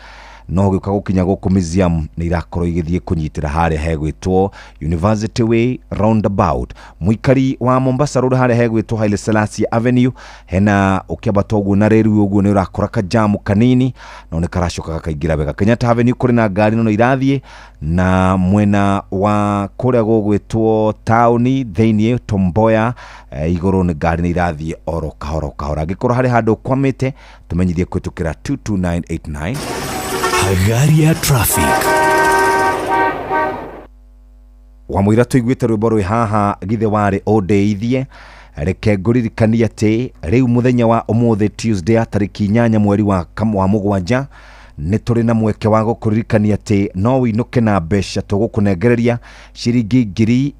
no gĩũka gũkinya gũkũ museum nĩ irakorwo igĩthiĩ kũnyitĩra harĩa hegwĩtwo University Way roundabout. Mũikari wa Mombasa Road harĩa hegwĩtwo Haile Selassie Avenue hena ũkĩambata ũguo na rĩru ũguo nĩ ũrakora kajamu kanini no nĩ karacoka gakaingĩra wega. Kenyatta Avenue kũrĩ na ngari no irathiĩ na mwena wa kũrĩa gũgwĩtwo taũni thĩiniĩ Tomboya igũrũ nĩ ngari nĩ irathiĩ oro kahora kahora. Angĩkorwo harĩ handũ ũkwamĩte tũmenyithie kũhĩtũkĩra 22989. Hagaria traffic. Wamũira tũiguĩte rwĩmbo rwĩ haha githĩ warĩ ũndeithie. Reke ngũririkanie atĩ rĩu mũthenya wa ũmũthĩ Tuesday ya tarĩki 8 mweri wa 7 Nĩ tũrĩ na mweke wa gũkũririkania atĩ no wĩinũke na mbeca tũgũkũnengereria ciringi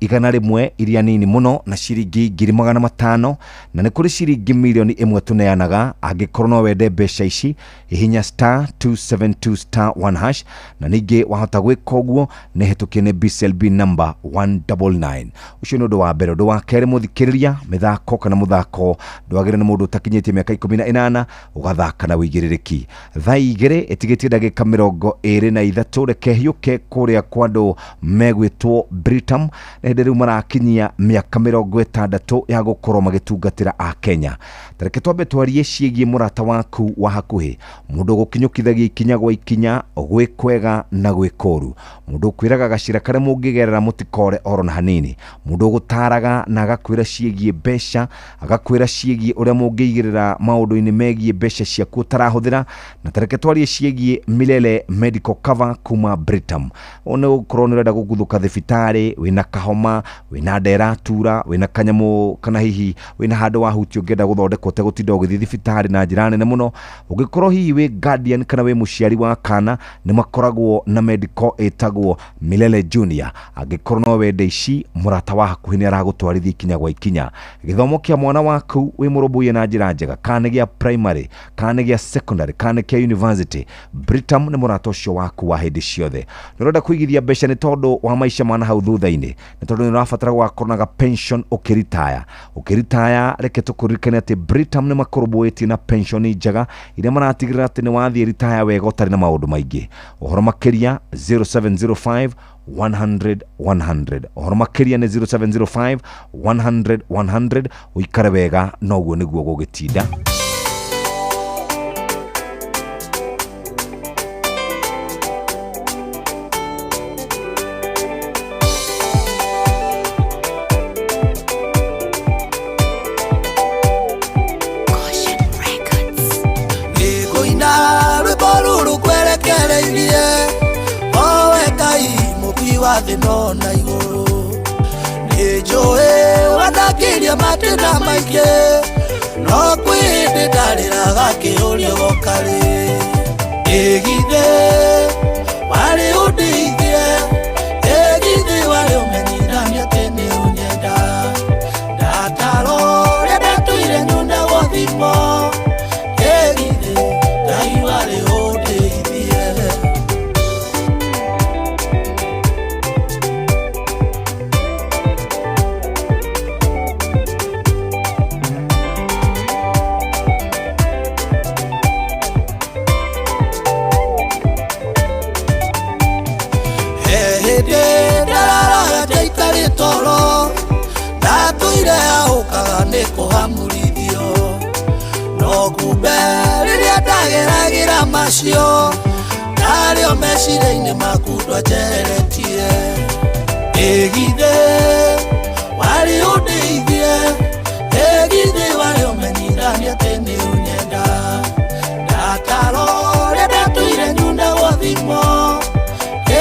100,000 iria nini mũno na ciringi 500,000, na nĩ kũrĩ ciringi 1,000,000 tũneanaga. Angĩkorwo no wende mbeca ici, hihinya star 272 star 1 hash, na ningĩ wahota gwĩka ũguo nĩ hĩtũkie nĩ BCLB number 199. Ũcio nĩ ũndũ wa mbere. Ũndũ wa kerĩ, mũthikĩrĩria, mĩthako kana mũthako ndwagĩrĩire nĩ mũndũ ũtakinyĩtie mĩaka 18, ũgathaka na wĩigĩrĩrĩki. Thaa 2 ĩtigĩtie ndagĩka 23, reke hiũke kũrĩa kwa andũ megwĩtwo Britam, na hĩndĩ rĩu marakinyia mĩaka 60 ya gũkorwo magĩtungatĩra Akenya. Tareke twambe twarie ciĩgiĩ mũrata waku wa hakuhĩ, mũndũ ũgũkinyũkithagia ikinya gwa ikinya gwĩ kwega na gwĩ kũũru, mũndũ ũkwĩraga gacĩra karĩa mũngĩgerera mũtikore oro na hanini, mũndũ ũgũtaraga na agakwĩra ciĩgiĩ mbeca, agakwĩra ciĩgiĩ ũrĩa mũngĩigĩrĩra maũndũ-inĩ megiĩ mbeca ciaku ũtarahũthĩra. Na tareke twarie ciĩgiĩ Milele Medical Cover kuma Britam. Nĩ gũkorwo nĩ ũrenda gũguthũka thibitarĩ wĩna kahoma, wĩna nda ĩratura, wĩna kanyamũ, kana hihi wĩna handũ wahutio ũngĩenda gũthondekwo ũtegũtinda ũgĩthiĩ thibitarĩ na njĩra nene mũno. Ũngĩkorwo hihi wĩ guardian kana wĩ mũciari wa kana, nĩ makoragwo na medical ĩtagwo Milele Junior. Angĩkorwo no wende ici, mũrata wa hakuhĩ nĩ aragũtwarithia ikinya gwa ikinya. Gĩthomo kĩa mwana waku wĩ mũrũmbũiye na njĩra njega, kana nĩ gĩa primary, kana nĩ gĩa secondary, kana nĩ kĩa university, Britam nĩ mũrata ũcio waku wa hĩndĩ ciothe. Nĩ ũrenda kũigithia mbeca nĩ tondũ wa maica ma nahau thutha-inĩ, nĩ tondũ nĩ ũrabatara gũgakorwo na ga pension ũkĩritaya. Ũkĩritaya, reke tũkũririkane atĩ Britam nĩ makũrũmbũĩtie na pension njega iria maratigĩrĩra atĩ nĩ wathiĩ ritaya wega ũtarĩ na maũndũ maingĩ. Ũhoro makĩria 0705 100 100. Ũhoro makĩria nĩ 0705 100 100. Ũikare wega, noguo nĩguo gũgĩtinda. Ngũina rwĩmbo rũrũ kwerekereirie owe Ngai mũmbi wa thĩ no na igũrũ. Nĩ njũĩ wanakĩria matĩna maingĩ, no kwĩ hĩndĩ ndarĩraga kĩũrio gokarĩ. Ĩgithĩ warĩ ũndeithie, ĩgithĩ warĩ ũmenyithanie atĩ nĩ ũnyenda. Ndataro ũrĩa ndatũire nyunagwo thimo, ĩgithĩ Ngai warĩ ũndeithie. He hĩndĩ ndararaga njaikarĩ toro, ndatũire ahũkaga nĩ kũhamũrithio. No kumbe rĩrĩa ndageragĩra macio, ndarĩo meciria-inĩ maku ndwanjeheretie. Ĩgithĩ warĩ ũndeithie, ĩgithĩ warĩ ũmenyithanie atĩ nĩ ũnyenda. Ndataro ũrĩa ndatũire nyunagwo thimo,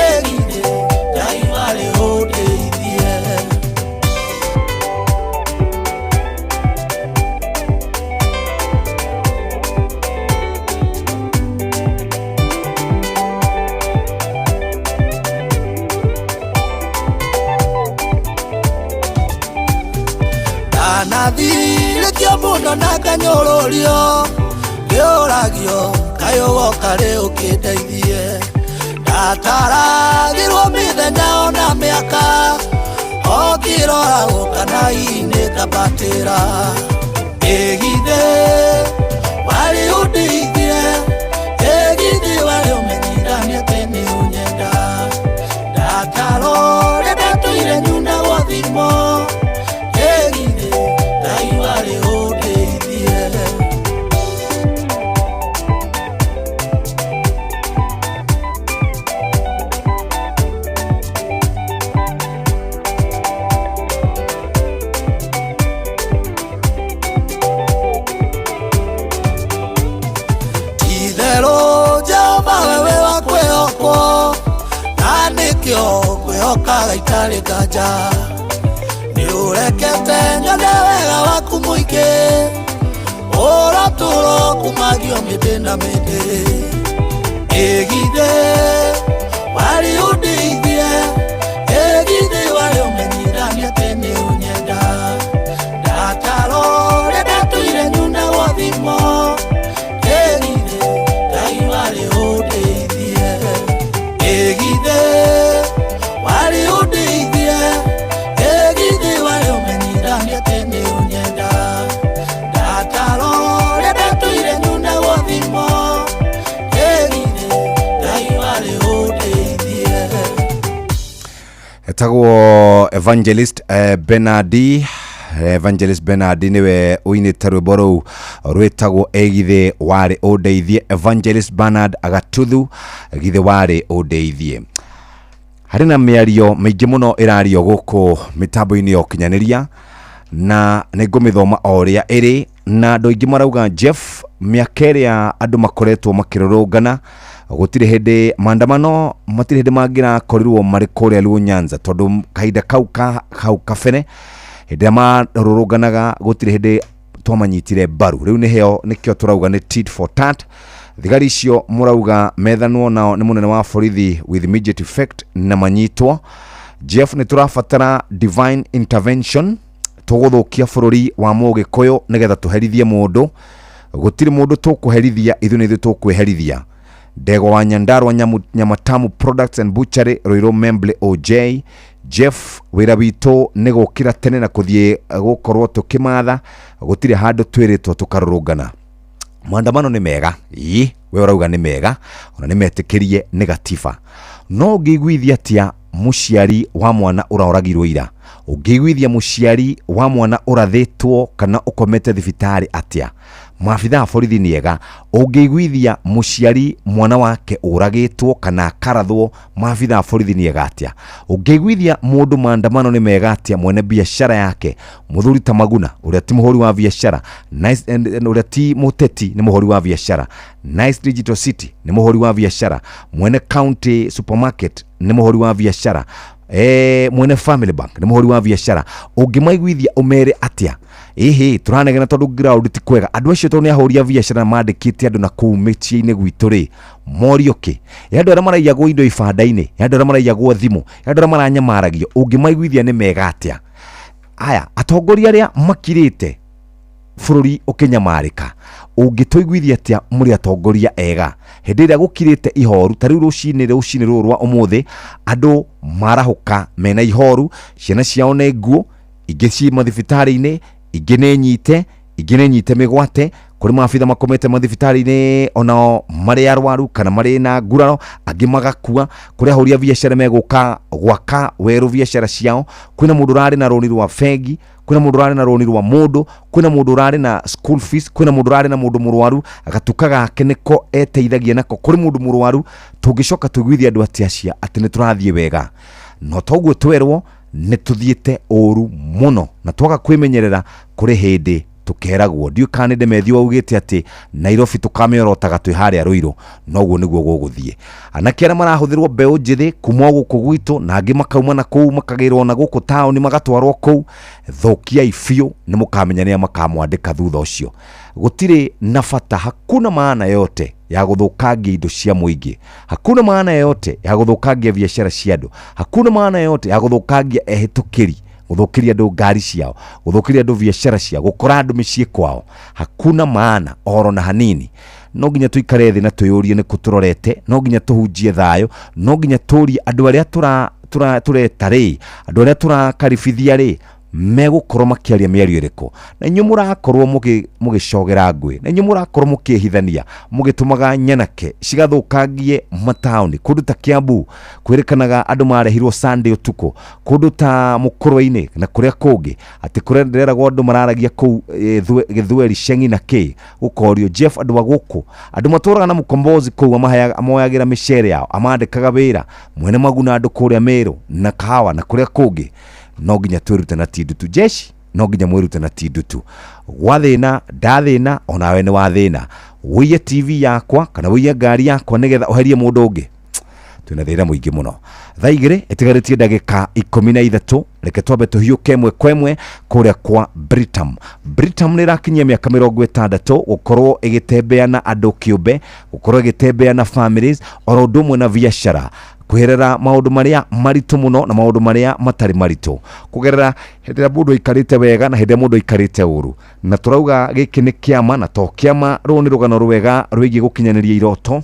ĩgithĩ Ngai warĩ ũndeithie. Ndanathirĩkio mũno na nganyũrũrio, ngĩũragio kaĩ ũgoka rĩ ũkĩndeithie. Ndataragĩrwo mĩthenya ona mĩaka, o ngĩroragwo kana hihi nĩ ngabatĩra. Ĩgithĩ warĩ ũndeithie, ĩgithĩ warĩ ũmenyithanie atĩ nĩ ũnyenda. Ndataro ũrĩa ndatũire nyunagwo thimo, ĩgithĩ Ngai warĩ ũndeithie. Ti-itherũ Jehova wewe wa kwĩhokwo, na nĩkĩo ngwĩhokaga itarĩ nganja. Nĩ ũrekete nyone wega waku mũingĩ, ũratũũra ũkumagio mĩndĩ na mĩndĩ. Ĩgithĩ warĩ ũndeithie, ĩgithĩ warĩ ũmenyithanie atĩ nĩ ũnyenda. Ndataro ũrĩa ndatũire nyunagwo thimo, ĩgithĩ Ngai warĩ ũndeithie. Ĩgithĩ warĩ ũndeithie, ĩgithĩ warĩ ũmenyithanie atĩ nĩ ũnyenda. Ndataro ũrĩa ndatũire nyunagwo thimo, ĩgithĩ Ngai warĩ ũndeithie. Etagwo Evangelist Bernardi. Evangelist Bernardi niwe ũinĩte rwĩmbo rũu rwĩtagwo Ĩgithĩ warĩ ũndeithie. Evangelist Bernard Agatuthu, githĩ warĩ ũndeithie. Harĩ na mĩario mĩingĩ mũno ĩrario gũkũ mĩtambo-inĩ ya ũkinyanĩria, na nĩ ngũmĩthoma o ũrĩa ĩrĩ, na andũ aingĩ marauga, Jeff, mĩaka ĩrĩa andũ makoretwo makĩrũrũngana, gũtirĩ hĩndĩ maandamano, matirĩ hĩndĩ mangĩrakorirwo marĩ kũrĩa Luo Nyanza, tondũ kahinda kau ka hau kabere, hĩndĩ ĩrĩa marũrũnganaga, gũtirĩ hĩndĩ twamanyitire mbaru. Rĩu nĩheo nĩkĩo tũrauga nĩ tit for tat. Thigari icio mũrauga methanwo nao nĩ mũnene wa borithi with immediate effect na manyitwo. Jeff, nĩ tũrabatara divine intervention. Tũgũthũkia bũrũri wa Mũgĩkũyũ nĩgetha tũherithie mũndũ? Gũtirĩ mũndũ tũkũherithia, ithuĩ nĩ ithuĩ tũkwĩherithia. Ndegwa wa Nyandarua, Nyamatamu Products and Butchery, Ruiru Membley OJ. Jeff, wĩra witũ nĩ gũkĩra tene na kũthiĩ gũkorwo tũkĩmatha, gũtirĩ handũ twĩrĩtwo tũkarũrũngana. Maandamano nĩ mega, ĩ we ũrauga nĩ mega, ona nĩ metĩkĩrie nĩ gatiba, no ũngĩiguithia atĩa mũciari wa mwana ũraoragirwo ira? Ũngĩiguithia mũciari wa mwana ũrathĩtwo kana ũkomete thibitarĩ atĩa? Maabitha a borithi nĩ ega. Ũngĩiguithia mũciari mwana wake ũragĩtwo kana akarathwo, maabitha a borithi nĩ ega atĩa? Ũngĩiguithia mũndũ maandamano nĩ mega atĩa, mwene biacara yake, mũthuri ta Maguna, ũrĩa ti mũhũri wa biacara, Nice, and ũrĩa ti mũteti, nĩ mũhũri wa biacara, Nice Digital City nĩ mũhũri wa biacara, mwene County Supermarket nĩ mũhũri wa biacara, mwene Family Bank nĩ mũhũri wa biacara, ũngĩmaiguithia ũmere atĩa? Ĩhĩ, tũranegena tondũ ground ti kwega. Andũ acio tondũ nĩ ahũri a biacara na mandĩkĩte andũ na kũu mĩciĩ-inĩ gwitũ rĩ, morio kĩ? Ya andũ arĩa maraiyagwo indo ibanda-inĩ, ya andũ arĩa maraiyagwo thimũ, ya andũ arĩa maranyamaragio, ũngĩmaiguithia nĩ mega atĩa? Aya atongoria arĩa makirĩte bũrũri ũkĩnyamarĩka, ũngĩtũiguithia atĩa mũrĩ atongoria ega hĩndĩ ĩrĩa gũkirĩte ihoru? Ta rĩu rũcinĩ rũrũ rwa ũmũthĩ, andũ marahũka mena ihoru, ciana ciao nĩ nguo, ingĩ ciĩ mathibitarĩ-inĩ, ingĩ nĩ nyite, ingĩ nĩ nyite mĩgwate. Kũrĩ maabitha makomete mathibitarĩ-inĩ, onao marĩ arwaru kana marĩ na nguraro, angĩ magakua. Kũrĩ ahũri a biacara megũka gwaka werũ biacara ciao. Kwĩna mũndũ ũrarĩ na rũni rwa bengi, kwĩna mũndũ ũrarĩ na rũni rwa mũndũ, kwĩna mũndũ ũrarĩ na school fees, kwĩna mũndũ ũrarĩ na mũndũ mũrwaru, gatuka gake nĩko eteithagia nako, kũrĩ mũndũ mũrwaru. Tũngĩcoka tũiguithie andũ atĩa acia atĩ nĩ tũrathiĩ wega? No toguo twerwo nĩ tũthiĩte ũru mũno, na twaga kwĩmenyerera kũrĩ hĩndĩ tũkeragwo. Ndiũĩ kana nĩ Ndemethi waugĩte atĩ Nairobi tũkamĩorotaga twĩ harĩa Rũirũ. Noguo nĩguo gũgũthiĩ. Anake arĩa marahũthĩrwo, mbeũ njĩthĩ kuma o gũkũ gwitũ, na angĩ makauma na kũu, makagĩrwo na gũkũ taũni, magatwarwo kũu, thũkiai biũ, nĩ mũkamenya nĩa makamwandĩka thutha ũcio. Gũtirĩ na bata, hakuna maana yote ya gũthũkangia indo cia mũingĩ, hakuna maana yote ya gũthũkangia biacara cia andũ, hakuna maana yote ya gũthũkangia ehĩtũkĩri, gũthũkĩria andũ ngari ciao, gũthũkĩria andũ biacara ciao, gũkora andũ mĩciĩ kwao. Hakuna maana oro na hanini. No nginya tũikare thĩ na twĩyũrie nĩ kũ tũrorete. No nginya tũhunjie thayũ. No nginya tũrie andũ arĩa tũreta rĩ, andũ arĩa tũrakaribithia rĩ, megũkorwo makĩaria mĩario ĩrĩkũ? Na inyuĩ mũrakorwo mũgĩcogera ngũĩ, na inyuĩ mũrakorwo mũkĩhithania, mũgĩtũmaga nyanake cigathũkangie mataũni. Kũndũ ta Kiambu kwĩrĩkanaga andũ marehirwo Sunday ũtukũ, kũndũ ta Mũkũrwe-inĩ na kũrĩa kũngĩ, atĩ kũrĩa ndĩreragwo andũ mararagia kũu Gĩthweri, Sheng'i na kĩ. Gũkorio, Jeff, andũ a gũkũ, andũ matũraga na mũkombozi kũu, amoyagĩra mĩcere yao, amandĩkaga wĩra, mwene Maguna, andũ kũrĩa Mĩrũ na Kahawa na kũrĩa kũngĩ. No nginya twĩrute na ti ndutu jeshi, no nginya mwĩrute na ti ndutu. Gwathĩna ndathĩna, onawe nĩ wathĩna. Wũiye TV yakwa kana wũiye ngari yakwa nĩgetha ũherie mũndũ ũngĩ. Twĩna thĩna mũingĩ mũno. Thaa 2 ĩtigarĩtie ndagĩka 13, reke twambe tũhiũke ĩmwe kwa ĩmwe kũrĩa kwa Britam. Britam nĩ ĩrakinyia mĩaka 60 gũkorwo ĩgĩtembea na andũ kĩũmbe, gũkorwo ĩgĩtembea na families oro ũndũ ũmwe na biacara, kwĩherera maũndũ marĩa maritũ mũno na maũndũ marĩa matarĩ maritũ, kũgerera hĩndĩ ĩrĩa mũndũ aikarĩte wega na hĩndĩ ĩrĩa mũndũ aikarĩte ũru. Na tũrauga gĩkĩ nĩ kĩama na to kĩama, rũrũ nĩ rũgano rwega rwĩgiĩ gũkinyanĩria iroto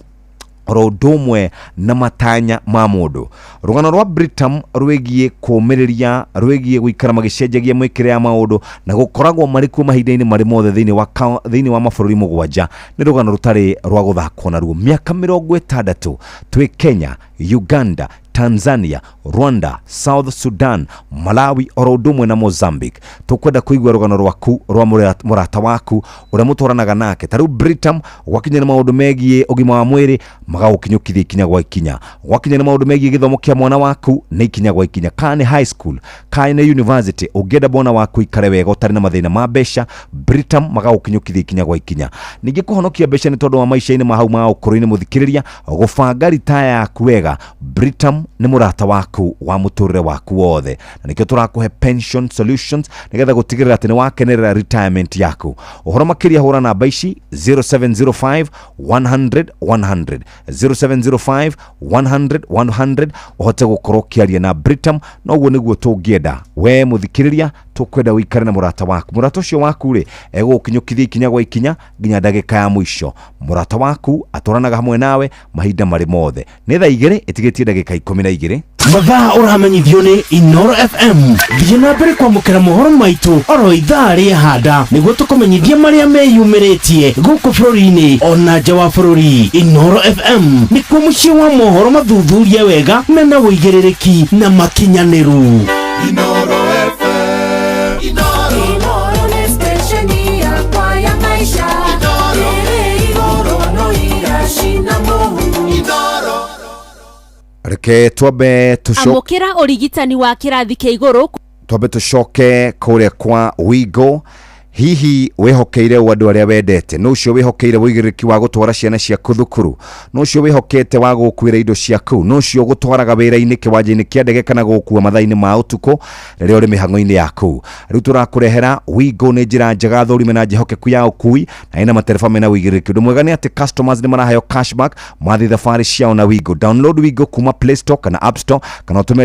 oro ũndũ ũmwe na matanya ma mũndũ. Rũgano rwa Britam rwĩgiĩ kũũmĩrĩria, rwĩgiĩ gũikara magĩcenjagia mwĩkĩre ya maũndũ na gũkoragwo marĩ kuo mahinda-inĩ marĩ mothe thĩinĩ wa mabũrũri 7, nĩ rũgano rũtarĩ rwa gũthakwo naruo. Mĩaka 60 twĩ Kenya, Uganda, Tanzania, Rwanda, South Sudan, Malawi oro ũndũ ũmwe na Mozambique. Tũkwenda kũigua rũgano rwaku rwa mũrata waku ũrĩa mũtwaranaga nake. Ta rĩu Britam gwakinya nĩ maũndũ megiĩ ũgima wa mwĩrĩ magagũkinyũkithia ikinya gwa ikinya, gwakinya nĩ maũndũ megiĩ gĩthomo kĩa mwana waku nĩ ikinya gwa ikinya, kana nĩ high school kana nĩ university, ũngĩenda mwana waku ikare wega ũtarĩ na mathĩna ma mbeca, Britam magagũkinyũkithia ikinya gwa ikinya. Ningĩ kũhonokia mbeca nĩ tondũ wa maica-inĩ ma hau ma ũkũrũ-inĩ, mũthikĩrĩria, gũbanga ritaya yaku wega, Britam nĩ mũrata waku wa mũtũrĩre waku wothe, na nĩkĩo tũrakũhe pension solutions nĩgetha gũtigĩrĩra atĩ nĩ wakenerera retirement yaku. Ũhoro makĩria hũra namba ici 0705 100 100, 0705 100 100, ũhote gũkorwo ũkĩaria na Britam. Na ũguo nĩguo tũngĩenda we mũthikĩrĩria, tũkwenda ũikare na mũrata waku. Mũrata ũcio waku rĩ, egũgũkinyũkithia ikinya gwa ikinya nginya ndagĩka ya mũico. Mũrata waku atwaranaga hamwe nawe mahinda marĩ mothe. Nĩ thaa 2 ĩtigĩtie ndagĩka 12. Mathaa ũramenyithio nĩ Inoro FM. Thiĩ na mbere kwamũkĩra mohoro maitũ oro ithaa rĩa handa nĩguo tũkũmenyithie marĩa meyumĩrĩtie gũkũ bũrũri-inĩ ona nja wa bũrũri. Inoro FM nĩkuo mũciĩ wa mohoro mathuthurie wega mena ũigĩrĩrĩki na makinyanĩru. Inoro FM. Inoro. Inoro nĩ stesheni yakwa ya maisha. Ĩrĩ igũrũ no iracina mũhu. Inoro. Reke twambe amũkĩra ũrigitani wa kĩrathi kĩa igũrũ. Twambe tũcoke kũrĩa kwa Wigo. Hihi wĩhokeire ũ andũ arĩa wendete? Nũ ũcio wĩhokeire ũigĩrĩrĩki wa gũtwara ciana ciaku thukuru? Nũ ũcio wĩhokete wa gũkuĩra indo ciaku? Nũ ũcio ũgũtwaraga wĩra-inĩ, kĩwanja-inĩ kĩa ndege kana gũgũkua mathaa-inĩ ma ũtukũ rĩrĩa ũrĩ mĩhang'o-inĩ yaku? Rĩu tũrakũrehera Wigo nĩ njĩra njega thũrime na njĩhokeku ya ũkui na ĩna matereba mena ũigĩrĩrĩki. Ũndũ mwega nĩ atĩ customers nĩ maraheo cashback mathiĩ thabarĩ ciao na Wigo. Download Wigo kuma Play Store kana App Store kana ũtũme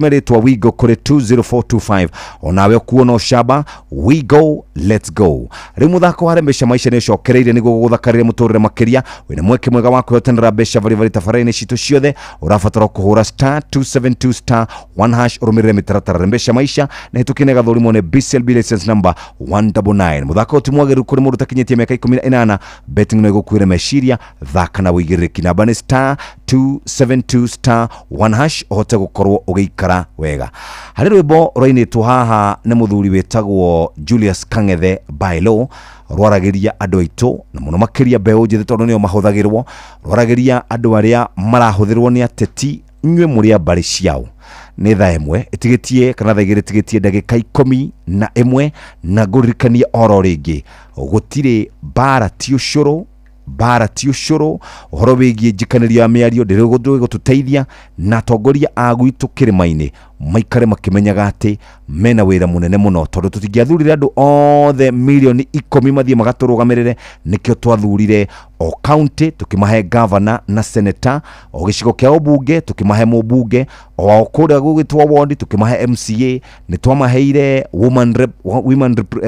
rĩtwa Wigo kũrĩ 20425, onawe ũkuo no ũcamba. Wigo, let's go. Rĩu mũthako wa Rembesha Maisha nĩ ũcokereire nĩguo gũgũthakarĩria mũtũrĩre makĩria. Wĩna mweke mwega wa kwĩhotanĩra mbeca baribari tabarĩra-inĩ citũ ciothe. Ũrabatara kũhũra star 272 star 1 hash ũrũmĩrĩre mĩtaratara. Rembesha Maisha na hĩtũkie nĩ gathũrimwo nĩ BCLB license number 199. Mũthako ũyũ ti mwagĩrĩru kũrĩ mũndũ ũtakinyĩtie mĩaka 18. Betting no ĩgũkuĩre meciria, thaka na ũigĩrĩrĩki. Namba nĩ star 272 star 1 hash ũhote gũkorwo ũgĩikara wega. Harĩ rwĩmbo rwainĩtwo haha nĩ mũthuri wĩtagwo Julius Kang'ethe Bailo, rwaragĩria andũ aitũ na mũno makĩria mbeũ njĩthĩ tondũ nĩo mahũthagĩrwo, rwaragĩria andũ arĩa marahũthĩrwo nĩ ateti, inyuĩ mũrĩ a mbarĩ ciao. Nĩ thaa 1 ĩtigĩtie kana thaa 2 ĩtigĩtie ndagĩka 11, na ngũririkanie oro rĩngĩ gũtirĩ mbara ti ũcũrũ, mbara ti ũcũrũ. Ũhoro wĩgiĩ njikanĩrio ya mĩario ndĩrĩ gũtũteithia, na atongoria a gwitũ kĩrĩma-inĩ maikare makĩmenyaga atĩ mena wĩra mũnene mũno, tondũ tũtingĩathurire andũ othe milioni 10 mathiĩ magatũrũgamĩrĩre. Nĩkĩo twathurire o county tũkĩmahe governor na senator, o gĩcigo kĩa ũmbunge tũkĩmahe mũmbunge, o kũrĩa gũgĩtwo ward tũkĩmahe MCA, nĩ twamaheire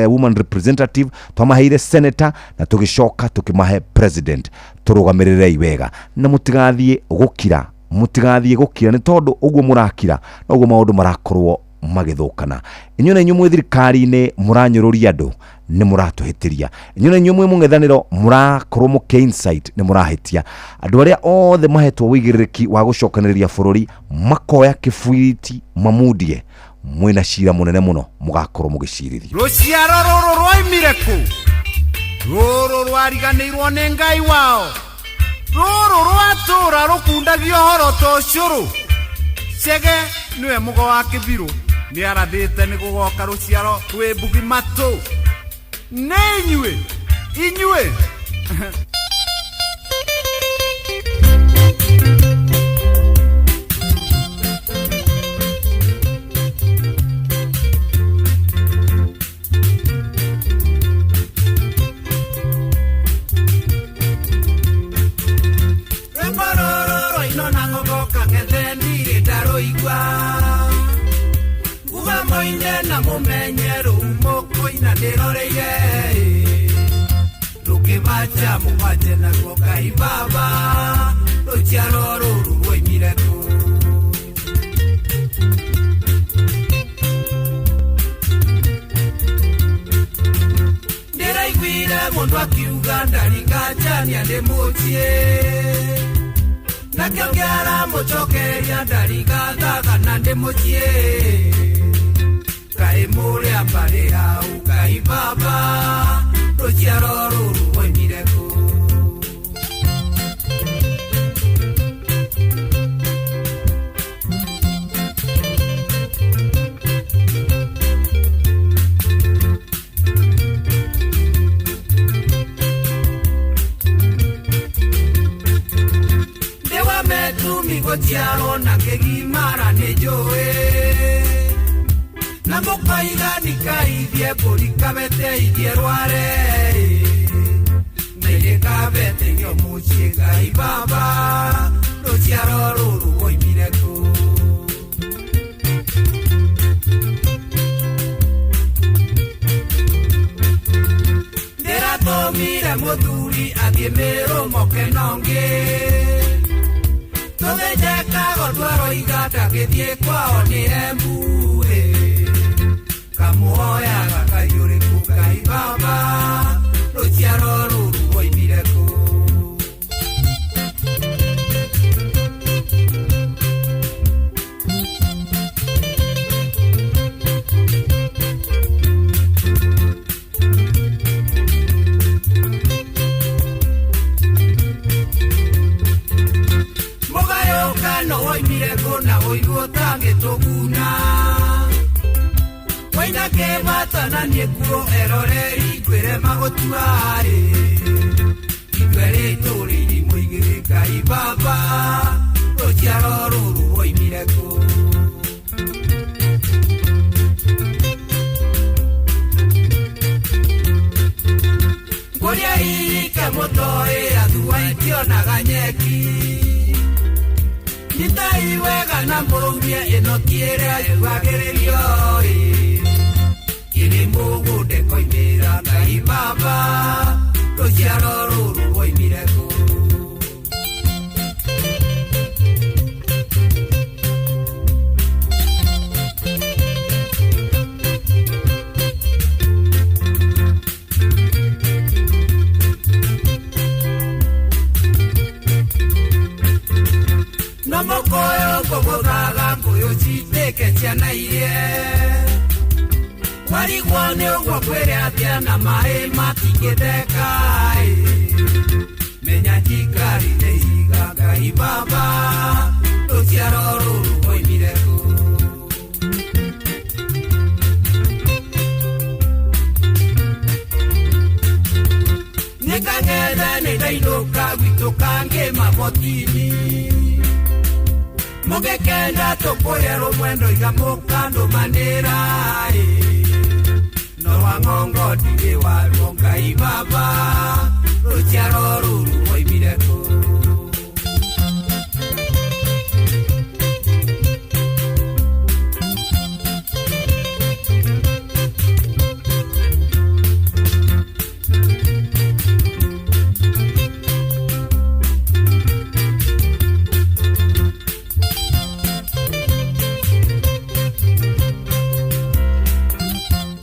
woman representative, twamaheire senator na tũgĩcoka tũkĩmahe president. Tũrũgamĩrĩrei wega na mũtigathiĩ gũkira, mũtigathiĩ gũkira, nĩ tondũ ũguo mũrakira noguo maũndũ marakorwo magĩthũkana. Inyuĩ na inyuĩ mwĩ thirikari-inĩ mũranyũrũria andũ, nĩ mũratũhĩtĩria. Inyuĩ na inyuĩ mwĩ mũng'ethanĩro mũrakorwo mũkĩ insight, nĩ mũrahĩtia. Andũ arĩa othe mahetwo ũigĩrĩrĩki wa gũcokanĩrĩria bũrũri makoya kĩbiriti mamundie, mwĩna cira mũnene mũno mũgakorwo mũgĩcirithio. Rũciaro rũrũ rwoimire kũ? Rũrũ rwariganĩirwo nĩ Ngai wao, rũrũ rwatũra rũkundagia ũhoro ta ũcũrũ. Chege nĩwe mũgo wa kĩbirũ, nĩ arathĩte nĩ gũgoka rũciaro rwĩ mbugi matũ. Nĩ inyuĩ inyuĩ. nginya mũmenye rũu mũkũina ndĩroreire rũkĩbanja mũbanje naguo Ngai baba rũciaro rũrũ rwoimire kũ. Ndĩraiguire mũndũ akiuga ndaringanja ndĩ mũciĩ nakĩo kĩaramũcokeria ndarigathaga na ndĩ mũciĩ kaĩ mũrĩ a mbarĩ yau Ngai baba rũciaro rũrũ rwoimire kũ. Gũciarwo na ngĩgimara nĩ njũĩ na mũkoiga nikaithie mbũri kabete ithie rware na irĩ kabete irio mũciĩ Ngai baba rũciaro rũrũ rwoimire kũ. Ndĩratũmire mũthuri athiĩ mĩrũmoke nongĩ tũthĩnje kago twaroiga ndagĩthiĩ kwao nĩ Embu kamũhoyaga kaiyũrĩkũ Ngai baba rũciaro rũrũ rwoimire kũ. Mũgayũkano woimire kũ na ũiru ũtangĩtũguna waina kĩbata na niĩ kuo eroreri ngwĩre magũtuarĩ itwe rĩtũrĩ irimũ igĩrĩ Ngai baba rũciaro rũrũ rwoimire kũ. Ngũria irike mũtoĩ athua itionaga nyeki nyitai wega na mũrũmie ĩno ti ĩrĩa yugagĩrĩrio kĩrĩ mũgũnda ĩkoimĩra Ngai baba rũciaro rũrũ rwoimire kũ. Na mũkũyũ ngũgũthaga ngũyũ citĩke ciana irie warigwo nĩ ũguo kwĩre atĩa na maĩ matingĩtheka menya njikarire ihiga Ngai baba rũciaro rũrũ rwoimire kũ. Nĩkang'ethe nĩ ndainũka gwitũ kangĩ mabotini mũgĩkenda tũkũrĩa rũmwe ndoiga mũkandũmanĩra no wa ng'ongo ndirĩ waruo Ngai baba rũciaro rũrũ rwoimire kũ.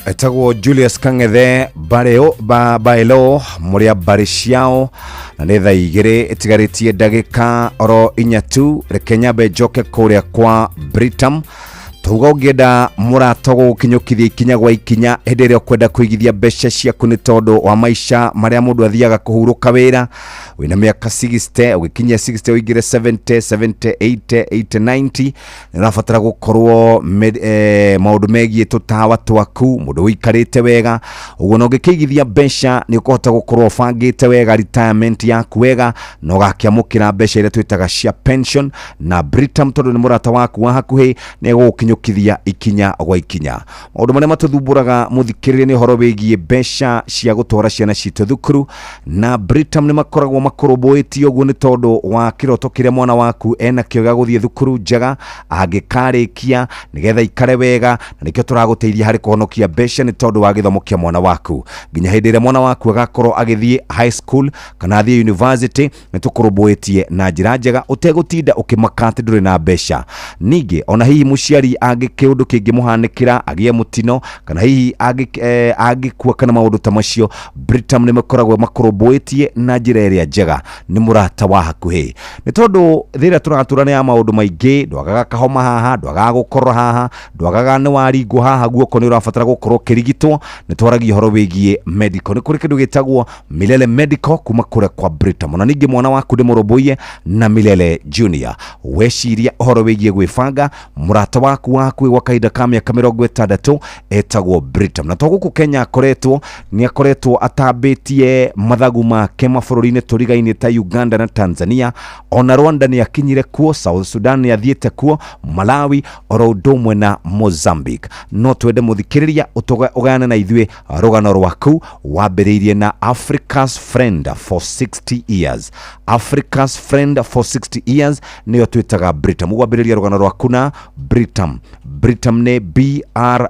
Etagwo Julius Kang'ethe bareo ba baelo mũrĩa mbarĩ ciao na nĩ thaa igĩrĩ ĩtigarĩtie ndagĩka oro inya tu. Reke nyambe njoke kũrĩa kwa Britam tuga ũngĩenda mũrata gũgũkinyũkithia ikinya gwa ikinya hĩndĩ ĩrĩa ũkwenda kũigithia mbeca ciaku nĩ tondũ wa maica marĩa mũndũ athiaga kũhurũka wĩra wĩna mĩaka 60 ũgĩkinyia 60 ũingĩre 70 70 80 80 90 nĩ ũrabatara gũkorwo maũndũ megiĩ tũtawa twaku mũndũ ũikarĩte wega ũguo na ũngĩkĩigithia mbeca nĩ ũkũhota gũkorwo ũbangĩte wega retirement yaku wega na ũgakĩamũkĩra mbeca iria twĩtaga cia pension na Britam tondũ nĩ mũrata waku wa hakuhĩ nĩ egũgũkinyũkithia Tũgũkĩnyũkithia ikinya gwa ikinya. Maũndũ marĩa matũthumbũraga mũthikĩrĩria nĩ ũhoro wĩgiĩ mbeca cia gũtwara ciana citũ thukuru, na Britam nĩ makoragwo makũrũmbũĩtie ũguo nĩ tondũ wa kĩroto kĩrĩa mwana waku enakĩo gĩa gũthiĩ thukuru njega angĩkarĩkia nĩgetha ikare wega, na nĩkĩo tũragũteithia harĩ kũhonokia mbeca nĩ tondũ wa gĩthomo kĩa mwana waku nginya hĩndĩ ĩrĩa mwana waku agakorwo agĩthiĩ high school kana athiĩ university. Nĩ tũkũrũmbũĩtie na njĩra njega ũtegũtinda ũkĩmaka atĩ ndũrĩ na mbeca. Ningĩ ona hihi mũciari angĩ kĩũndũ kĩngĩmũhanĩkĩra agĩe mũtino kana hihi angĩkua kana maũndũ ta macio, Britam nĩ makoragwo makũrũmbũĩtie na njĩra ĩrĩa njega, nĩ mũrata wa hakuhĩ, nĩ tondũ thĩ ĩrĩa tũratũra nĩ ya maũndũ maingĩ. Ndwagaga kahoma haha, ndwagaga gũkorora haha, ndwagaga nĩ waringwo haha guoko nĩ ũrabatara gũkorwo ũkĩrigitwo. Nĩ twaragia ũhoro wĩgiĩ medical, nĩ kũrĩ kĩndũ gĩtagwo Milele Medical kuma kũrĩa kwa Britam. Ona ningĩ mwana waku ndĩmũrũmbũiye na Milele Junior. Weciria ũhoro wĩgiĩ gwĩbanga, mũrata waku wa hakuhĩ gwa kahinda ka mĩaka 60 etagwo Britam. Na to gũkũ Kenya akoretwo, nĩ akoretwo atambĩtie mathagu make mabũrũri-inĩ tũrigainĩ ta Uganda na Tanzania, ona Rwanda nĩ akinyire kuo, South Sudan nĩ athiĩte kuo, Malawi oro ũndũ ũmwe na Mozambique. No twende mũthikĩrĩria ũgayane na ithuĩ rũgano rwaku wambĩrĩirie na Africa's Friend for 60 years. Africa's Friend for 60 years nĩyo twĩtaga Britam. Ũgwambĩrĩria rũgano rwaku na Britam. Britam nĩ Britam,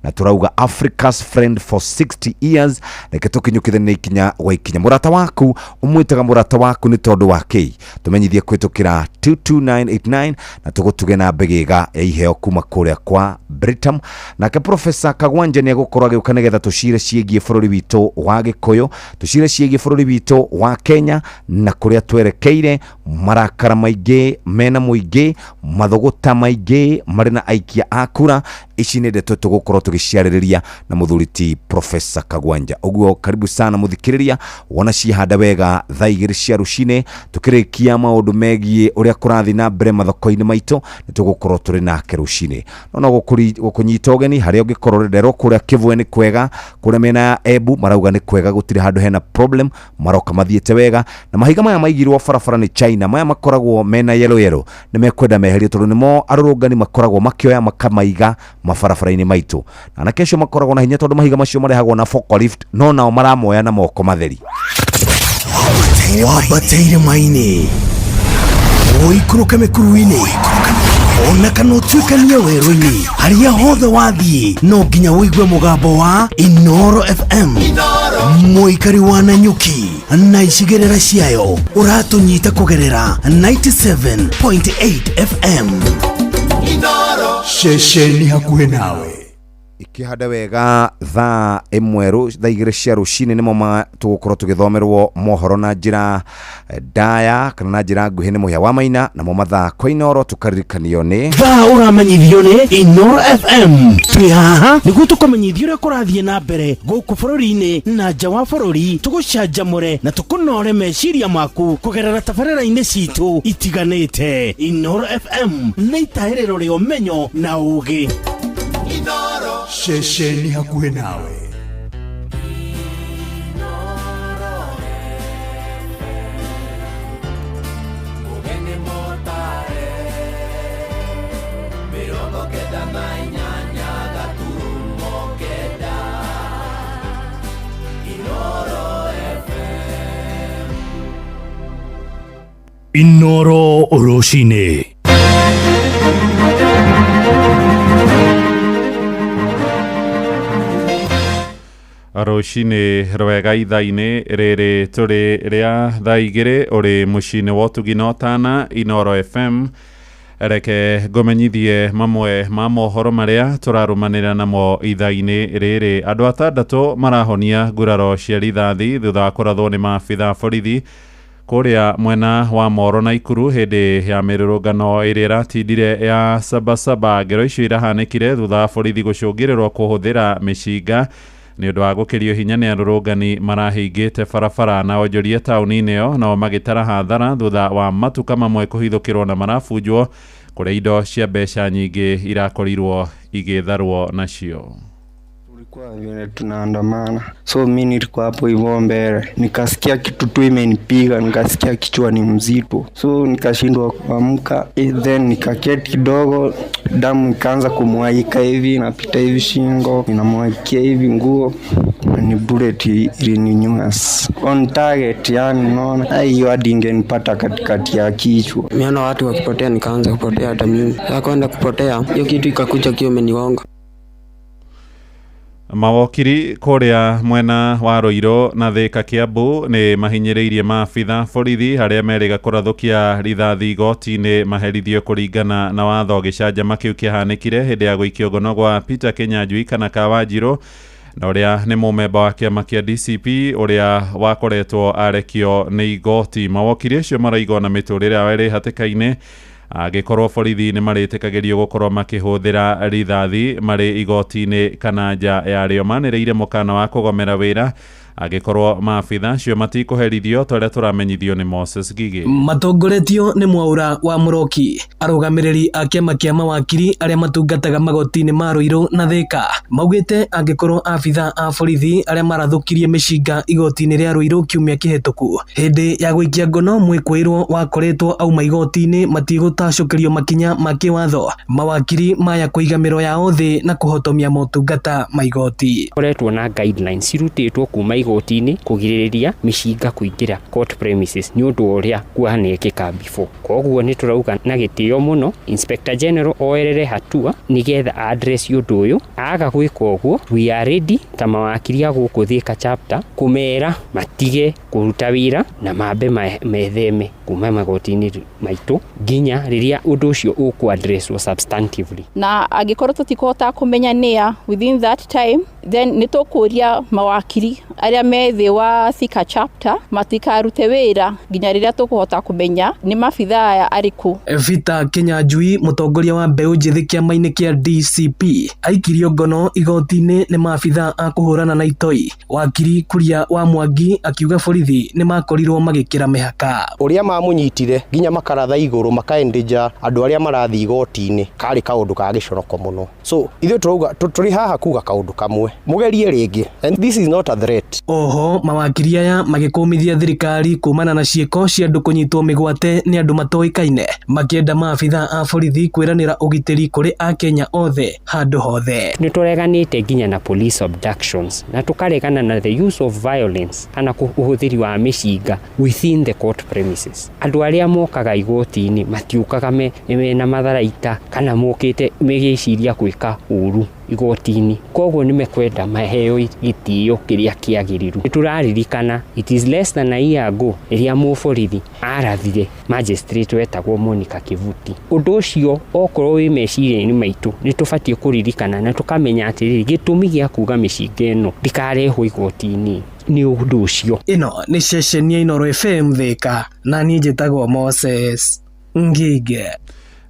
na tũrauga Africa's Friend for 60 years. Reke tũkinyũkithanie ikinya gwa ikinya. Mũrata waku ũmwĩtaga mũrata waku nĩ tondũ wa kĩĩ? Tũmenyithie kũhĩtũkĩra 22989 na tũgũtuge na mbegĩga ya iheo kuma kũrĩa kwa Britam. Nake Profesa Kagwanja nĩ egũkorwo agĩũka nĩgetha tũcire ciĩgiĩ bũrũri witũ wa Gĩkũyũ, tũcire ciĩgiĩ bũrũri witũ wa Kenya na kũrĩa twerekeire. Marakara maingĩ mena mũingĩ, mathũgũta maingĩ marĩ na aikia a kura. Ici nĩ ndeto tũgũkorwo tũgĩciarĩrĩria na mũthuri ti Profesa Kagwanja. Ũguo karibu sana mũthikĩrĩria, wona ciahanda wega thaa 2 cia rũcinĩ tũkĩrĩkia maũndũ megiĩ ũrĩa kũrathiĩ na mbere mathoko-inĩ maitũ, nĩ tũgũkorwo tũrĩ nake rũcinĩ. No gũkũnyita ũgeni harĩa ũngĩkorwo nderwo kũrĩa Kĩvue nĩ kwega, kũrĩa mĩena ya Embu marauga nĩ kwega, gũtirĩ handũ hena problem, maroka mathiĩte wega. Na mahiga maya maigirwo barabara nĩ China, maya makoragwo mena yellow yellow, nĩ mekwenda meherio tondũ nĩmo arũrũngani makoragwo makĩoya makamaiga mabarabara-inĩ maitũ. Na anake acio makoragwo na hinya tondũ mahiga macio marehagwo na forklift, no nao maramoya na moko matheri. Wambate irĩma-inĩ, ũikũrũke mĩkuru-inĩ, ona kana ũtuĩkanie werũ-inĩ, harĩa hothe wathiĩ no nginya ũigue mũgambo wa Inoro FM. Mũikari wa Nanyuki na icigĩrĩra ciayo ũratũnyita kũgerera 97.8 FM. Ceceni hakuhĩ nawe. Ikĩhanda wega thaa 1 thaa 2 cia rũcinĩ nĩmo tũgũkorwo tũgĩthomerwo mohoro na njĩra ndaya kana na njĩra nguhĩ nĩ Mũhĩa wa Maina, namo mathaa kwa Inoro tũkaririkanio nĩ Thaa ũramenyithio nĩ Inoro FM. Twĩ haha nĩguo tũkũmenyithia ũrĩa kũrathiĩ na mbere gũkũ bũrũri-inĩ na nja wa bũrũri, tũgũcanjamũre na tũkũnore meciria maku kũgerera tabarĩra-inĩ citũ itiganĩte. Inoro FM nĩ itahĩrĩro rĩa ũmenyo na ũũgĩ. Ceceni hakuhĩ nawe. Inoro rũcinĩ. Rũcinĩ rwega ithaa-inĩ rĩrĩ tũrĩ rĩa thaa 2 ũrĩ mũciĩ-inĩ wa ũtugi na ũtana Inoro FM. Reke ngũmenyithie mamwe ma mohoro marĩa tũrarũmanĩra namo ithaa-inĩ rĩrĩ. Andũ 6 marahonia nguraro cia rithathi thutha wa kũrathwo nĩ maabitha borithi kũrĩa mwena wa Moro na Ikuru hĩndĩ ya mĩrũrũngano ĩrĩa ĩratindire ya Sabasaba. Ngero icio irahanĩkire thutha wa borithi gũcũngĩrĩrwo kũhũthĩra mĩcinga nĩ ũndũ wa gũkĩrio hinya nĩ arũrũngani marahingĩte barabara na onjoria taũni-inĩ ĩyo, nao magĩtara hathara thutha wa matuka mamwe kũhithũkĩrwo na marabunjwo kũrĩa indo cia mbeca nyingĩ irakorirwo igĩtharwo nacio. Tulikuwa vile tunaandamana, so mi nilikuwa hapo hivyo mbele, nikasikia kitu tu imenipiga, nikasikia kichwa ni mzito, so nikashindwa kuamka. Then nikaketi kidogo, damu ikaanza kumwaika hivi, napita hivi shingo, inamwaikia hivi nguo, ni bullet ilininyua on target, yani unaona hiyo hadi ingenipata katikati ya kichwa. Nimeona watu wakipotea, nikaanza kupotea hata mimi. Sasa kwenda kupotea, hiyo kitu ikakuja kiwa imenigonga. Mawokiri kũrĩa mwena wa Ruiru na Thika Kiambu nĩ mahinyĩrĩirie maabitha borithi arĩa merĩga kũrathũkia rithathi igoti-inĩ maherithio kũringana na watho. Gĩcanjama kĩu kĩahanĩkire hĩndĩ ya gũikio ngono gwa Peter Kinyanjui kana Kawanjirũ, na ũrĩa nĩ mũmemba wa kĩama kĩa DCP ũrĩa wakoretwo arekio nĩ igoti. Mawokiri acio maraiga ona mĩtũrĩre yao ĩrĩ hatĩka-inĩ angĩkorwo borithi nĩ marĩtĩkagĩrio gũkorwo makĩhũthĩra rithathi marĩ igoti-inĩ kana nja yarĩo. Manĩrĩire mũkana wa kũgomera wĩra angĩkorwo maabitha acio matikũherithio ta ũrĩa tũramenyithio nĩ Moses Ngigĩ. Matongoretio nĩ Mwaura wa Mũroki, arũgamĩrĩri a kĩama kĩa mawakiri arĩa matungataga magoti-inĩ ma Ruiru na Thika maugĩte angĩkorwo abitha a borithi arĩa marathũkirie mĩcinga igoti-inĩ rĩa Ruiru kiumia kĩhetũku hĩndĩ ya gũikia ngono mwĩkũĩrwo wakoretwo auma igoti-inĩ matigũtacũkĩrio makinya ma kĩwatho, mawakiri maya kũiga mĩro yao thĩ na kũhotomia motungata ma igoti. Koretwo na guidelines cirutĩtwo kuma igoti-inĩ kũgirĩrĩria mĩcinga kũingĩra court premises nĩ ũndũ ũrĩa kwanekĩka before. Koguo nĩ tũrauga na gĩtĩo mũno Inspector General oerere hatua nĩgetha address ũndũ ũyũ. Aga gwĩka ũguo, we are ready ta mawakiri a gũkũ Thika chapter kũmera matige kũruta wĩra na mambe metheme kuma magoti-inĩ maitũ nginya rĩrĩa ũndũ ũcio ũkũ-addresswo substantively. Na angĩkorwo tũtikũhota kũmenya nĩa within that time, then nĩ tũkũria mawakiri arĩa me thĩ wa Thika chapter matikarute wĩra nginya rĩrĩa tũkũhota kũmenya nĩ mabithaa aya arĩkũ. Peter Kinyanjui, mũtongoria wa mbeũ njĩthĩ kĩama-inĩ kĩa DCP, aikirio ngono igoti-inĩ nĩ maabithaa a kũhũrana na itoi. Wakiri Kuria wa Mwangi akiuga borithi nĩ makorirwo magĩkĩra mĩhaka. Ũrĩa mamũnyitire nginya makaratha igũrũ makaendeja andũ arĩa marathiĩ igoti-inĩ karĩ kaũndũ ka gĩconoko mũno. So ithuĩ tũrauga tũrĩ haha kuga kaũndũ kamwe, mũgerie rĩngĩ, and this is not a threat. Oho mawakiri aya magĩkũmithia thirikari kumana na ciĩko cia andũ kũnyitwo mĩgwate nĩ andũ matoĩkaine, makĩenda maabithaa a borithi kwĩranĩra ũgitĩri kũrĩ akenya othe handũ hothe. Nĩ tũreganĩte nginya na police abductions na tũkaregana na the use of violence kana ũhũthĩri wa mĩcinga within the court premises. Andũ arĩa mokaga igoti-inĩ matiũkaga mena matharaita kana mokĩte megĩciria gwĩka ũru igoti-inĩ, koguo nĩ mekwenda maheo gĩtĩo kĩrĩa kĩagĩrĩru. Nĩ tũraririkana it is less than a year ago rĩrĩa mũborithi arathire magistrate wetagwo Monica Kivuti. Ũndũ ũcio okorwo wĩ meciria-inĩ maitũ nĩ tũbatiĩ kũririkana na tũkamenya atĩrĩrĩ, gĩtũmi gĩa kuga mĩcinga ĩno ndĩkarehwo igoti-inĩ nĩ ũndũ ũcio. Ĩno nĩ ceceni ya Inooro FM Thika, na niĩ njĩtagwo Moses Ngige.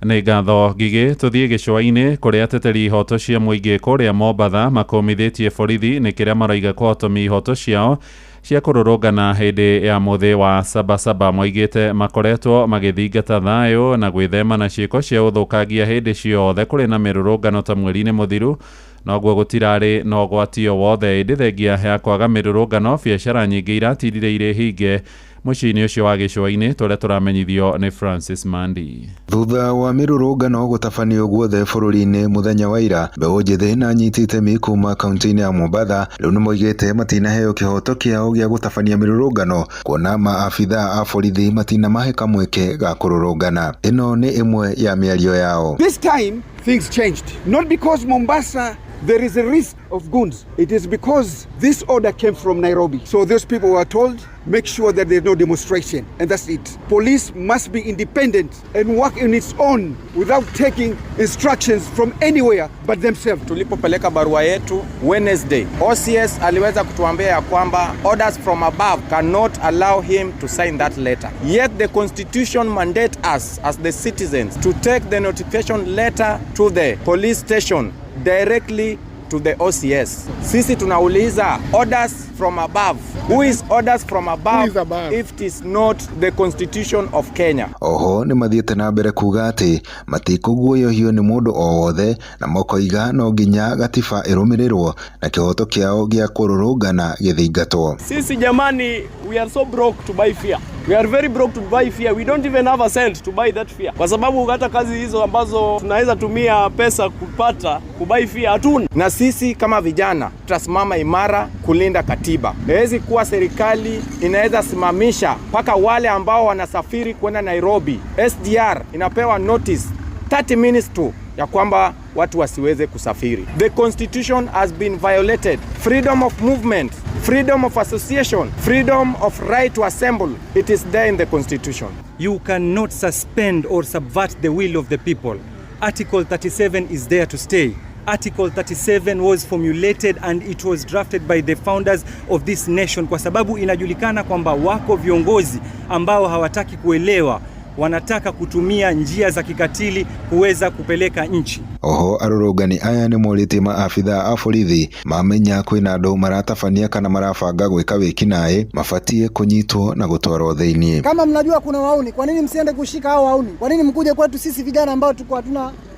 Nĩ ngatho Ngigĩ. Tũthiĩ gĩcũa-inĩ kũrĩa ateteri ihoto cia mũingĩ kũrĩa Mombatha makũmithĩtie borithi nĩ kĩrĩa maraiga kũhotomia ihoto ciao cia kũrũrũngana hĩndĩ ya mũthĩ wa Sabasaba. Moigĩte makoretwo magĩthingata thayũ na gwĩthema na ciĩko cia ũthũkangia hĩndĩ ciothe kũrĩ na mĩrũrũngano ta mweri-inĩ mũthiru, noguo gũtirarĩ na ũgwati o wothe. Ĩndĩ thengia ya kwaga mĩrũrũngano, biacara nyingĩ iratirire irĩ hinge mũciĩ-inĩ ũcio wa gĩcũa-inĩ, tũrĩa tũramenyithio nĩ Francis Mandi. Thutha wa mĩrũrũngano gũtabanio guothe bũrũri-inĩ mũthenya wa ira, mbeũ njĩthĩ na anyiti itemi kuma kaunti-inĩ ya Mombatha rĩu nĩmoigĩte matinaheo kĩhoto kĩao gĩa gũtabania mĩrũrũngano kuona maabithaa a borithi matinamahe kamweke ga kũrũrũngana. Ĩno nĩ ĩmwe ya mĩario yao. This time things changed, not because Mombasa there is a risk of goons. It is because this order came from Nairobi. So those people were told, make sure that there's no demonstration, and that's it. Police must be independent and work in its own without taking instructions from anywhere but themselves. Tulipopeleka barua yetu Wednesday, OCS aliweza kutuambia ya kwamba orders from above cannot allow him to sign that letter. Yet the constitution mandate us as the citizens to take the notification letter to the police station directly to the OCS. Sisi tunauliza orders from above. Who is orders from above, if it is not the constitution of Kenya? Oho nĩmathiĩte na mbere kuga atĩ matikũguoyohio nĩ mũndũ o wothe na makoiga no nginya gatiba ĩrũmĩrĩrwo na kĩhoto kĩao gĩa kũrũrũngana gĩthingatwo. Sisi jamani, we are so broke to buy fear. We are very broke to buy fear. We don't even have a cent to buy that fear. Kwa sababu hata kazi hizo ambazo tunaweza tumia pesa kupata kubuy fear hatuna. Na sisi kama vijana tutasimama imara kulinda katiba. Haiwezi kuwa serikali inaweza simamisha mpaka wale ambao wanasafiri kwenda Nairobi. SGR inapewa notice 30 minutes tu ya kwamba watu wasiweze kusafiri. The constitution has been violated. Freedom of movement, freedom of association, freedom of right to assemble. It is there in the constitution. You cannot suspend or subvert the will of the people. Article 37 is there to stay. Article 37 was formulated and it was drafted by the founders of this nation, kwa sababu inajulikana kwamba wako viongozi ambao hawataki kuelewa, wanataka kutumia njia za kikatili kuweza kupeleka nchi. Oho arũrũngani aya nĩmorĩtie maabithaa a borithi mamenya kwĩna andũ maratabania kana marabanga gwĩka wĩkinaĩ mabatiĩ kũnyitwo na gũtwarwo thĩinĩ. Kama mnajua kuna wauni, kwa nini msiende kushika hao wauni? Kwa nini mkuje kwetu sisi vijana ambao tuko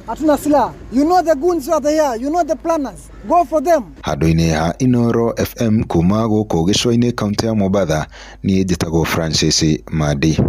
hatuna silaha? You know the goons who are there, you know the planners. Go for them. Handũ-inĩ ha Inooro FM kuma gũkũ gĩcũa-inĩ kaũntĩ ya Mombatha, niĩ njĩtagwo Francis Mandi.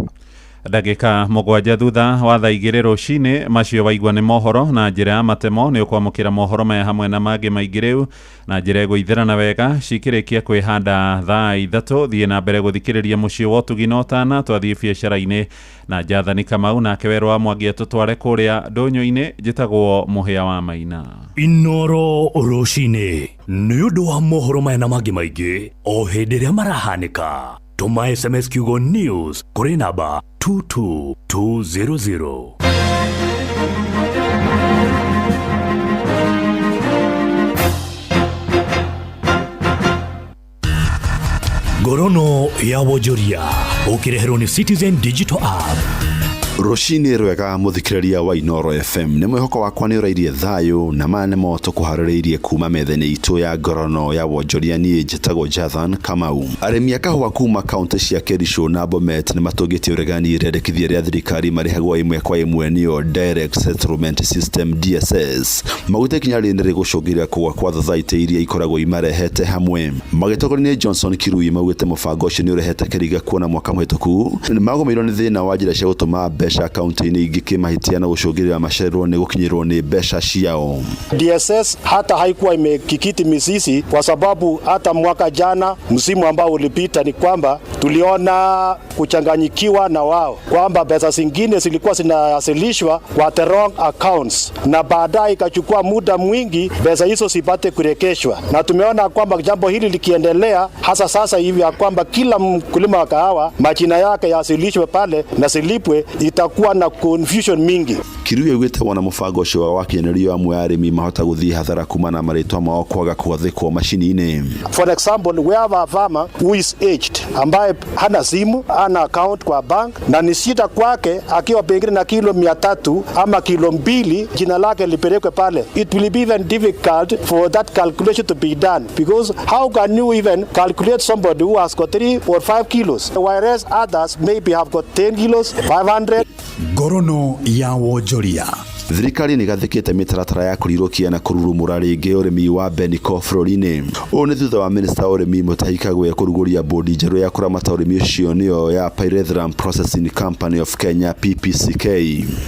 Ndagĩka 7 thutha wa thaa 2 rũcinĩ, macio waigua nĩ mohoro na njĩra ya matemo. Nĩ ũkwamũkĩra mohoro maya hamwe na mangĩ maingĩ rĩu na njĩra ĩgũithĩrana wega cikĩrĩkia kwĩhanda thaa 3. Thiĩ na mbere gũthikĩrĩria mũciĩ wa ũtugi na ũtana. Twathiĩ biacara-inĩ na Jathani Kamau, nake werũ wa Mwangi atũtware kũrĩa ndũnyũ-inĩ. Njĩtagwo Mũhĩa wa Maina. Inooro rũcinĩ nĩ ũndũ wa mohoro maya na mangĩ maingĩ o hĩndĩ ĩrĩa marahanĩka. Tũma SMS kiugo news kũrĩ namba 22200. Ngorono ya wonjoria ũkĩreherwo nĩ Citizen Digital App. Rũcinĩ rwega mũthikĩrĩria wa Inooro FM, nĩ mwĩhoko wakwa nĩ ũrairie thayũ na maya nĩmo tũkũharĩrĩirie kuma metha-inĩ itũ ya ngorono ya wonjoria. Niĩ njĩtagwo Jathan Kamau. Arĩmi a kahũa kuma kaunti cia Kericho na Bomet nĩ matũngĩtie ũregani rĩendekithia rĩa thirikari marĩhagwo ĩmwe kwa ĩmwe nĩyo Direct Settlement System DSS. Maguta ikinya rĩrĩ nĩ rĩgũcũngĩrĩria kũgũa kwa thothaitĩ iria ikoragwo imarehete hamwe. Magĩtongorio nĩ Johnson Kirui maugĩte mũbango ũcio nĩ ũrehete kĩriga kuona mwaka mũhĩtũku nĩmagũmĩirwo nĩ thĩna wa njĩra cia gũtũma mbeca kaunti-inĩ ingĩ kĩmahĩtia na gũcũngĩrĩria macererwo nĩ gũkinyĩrwo nĩ mbeca ciao. DSS hata haikuwa imekikiti mizizi kwa sababu hata mwaka jana msimu ambao ulipita ni kwamba tuliona kuchanganyikiwa na wao kwamba pesa zingine zilikuwa zinawasilishwa kwa the wrong accounts, na baadaye ikachukua muda mwingi pesa hizo zipate kurekeshwa, na tumeona kwamba jambo hili likiendelea hasa sasa hivi ya kwamba kila mkulima wa kahawa majina yake yawasilishwe pale na zilipwe, itakuwa na confusion mingi. Kirui augĩte wona mũbango ũcio wa wakinyanĩrio amwe a arĩmi mahota gũthiĩ hathara kuma na marĩtwa mao kwaga gwathĩkwo macini-inĩ. For example, we have a farmer who is aged ambaye hana simu, hana account kwa bank, na ni shida kwake akiwa pengine na kilo 300 ama kilo 2 jina lake lipelekwe pale. It will be even difficult for that calculation to be done because how can you even calculate somebody who has got 3 or 5 kilos whereas others maybe have got 10 kilos, 500. Ngorono ya wonjoria. Thirikari nĩ ĩgathĩkĩte mĩtaratara ya kũrirũkia na kũrurumũra rĩngĩ ũrĩmi wa Beniko bũrũri-inĩ. Ũũ nĩ thutha wa minista wa ũrĩmi Mutahi Kagwe kũrugũria bodi njerũ ya kũramata ũrĩmi ũcio nĩyo ya Pyrethrum Processing Company of Kenya PPCK.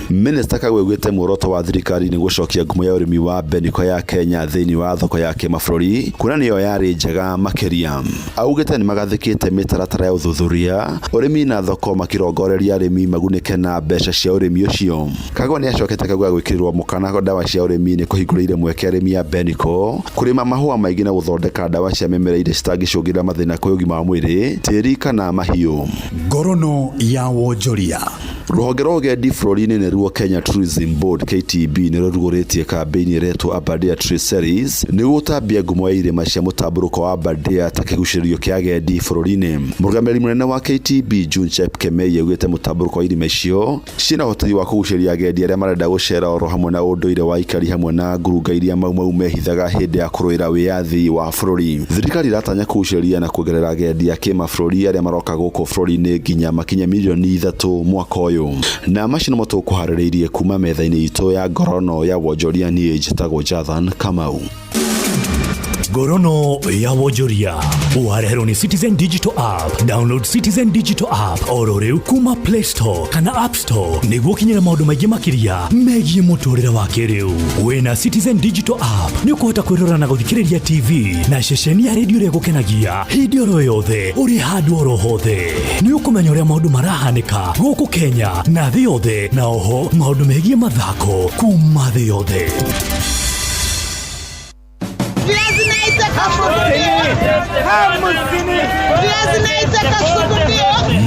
Minista Kagwe augĩte muoroto wa thirikari nĩ gũcokia ngumo ya ũrĩmi wa Beniko ya Kenya thĩinĩ wa thoko ya kĩmabũrũri kuona nĩyo yarĩ njega makĩria. Augĩte nĩ magathĩkĩte mĩtaratara ya ũthuthuria ũrĩmi na thoko makĩrongoreria arĩmi magunĩke na mbeca cia ũrĩmi ũcio. Kagwe nĩ acokete Kagwe gwĩkĩrĩrwo mũkana ndawa cia ũrĩmi nĩ kũhingũrĩire mweke arĩmi a Beniko kũrĩma mahũa maingĩ na gũthondeka ndawa cia mĩmera iria citangĩcũngĩrĩria mathĩna kwĩ ũgima wa mwĩrĩ, tĩri kana mahiũ. Ngorono ya wonjoria. Rũhonge rwa ũgendi bũrũri-inĩ nĩruo Kenya Tourism Board KTB nĩ rũrugũrĩtie kambĩini ĩretwo Aberdare Tree Series nĩguo gũtambia ngumo ya irĩma cia mũtambũrũko wa Aberdare ta kĩgucĩrĩrio kĩa agendi bũrũri-inĩ. Mũrũgamĩrĩri mũnene wa KTB June Chepkemei augĩte mũtambũrũko wa irĩma icio ciĩna ũhoti wa kũgucĩrĩria agendi arĩa marenda gũcera gũcangĩra oro hamwe na ũndũire wa aikari hamwe na ngurunga iria Mau Mau mehithaga hĩndĩ ya kũrũĩra wĩyathi wa bũrũri. Thirikari ĩratanya kũgucĩrĩria na kuongerera agendi a kĩmabũrũri arĩa maroka gũkũ bũrũri-inĩ nginya makinye mirioni 3 mwaka ũyũ. Na macio nĩmo tũkũharĩrĩirie kuma metha-inĩ itũ ya ngorono ya wonjoria. Niĩ njĩtagwo Jathan Kamau. Ngorono ya wonjoria wareherwo nĩ Citizen Digital App. Download Citizen Digital App oro rĩu kuma Play Store kana App Store nĩguo ũkinyĩre maũndũ maingĩ makĩria megiĩ mũtũrĩre wa kĩrĩu. Wĩna Citizen Digital App nĩ ũkũhota kwĩrora na gũthikĩrĩria TV na ceceni ya redio ĩrĩa ĩgũkenagia hĩndĩ oro yothe, ũrĩ handũ oro hothe. Nĩ ũkũmenya ũrĩa maũndũ marahanĩka gũkũ Kenya na thĩ yothe, na oho maũndũ megiĩ mathako kuma thĩ yothe. Viazi naitaka Viazi naitaka sugudio.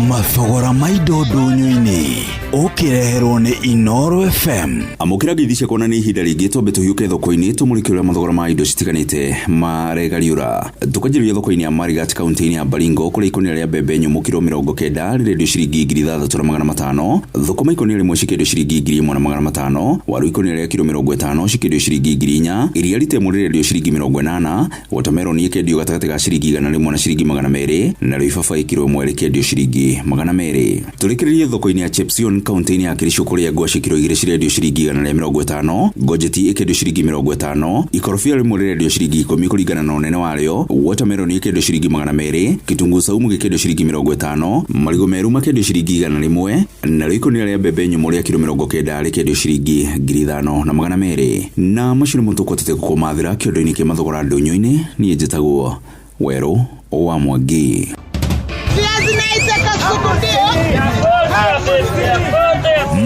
Mathogora ma indo ndũnyũ-inĩ ũkĩreherwo nĩ Inoro FM. Amũkĩra ngeithi ciakwa na nĩ ihinda rĩngĩ twambe tũhiũke thoko-inĩ tũmũrĩke ũrĩa mathogora ma indo citiganĩte maregariũra. Tũkanjĩrĩria thoko-inĩ ya Marigat, kaunti-inĩ ya Baringo, kũrĩa ikũnia rĩa mbembe nyũmũ kiro 90 rĩrendio ciringi 6500. Thũkũma ikũnia rĩmwe cikĩendio ciringi 1500. Waru ikũnia rĩa kiro 50 cikĩendio ciringi 4000. Iria ritemu rĩrendio ciringi 80. Watermelon ĩkendio gatagatĩ ga ciringi 100 na ciringi 200, narĩo ibabaĩ kiro 1 rĩkendio ciringi 200. Tũrĩkĩrĩrie thoko-inĩ ya Chepsion, kaunti-inĩ ya Kericho, kũrĩa ngwacĩ kiro 2 cirendio ciringi 150, ngojeti ĩkendio ciringi 50, ikorobia rĩmwe rĩrendio ciringi 10 kũringana na ũnene warĩo, watermelon ĩkendio ciringi 200, kitunguu saumu gĩkendio ciringi 50, marigũ meru makendio ciringi 100, narĩo ikũnia rĩa mbembe nyũmũ rĩa kiro 90 rĩkendio ciringi 5200. Na macio nĩmo tũkũhotete gũkũmathĩra kĩondo-inĩ kĩa mathogora ndũnyũ-inĩ. Niĩ njĩtagwo Werũ wa Mwangi. Viazi naitaka sugudio.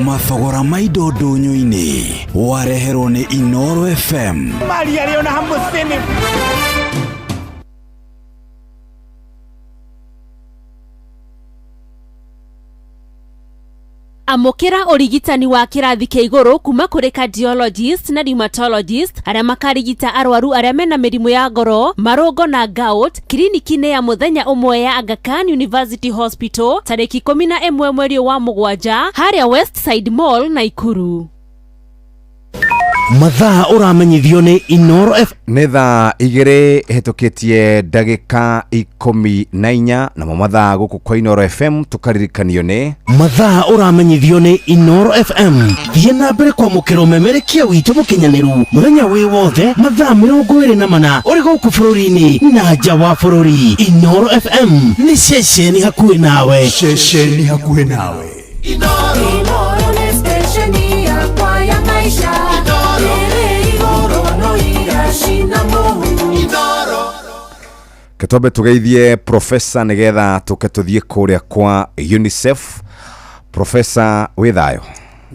Mathogora ma indo ndũnyũ-inĩ wareherwo nĩ Inoro FM. Mali aliona 50. Amũkĩra ũrigitani wa kĩrathi kĩa igũrũ kuma kũrĩ cardiologist na rheumatologist arĩa makarigita arwaru arĩa mena mĩrimũ ya ngoro, marũngo na gout kiriniki-inĩ ya mũthenya ũmwe ya Aga Khan University Hospital tarĩki 11 mweri ũyũ wa 7 harĩa Westside Mall, Naikuru. Mathaa ũramenyithio nĩ Inoro F. Nĩ thaa 2 hĩtũkĩtie ndagĩka 14, namo mathaa gũkũ kwa Inoro FM tũkaririkanio nĩ Mathaa ũramenyithio nĩ Inoro FM. Thiĩ na mbere kwamũkĩra ũmemerekia witũ mũkinyanĩru mũthenya wĩ wothe mathaa 24 ũrĩ gũkũ bũrũri-inĩ na nja wa bũrũri. Inoro FM nĩ ceceni hakuhĩ nawe. Ceceni hakuhĩ nawe. Inoro nĩ stesheni yakwa ya maisha. Ĩrĩ igũrũ no iracina mũhu. Ketwambe tũgeithie profesa nĩgetha tũke tũthiĩ kũrĩa kwa UNICEF. Profesa, wĩ thayũ?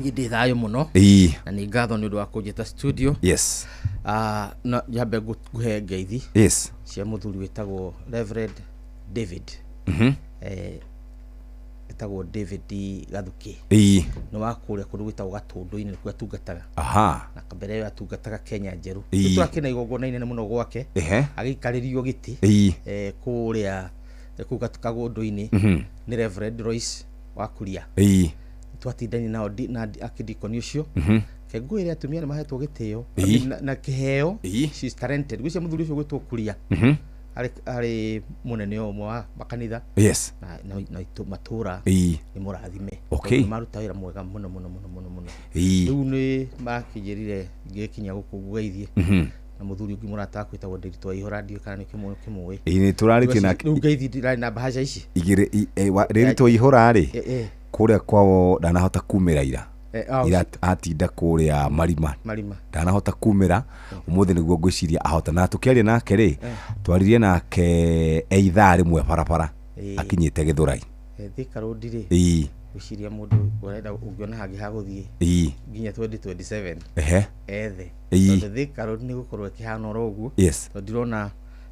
Niĩ ndĩ thayũ mũno. Na nĩ ngatho nĩ ũndũ wa kũnjĩta studio. Na nyambe ngũhe ngeithi cia mũthuri wĩtagwo Reverend David. Etagwo David Gathuki. Nĩ wa kũrĩa kũndũ gwĩtagwo Gatũndũ-inĩ nĩkuo atungataga. Na mbere ĩyo atungataga Kenya Njerũ. Tũrakĩna igongona inene mũno gwake. Agĩikarĩrio gĩtĩ. Kũrĩa kũu Kagũndũ-inĩ nĩ Reverend Royce wa Kuria. Twatindania nao na akĩdikoni ũcio. Kengũĩre atumia nĩ mahetwo gĩtĩo na kĩheo. She's talented. Gwĩcia mũthuri ũcio gwĩtwo Kuria. Arĩ mũnene ũmwe wa makanitha. Na matũra nĩ mũrathime. Tondũ maruta wĩra mwega mũno mũno mũno mũno mũno. Rĩu nĩ makĩnjĩrire ngĩkinya gũkũ ngũgeithie. Na mũthuri ũngĩ mũrata wakwa wĩtagwo Ndiritu Waihũra, ndiũĩ kana nĩ kĩmũĩ. Nĩ tũrarĩtie nake. Rĩu ngeithi ndirarĩ na mbahaca ici. Igĩrĩ, Ndiritu Waihũra rĩ, kũrĩa kwao ndanahota kumĩra ira. Ira atinda kũrĩa Marima. Marima. Ndanahota kumĩra ũmũthĩ nĩguo ngwĩciria ahota. Na tũkĩaria nake rĩ, twaririe nake e ithaa rĩmwe barabara akinyĩte Gĩthũrai. Thika Road rĩ. Ngwĩciria mũndũ ũrenda ũngĩona hangĩ ha gũthiĩ nginya 2027. Ethe. Tondũ Thika Road nĩ gũkorwo ĩkĩhana oro ũguo. Tondũ ndirona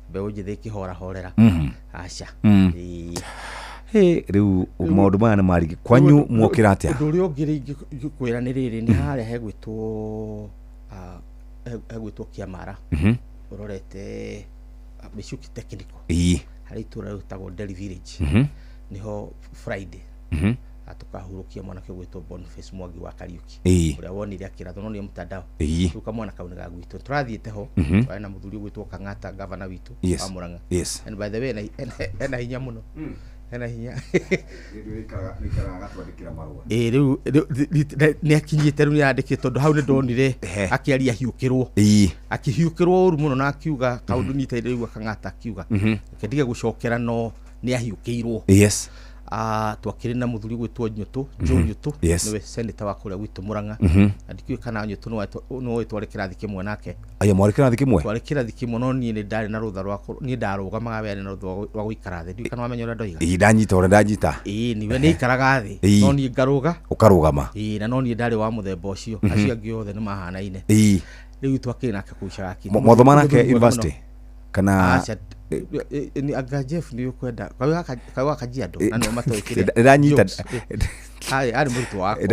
mbeũ njĩthĩ ĩkĩhorahorera. Aca. Rĩu maũndũ maya nĩ marigi kwanyu mwokĩra atĩa? Ũndũ ũrĩa ũngĩ rĩngĩ ingĩkwĩra nĩ rĩrĩ, nĩ harĩa hegwĩtwo Kĩamara. Ũrorete Michuki Technical. Harĩ itũũra rĩtagwo Delhi Village. Nĩho Friday. Tukahurũkia mwanake ũgwĩtwo Boniface Mwangi wa Kariuki ũrĩa wonire akĩrathwo no nĩ mtandao. Rĩu kamwana kau nĩ ga gwitũ tũrathiĩte ho. Twarĩ na mũthuri ũgwĩtwo Kang'ata, gavana witũ wa Murang'a. And by the way, ena hinya mũno, ena hinya. Ĩĩ, rĩu nĩ akinyĩte, rĩu nĩ andĩkĩte, tondũ hau nĩ ndonire akĩaria hiũkĩrwo, akĩhiũkĩrwo ũru mũno na akiuga kaũndũ nita rĩu Kang'ata akiuga, reke ndige gũcokera, no nĩ ahiũkĩirwo. Twakĩrĩ na mũthuri gwĩtwo Nyũtũ, Joe Nyũtũ, nĩwe senator wa kũrĩa gwitũ Murang'a. Na ndikĩũĩ kana Nyũtũ no tware kĩrathi kĩmwe nake. Aya mwarĩ kĩrathi kĩmwe? Twarĩ kĩrathi kĩmwe, no niĩ nĩ ndarĩ na rũtha rwa niĩ ndarũgamaga, we arĩ na rũtha rwa gũikara thĩ. Ndiũĩ kana wamenya ũrĩa ndoiga. Ĩĩ, ndanyita ũrĩa ndanyita. Ĩĩ, niwe nĩ aikaraga thĩ, no niĩ ngarũga. Ũkarũgama. Ĩĩ, na no niĩ ndarĩ wa mũthemba ũcio. Acio angĩ othe nĩ mahanaine. Rĩu twakĩrĩ nake kũu Cagaki. Mwathoma nake university kana? Aca, anga Jeff nĩ ũkwenda kaĩ wa Kajiado na nĩo matoĩ kĩrĩa. Ndanyita. Jokes. Arĩ mũrutwo wakwa.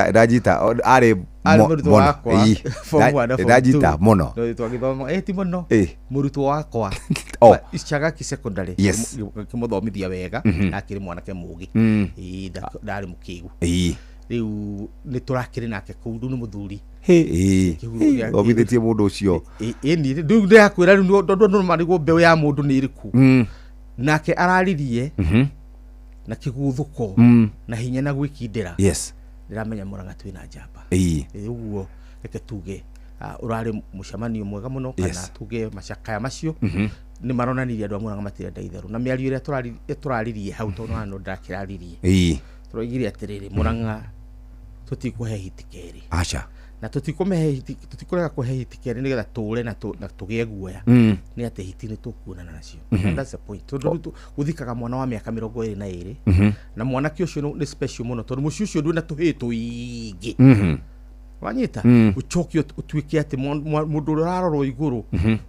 Ndanyita arĩ Arĩ mũrutwo mũno. wakwa form 1 na form Ndanyita 2. mũno. No, twagĩthoma ti mũno, mũrutwo wakwa Chagaki Secondary. Ngĩmũthomithia wega, na akĩrĩ mwanake mũgĩ. Ĩĩ, ndarĩ mũkĩgu. Rĩu nĩ tũrakĩrĩ nake kũu, rĩu nĩ mũthuri. Thomithĩtie mũndũ ũcio. Ĩni rĩu ndĩrakwĩra, rĩu tondũ andũ marigwo mbeũ ya mũndũ nĩ ĩrĩkũ. Nake araririe na kĩguthũko na hinya na gwĩkindĩra. Ndĩramenya Murang'a twĩna njamba. Ũguo reke tuge ũrarĩ mũcemanio mwega mũno, kana tuge macakaya macio nĩ maronanirie andũ a Murang'a matirenda itherũ, na mĩario ĩrĩa tũraririe hau, tondũ no ndakĩraririe, tũroigire atĩrĩrĩ, Murang'a tũtikũhe hiti kerĩ. Aca. Na tũtikũmehe hiti, tũtikũrega kũhe hiti kerĩ nĩgetha tũre na tũgĩe guoya, nĩ atĩ hiti nĩ tũkuonana nacio. And that's the point, tondũ rĩu gũthikaga mwana wa mĩaka 22, na mwanake ũcio nĩ special mũno, tondũ mũciĩ ũcio ndwĩna tũhĩĩ tũingĩ. Wanyita? Ũcoke ũtuĩke atĩ mũndũ ũrĩa ũrarorwo igũrũ,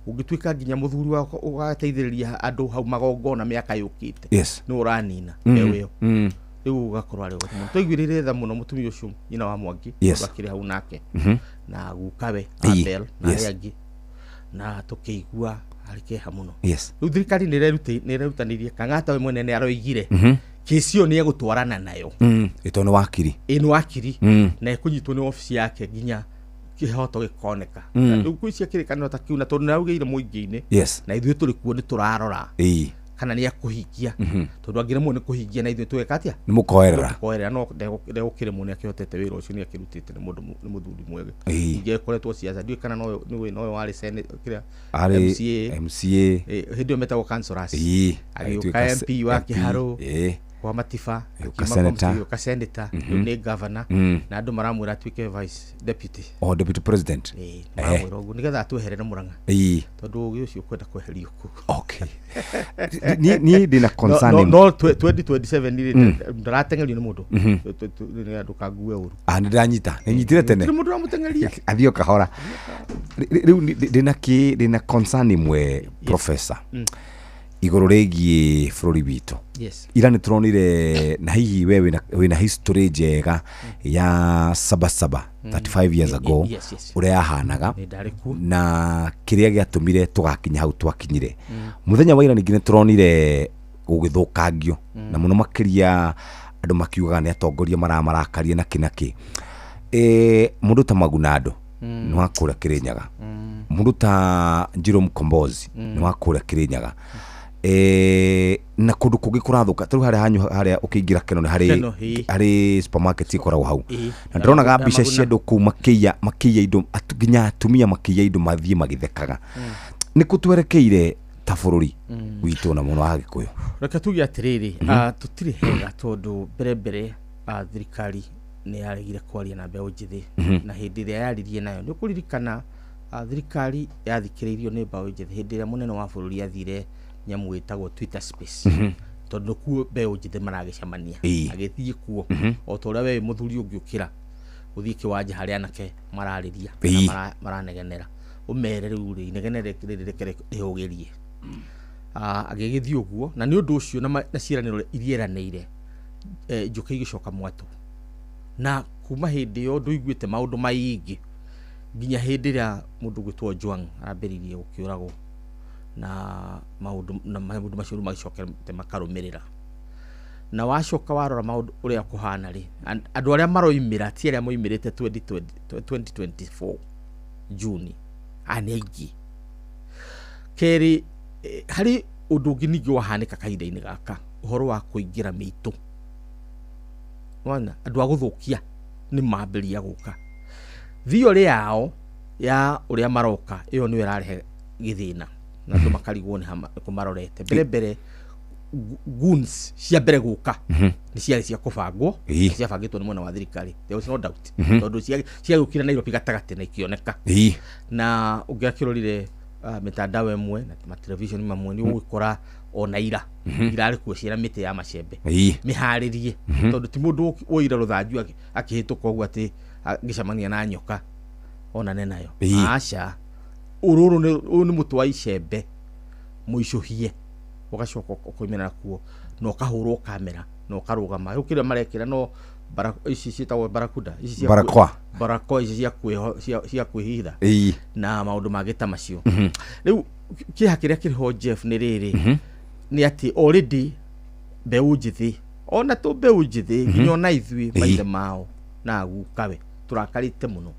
ũngĩtuĩka nginya mũthuri wa ũgateithĩrĩria andũ hau magongona mĩaka yũkĩte, nĩ ũranina mbeũ ĩyo. Rĩu ũgakorwo arĩ ũgwati mũno. Twaiguĩrĩire tha mũno mũtumia ũcio, nyina wa Mwangi, tondũ akĩrĩ hau nake na gukawe Abel na arĩa angĩ, na tũkĩigua arĩ kĩeha mũno. Rĩu thirikari nĩ ĩrerutanĩirie. Kang'ata we mwene nĩ aroigire kĩci ĩyo nĩ egũtwarana nayo. Ĩtondũ nĩ wakiri. Ĩ, nĩ wakiri, na ĩkũnyitwo nĩ obici yake nginya kĩhoto gĩkoneka. Rĩu kwĩcia kĩrĩkanĩro ta kĩu, na tondũ nĩ araugĩire mũingĩ-inĩ, na ithuĩ tũrĩ kuo, nĩ tũrarora kana nĩ akũhingia, tondũ angĩremwo nĩ kũhingia, na ithuĩ tũgeka atĩa? Nĩ mũkoerera. Tũkoerera, no ndegũkĩremwo, nĩ akĩhotete wĩra ũcio, nĩ akĩrutĩte, nĩ mũndũ nĩ mũthuri mwega. Ningĩ akoretwo ciaca, ndiũĩ kana noyo nĩwe noyo warĩ senate kĩrĩa Arĩ MCA. MCA. Hĩndĩ ĩyo metagwo councillors. Agĩũka Agĩtuĩka MP wa MP. Kĩharũ kwa Matiba, Agĩũka akiuma kwa senator. Matiba, agĩũka senator, rĩu nĩ governor, na andũ maramwĩra atuĩke vice deputy. O deputy president. Maramwĩra ũguo nĩgetha atweherere Murang'a, tondũ ũgĩ ũcio ũkwenda kweherio kũu. Okay. Niĩ ndĩna concern No, ĩmwe. no 2027 rĩ, ndarateng'erio nĩ mũndũ. Ndũkangue ũru. Ah, nĩ ndanyita, nĩ nyitire tene. Gũtirĩ mũndũ ũramũteng'eria. Athiĩ o kahora. Rĩu ndĩna kĩ ndĩna concern ĩmwe, professor, igũrũ rĩgiĩ bũrũri witũ. Ira nĩ tũronire, na hihi we wĩna history njega ya Sabasaba 35 years ago, ũrĩa yahanaga Nĩ ndarĩ kuo. na kĩrĩa gĩatũmire tũgakinya hau twakinyire. Mũthenya wa ira ningĩ nĩ tũronire gũgĩthũkangio, na mũno makĩria andũ makiugaga nĩ atongoria maramarakaria na kĩ na kĩ. Mũndũ ta Magunando nĩ wa kũrĩa Kĩrĩnyaga, mũndũ ta Njirũ Mkombozi nĩ wa kũrĩa Kĩrĩnyaga, na kũndũ kũngĩ kũrathũka tarĩu harĩa hanyu harĩa ũkĩingĩra Keno nĩ harĩ Keno, ĩĩ. harĩ supermarket ĩkoragwo hau, na ndĩronaga Ya mbica Maguna. cia andũ kũu makĩiya indo, nginya atumia makĩiya indo mathiĩ magĩthekaga. Nĩ kũ twerekeire ta bũrũri witũ na mũno wa Gĩkũyũ? Reke tuge atĩrĩrĩ, tũtirĩ hega, tondũ mbere thirikari nĩ yaregire kwaria na mbeũ njĩthĩ. Na hĩndĩ ĩrĩa yaririe nayo, nĩ ũkũririkana, thirikari yathikĩrĩirio nĩ mbeũ njĩthĩ hĩndĩ ĩrĩa mũnene wa bũrũri athire nyamũ ĩtagwo Twitter Space, tondũ kuo mbeũ njĩthĩ maragĩcemania. Agĩthiĩ kuo, o ta ũrĩa we wĩ mũthuri ũngĩũkĩra ũthiĩ kĩwanja harĩa anake mararĩria kana maranegenera, ũmere rĩu rĩ inegene rĩrĩ reke rĩhũgĩrie. Agĩgĩthiĩ ũguo, na nĩ ũndũ ũcio na ciĩranĩro iria eranĩire, njũkĩ igĩcoka mwatũ, na kuma hĩndĩ ĩyo ndũiguĩte maũndũ maingĩ nginya hĩndĩ ĩrĩa mũndũ ũgwĩtwo Ojwang arambĩrĩirie gũkĩũragwo, na maũndũ macio rĩu magĩcokete makarũmĩrĩra. Na wacoka warora maũndũ ũrĩa kũhana rĩ, andũ arĩa maroimĩra ti arĩa moimĩrĩte 2020 2024 June, aya nĩ aingĩ. Kerĩ, harĩ ũndũ ũngĩ ningĩ wahanĩka kahinda-inĩ gaka, ũhoro wa kũingĩra mĩitũ. Wona andũ a gũthũkia nĩ mambĩrĩria gũka. Theory yao ya ũrĩa maroka ĩyo nĩyo ĩrarehe gĩthĩna na andũ makarigwo nĩ ha kũ marorete. Mbere mbere goons cia mbere gũka nĩ ciarĩ cia kũbangwo, na ciabangĩtwo nĩ mwena wa thirikari, there was no doubt, tondũ ciagĩũkire Nairobi gatagatĩ na ikĩoneka. Na ũngĩakĩrorire mitandao ĩmwe na matelevision mamwe nĩ ũgũkora ona ira irarĩ kuo ciĩna mĩtĩ ya macembe mĩharĩrie, tondũ ti mũndũ woire rũthanju akĩhĩtũka ũguo atĩ agĩcemania na nyoka onane nayo. Aca, ũrũrũ ũyũ nĩ mũtĩ wa icembe mũicũhie, ũgacoka ũkoimĩra kuo na ũkahũrwo kamera na ũkarũgama. Rĩu kĩrĩa marekĩra no ici ciĩtagwo barakuda, ici cia Barakoa. Barakoa ici cia kwĩhitha na maũndũ mangĩ ta macio. Rĩu kĩeha kĩrĩa kĩrĩ ho, Jeff, nĩ rĩrĩ, nĩ atĩ already mbeũ njĩthĩ, ona to mbeũ njĩthĩ, nginya ona ithuĩ maithe mao na gukawe tũrakarĩte mũno.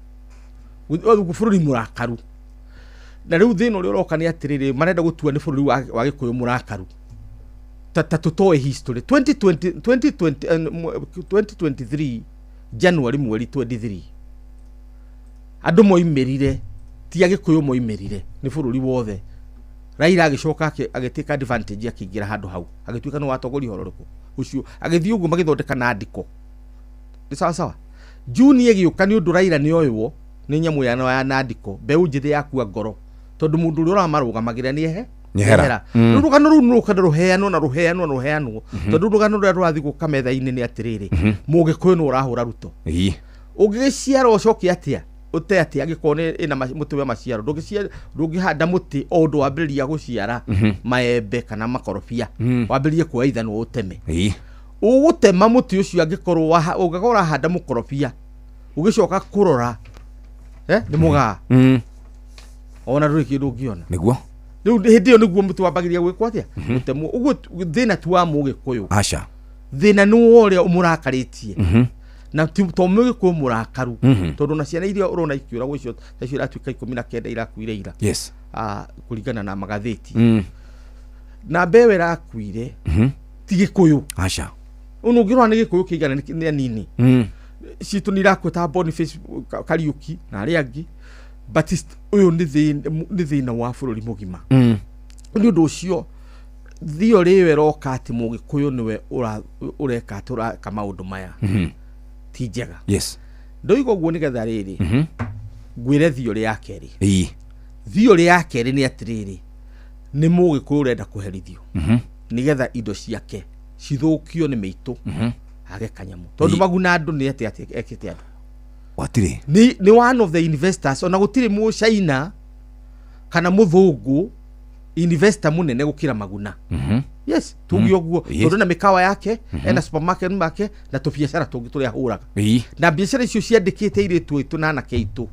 Bũrũri mũrakaru, na rĩu thĩna ũrĩa ũroka nĩ atĩrĩrĩ, marenda gũtua nĩ bũrũri wa gĩkũyũ mũrakaru, ta tũtoĩ history. 2020 2020 2023 January mweri 23 andũ moimĩrire, ti agĩkũyũ moimĩrire, nĩ bũrũri wothe. Raila agĩcoka agĩtake advantage, akĩingĩra handũ hau, agĩtuĩka nĩ watongoria ũhoro ũrĩkũ ũcio, agĩthiĩ ũguo magĩthondeka na ndiko nĩ sawa sawa. Juni ĩgĩũka, nĩ ũndũ Raila nĩ oywo nĩ nyamũ ya nandiko, mbeũ njĩthĩ yakua ngoro, tondũ mũndũ ũrĩa ũramarũgamagĩra nĩ ehe. Nĩehera. Rĩu rũgano rũu nĩ rũka rũheanwo na rũheanwo na rũheanwo, tondũ rũgano rũrĩa rũrathiĩ gũka metha-inĩ nĩ atĩrĩrĩ, mũgĩkũyũ nĩ ũrahũra Ruto. Ũngĩgĩciara ũcoke atĩa ũte atĩ angĩkorwo nĩ ĩna mũtĩ wa maciaro, ndũngĩhanda mũtĩ o ũndũ wambĩrĩria gũciara maembe kana makorobia, wambĩrĩrie kuoya ithanwa ũteme. Ũgũtema mũtĩ ũcio angĩkorwo ũngĩkorwo ũrahanda mũkorobia, ũgĩcoka kũrora nĩ mũgaa, ona ndũrĩ kĩndũ ũngĩona. Nĩguo. Rĩu hĩndĩ ĩyo nĩguo mũtĩ wambagĩrĩria gwĩkwo atĩa, gũtemwo ũguo. Thĩna ti wa mũgĩkũyũ. Aca. Thĩna nĩ wa ũrĩa ũmũrakarĩtie, na ti to mũgĩkũyũ mũrakaru, tondũ na ciana iria ũrona ikĩũragwo icio, ta icio iratuĩka 19 irakuire ira, kũringana na magathĩti, na mbeũ ĩrakuire ti gĩkũyũ. Aca. Ũnũ ũngĩrora nĩ gĩkũyũ kĩigana nĩ anini citũ nĩ irakua ta Boniface Kariuki na arĩa angĩ, but ũyũ nĩ thĩna wa bũrũri mũgima. Nĩ ũndũ ũcio theory ĩyo ĩroka atĩ mũgĩkũyũ nĩwe ũreka atĩ ũreka maũndũ maya ti njega. Ndoiga ũguo nĩgetha rĩrĩ, ngwĩre theory ya kerĩ. Theory ya kerĩ nĩ atĩrĩrĩ, nĩ mũgĩkũyũ ũrenda kũherithio nĩgetha indo ciake cithũkio nĩ mĩitũ, age kanyamũ, tondũ maguna andũ nĩ atĩ ekĩte andũ. Gwatirĩ. Nĩ one of the investors, ona gũtirĩ mũchaina kana mũthũngũ investor mũnene gũkĩra Maguna. Yes, tuge ũguo, tondũ na mĩkawa yake, ena supermarket make na tũbiacara tũngĩ tũrĩa ahũraga, na biacara icio ciandĩkĩte airĩtu aitũ na anake aitũ,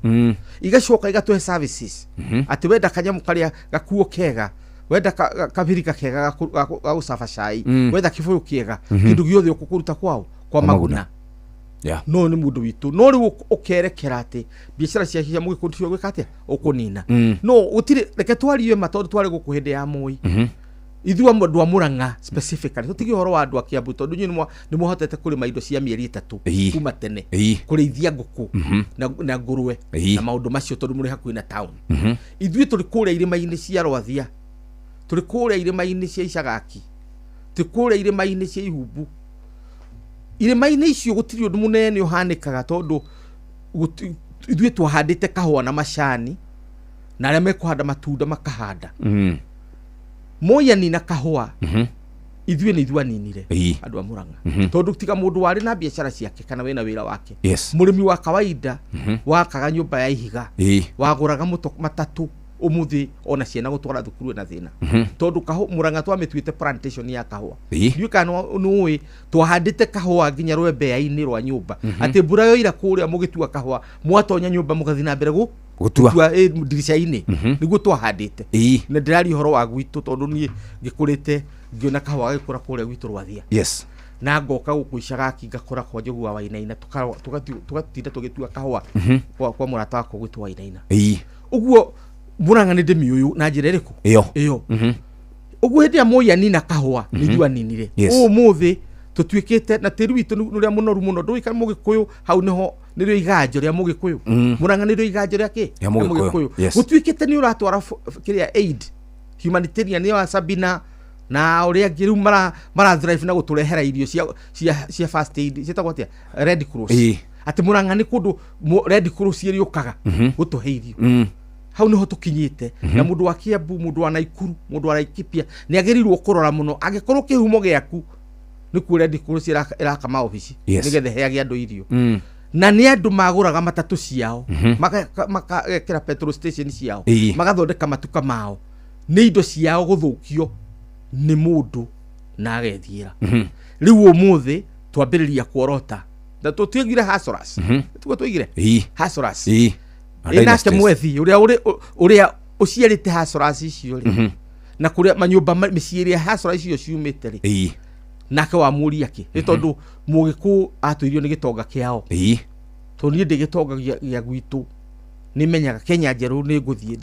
igacoka igatũhe services, atĩ wenda kanyamũ karĩa gakuo kega, wenda kabirika kega ga gũcaba cai, wetha kĩbũyũ kĩega, kĩndũ gĩothe ũkũkũruta kwao kwa Kwa Maguna. Maguna. No nĩ mũndũ witũ, no rĩu ũkerekera atĩ biacara ciake cia mũgĩkũyũ ticio gwĩka atĩa ũkũnina. No gũtirĩ, reke twarie ma, tondũ twarĩ gũkũ hĩndĩ ya Moi, ithuĩ andũ a Mũrang'a specifically, tũtige ũhoro wa andũ a Kiambu, tondũ inyuĩ nĩ mwahotete kũrĩma indo cia mĩeri 3 kuma tene, kũrĩithia ngũkũ na ngũrwe na maũndũ macio, tondũ mũrĩ hakuhĩ na town. Ithuĩ tũrĩ kũrĩa irĩma-inĩ cia Rwathia, tũrĩ kũrĩa irĩma-inĩ cia Icagaki, tũrĩ kũrĩa irĩma-inĩ cia Ihumbu. Irĩma-inĩ icio gũtirĩ ũndũ mũnene ũhanĩkaga, tondũ ithuĩ twahandĩte kahũa na macani, na arĩa mekũhanda matunda makahanda. Moi anina kahũa, ithuĩ nĩ ithuĩ aninire, andũ a Mũrang'a, tondũ tiga mũndũ warĩ na biacara ciake kana wĩna wĩra wake, mũrĩmi wa kawaida wakaga nyũmba ya ihiga, wagũraga matatũ ũmũthĩ, ona ciana gũtwara thukuru ĩna thĩna, tondũ Mũrang'a twamĩtuĩte plantation ya kahũa. Ndiũĩ kana nĩ ũĩ twahandĩte kahũa nginya rwembea-inĩ rwa nyũmba, atĩ mbura yoira kũrĩa mũgĩtua kahũa, mwatonya nyũmba mũgathiĩ na mbere Gũtua. Gũtua, ndirica-inĩ nĩguo twahandĩte. Na ndĩraria ũhoro wa gwitũ, tondũ niĩ ngĩkũrĩte ngĩona kahũa gagĩkũra kũrĩa gwitũ Rwathia. Na ngoka gũkũ Icagaki ngakora kwa Njogu wa Wainaina, tũgatinda tũgĩtua kahũa kwa mũrata wakwa gwĩtwo Wainaina. Ũguo Murang'a nĩ ndĩmĩũyũ na njĩra ĩrĩkũ? Ĩyo. Ĩyo. Ũguo hĩndĩ ĩrĩa Moi anina kahũa, nĩ ithuĩ aninire. Ũmũthĩ tũtuĩkĩte na tĩri witũ nĩ ũrĩa mũnoru mũno. Ndũĩ kana Mũgĩkũyũ hau nĩho nĩrĩo iganjo rĩa Mũgĩkũyũ. Murang'a nĩrĩo iganjo rĩa kĩ? Rĩa Mũgĩkũyũ. Gũtuĩkĩte nĩ ũratwara kĩrĩa aid humanitarian nĩyo ya Sabina na ũrĩa angĩ rĩu mara thrive na gũtũrehera irio cia first aid ciĩtagwo atĩa? Red Cross. Atĩ Murang'a nĩ kũndũ Red Cross ĩrĩũkaga gũtũhe irio. Hau niho tũkinyĩte. Na mũndũ wa Kiambu, mũndũ wa Naikuru, mũndũ wa Laikipia nĩ agĩrĩirwo kũrora mũno angĩkorwo kĩhumo gĩaku nĩkuo Red Cross ĩraka maobici nĩgetha ĩheage andũ irio. Na nĩ andũ magũraga matatũ ciao, magekĩra petrol station ciao, magathondeka matuka mao, nĩ indo ciao gũthũkio nĩ mũndũ na agethiĩra. Rĩu ũmũthĩ twambĩrĩria kuorota na tũtigire hustlers. Tiguo tũigire? Hustlers. Na Ĩ nake dynasties. mwethi ũrĩa ũrĩa ũciarĩte hustlers icio rĩ, na kũrĩa manyũmba mĩciĩ ĩrĩa hustlers icio ciumĩte rĩ, nake wamũria kĩ? Nĩ tondũ Mũgĩkũyũ atũirio nĩ gĩtonga kĩao. Tondũ niĩ ndĩ gĩtonga gĩa gwitũ, nĩmenyaga Kenya njerũ nĩ ngũthiĩ,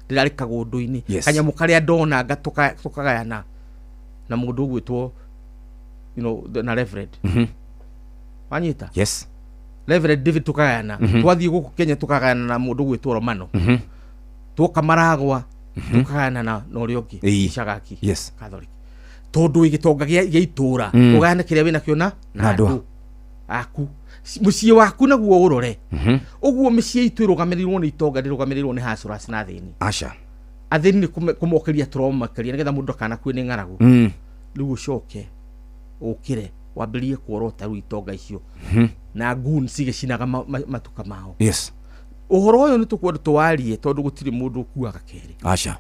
ndĩrarĩ kagũndũ-inĩ. Kanyamũ karĩa ndona tũkagayana na mũndũ ũgwĩtwo, na Reverend. Wanyita? Reverend David tũkagayana. Twathiĩ gũkũ Kenya tũkagayana na mũndũ ũgwĩtwo Romano. Twoka Maragwa, tũkagayana na ũrĩa ũngĩ, Icagaki. Catholic. Tondũ wĩ gĩtonga gĩa itũũra, ũgayane kĩrĩa wĩnakĩo na Na andũ. andũ aku. Mũciĩ waku naguo ũrore. Ũguo mĩciĩ itũ ĩrũgamĩrĩirwo nĩ itonga, ndĩrũgamĩrĩirwo nĩ hustlers na athĩni. Aca. Athĩni nĩ kũmokĩria tũromakĩria nĩgetha mũndũ akanakue nĩ ng'aragu. Rĩu ũcoke ũkĩre wambĩrĩrie kuorota rĩu itonga icio. Na goons igĩcinaga matuka mao. Ũhoro ũyũ nĩ tũkwenda tũwarie tondũ gũtirĩ mũndũ ũkuaga kerĩ. Aca.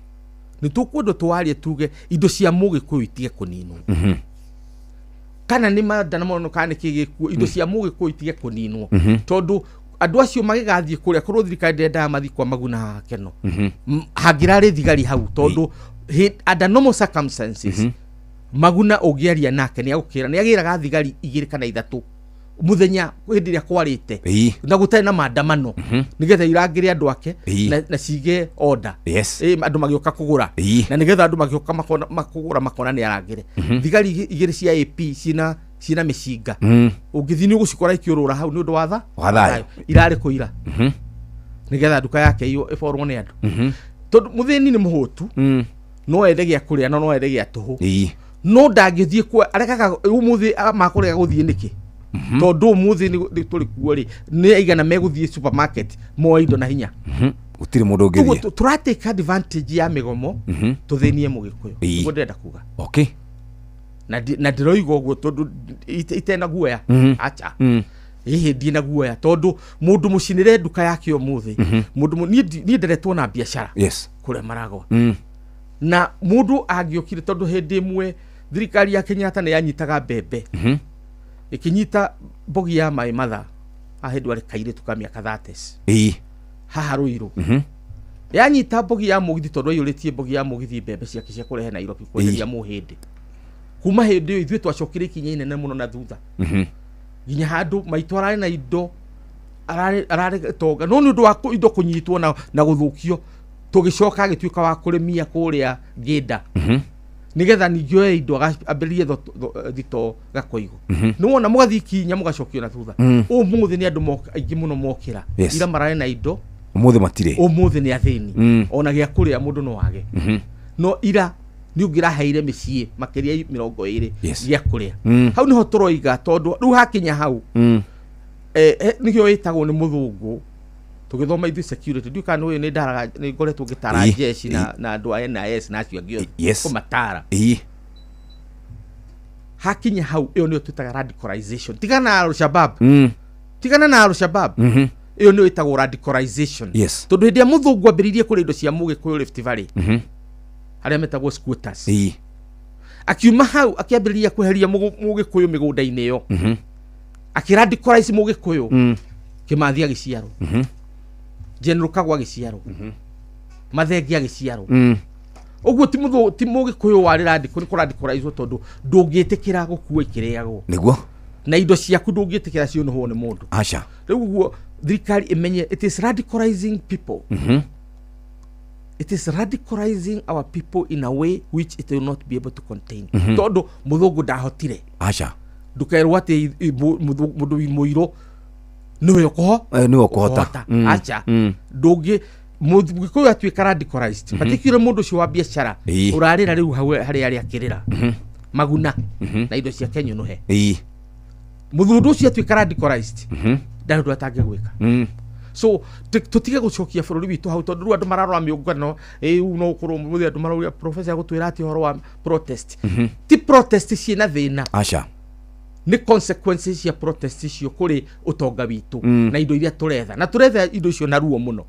Nĩ tũkwenda tũwarie tuge indo cia Mũgĩkũyũ itige kũninwo. Kana nĩ maandamano kana nĩ kĩ gĩkuo, indo cia Mũgĩkũyũ itige kũninwo. Tondũ andũ acio magĩgathiĩ kũrĩa, korwo thirikari ndĩrendaga mathiĩ kwa Maguna haha Keno. Hangĩrarĩ thigari hau, tondũ under normal circumstances, Maguna ũngĩaria nake nĩ agũkĩra, nĩ agĩraga thigari igĩrĩ kana ithatũ mũthenya hĩndĩ ĩrĩa kwarĩte. Na gũtarĩ na maandamano. Nĩgetha irangĩre andũ ake na cige order. Andũ magĩũka kũgũra. Na nĩgetha andũ magĩũka kũgũra makona nĩ arangĩre. Thigari igĩrĩ cia AP cina mĩcinga. Ũngĩthiĩ nĩ ũgũcikora ikĩũrũra hau nĩ ũndũ wa Wa thayũ. thayũ. Irarĩ kũira. Nĩgetha nduka yake ĩborwo nĩ andũ. Tondũ mũthĩni nĩ mũhũtu. No ethe gĩa kũrĩa na no ethe gĩa tũhũ. No ndangĩthiĩ kwa arekaga ũmũthĩ makũrega gũthiĩ nĩkĩ? Tondũ ũmũthĩ nĩ tũrĩ kuo rĩ, nĩ aigana megũthiĩ supermarket moe indo na hinya. Gũtirĩ mũndũ ũngĩthiĩ. Ũguo tũratake advantage ya mĩgomo, tũthĩnie Mũgĩkũyũ. Nĩguo ndĩrenda kuga. Na ndĩroiga ũguo tondũ itena guoya. Acha. Ĩhĩ, ndiĩ na guoya tondũ mũndũ mũcinĩre nduka yake ũmũthĩ. Mũndũ niĩ nderetwo na biacara. Kũrĩa Maragwa. Na mũndũ angĩokire tondũ hĩndĩ ĩmwe thirikari ya Kenyatta nĩ yanyitaga mbembe. Ĩkĩnyita mbogi ya maĩ matha. Haha hĩndĩ arĩ kairĩtu ka mĩaka 30. Haha Ruiru. Yanyita mbogi ya mũgithi tondũ aiyũrĩtie mbogi ya mũgithi mbembe ciake cia kũrehe Nairobi kwenderia mũhĩndĩ. Kuma hĩndĩ ĩyo ithuĩ twacokire ikinya inene mũno na thutha. Nginya handũ maitũ ararĩ na indo, ararĩ tonga. No nĩ ũndũ wa indo kũnyitwo na gũthũkio, tũgĩcoka agĩtuĩka wa kũrĩmia kũrĩa Ngĩnda. Nĩgetha ningĩ oe indo ambĩrĩrie thito Gakoigo. Nĩ wona mũgathiĩ ikinya mũgacokio na thutha. Ũmũthĩ nĩ andũ aingĩ mũno mokĩra. Ira mararĩ na indo. Ũmũthĩ matirĩ. Ũmũthĩ nĩ athĩni. Ona gĩa kũrĩa mũndũ no age. No ira nĩ ũngĩraheire mĩciĩ makĩria mĩrongo ĩrĩ gĩa kũrĩa. Hau nĩho tũroiga tondũ rĩu hakinya hau. Nĩkĩo ĩtagwo nĩ mũthũngũ. Tũgĩthoma ithuĩ security, ndiũĩ kana nĩ ũĩ nĩ ndaraga, nĩ ngoretwo ngĩtara jeshi na andũ a NIS na acio angĩ othe. Kũmatara. Hakinya hau, ĩyo nĩyo twĩtaga radicalization. Tigana na Al-Shabaab. Tigana na Al-Shabaab. Ĩyo nĩyo ĩtagwo radicalization. Tondũ hĩndĩ ĩrĩa mũthũngũ ambĩrĩirie kũrĩa indo cia Mũgĩkũyũ Rift Valley, arĩa metagwo squatters. Akiuma hau akĩambĩrĩria kweheria Mũgĩkũyũ mĩgũnda-inĩ ĩyo. Akĩradicalize Mũgĩkũyũ. Kĩmathi agĩciarwo. General Kagwa agĩciarwo. Mathenge agĩciarwo. Ũguo ti mũthũ ti mũgĩkũyũ warĩ radical, nĩ kũradicalizwo tondũ ndũngĩtĩkĩra gũkua ikĩrĩagwo. Nĩguo. Na indo ciaku ndũngĩtĩkĩra ciũnũhwo nĩ mũndũ. Aca. Rĩu ũguo thirikari ĩmenye it is radicalizing people. It is radicalizing our people in a way which it will not be able to contain. Tondũ mũthũngũ ndahotire. Aca. Ndũkerwo atĩ mũndũ wi mũirũ nĩwe ũkũho Nĩwe ũkũhota. Aca. Ndũngĩ mũgĩkũyũ atuĩka radicalized, particularly mũndũ ũcio wa biacara ũrarĩra rĩu hau harĩa arĩa akĩrĩra maguna na indo ciake nyũnũhe. Mũthũndũ ũcio atuĩka radicalized, ndarĩ ũndũ atangĩgwĩka. So tũtige gũcokia bũrũri witũ hau, tondũ rĩu andũ mararora mĩũngano ĩu, no ũkorwo ũmũthĩ andũ marauga professor agũtwĩra atĩ ũhoro wa protest. Ti protest ciĩna thĩna. Aca. Nĩ consequences cia protest icio kũrĩ ũtonga witũ na indo iria tũretha, na tũretha indo icio na ruo mũno.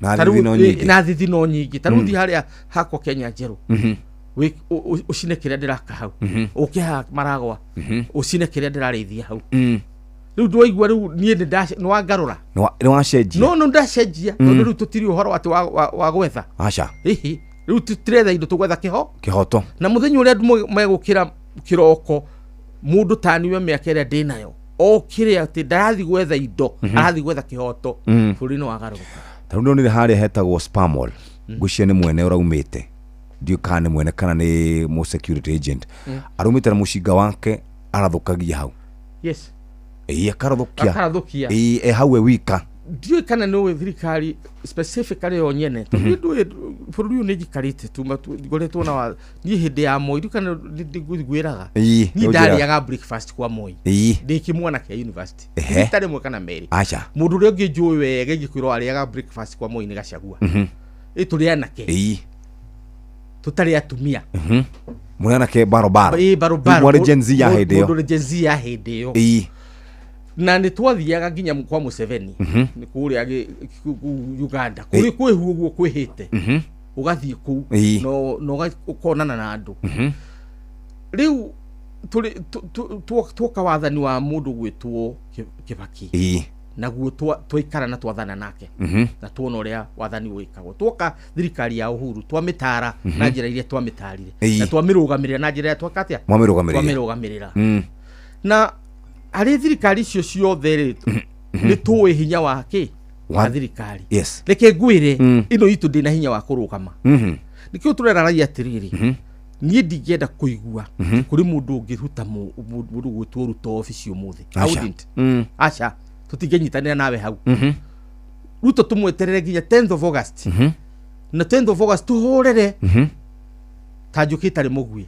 Na Ta rĩu, thithino nyingĩ. Na thithino nyingĩ. Ta rĩu thiĩ harĩa hakwa Kenya Njerũ, ũcine kĩrĩa ndĩraka hau, ũke haha maragwa, ũcine kĩrĩa ndĩrarĩithia hau. Rĩu ndwaigua rĩu niĩ nĩ wangarũra. Nĩ wacenjia. No ndacenjia, tondũ rĩu tũtirĩ ũhoro atĩ wa gwetha. Aca. Hihi rĩu tũtiretha indo, tũgwetha kĩho kĩhoto. Na mũthenya ũrĩa andũ megũkĩra kĩroko, mũndũ taniwe mĩaka ĩrĩa ndĩnayo okĩre atĩ ndarathiĩ gwetha indo, arathiĩ gwetha kĩhoto, bũrũri nĩ wagarũrũka. Ta rĩu ndonire harĩa hetagwo Spamall, ngwĩciria nĩ mwene ũraumĩte, ndiũĩ kana nĩ mwene kana nĩ mũ security agent, araumĩte na mũcinga wake arathũkagia hau. Ĩĩ, akarathũkia. Akarathũkia. Ĩĩ, e hau e wika. Ndiũĩ kana nĩ ũĩ thirikari specifically yo nyene, tondũ ndũĩ bũrũri ũyũ nĩ njikarĩte tuma ngoretwo na niĩ hĩndĩ ya Moi, ndiũĩ kana ngwĩraga. Ĩĩ, niĩ nĩ ũnjĩraga. Ndarĩaga breakfast kwa Moi ndĩ kĩmwana kĩa university. Rita rĩmwe kana merĩ. Aca. Mũndũ ũrĩa ũngĩ njũĩ wega ingĩkwĩrwo arĩaga breakfast kwa Moi nĩ Gachagua. Ĩ tũrĩ anake tũtarĩ atumia. Mũrĩ anake barobaro. Ĩ, barobaro. Mwarĩ Gen Z ya hĩndĩ ĩyo. Mũndũ ũrĩ Gen Z ya hĩndĩ ĩyo. Na nĩ twathiaga nginya kwa Museveni, nĩ kũrĩa Uganda, kũrĩ kwĩhu ũguo kwĩhĩte, ũgathiĩ kũu no ũkonana na andũ. Rĩu tũrĩ tuoka wathani wa mũndũ gwĩtwo Kibaki, naguo twaikara na twathana nake, na tuona ũrĩa wathani wĩkagwo. Tuoka thirikari ya Uhuru, twamĩtara na njĩra iria twamĩtarire, na twamĩrũgamĩrĩra na njĩra ĩrĩa twaka atĩa? Mwamĩrũgamĩrĩire. Twamĩrũgamĩrĩra. Na harĩ thirikari icio ciothe rĩ, nĩ tũĩ hinya wa kĩ wa thirikari. Reke ngwĩre, ĩno itũ ndĩna hinya wa kũrũgama. Nĩkĩo tũreraragia atĩrĩrĩ, niĩ ndingĩenda kũigua kũrĩ mũndũ ũngĩruta mũndũ gwĩtwo Ruto obici ũmũthĩ. I Aca. wouldn't. Aca, tũtingĩnyitanĩra nawe hau. Ruto tũmweterere nginya 10th of August, na 10th of August tũhũrĩre ta njũkĩ ĩtarĩ mũguĩ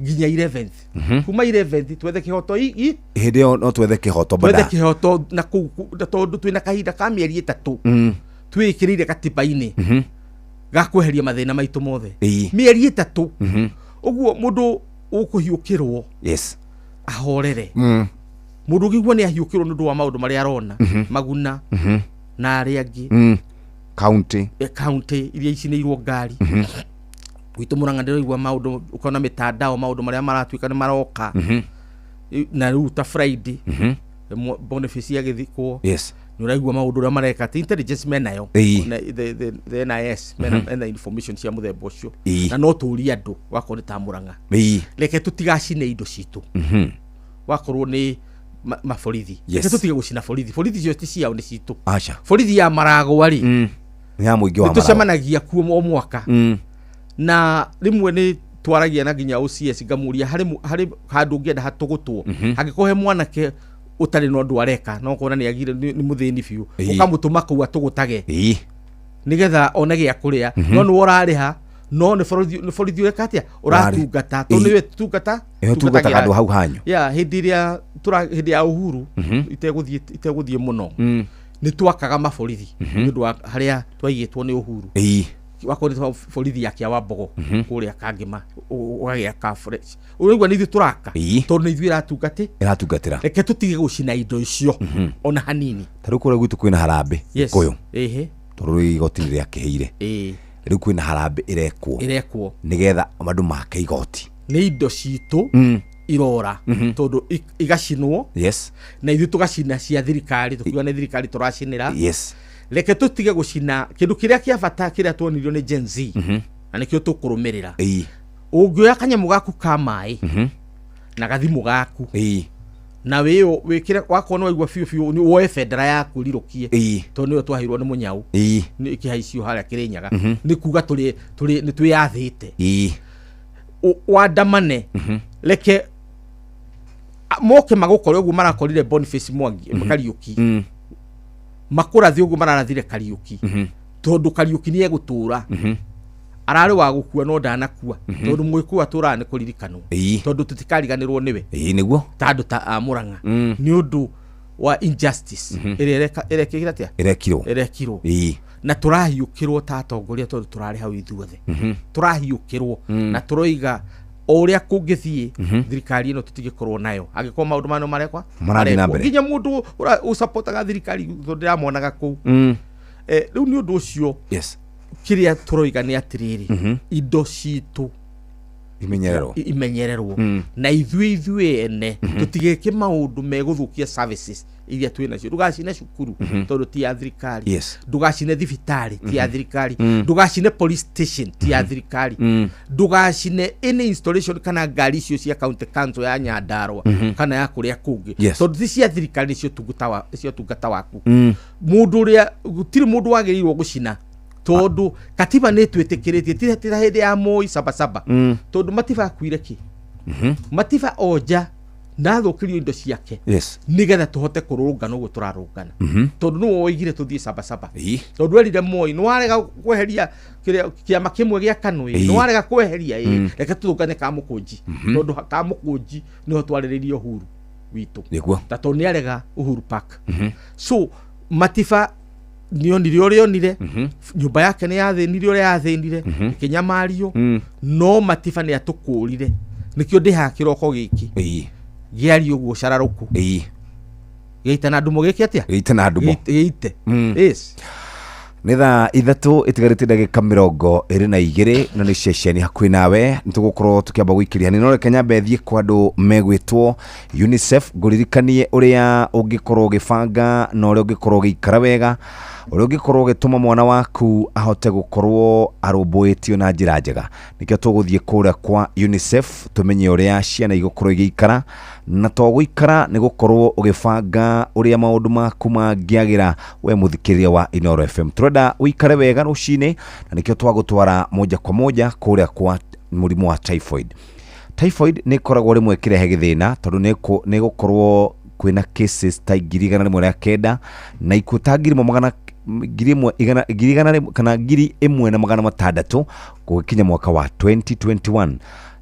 nginya 11th. Kuma 11th twethe kĩhoto Hĩndĩ ĩyo no twethe kĩhoto twethe bada. Kĩhoto na kũu na tondũ twĩna kahinda ka mĩeri 3 twĩkĩrĩire katiba-inĩ ga kweheria mathĩna maitũ mothe. Mĩeri 3. Ũguo mũndũ ũkũhiũkĩrwo ahorere. Mũndũ ũngĩigua nĩ ahiũkĩrwo nĩ ũndũ wa maũndũ marĩa arona, maguna na arĩa angĩ, County. County iria icinĩirwo ngari. Gwitũ Mũrang'a ndĩraigua maũndũ, ũkona mĩtandao maũndũ marĩa maratuĩka nĩ maroka. Na rĩu ta Friday, Boniface agĩthikwo, nĩ ũraigua maũndũ ũrĩa mareka atĩ intelligence menayo. Na the NIS mena information cia mũthemba ũcio. Na no tũrie andũ wakorwo nĩ ta Mũrang'a, reke tũtigacine indo citũ. Wakorwo nĩ maborithi, reke tũtige gũcina borithi. Borithi icio ti ciao, nĩ citũ. Aca. Borithi ya Maragwa rĩ, Nĩ ya mũingĩ wa nĩ Maragwa. tũcemanagia kuo o mwaka, na rĩmwe nĩ twaragia na nginya OCS, ngamũria harĩ handũ ũngĩenda hatũgũtwo, hangĩkorwo he mwanake ũtarĩ na ũndũ areka, no ũkona nĩ agire, nĩ mũthĩni biũ, ũkamũtũma kũu atũgũtage nĩgetha one gĩa kũrĩa. No nĩwe ũrarĩha, no nĩ borithi, nĩ borithi ũreka atĩa? Ũratungata, tondũ nĩwe tungata. Ĩyo tungataga andũ hau hanyu. Ya hĩndĩ ĩrĩa tũra hĩndĩ ya Uhuru, itegũthiĩ mũno, nĩ twakaga maborithi nĩ ũndũ wa harĩa twaigĩtwo nĩ Uhuru. Wakorwo nĩ borithi ya Kĩa wa Mbogo kũrĩa Kangĩma, ũgagĩaka fresh, ũraigua nĩ ithuĩ tũraka, tondũ nĩ ithuĩ ĩratungati Ĩratungatĩra. Reke tũtige gũcina indo icio ona hanini. Ta rĩu kũrĩa gwitũ kwĩna harambĩ Gĩkũyũ, tondũ rĩu igoti nĩ rĩakĩhĩire. Rĩu kwĩna harambĩ ĩrekwo Ĩrekwo nĩgetha andũ make igoti. Nĩ indo citũ irora, tondũ igacinwo, na ithuĩ tũgacina cia thirikari, tũkiuga nĩ thirikari tũracinĩra. Reke tũtige gũcina kĩndũ kĩrĩa kĩa bata kĩrĩa tuonirio nĩ Gen Z. Na nĩkĩo tũkũrũmĩrĩra. Ũngĩoya kanyamũ gaku ka maĩ na gathimũ gaku na wĩyo wĩkĩre wakorwo nĩ waigua biũ biũ nĩ woe bendera yaku rirũkie, tondũ nĩyo twaheirwo nĩ mũnyau nĩ ĩkĩhaicio harĩa Kĩrĩnyaga, nĩ kuga tũrĩ tũrĩ nĩ twĩyathĩte. Wandamane, reke moke magũkore ũguo marakorire Boniface Mwangi, Kariũki, makũrathe ũguo mararathire Kariũki, tondũ Kariũki nĩ egũtũra. Ararĩ wa gũkua no ndanakua, tondũ mũgĩkũyũ atũraga nĩ kũririkanwo, tondũ tũtikariganĩrwo nĩwe. Ĩĩ, nĩguo. Ta andũ ta a Mũrang'a, nĩ ũndũ wa injustice ĩrĩa ĩrekĩkire atĩa? Ĩrekirwo. Ĩrekirwo. Na tũrahiũkĩrwo ta atongoria, tondũ tũrarĩ hau ithuothe. Tũrahiũkĩrwo na tũroiga o ũrĩa kũngĩthiĩ, thirikari ĩno tũtigĩkorwo nayo angĩkorwo maũndũ maya no marekwa. Marathiĩ na Marekwo. mbere. Nginya mũndũ ũsupportaga thirikari, tondũ ndĩramonaga kũu. Rĩu nĩ ũndũ ũcio, kĩrĩa tũroiga nĩ atĩrĩrĩ, indo citũ imenyererwo. Imenyererwo. Na ithuĩ ene tũtigeke maũndũ megũthũkia services iria twĩ nacio. Ndũgacine cukuru, tondũ ti ya thirikari. Ndũgacine thibitarĩ, ti ya thirikari. Ndũgacine police station, ti ya thirikari. Ndũgacine any installation kana ngari icio cia county council ya Nyandarua kana ya kũrĩa kũngĩ, tondũ ti cia thirikari, nĩ cio ũtungata waku. Mũndũ ũrĩa, gũtirĩ mũndũ wagĩrĩirwo gũcina, tondũ katiba nĩ ĩtwĩtĩkĩrĩtie, ti ta hĩndĩ ya Moi sabasaba, tondũ Matiba akuire kĩ? Matiba onja ndathũkĩrio indo ciake nĩgetha tũhote kũrũrũngana ũguo tũrarũngana, tondũ nĩwe woigire tũthiĩ sabasaba, tondũ erire Moi nĩ warega kweheria kĩrĩa kĩama kĩmwe gĩa KANU, ĩ nĩ warega kweheria, ĩ reke tũthũkane Kamũkũnji, tondũ Kamũkũnji nĩho twarĩrĩirie uhuru witũ. Ta tondũ nĩ arega Uhuru Park. So Matiba nĩonire ũrĩa onire, nyũmba yake nĩ yathĩnire ũrĩa yathĩnire, ĩkĩnyamario, no Matiba nĩ atũkũrire. Nĩkĩo ndĩhaga kĩroko gĩkĩ gĩario ũguo cararũkũ gĩite na ndumo gĩkĩ atĩa? Gĩite na ndumo. Gĩite. Yes. Nĩ thaa 3 ĩtigarĩte ndagĩka 22, na nĩ ceceni hakuhĩ nawe. Nĩ tũgũkorwo tũkĩamba gũikĩria nĩ, no reke nyambe thiĩ kwa andũ megwĩtwo UNICEF, ngũririkanie ũrĩa ũngĩkorwo ũgĩbanga na ũrĩa ũngĩkorwo ũgĩikara wega, ũrĩa ũngĩkorwo ũgĩtũma mwana waku ahote gũkorwo arũmbũĩtio na njĩra njega. Nĩkĩo tũgũthiĩ kũrĩa kwa UNICEF tũmenye ũrĩa ciana igũkorwo igĩikara, na to gũikara, nĩ gũkorwo ũgĩbanga ũrĩa maũndũ maku mangĩagĩra. We mũthikĩrĩria wa Inooro FM, tũrenda ũikare wega rũcinĩ, na nĩkĩo twagũtwara moja kwa moja kũrĩa kwa mũrimũ wa typhoid. Typhoid nĩ ĩkoragwo rĩmwe ĩkĩrehe gĩthĩna, tondũ nĩ gũkorwo kwĩna cases ta 109,000 na ikuũ ta ngiri ĩmwe magana ngiri ĩmwe igana ngiri igana rĩmwe kana 1600 gũgĩkinya mwaka wa 2021.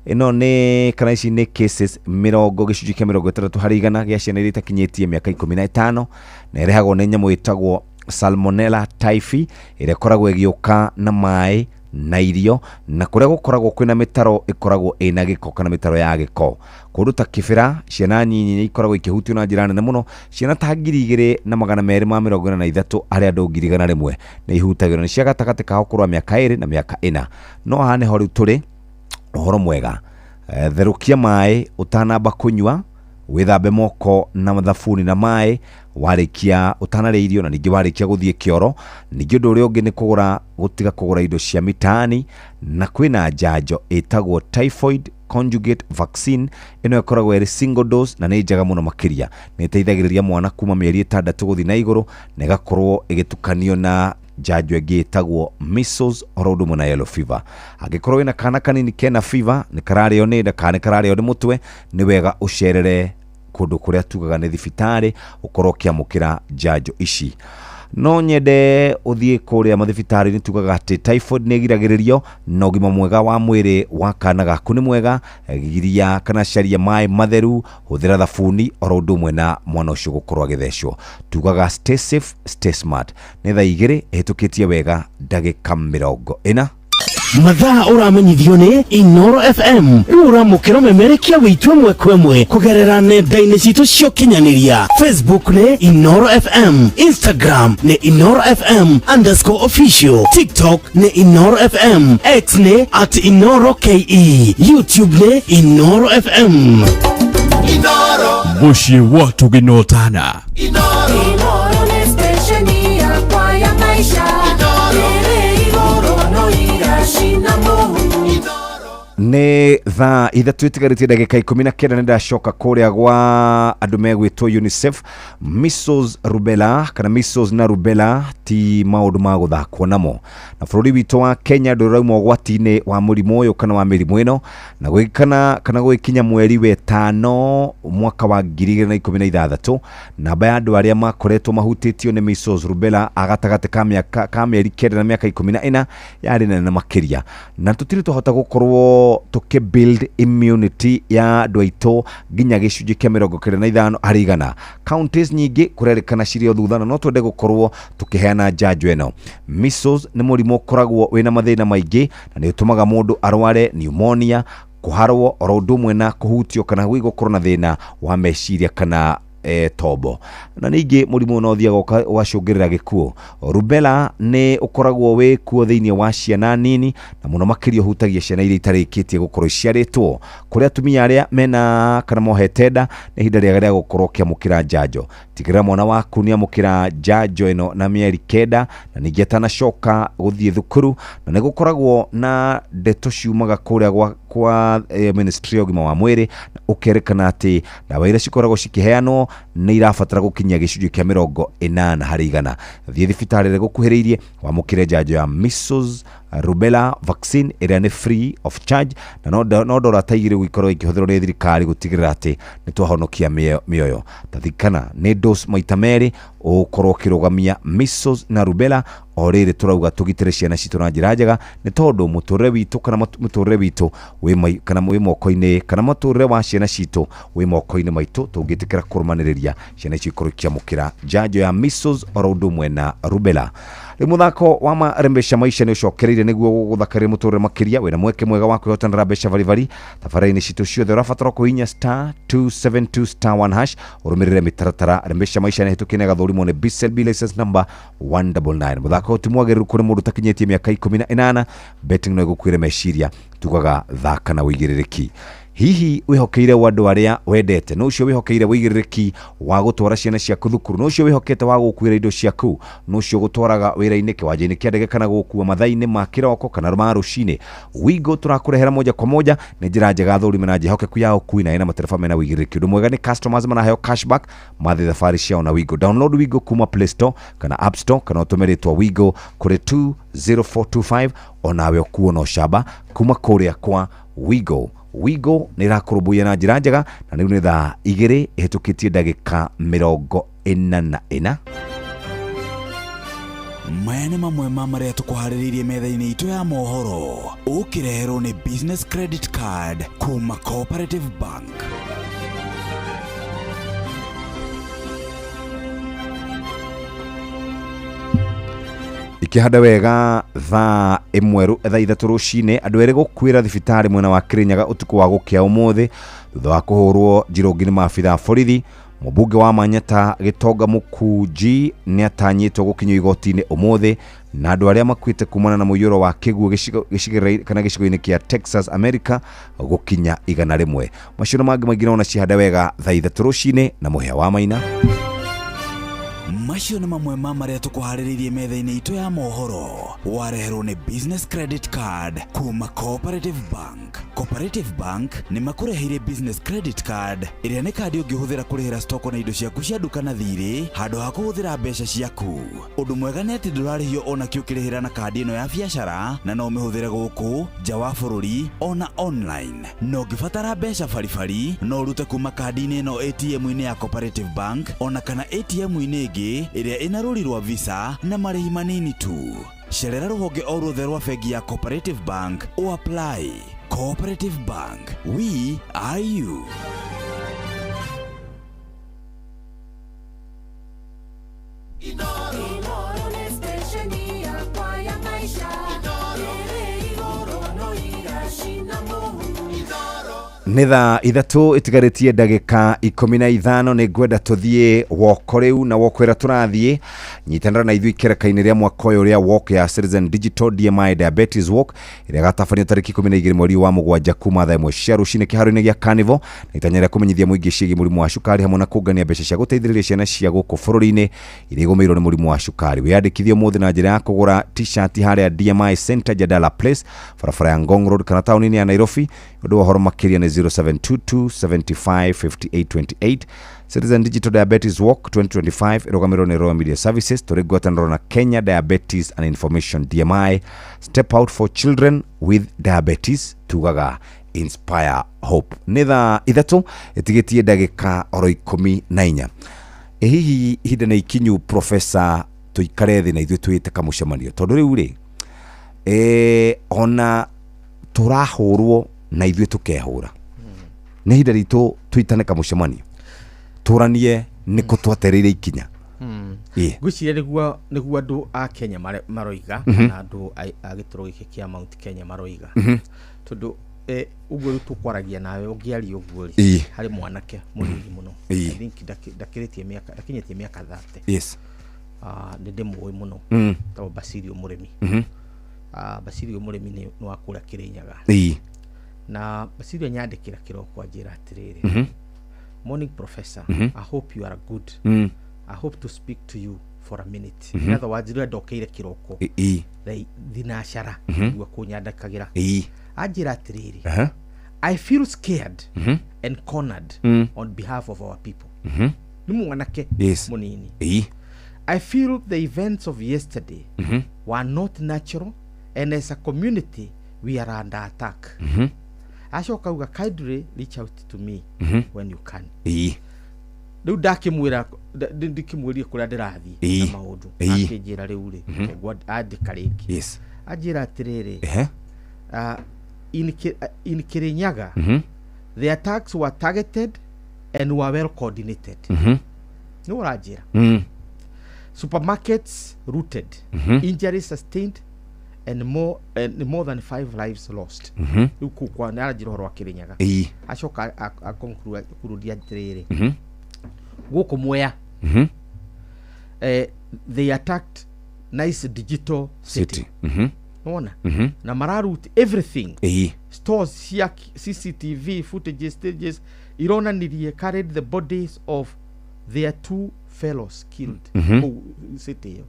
Ĩno nĩ kana ici nĩ cases mĩrongo gĩcunjĩ kĩa 60% gĩa ciana iria itakinyĩtie mĩaka 15, na ĩrehagwo nĩ nyamũ ĩtagwo Salmonella typhi, ĩrĩa ĩkoragwo ĩgĩũka na maĩ na irio na kũrĩa gũkoragwo kwĩna mĩtaro ĩkoragwo ĩna gĩko kana mĩtaro ya gĩko. Kũndũ ta Kĩbĩra, ciana nyinyi nĩ ikoragwo ikĩhutio na njĩra nene mũno. Ciana ta 2243 harĩ andũ 100,000 nĩ ihutagĩrwo, nĩ cia gatagatĩ ka ũkũrũ wa mĩaka 2 na mĩaka 4. No haha nĩho rĩu tũrĩ ũhoro mwega. Therũkia maĩ ũtanamba kũnyua, wĩthambe moko na thabuni na maĩ warĩkia ũtanarĩa irio, na ningĩ warĩkia gũthiĩ kĩoro. Ningĩ ũndũ ũrĩa ũngĩ nĩ kũgũra, gũtiga kũgũra indo cia mitaani, na kwĩna njanjo ĩtagwo typhoid conjugate vaccine. Ĩno ĩkoragwo ĩrĩ single dose na nĩ njega mũno makĩria. Nĩ ĩteithagĩrĩria mwana kuma mĩeri 6 gũthiĩ na igũrũ, na ĩgakorwo ĩgĩtukanio na njanjo ĩngĩ ĩtagwo measles oro ũndũ ũmwe na yellow fever. Angĩkorwo wĩna kana kanini kena fever, nĩ kararĩo nĩ nda kana nĩ kararĩo nĩ mũtwe, nĩ wega ũcerere kũndũ kũrĩa tugaga nĩ thibitarĩ, ũkorwo ũkĩamũkĩra njanjo ici. No nyende ũthiĩ kũrĩa mathibitarĩ-inĩ. Tugaga atĩ typhoid nĩ ĩgiragĩrĩrio na ũgima mwega wa mwĩrĩ wa kana gaku nĩ mwega. Giria kana caria maĩ matheru, hũthĩra thabuni oro ũndũ ũmwe na mwana ũcio gũkorwo agĩthecwo. Tugaga stay safe, stay smart. Nĩ thaa 2 ĩhĩtũkĩtie wega ndagĩka 40. Mathaa ũramenyithio nĩ Inoro FM. Rĩu ũramũkĩra ũmemerekia witũ ĩmwe kwa ĩmwe kũgerera nenda-inĩ citũ cia ũkinyanĩria. Facebook nĩ Inoro FM, Instagram nĩ InoroFM_official, TikTok nĩ Inoro FM, X nĩ @InoroKE, YouTube nĩ Inoro FM. Mũciĩ wa tũgĩnotana. Inoro nĩ stesheni yakwa ya maisha. Ĩrĩ igũrũ no iracina mũhu. Nĩ thaa 3 itigarĩtie ndagĩka 19. Nĩ ndacoka kũrĩa gwa andũ megwĩtwo UNICEF. Measles, rubella kana measles na rubella ti maũndũ ma gũthakwo namo, na bũrũri witũ wa Kenya ndũrauma ũgwati-inĩ wa mũrimũ ũyũ kana wa mĩrimũ ĩno. Na gwĩkana kana gwĩkinya mweri wetano mwaka wa 2016, namba ya andũ arĩa makoretwo mahutĩtio nĩ measles, rubella a gatagatĩ ka mĩaka ka mĩeri 9 na mĩaka 14 yarĩ nene makĩria, na tũtirĩ twahota gũkorwo tũkĩ build immunity ya andũ aitũ nginya gĩcunjĩ kĩa 95 harĩ igana. Counties nyingĩ kũrerĩkana cirĩ o thutha, na no twende gũkorwo tũkĩheana njanjo ĩno. Measles nĩ mũrimũ ũkoragwo wĩna mathĩna maingĩ, na nĩ ũtũmaga mũndũ arware pneumonia, kũharwo, oro ũndũ ũmwe na kũhutio kana gũkorwo na thĩna wa meciria kana tombo. Na ningĩ mũrimũ ũyũ no ũthiaga ũgacũngĩrĩra gĩkuũ. Rubella nĩ ũkoragwo wĩ kuo thĩinĩ wa ciana nini, na mũno makĩria ũhutagia ciana iria itarĩkĩtie gũkorwo iciarĩtwo. Kũrĩ atumia arĩa mena kana mohete nda, nĩ ihinda rĩega rĩa gũkorwo ũkĩamũkĩra njanjo. Tigĩrĩra mwana waku nĩ amũkĩra njanjo ĩno na mĩeri 9, na ningĩ atanacoka gũthiĩ thukuru. Na nĩ gũkoragwo na ndeto ciumaga kũrĩa kwa ministry ya ũgima wa mwĩrĩ, ũkerekana atĩ ndawa iria cikoragwo cikĩheanwo nĩ irabatara gũkinyia gĩcunjĩ kĩa 80 harĩ igana. Thiĩ thibitarĩ ĩrĩa ĩgũkuhĩrĩirie wamũkĩre njanjo ya measles, rubella vaccine ĩrĩa nĩ free of charge, na no ndora ta 2 gũikorwo ikĩhũthĩrwo nĩ thirikari gũtigĩrĩra atĩ nĩ twahonokia mĩoyo. Tathikana nĩ dose maita merĩ ũgũkorwo ũkĩrũgamia measles na rubella. O rĩrĩ tũrauga tũgitĩre ciana citũ na njĩra njega, nĩ tondũ mũtũrĩre witũ kana mũtũrĩre witũ wĩ kana wĩ moko-inĩ, kana mũtũrĩre wa ciana citũ wĩ moko-inĩ maitũ tũngĩtĩkĩra kũrũmanĩrĩria ciana icio ikorwo ikĩamũkĩra njanjo ya measles oro ũndũ ũmwe na rubella. Rĩu mũthako wa marembesha maisha nĩ ũcokereire nĩguo gũgũthakaria mũtũrĩre makĩria. Wĩna mweke mwega wa kwĩhotanĩra mbeca baribari tabarĩra-inĩ citũ ciothe. Ũrabatara kũhihinya star 272 star 1 hash, ũrũmĩrĩre mĩtaratara. Rembesha maisha nĩ hĩtũkie na ĩgathũrimwo nĩ BCLB license number 199. Mũthako ũyũ ti mwagĩrĩru kũrĩ mũndũ ũtakinyĩtie mĩaka 18. Betting no ĩgũkuĩre meciria. Tugaga thaka na ũigĩrĩrĩki. Hihi wĩhokeire wa andũ arĩa wendete? Nũ ũcio wĩhokeire ũigĩrĩrĩki wa gũtwara ciana ciaku thukuru? Nũ ũcio wĩhokete wa gũkuĩra indo ciaku? Nũ ũcio ũgũtwaraga wĩra-inĩ, kĩwanja-inĩ kĩa ndege, kana gũkua mathaa-inĩ ma kĩroko kana ma rũcinĩ? Wigo tũrakũrehera moja kwa moja nĩ njĩra njega thũrime na njĩhokeku ya ũkui, na ĩna matereba mena ũigĩrĩrĩki. Ũndũ mwega nĩ customers maraheo cashback mathiĩ thabarĩ ciao na Wigo. Download Wigo kuma Play Store kana App Store, kana ũtũme rĩtwa Wigo kũrĩ 20425, onawe ũkuo na ũcamba kuma kũrĩa kwa Wigo. Wigo nĩ ĩrakũrũmbũiya na njĩra njega. Na rĩu nĩ thaa 2 ĩhĩtũkĩtie ndagĩka 44. Maya nĩ mamwe ma marĩa tũkũharĩrĩirie metha-inĩ itũ ya mohoro, ũkĩreherwo nĩ business credit card kuma Cooperative Bank. Ikĩhanda wega thaa 1 thaa 3 rũcinĩ, andũ erĩ gũkuĩra thibitarĩ mwena wa Kirinyaga ũtukũ wa gũkĩa ũmũthĩ thutha wa kũhũrwo njirũngi nĩ maabitha a borithi. Mũmbunge wa Manyata Gĩtonga Mũkunji nĩ atanyĩtwo gũkinyio igoti-inĩ ũmũthĩ. Na andũ arĩa makuĩte kumana na mũiyũro wa kĩguũ gĩcigĩrĩra kana gĩcigo-inĩ kĩa Texas, America gũkinya 100. Macio na mangĩ maingĩ nona cihande wega thaa 3 rũcinĩ na mũhĩa wa Maina. Macio nĩ mamwe ma marĩa tũkũharĩrĩirie metha-inĩ itũ ya mohoro, wareherwo nĩ business credit card kuma Cooperative Bank. Cooperative Bank nĩ makũreheire business credit card ĩrĩa nĩ kandi ũngĩhũthĩra kũrĩhĩra stoko na indo ciaku cia nduka na thirĩ handũ ha kũhũthĩra mbeca ciaku. Ũndũ mwega nĩ atĩ ndũrarĩhio ona kĩ ũkĩrĩhĩra na kandi ĩno ya biacara, na no ũmĩhũthĩre gũkũ nja wa bũrũri ona online. Na ũngĩbatara mbeca baribari, no ũrute kuma kandi-inĩ ĩno ATM-inĩ ya Cooperative Bank ona kana ATM-inĩ ĩngĩ ĩrĩa ĩna rũri rwa Visa na marĩhi manini tu. Cerera rũhonge o ruothe rwa bengi ya Cooperative Bank o apply. Cooperative Bank, we are you. Inoro nĩ station yakwa ya maisha. Ĩrĩ igũrũ no iracina mũhu. Nĩ thaa 3 ĩtigarĩtie ndagĩka 15. Nĩ ngwenda tũthiĩ woko rĩu, na woko ĩrĩa tũrathiĩ, nyitanĩra na ithuĩ ikereka-inĩ rĩa mwaka ũyũ rĩa walk ya Citizen Digital DMI Diabetes Walk, ĩrĩa ĩgatabanio tarĩki 12 mweri wa 7 kuma thaa 1 cia rũcinĩ kĩharo-inĩ gĩa Carnival, na itanya rĩa kũmenyithia mũingĩ ciĩgiĩ mũrimũ wa cukari, hamwe na kũngania mbeca cia gũteithĩrĩria ciana cia gũkũ bũrũri-inĩ iria igũmĩirwo nĩ mũrimũ wa cukari. Wĩyandĩkithie ũmũthĩ na njĩra ya kũgũra t-shirt harĩa DMI Center, Jadala Place, barabara ya Ngong Road kana taũni-inĩ ya Nairobi. Ũndũ wa ũhoro makĩria nĩ 0722 75 58 28. Citizen Digital Diabetes Walk 2025 ĩrũgamĩrĩrwo nĩ Royal Media Services tũrĩ ngwatanĩro na Kenya Diabetes and Information DMI. Step out for children with diabetes, tugaga inspire hope. Nĩ thaa 3 ĩtigĩtie ndagĩka oro 14. Ĩ hihi ihinda nĩ ikinyu, professor, tũikare thĩ na ithuĩ twĩte kamũcemanio, tondũ rĩu rĩ ona tũrahũrwo na ithuĩ tũkehũra? Nĩ ihinda ritũ twĩtane kamũcemanio, tũranie nĩkũ twatereire ikinya. Ĩ. Ngwĩciria nĩguo andũ a Kenya maroiga, na andũ a gĩtũro gĩkĩ kĩa Mount Kenya maroiga, tondũ ũguo rĩu tũkwaragia nawe, ũngĩaria ũguo rĩ, harĩ mwanake mũnini mũno, I think ndakĩrĩtie mĩaka, ndakinyĩtie mĩaka 30. Nĩ ndĩmũĩ mũno, tagwo Basilio Mũrĩmi. Basilio Mũrĩmi nĩ wa kũrĩa Kĩrĩnyaga. Na Basilio nyandĩkĩra kĩroko anjĩra atĩrĩrĩ, "Morning, professor. I hope you are good. I hope to speak to you for a minute." In other words, rĩrĩa ndokeire kĩroko thaa thinacara, nĩguo kũnyandĩkagĩra, anjĩra atĩrĩrĩ, "I feel scared and cornered on behalf of our people." Nĩ mwanake mũnini. "I feel the events of yesterday were not natural and as a community we are under attack." Acoka auga, "Kindly reach out to me when you can." Rĩu ndakĩmwĩra, ndikĩmwĩrie kũrĩa ndĩrathiĩ na maũndũ. Akĩnjĩra rĩu rĩ, andĩka rĩngĩ. Anjĩra atĩrĩrĩ, "In Kirinyaga, the attacks were targeted and were well coordinated." Nĩ ũranjĩra, "Supermarkets looted, injuries sustained and more than five lives lost." Rĩu kũu kwa nĩ aranjĩra ũhoro wa Kirinyaga. Acoka aconclude atĩrĩrĩ, gũkũ Mwea, they attacked Nice Digital City. City. Nĩwona? Na maraloot everything. Stores cia CCTV footages stages ironanirie carried the bodies of their two fellows killed kũu city ĩyo.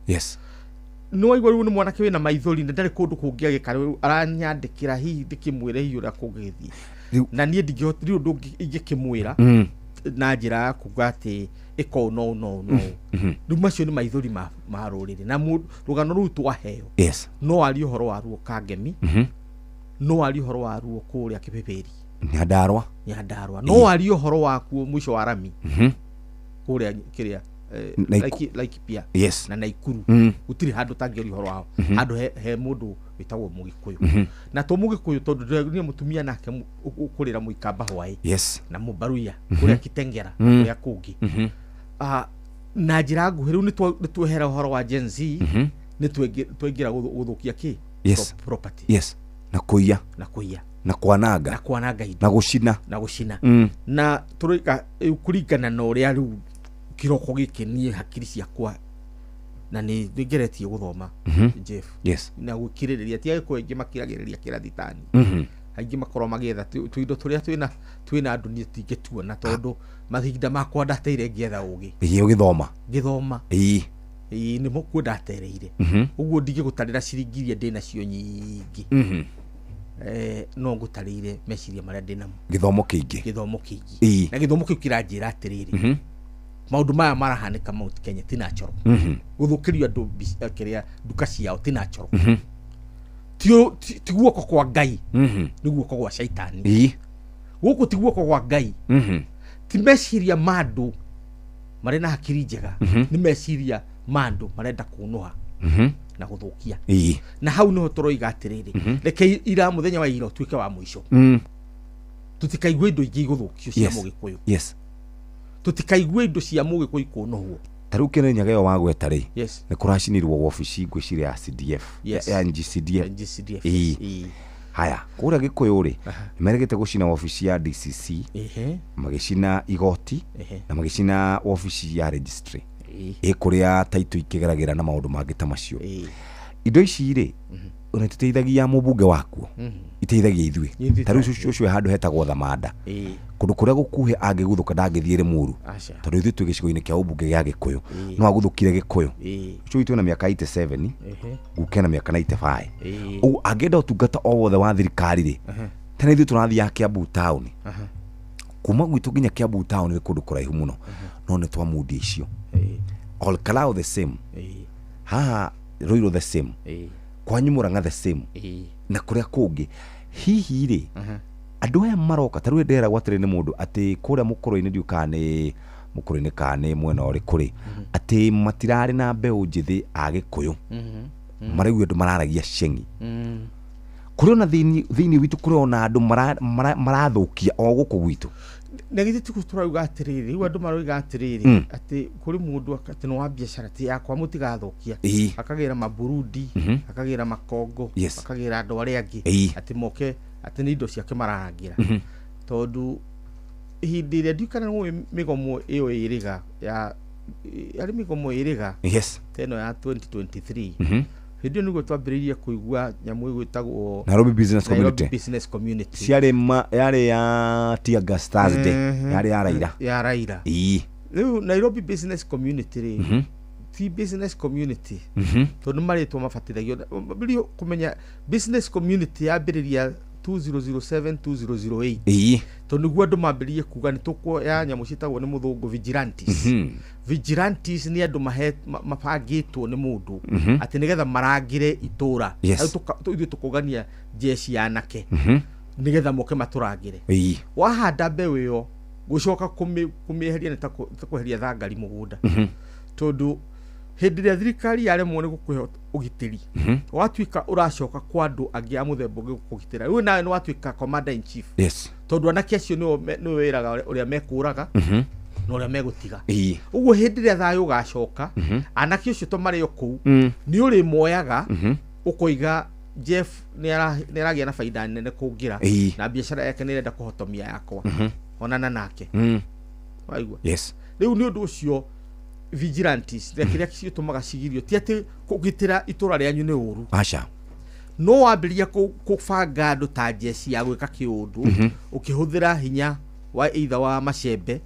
Nĩ waigua rĩu nĩ mwanake wĩna maithori na ndarĩ kũndũ kũngĩ agĩka. Rĩu aranyandĩkĩra hihi ndĩkĩmwĩre hihi ũrĩa kũngĩgĩthiĩ, na niĩ ndingĩhota rĩu ũndũ ingĩkĩmwĩra na njĩra ya kuga atĩ ĩka ũũ no ũũ no ũũ no ũũ. Rĩu macio nĩ maithori ma rũrĩrĩ na rũgano rũu twaheo. No arie ũhoro wa ruo Kangemi, no arie ũhoro wa ruo kũrĩa Kĩbĩbĩri, Nyandarua. Nyandarua, no arie ũhoro wakuo mũico wa rami kũrĩa kĩrĩa Laikipia na Naikuru. Gũtirĩ handũ tangĩaria ũhoro wao, handũ he mũndũ wĩtagwo Mũgĩkũyũ. Na to Mũgĩkũyũ, tondũ ndĩronire mũtumia nake ũkũrĩra Mũikamba hwaĩ na Mũbaruya kũrĩa Kitengera, kũrĩa kũngĩ. Na njĩra nguhĩ, rĩu nĩ twehera ũhoro wa Gen Z, nĩ twaingĩra gũthũkia kĩ property. Yes, na kũiya. Na kũiya. Na kwananga. Na kwananga indo. Na gũcina. Na gũcina. Na tũroiga rĩu kũringana na ũrĩa rĩu kĩroko gĩkĩ niĩ hakiri ciakwa na nĩ ngeretie gũthoma, Jeff, na gũkirĩrĩria, ti Agĩkũyũ aingĩ makiragĩrĩria kĩrathi tani. Aingĩ makorwo magĩetha tũindo tũrĩa twĩna andũ, niĩ tingĩtuona tondũ mahinda makwa ndateire ngĩetha ũgĩ. Ĩĩ, ũgĩthoma. Ngĩthoma. Ĩĩ, nĩ kuo ndatereire. Ũguo ndingĩgũtarĩra ciringi iria ndĩ nacio nyingĩ. No ngũtarĩire meciria marĩa ndĩ namo. Gĩthomo kĩingĩ. Gĩthomo kĩingĩ. Na gĩthomo kĩu kĩranjĩra atĩrĩrĩ, maũndũ maya marahanĩka Mount Kenya ti natural. Gũthũkĩrio andũ kĩrĩa nduka ciao ti natural. Ti guoko kwa Ngai, nĩ guoko gwa caitani. Gũkũ ti guoko gwa Ngai, ti meciria ma andũ marĩ na hakiri njega, nĩ meciria ma andũ marenda kũnũha na gũthũkia. Na hau nĩho tũroiga atĩrĩrĩ, reke ira mũthenya wa ira ũtuĩke wa mũico. Tũtikaigue indo ingĩ igũthũkio cia Mũgĩkũyũ. Tũtikaigue indo cia Mũgĩkũyũ ikũnũhwo. Ta rĩu Kĩrĩnyaga ĩyo wagweta rĩ, nĩ kũracinirwo wabici, ngwĩciria ya CDF, ya NGCDF. NGCDF. Haya, kũrĩa Gĩkũyũ rĩ, nĩmeregete gũcina wabici ya DCC, magĩcina igoti, na magĩcina wabici ya registry ĩ kũrĩa taitũ ikĩgeragĩra na maũndũ mangĩ ta macio. Indo ici rĩ, ona iteithagia mũmbunge wakuo, iteithagia ithuĩ. Ithuĩ. Ta rĩu cũcũ ũcio handũ hetagwo Thamanda, kũndũ kũrĩa gũkuhĩ angĩguthũka ndangĩthiĩ Rĩmuru, tondũ ithuĩ twĩ gĩcigo-inĩ kĩa ũmbunge gĩa Gĩkũyũ, no aguthũkire Gĩkũyũ. Ũcio witũ ena mĩaka 87, guka ena mĩaka 95. Ũguo angĩenda ũtungata o wothe wa thirikari rĩ, tene ithuĩ tũrathiaga Kiambu taũni, kuma gwitũ nginya Kiambu taũni nĩ kũndũ kũraihu mũno, no nĩ twamundia icio. Ol Kalou the same, haha Ruiru the same, kwanyu Murang'a the same, na kũrĩa kũngĩ. Hihi rĩ, andũ aya maroka ta rĩu nderagwo atĩrĩ nĩ mũndũ atĩ kũrĩa mũkũrũ-inĩ, ndiũ kana nĩ mũkũrũ-inĩ kana nĩ mwena ũrĩkũ rĩ, atĩ matirarĩ na mbeũ njĩthĩ a Gĩkũyũ, maraigua andũ mararagia ceng'i. Kũrĩ ona thĩinĩ witũ, kũrĩ ona andũ marathũkia o gũkũ gwitũ. Na githĩ ti tũrauga atĩrĩrĩ, rĩu andũ maroiga atĩrĩrĩ, atĩ kũrĩ mũndũ atĩ nĩ wa biacara ti yakwa mũtigathũkia, akagĩra maburundi, akagĩra makongo, akagĩra andũ arĩa angĩ, atĩ moke atĩ nĩ indo ciake mararangĩra. Tondũ hĩndĩ ĩrĩa ndiũkana nĩ mĩgomo ĩyo ĩrĩga ya arĩ mĩgomo ĩrĩga ta ĩno ya 2023, hĩndĩ ĩyo nĩguo twambĩrĩirie kũigua nyamũ ĩgwĩtagwo Nairobi Business Nairobi Community. Business Community. Ciarĩ yarĩ ya Tear Gas Thursday, yarĩ ya Raila. Ya Raila. Rĩu Nairobi Business Community rĩ, ti business community, tondũ nĩ marĩtwa mabatithagio. Mbĩrĩrio kũmenya business community yambĩrĩria 2007, 2008, tondũ nĩguo andũ mambĩrĩrie kuga nĩ tũkuoya nyamũ ciĩtagwo nĩ mũthũngũ vigilantes. Vigilantes nĩ andũ mabangĩtwo nĩ mũndũ atĩ nĩgetha marangĩre itũra. Rĩu ithuĩ tũkũgania jeshi ya anake nĩgetha moke matũrangĩre. Wahanda mbeũ ĩyo, gũcoka kũmĩeheria nĩ ta kweheria thangari mũgũnda, tondũ hĩndĩ ĩrĩa thirikari yaremwo nĩ gũkũhe ũgitĩri, watuĩka ũracoka kwa andũ angĩ a mũthemba ũngĩ gũkũgitĩra. Rĩu nawe nĩ watuĩka commander in chief, tondũ anake acio nĩo nĩwe wĩraga ũrĩa mekũraga na ũrĩa megũtiga. Ũguo hĩndĩ ĩrĩa thayũ ũgacoka, anake ũcio to marĩ o kũu, nĩ ũrĩmoyaga, ũkoiga Jeff nĩ aragĩa na baida nene kũngĩra, na biacara yake nĩ ĩrenda kũhotomia yakwa, onana nake. Waigua? Yes. Rĩu nĩ ũndũ ũcio vigilantes na kĩrĩa citũmaga cigirio ti atĩ kũgitĩra itũra rĩanyu nĩ ũru. Aca. No wambĩrĩria kũbanga andũ ta njeci ya gwĩka kĩũndũ, ũkĩhũthĩra hinya wa either wa macembe,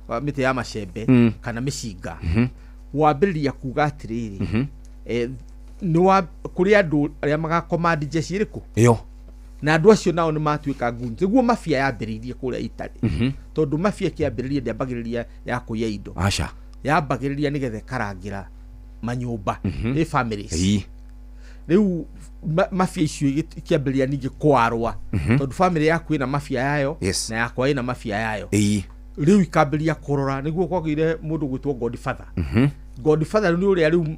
wa mĩtĩ ya macembe, kana mĩcinga, wambĩrĩria kuga atĩrĩrĩ, nĩ wa kũrĩ andũ arĩa magakomandi njeci ĩrĩkũ, ĩyo, na andũ acio nao nĩ matuĩka goons. Nĩguo mafia yambĩrĩirie kũrĩa Italy, tondũ mafia ĩkĩambĩrĩria ndĩambagĩrĩria ya kũiya indo, Aca. yambagĩrĩria nĩgetha ĩkarangĩra manyũmba, ĩ families. Rĩu mafia icio ikĩambĩrĩria ningĩ kwarwa, tondũ family yaku ĩna mafia yayo, na yakwa ĩna mafia yayo. Rĩu ikambĩrĩria kũrora nĩguo kwagĩire mũndũ gwĩtwo Godfather. Godfather nĩ ũrĩa rĩu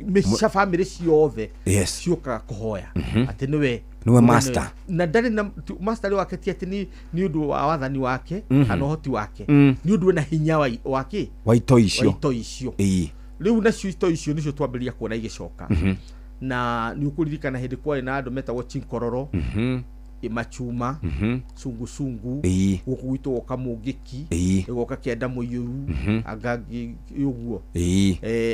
mĩca family ciothe ciũkaga kũhoya, atĩ nĩwe Nĩwe master. Na ndarĩ na master rĩ wake ti atĩ nĩ ũndũ wa wathani wake kana ũhoti wake, nĩ ũndũ ena hinya wa kĩ? Wa itoi icio. Wa itoi icio. Rĩu nacio itoi icio nĩcio twambĩrĩria kuona igĩcoka. Na nĩ ũkũririkana hĩndĩ kwarĩ na andũ metagwo chinkororo, machuma, sungusungu, gũkũ gwitũ goka mũngĩki, ĩgoka kĩanda mũiyũru, anga ũguo.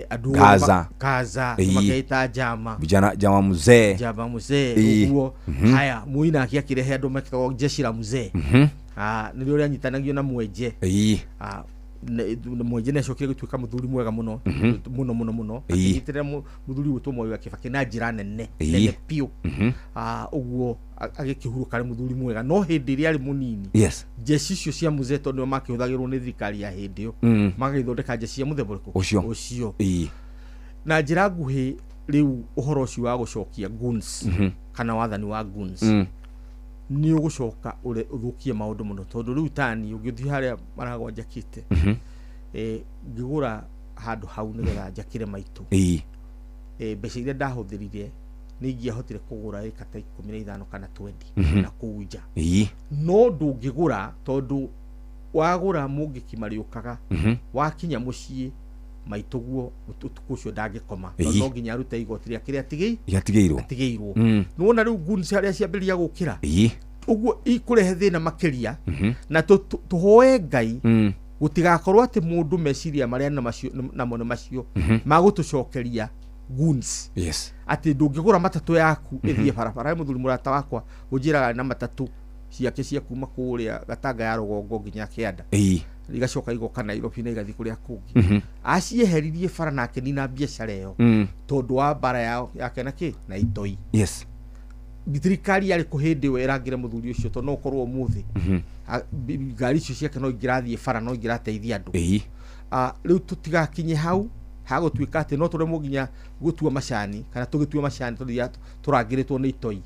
Andũ Gaza. Gaza, makeita njama. Vijana jama mzee. Jama mzee, ũguo. Haya, Moi nake akĩrehe andũ metagwo jeshi la mzee. Ah, nĩrĩo rĩanyitanagio na mwenje. Ah, na mwenje nĩ acokire gũtuĩka mũthuri mwega mũno, mũno mũno mũno, akĩnyitĩrĩra mũthuri gwĩtwo Moi wa Kibaki na njĩra nene, nene biũ. Ah, ũguo agĩkĩhurũka arĩ mũthuri mwega, no hĩndĩ ĩrĩa arĩ mũnini, jeshi icio cia mzee tondũ nĩo makĩhũthagĩrwo nĩ thirikari ya hĩndĩ ĩyo, magagĩthondeka jeshi cia mũthemba ũrĩkũ? Ũcio. Ũcio. Na njĩra nguhĩ, rĩu ũhoro ũcio wa gũcokia goons, kana wathani wa goons, nĩ ũgũcoka ũthũkie maũndũ mũno, tondũ rĩu tani ũngĩthiĩ harĩa maragwa njakĩte, ngĩgũra handũ hau nĩgetha njakĩre maitũ, mbeca iria ndahũthĩrire nĩ ingĩahotire kũgũra ĩka ta 15 kana 20 na kũu nja. No ndũngĩgũra, tondũ wagũra mũngĩki marĩũkaga, wakinya mũciĩ Maitũguo ũtukũ ũcio ndangĩkoma. Ĩĩ. No nginya arute igoti rĩake rĩa atigĩi Yatigĩirwo. Atigĩirwo. Nĩwona rĩu goons arĩa ciambĩrĩria gũkĩra ũguo ikũrehe thĩna makĩria. Na tũhoe Ngai gũtigakorwo atĩ mũndũ meciria marĩa na macio namo nĩ macio magũtũcokeria goons. Atĩ ndũngĩgũra matatũ yaku ĩthiĩ barabara. He mũthuri mũrata wakwa ũnjĩraga na matatũ ciake cia kuma kũrĩa Gatanga ya rũgongo nginya kĩanda, igacoka igoka Nairobi na igathiĩ kũrĩa kũngĩ. Acieheririe bara na akĩnina biacara ĩyo tondũ wa mbara yao yake na kĩ na itoi. Thirikari yarĩ kũ hĩndĩ ĩyo ĩrangĩre mũthuri ũcio? Tondũ no ũkorwo ũmũthĩ ngari icio ciake no ingĩrathiĩ bara, no ingĩrateithia andũ. Ah, rĩu tũtigakinye hau hagũtuĩka atĩ no tũremwo nginya gũtua macani kana tũgĩtua macani tondũ tũrangĩrĩtwo nĩ itoi.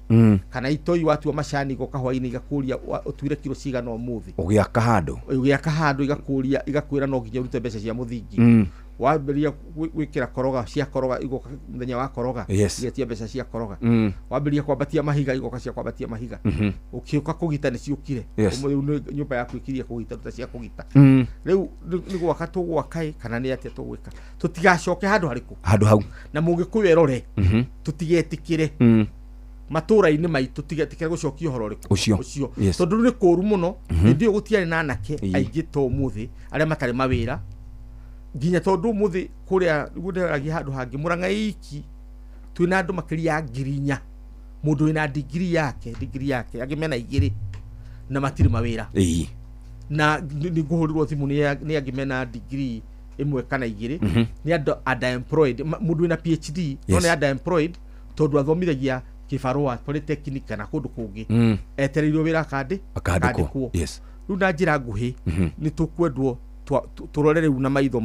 Kana itoi watua macani igoka hwainĩ igakũria ũtuire kiro cigana ũmũthĩ. Ũgĩaka handũ. Ũgĩaka handũ igakũria, igakwĩra no nginya ũrute mbeca cia mũthingi. Wambĩrĩria gwĩkĩra koroga cia koroga, igoka mũthenya wa koroga igetia mbeca cia koroga. Wambĩrĩria kwambatia mahiga, igoka cia kwambatia mahiga. Ũkĩũka kũgita nĩ ciũkire. Ũmũthĩ rĩu nyũmba yaku ĩkirie kũgita, ruta cia kũgita. Rĩu nĩ gwaka tũgwaka ĩ kana nĩ atĩa tũgwĩka tũtigacoke handũ harĩkũ? Handũ hau. Na mũgĩkũyũ erore, tũtigetĩkĩre matũra-inĩ maitũ, tigetĩkĩre gũcokia ũhoro ũrĩkũ? Ũcio. Ũcio. Tondũ rĩu nĩ kũũru mũno. Hĩndĩ ĩyo gũtiarĩ na anake aingĩ ta ũmũthĩ arĩa matarĩ mawĩra, nginya tondũ ũmũthĩ kũrĩa nĩguo ndĩraragia handũ hangĩ Mũrang'a iki twĩna andũ makĩria ya 4,000, mũndũ wĩna digiri yake, angĩ mena igĩrĩ na matirĩ mawĩra. Na nĩ ngũhũrĩrwo thimũ nĩ angĩ mena digiri ĩmwe kana igĩrĩ. Nĩ andũ underemployed. Mũndũ wĩna PhD no nĩ underemployed tondũ athomithagia kĩbarũa polytechnic kana kũndũ kũngĩ. Etereirwo wĩra akandĩ Akandĩkwo. Rĩu na njĩra nguhĩ, nĩ tũkwendwo tũrore rĩu na maitho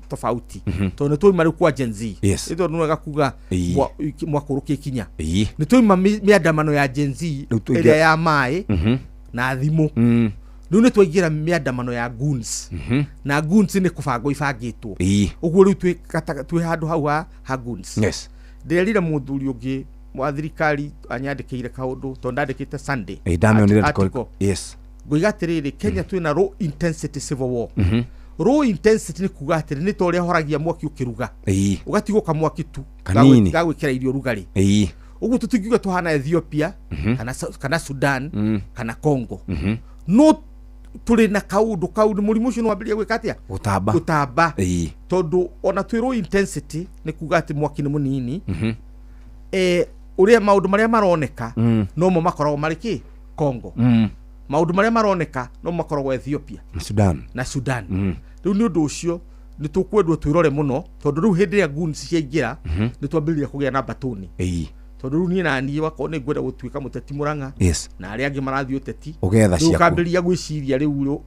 tofauti tondũ nĩ twauma rĩu kwa Gen Z. Nĩ tondũ nĩ wega kuga mwaka ũrũkĩkinya nĩ twauma mĩandamano ya Gen Z Rĩu tũingĩra- ĩrĩa ya maĩ na thimũ. Rĩu nĩ twaingĩra mĩandamano ya goons, na goons nĩ kũbangwo ibangĩtwo. Ũguo rĩu twĩ handũ hau ha goons. Ndĩrerire mũthuri ũngĩ wa thirikari anyandĩkĩire kaũndũ tondũ ndandĩkĩte Sunday Ĩĩ, ndamĩonire article. Ngoiga atĩrĩrĩ, Kenya twĩna low intensity civil war. Low intensity nĩ kuga atĩrĩ, nĩ ta ũrĩa horagia mwaki ũkĩruga, ũgatigwo kamwaki tu Kanini. gagwĩkĩra irio rugarĩ. Ũguo tũtingiuga tũhana Ethiopia kana Sudan kana Congo, no tũrĩ na kaũndũ kau nĩ mũrimũ ũcio nĩ wambĩrĩria gwĩka atĩa? Gũtamba. Gũtamba. Tondũ ona twĩ low intensity nĩ kuga atĩ mwaki nĩ mũnini. Ũrĩa maũndũ marĩa maroneka nomo makoragwo marĩ kĩ Congo, maũndũ marĩa maroneka no makoragwo Ethiopia na Sudan. Na Sudan. Rĩu nĩ ũndũ ũcio nĩ tũkwendwo twĩrore mũno tondũ rĩu hĩndĩ ĩrĩa goons ciaingĩra, nĩ twambĩrĩria kũgĩa na mbatũni. Tondũ rĩu niĩ na niĩ wakorwo nĩ ngwenda gũtuĩka mũteti Mũrang'a na arĩa angĩ marathiĩ ũteti, Ũgetha rĩu ciaku. ũkambĩrĩria gwĩciria rĩu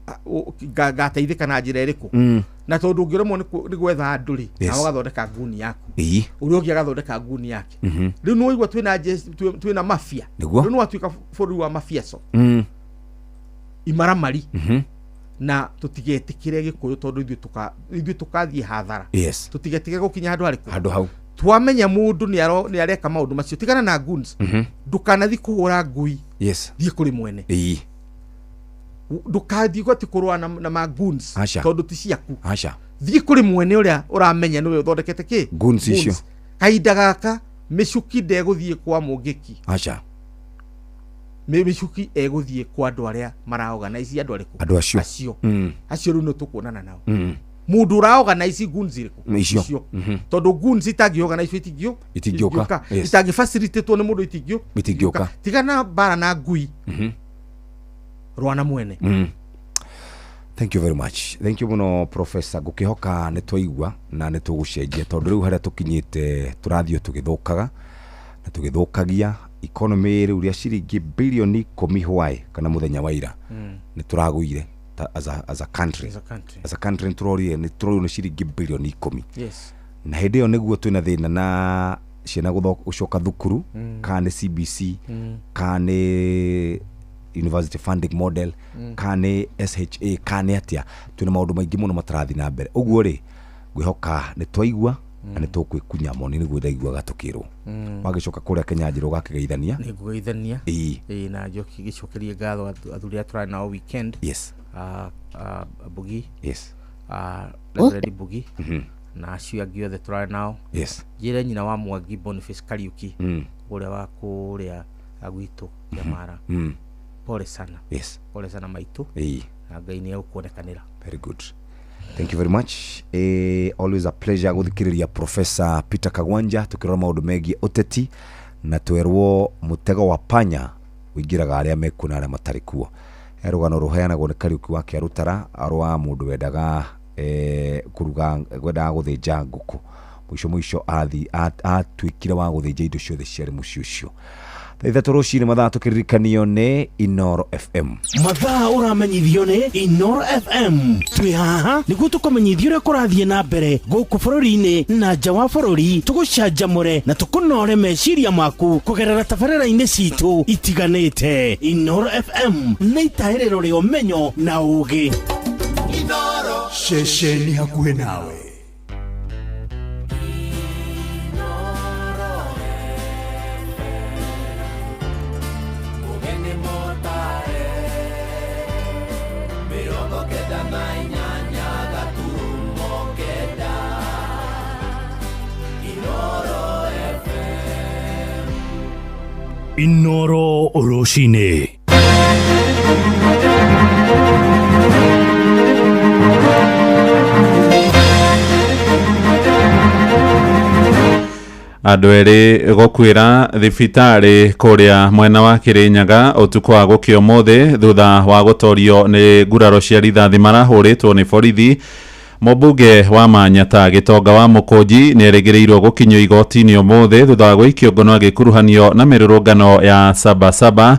ngateithĩka na njĩra ĩrĩkũ. Na tondũ ũngĩremwo nĩ gwetha andũ rĩ, nawe ũgathondeka nguni yaku, ũrĩa ũngĩ agathondeka nguni yake. Rĩu nĩ waigua twĩna twĩna mafia. Rĩu nĩ watuĩka bũrũri wa mafiaco imaramari. Na tũtigetĩkĩre gĩkũyũ tondũ ithuĩ tũkathiĩ hathara. Tũtigetĩkĩre gũkinya handũ harĩkũ? Handũ hau. Twamenya mũndũ nĩ areka maũndũ macio, tigana na goons. Ndũkanathiĩ kũhũra ngui, thiĩ kũrĩ mwene. Ndũkathiĩ atĩ kũrũa na ma goons Aca. tondũ ti ciaku. Aca. Thiĩ kũrĩ mwene ũrĩa ũramenya nĩwe ũthondekete kĩ Goons icio. Kahinda gaka mĩcuki ndegũthiĩ kwa mũngĩki. Aca. Mĩcuki egũthiĩ kwa andũ arĩa maraorganize andũ arĩkũ? Andũ acio. Acio. Acio rĩu nĩ tũkuonana nao. Mũndũ ũraorganize goons irĩkũ? Icio. Tondũ goons itangĩorganize itingĩũ Itingĩũka. Itangĩ facilitatwo nĩ mũndũ itingĩũ Itingĩũka. Tigana mbara na ngui, rũa na mwene. Thank you very much, thank you muno, Professor. Ngũkĩhoka nĩ twaigua na nĩ tũgũcenjia tondũ rĩu harĩa tũkinyĩte tũrathiĩ o tũgĩthũkaga na tũgĩthũkagia economy. Rĩu rĩa ciringi bilioni 10 hwaĩ kana mũthenya wa ira nĩ tũragũire as a country. As a country. As a country nĩ tũrorire, nĩ tũrorirwo nĩ ciringi bilioni 10. Na hĩndĩ ĩyo nĩguo twĩna thĩna na ciana gũcoka thukuru, kana nĩ CBC, kana nĩ university funding model, kana nĩ SHA, kana nĩ atĩa. Twĩna maũndũ maingĩ mũno matarathiĩ na mbere. Ũguo rĩ, ngwĩhoka nĩ twaigua na nĩ tũkwĩkunya moni nĩguo ndaiguaga tũkĩrwo. Wagĩcoka kũrĩa Kenya njĩra ũgakĩgeithania. Nĩ ngũgeithania. Ĩĩ, na njoki gĩcokerie ngatho athuri arĩa tũrarĩ nao weekend. Bugi. Reverend Bugi. Na acio angĩ othe tũrarĩ nao. Yes. Njĩre nyina wa Mwangi Boniface Kariuki, ũrĩa wa kũrĩa gwitũ Kĩamara. Pole sana. Yes. Pole sana maitũ. Na Ngai nĩ egũkuonekanĩra. Very good. Thank you very much. Always a pleasure gũthikĩrĩria Professor Peter Kagwanja tukĩrora maũndũ megiĩ ũteti na twerwo mũtego wa panya ũingĩraga arĩa mekuo na arĩa matarĩ kuo. He rũgano rũheanagwo nĩ Kariũki wa Kĩarũtara rwa mũndũ wendaga kũruga, wendaga gũthĩnja ngũkũ. Mũico mũico atuĩkire wa gũthĩnja indo ciothe ciarĩ mũciĩ ũcio. 3:00 rũcinĩ mathaa tũkĩririkanio nĩ Inoro FM. Mathaa ũramenyithio nĩ Inoro FM. Twĩ haha nĩguo tũkũmenyithie ũrĩa kũrathiĩ na mbere gũkũ bũrũri-inĩ na nja wa bũrũri, tũgũcanjamũre na tũkũnore meciria maku kũgerera tabarĩra-inĩ citũ itiganĩte. Inoro FM nĩ itahĩrĩro rĩa ũmenyo na ũgĩ. Inoro ceceni hakuhĩ nawe. Inoro rũcinĩ. Andũ erĩ gũkuĩra thibitarĩ kũrĩa mwena wa Kĩrĩnyaga ũtukũ wa gũkĩa ũmũthĩ thutha wa gũtorio nĩ nguraro cia rithathi marahũrĩtwo nĩ borithi. Mũmbunge wa Manyata Gĩtonga wa Mũkũnji nĩ erĩgĩrĩirwo gũkinyio igoti-inĩ ũmũthĩ thutha wa gũikio ngono agĩkuruhanio na mĩrũrũngano ya Sabasaba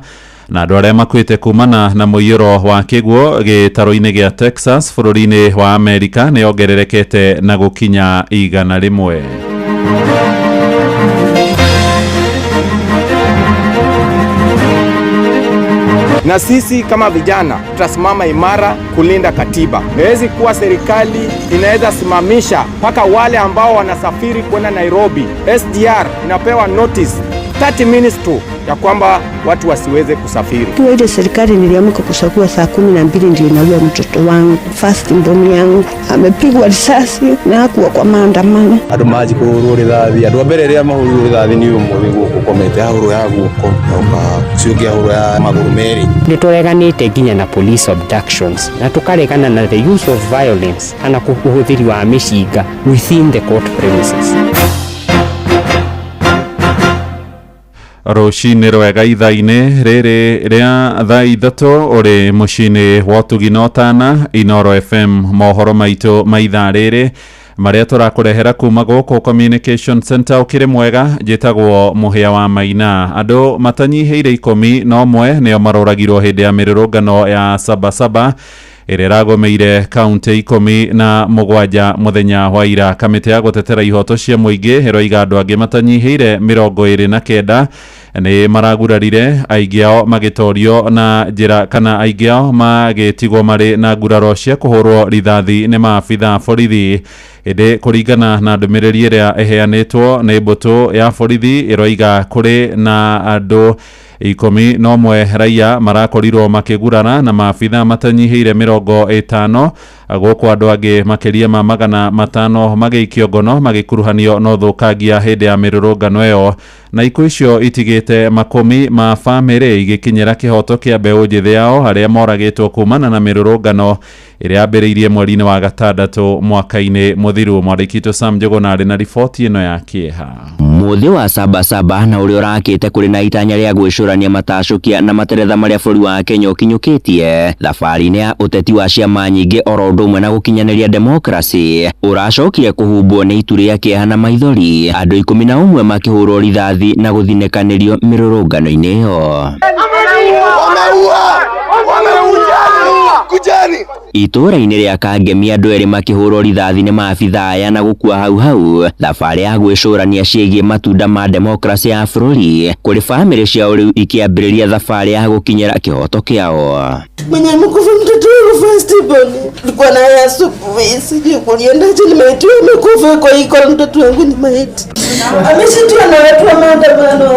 na andũ arĩa makuĩte kumana na mũiyũro wa kĩguũ gĩtarũ-inĩ gĩa Texas bũrũri-inĩ wa Amerika nĩ yongererekete na gũkinya 100. Na sisi kama vijana tutasimama imara kulinda katiba. Haiwezi kuwa serikali inaweza simamisha mpaka wale ambao wanasafiri kwenda Nairobi. SGR inapewa notice 30 minutes tu ya kwamba watu wasiweze kusafiri. Kwa ile serikali niliamka kusakua saa 12 ndio inaua mtoto wangu. First mbomi yangu amepigwa risasi na hakuwa kwa maandamano. Andũ manji kũhũrwo rithathi, andũ a mbere rĩrĩa mahũrirwo rithathi nĩ ũmwe wĩ gũkũ ũkomete, ahũrwo ya guoko, ũcio ũngĩ ahũrwo ya magũrũ merĩ. Nĩ tũreganĩte nginya na police abductions na tũkaregana na the use of violence kana ũhũthĩri wa mĩcinga within the court premises. Rũcinĩ rwega ithaa-inĩ rĩrĩ rĩa 3:00 ũrĩ mũciĩ-inĩ wa ũtugi na ũtana Inoro FM. Mohoro maitũ ma ithaa rĩrĩ marĩa tũrakũrehera kuma gũkũ Communication Center ũkĩrĩ mwega. Njĩtagwo Mũhĩa wa Maina. Andũ matanyihĩire 11 nĩo maroragirwo hĩndĩ ya mĩrũrũngano ya Sabasaba ĩrĩa ĩragũmĩire kaunti 17 mũthenya wa ira. Kamĩtĩ ya gũtetera ihoto cia mũingĩ ĩroiga andũ angĩ matanyihĩire 29 nĩ maragurarire, aingĩ ao magĩtorio na njĩra kana aingĩ ao magĩtigwo marĩ na nguraro cia kũhũrwo rithathi nĩ maabitha borithi. Ĩndĩ kũringana na ndũmĩrĩri ĩrĩa ĩheanĩtwo nĩ mbũtũ ya borithi ĩroiga kũrĩ na andũ 11 raia marakorirwo makĩgurara na maabitha matanyihĩire 50, gũkũ andũ angĩ makĩria ma 500 magĩikio ngono magĩkuruhanio na ũthũkangia hĩndĩ ya mĩrũrũngano ĩyo. Na ikuũ icio itigĩte makũmi ma bamĩrĩ igĩkinyĩra kĩhoto kĩa mbeũ njĩthĩ yao arĩa moragĩtwo kumana na mĩrũrũngano ĩrĩa yambĩrĩirie mweri-inĩ wa gatandatũ mwaka-inĩ mũthiru. Mwandĩki witũ Sam Njũgũna arĩ na riboti ĩno ya kĩeha. Mũthĩ wa Sabasaba na ũrĩa ũrakĩte kũrĩ na itanya rĩa gwĩcũrania matacũkia na materetha marĩa bũrũri wa Kenya ũkinyũkĩtie thabarĩ-inĩ ya ũteti wa ciama nyingĩ oro ũndũ ũmwe na gũkinyanĩria demokrasi ũracokire kũhumbwo nĩ itu rĩa kĩeha na maithori, andũ 11 makĩhũrwo rithathi na gũthinĩkanĩrio mĩrũrũngano-inĩ ĩyo. Itũũra-inĩ rĩa Kangemi andũ erĩ makĩhũrwo rithathi nĩ maabitha aya na gũkua hau hau. Thabarĩ ya gwĩcũrania ciĩgiĩ matunda ma demokrasi ya bũrũri kũrĩ bamĩrĩ ciao rĩu ikĩambĩrĩria thabarĩ ya gũkinyĩra kĩhoto kĩao. Mwenye amekufa mtoto wangu first born. Tulikuwa naye asubuhi, sijui kuliendaje, ni maiti amekufa kwa hiyo mtoto wangu ni maiti. Ameshitiwa na watu wa maandamano.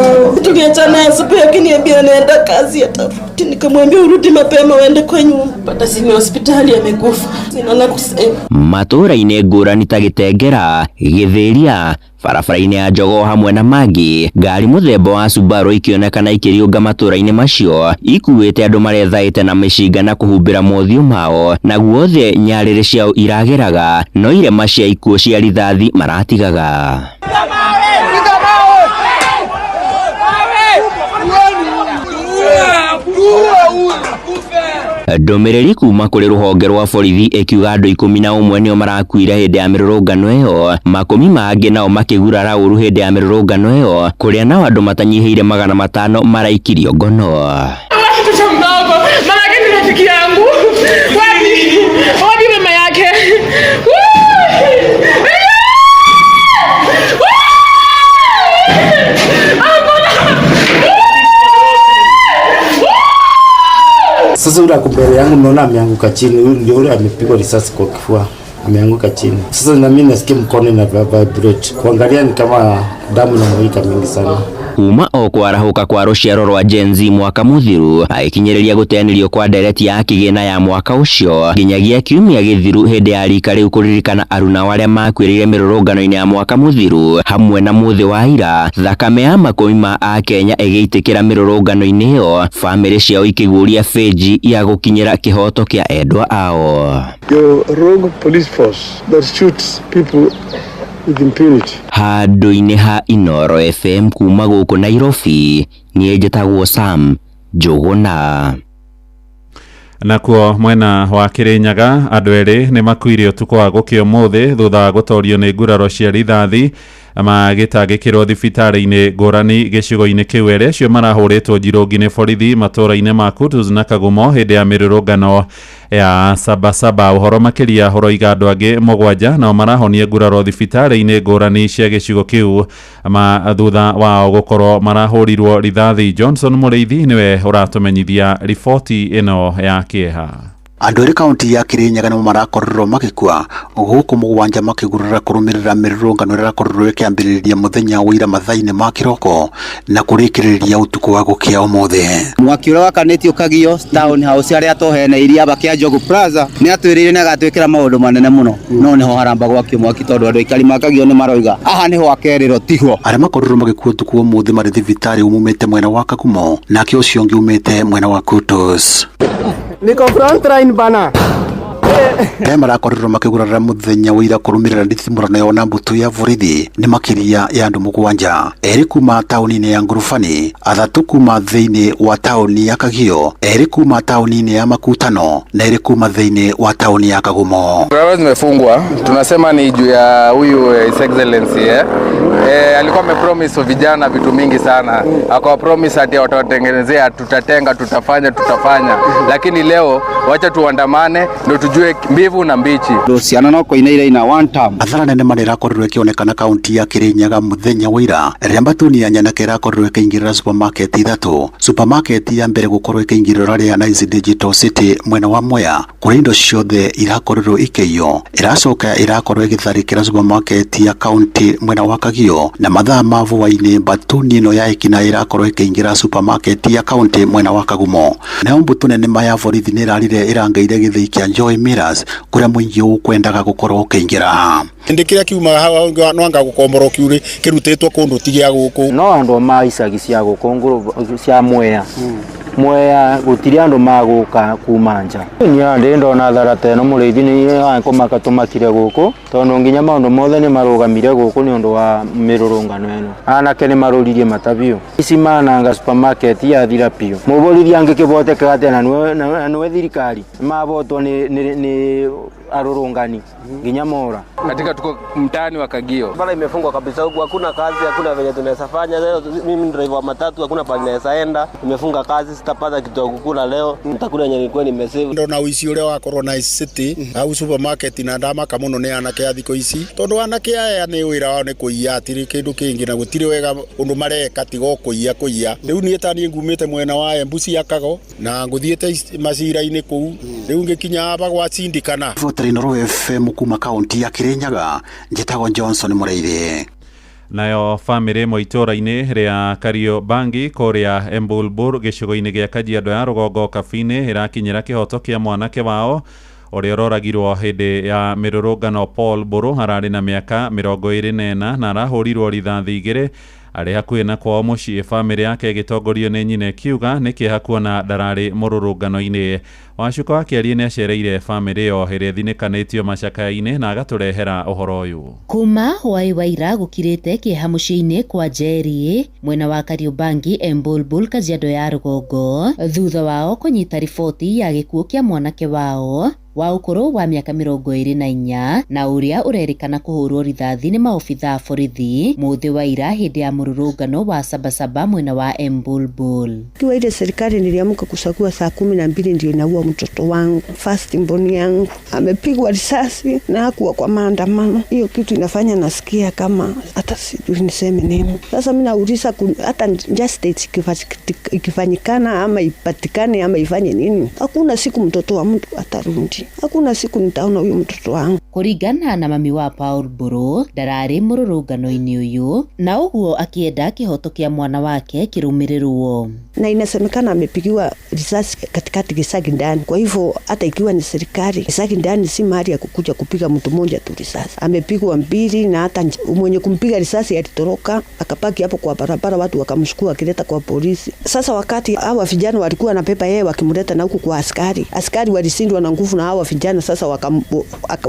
Tuliachana asubuhi akiniambia anaenda kazi atafuti, nikamwambia urudi mapema uende kwa nyumba. Pata simu ya hospitali amekufa. Sina la kusema. Matũũra-inĩ ngũrani ta Gĩtengera, Gĩthĩria, barabara-inĩ ya Jogoo hamwe na mangĩ, ngari mũthemba wa Subaru ikĩonekana ikĩriũnga matũũra-inĩ macio ikuĩte andũ marethaĩte na mĩcinga na kũhumbĩra mothiũ mao, na guothe nyarĩrĩ ciao irageraga no irema cia ikuũ cia rithathi maratigaga. Ndũmĩrĩri kuma kũrĩ rũhonge rwa borithi ĩkiuga andũ 11 nĩo marakuire hĩndĩ ya mĩrũrũngano ĩyo, makũmi mangĩ nao makĩgurara ũru hĩndĩ ya mĩrũrũngano ĩyo, kũrĩa nao andũ matanyihĩire 500 maraikirio ngono. Mtoto mdogo, mama yake ni rafiki yangu. Wapi? Wapi mama yake? Sasa yule ako mbele yangu naona ameanguka chini, huyu ndio yule amepigwa risasi kwa kifua, ameanguka chini. Sasa na mimi nasikia mkono ina vibrate. Kuangalia ni kama damu inamwagika mingi sana. Kuma o kwarahuka kwa rũciaro rwa Gen Z mwaka mũthiru agĩkinyĩrĩria gũteanĩrio kwa ndereti ya kĩgĩna ya mwaka ũcio nginyagia kiumia gĩthiru hĩndĩ ya rika rĩu kũririkana aruna arĩa makuĩrĩire mĩrũrũngano-inĩ ya mwaka mũthiru hamwe na mũthĩ wa ira, thakame ya makũmi ma Akenya ĩgĩitĩkĩra mĩrũrũngano-inĩ ĩyo, bamĩrĩ ciao ikĩguũria benji ya gũkinyĩra kĩhoto kĩa endwa ao. Your rogue police force that shoots people with impunity. Handũ-inĩ ha Inooro FM kuma gũkũ Nairobi, niĩ njĩtagwo Sam Njũgũna. Nakuo mwena wa Kirinyaga andũ erĩ nĩ makuire ũtukũ wa gũkĩa ũmũthĩ thutha wa gũtorio nĩ nguraro cia rithathi magĩtangĩkĩrwo thibitarĩ-inĩ ngũrani gĩcigo-inĩ kĩu. Erĩ acio marahũrĩtwo njirũngi nĩ borithi matũũra-inĩ ma Kutus na Kagumo hĩndĩ ya mĩrũrũngano ya Sabasaba. Ũhoro makĩria ũroiga andũ angĩ 7 nao marahonia nguraro thibitarĩ-inĩ ngũrani cia gĩcigo kĩu ma thutha wao gũkorwo marahũrirwo rithathi. Johnson Mũrĩithi nĩwe ũratũmenyithia riboti ĩno ya kĩeha. Andũ erĩ kaunti ya Kirinyaga nĩmo marakorirwo magĩkua gũkũ 7 makĩgurara kũrũmĩrĩra mĩrũrũngano ĩrĩa ĩrakorirwo ĩkĩambĩrĩria mũthenya wa ira mathaa-inĩ ma kĩroko na kũrĩkĩrĩria ũtukũ wa gũkĩa ũmũthĩ. Mwaki ũrĩa wakanĩtio Kagio Town House arĩa tũheneirie aba kĩa Njogu Plaza nĩ atwĩrĩire na agatwĩkĩra maũndũ manene mũno, no nĩho haramba gwakio mwaki tondũ andũ aikari ma Kagio nĩ maroiga aha nĩho akerĩrwo tiho. Arĩa makorirwo magĩkua ũtukũ ũmũthĩ marĩ thibitarĩ umumĩte mwena wa Kagumo nake ũcio ũngĩ umĩte mwena wa Kutus. Niko front line bana. Arĩa marakorirwo makĩgurara mũthenya wa ira kũrũmĩrĩra ndithimũrano yao na mbũtũ ya borithi nĩ makĩria ya andũ 7, erĩ kuma taũni-inĩ ya Ngurubani, 3 kuma thĩinĩ wa taũni ya Kagio, 2 kuma taũni-inĩ ya Makutano na 2 kuma thĩinĩ wa taũni ya Kagumo. Barabara zimefungwa, tunasema ni juu ya huyu His Excellency alikuwa amepromise vijana vitu mingi sana, akawa promise ati watawatengenezea, tutatenga, tutafanya, lakini leo wacha tuandamane ndio tujue mbivu na mbichi. Ciana no koineire ina one term. Athara nene marĩa ĩrakorirwo ĩkĩonekana kaunti ya Kirinyaga mũthenya wa ira rĩrĩa mbatuni ya nyanake ĩrakorirwo ĩkĩingĩrĩra supermarket 3. Supermarket ya mbere gũkorwo ĩkĩingĩrĩra rĩa Nice Digital City mwena wa Mwea kũrĩa indo ciothe irakorirwo ikĩiywo, ĩracoka ĩrakorwo ĩgĩtharĩkĩra supermarket ya kaunti mwena wa Kagio, na mathaa ma hwaĩ-inĩ mbatuni ĩno ya Ekina ĩrakorwo ĩkĩingĩra supermarket ya kaunti mwena wa Kagumo. Nayo mbũtũ nene ma ya borithi nĩ ĩrarire ĩrangaire gĩthĩi kĩa Joy Mirrors kũrĩa mũingĩ ũkwendaga gũkorwo ũkĩingĩra. Ndĩ kĩrĩa kiumaga hau no anga gũkomborwo kiurĩ kĩrutĩtwo kũndũ ti gĩa gũkũ. No andũ ma icagi cia gũkũ ngũrũ cia Mwea Mwea gũtirĩ andũ magũka kuma nja. Niĩ ndĩ ndona thara ta ĩno mũrĩithi nĩ kũmaka tũmakire gũkũ tondũ nginya maũndũ mothe nĩ marũgamire gũkũ nĩ ũndũ wa mĩrũrũngano ĩno. Anake nĩ marũririe mata biũ. Ici mananga supermarket yathira biũ. Mũborithi angĩkĩboteka atĩa na nĩwe thirikari mabotwo nĩ arũrũngani nginya mora. Katika tuko mtaani wa Kagio. Bara imefungwa kabisa huku, hakuna kazi, hakuna venye tunaweza fanya. Mimi ni driver wa matatu, hakuna pale naweza enda. Imefunga kazi, Sitapata kitu ya kukula leo, nitakula yenye nilikuwa nimesave. Ndona ũici ũrĩa wakorwo na City au supermarket na ndamaka mũno nĩ anake a thikũ ici, tondũ anake aya nĩ wĩra wao nĩ kũiya, hatirĩ kĩndũ kĩngĩ na gũtirĩ wega ũndũ mareka tiga o kũiya kũiya. Rĩu niĩ ta niĩ ngumĩte mwena wa Embu Ciakago na ngũthiĩte macira-inĩ kũu, rĩu ngĩkinya aba gwacindikana. Inooro FM kuma kaunti ya Kirinyaga, njĩtagwo Johnson Mũrĩithi. Nayo bamĩrĩ ĩmwe itũũra-inĩ rĩa Kariobangi kũrĩa Embulbul gĩcigo-inĩ gĩa Kajiado ya rũgongo Kabiinĩ ĩrakinyĩra kĩhoto kĩa mwanake wao ũrĩa ũroragirwo hĩndĩ ya mĩrũrũngano. Paul Mbũrũ ararĩ na mĩaka 24 na arahũrirwo rithathi 2 arĩ hakuhĩ na kwao mũciĩ. Bamĩrĩ yake ĩgĩtongorio nĩ nyina ĩkiuga nĩ kĩeha kuona ndararĩ mũrũrũngano-inĩ. Wacuka wa Kĩarie nĩ acereire bamĩrĩ ĩyo ĩrĩa ĩthinĩkanĩtio macakaya-inĩ na agatũrehera ũhoro ũyũ. Kuma hwaĩ wa ira gũkirĩte kĩeha mũciĩ-inĩ kwa Njeri mwena wa Kariobangi Embulbul Kajiado ya rũgongo thutha wao kũnyita riboti ya gĩkuũ kĩa mwanake wao wa ũkũrũ wa mĩaka 24 na ũrĩa ũrerĩkana kũhũrwo rithathi nĩ maobitha a borithi mũthĩ wa ira hĩndĩ ya mũrũrũngano wa Sabasaba mwena wa Embulbul. Kiwa ile serikali niliamka kusakua saa 12 ndio inaua mtoto wangu, first mboni yangu amepigwa risasi na hakuwa kwa maandamano. Hiyo kitu inafanya nasikia kama hata sijui niseme nini. Sasa mimi nauliza hata justice ikifanyikana ama ipatikane ama ifanye nini, hakuna siku mtoto wa mtu atarudi, hakuna siku nitaona huyo mtoto wangu. Kũringana na mami wa Paul Mbũrũ ndararĩ mũrũrũngano-inĩ ũyũ na ũguo akĩenda kĩhoto kĩa mwana wake kĩrũmĩrĩrwo. Na inasemekana amepigiwa risasi katikati Gicagi ndani. Kwa hivyo hata ikiwa ni serikali, Gicagi ndani si mahali ya kukuja kupiga mtu mmoja tu risasi. Amepigwa 2 na hata mwenye kumpiga risasi alitoroka akapaki hapo kwa barabara, watu wakamshukua akileta kwa polisi. Sasa wakati hawa vijana walikuwa wanabeba yeye wakimleta na huku kwa askari, askari walishindwa na nguvu na hawa vijana sasa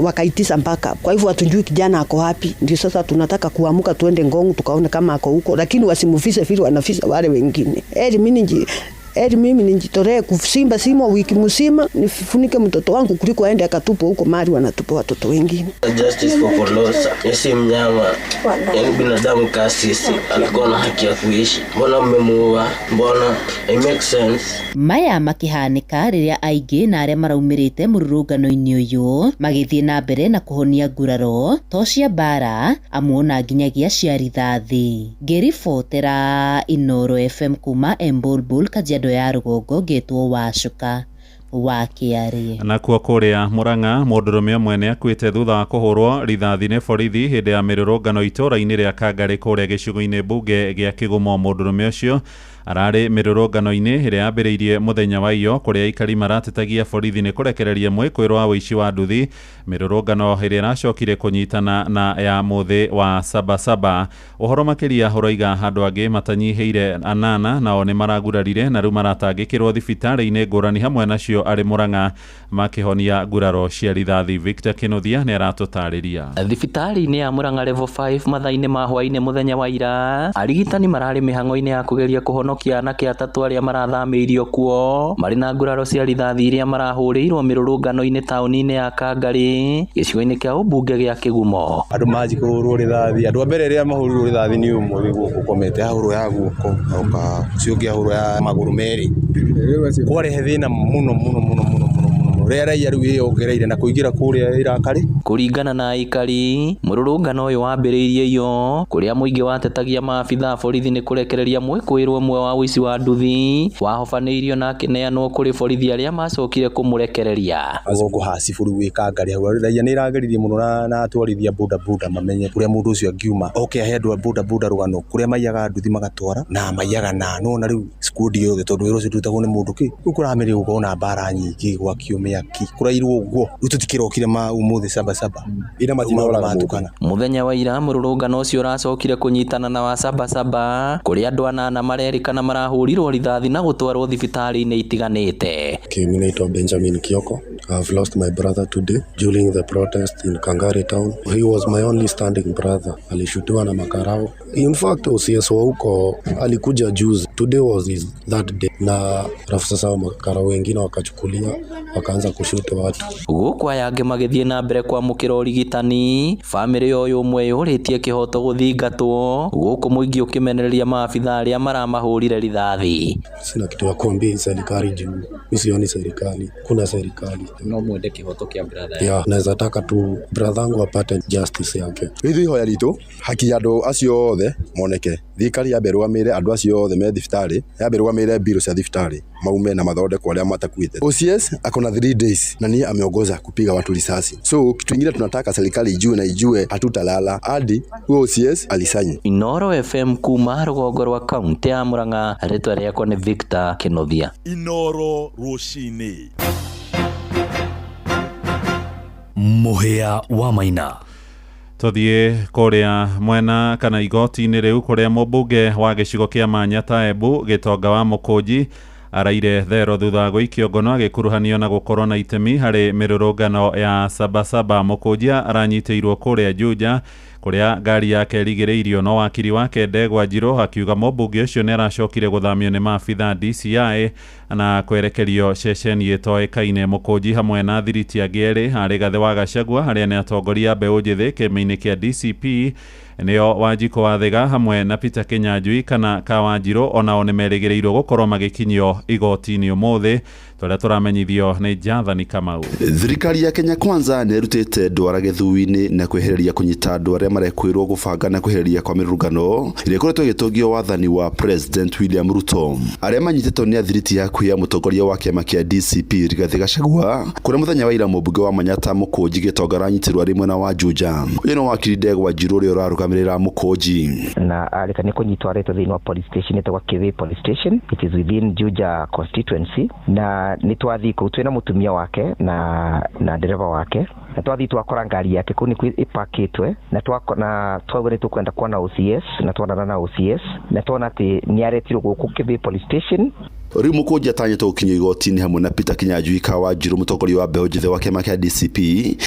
wakaitisa mpaka. Kwa hivyo hatujui kijana ako wapi. Ndio sasa tunataka kuamuka tuende Ngong tukaone kama ako huko, lakini wasimufise vile wanafisa wale wengine. Eri mimi nijitolee kusimba simo wiki mzima nifunike mtoto wangu kuliko aende akatupwe huko mali wanatupa watoto wengine. Justice for Polosa, yesi mnyama, yani binadamu kasisi, alikuwa na haki ya kuishi. Mbona mmemuua? Mbona? It makes sense. Maya makihanĩka rĩrĩa aingĩ na arĩa maraumĩrĩte mũrũrũngano-inĩ ũyũ magĩthiĩ na mbere na kũhonia nguraro to cia mbara amuona nginyagia cia rithathi. Ngĩribotera Inooro FM kuma Embulbul Kajiado ya rũgongo ngĩtwo Wacuka wa Kĩarie. Nakuo kũrĩa Murang'a mũndũrũme ũmwe nĩ akuĩte thutha wa kũhũrwo rithathi nĩ borithi hĩndĩ ya mĩrũrũngano itũũra-inĩ rĩa Kangarĩ kũrĩa gĩcigo-inĩ mbunge gĩa Kĩgumo. Mũndũrũme ũcio ararĩ mĩrũrũngano-inĩ ĩrĩa yambĩrĩirie mũthenya wa iyo kũrĩa aikari maratetagia borithi nĩ kũrekereria mwĩkũĩrwo wa ũici wa nduthi, mĩrũrũngano ĩrĩa ĩracokire kũnyitana na ya mũthĩ wa Sabasaba. Ũhoro makĩria ũroiga andũ angĩ matanyihĩire 8 nao nĩ maragurarire na rĩu maratangĩkĩrwo thibitarĩ-inĩ ngũrani hamwe nacio arĩ Murang'a makĩhonia nguraro cia rithathi. Victor Kĩnuthia nĩ aratũtarĩria. Thibitarĩ-inĩ ya Murang'a level 5 mathaa-inĩ ma hwaĩ-inĩ mũthenya wa ira, arigitani mararĩ mĩhang'o-inĩ ya kũgeria kũhonokia anake 3 arĩa marathamĩirio kuo marĩ na nguraro cia rithathi iria marahũrĩirwo mĩrũrũngano-inĩ taũni-inĩ ya Kangarĩ gĩcigo-inĩ kĩa ũmbunge gĩa Kĩgumo. Andũ manji kũhũrwo rithathi, andũ a mbere rĩrĩa mahũrirwo rithathi nĩ ũmwe gũkũ ũkomete ahũrwo ya guoko oka ũcio ũngĩ ahũrwo ya magũrũ merĩ, kwarehe thĩna mũno mũno mũno mũno mũno mũno rĩrĩa raia rĩu ĩyongereire na kũingĩra kũrĩa irakari. Kũringana na aikari, mũrũrũngano ũyũ wambĩrĩirie iyo kũrĩa mũingĩ watetagia maabitha a borithi nĩ kũrekereria mwĩkũĩrwo ũmwe wa ũici wa nduthi wahobanĩirio na akĩneanwo kũrĩ borithi arĩa macokire kũmũrekereria. Gũkũ hacibũ rĩu wĩ Kangarĩ hau raia nĩ ĩrageririe mũno na atwarithia boda boda mamenye kũrĩa mũndũ ũcio angiuma oke ahe andũ a boda boda rũgano kũrĩa maiyaga nduthi magatwara na maiyaga na nona rĩu squad yothe tondũ wĩra ũcio ndũrutagwo nĩ mũndũ kĩ rĩu kũramĩrĩ gũkorwo na mbara nyingĩ gwakio mĩaki kũrairwo ũguo rĩu tũtikĩrokire ma ũmũthĩ Sabasaba ina matukana. Mũthenya wa ira mũrũrũngano ũcio ũracokire kũnyitana na wa Sabasaba kũrĩa andũ 8 marerĩkana marahũrirwo rithathi na gũtwarwo thibitarĩ-inĩ itiganĩte. Mimi naitwa Benjamin Kioko. I've lost my brother today during the protest in Kangari town. He was my only standing brother. Alishutiwa na makarao. In fact, OCS wa huko alikuja juzi. Today was his that day. Na rafu sasa makara wengine wakachukulia wakaanza kushuta watu. Gũkũ aya angĩ magĩthiĩ na mbere kwamũkĩra ũrigitani, bamĩrĩ ya ũyũ ũmwe yũrĩtie kĩhoto gũthingatwo gũkũ mũingĩ ũkĩmenereria maabitha arĩa maramahũrire rithathi. Sina kitu ya kuambia serikali juu mimi sioni serikali, kuna serikali. No mwende kĩhoto kĩa brother. Yeah, naweza taka tu brother yangu apate justice yake. Ithuĩ ihoya ritũ haki ya andũ acio othe moneke. Thirikari yambe ĩrũgamĩrĩre andũ acio othe me thibitarĩ, yambe ĩrũgamĩrĩre mbirũ cia thibitarĩ maume na mathondekwo arĩa matakuĩte. OCS ako na 3 days na niye ameongoza kupiga watu risasi. So kitu ingine tunataka serikali ijue na ijue hatutalala hadi huyo OCS alisaini. Inoro FM kuma rũgongo rwa kaunti ya Murang'a, rĩtwa rĩakwa nĩ Victor Kĩnuthia. Inoro rũcinĩ. Mũhĩa wa Maina. Tuthiĩ kũrĩa mwena kana igoti-inĩ rĩu kũrĩa mũmbunge wa gĩcigo kĩa Manyata Embu Gĩtonga wa Mũkũnji araire thero thutha wa gũikio ngono agĩkuruhanio na gũkorwo na itemi harĩ mĩrũrũngano ya Sabasaba. Mũkũnji aranyitĩirwo kũrĩa Juja kũrĩa ngari yake ĩrigĩrĩirio no wakiri wake Ndegwa Njirũ akiuga mũmbunge ũcio nĩ aracokire gũthamio nĩ maabitha DCI na kwerekerio ceceni ĩtoĩkaine. Mũkũnji hamwe na thiriti angĩ erĩ arĩ Gathe wa Gachagua arĩa nĩ atongoria mbeũ njĩthĩ kĩama-inĩ kĩa DCP nĩo Wanjikũ wa Thiga hamwe na Peter Kinyanjui kana Kawanjirũ onao nĩ merĩgĩrĩirwo gũkorwo magĩkinyio igoti-inĩ ũmũthĩ tũrĩa tũramenyithio nĩ Jathani Kamau. Thirikari ya Kenya Kwanza nĩ ĩrutĩte ndwara gĩthui-inĩ na kwehereria kũnyita andũ arĩa marekwĩrwo gũbanga na kwehereria kwa mĩrũrũngano ĩrĩa ĩkoretwo ĩgĩtũngio wathani wa President William Ruto. Arĩa manyitĩtwo nĩ athiriti hakuhĩ ya mũtongoria wa kĩama kĩa DCP Rigathĩ Gachagua kũrĩa mũthenya wa ira mũmbunge wa Manyata Mũkũnji Gĩtonga aranyitĩrwo arĩ mwena wa Juja. Ũyũ nĩ wakiri Ndegwa Njirũ ũrĩa ũrarũgamĩrĩra Mũkũnji. Na arĩkania kũnyitwo aretwo thĩinĩ wa police station ĩtagwo Kĩwĩ Police Station, it is within Juja constituency, na nĩ twathiĩ kũu twĩna mũtumia wake na ndereba wake, na twathiĩ twakora ngari yake kũu nĩkuo ĩpakĩtwe, na twauga nĩ tũkwenda kuona OCS, na twonana na OCS na twona atĩ nĩ aretirwo gũkũ Kĩwĩ Police Station. Rĩu Mũkũnji atanyĩtwo gũkinyio igoti-inĩ hamwe na Peter Kinyanjui Kawanjirũ mũtongoria wa mbeũ njĩthĩ wa kĩama kĩa DCP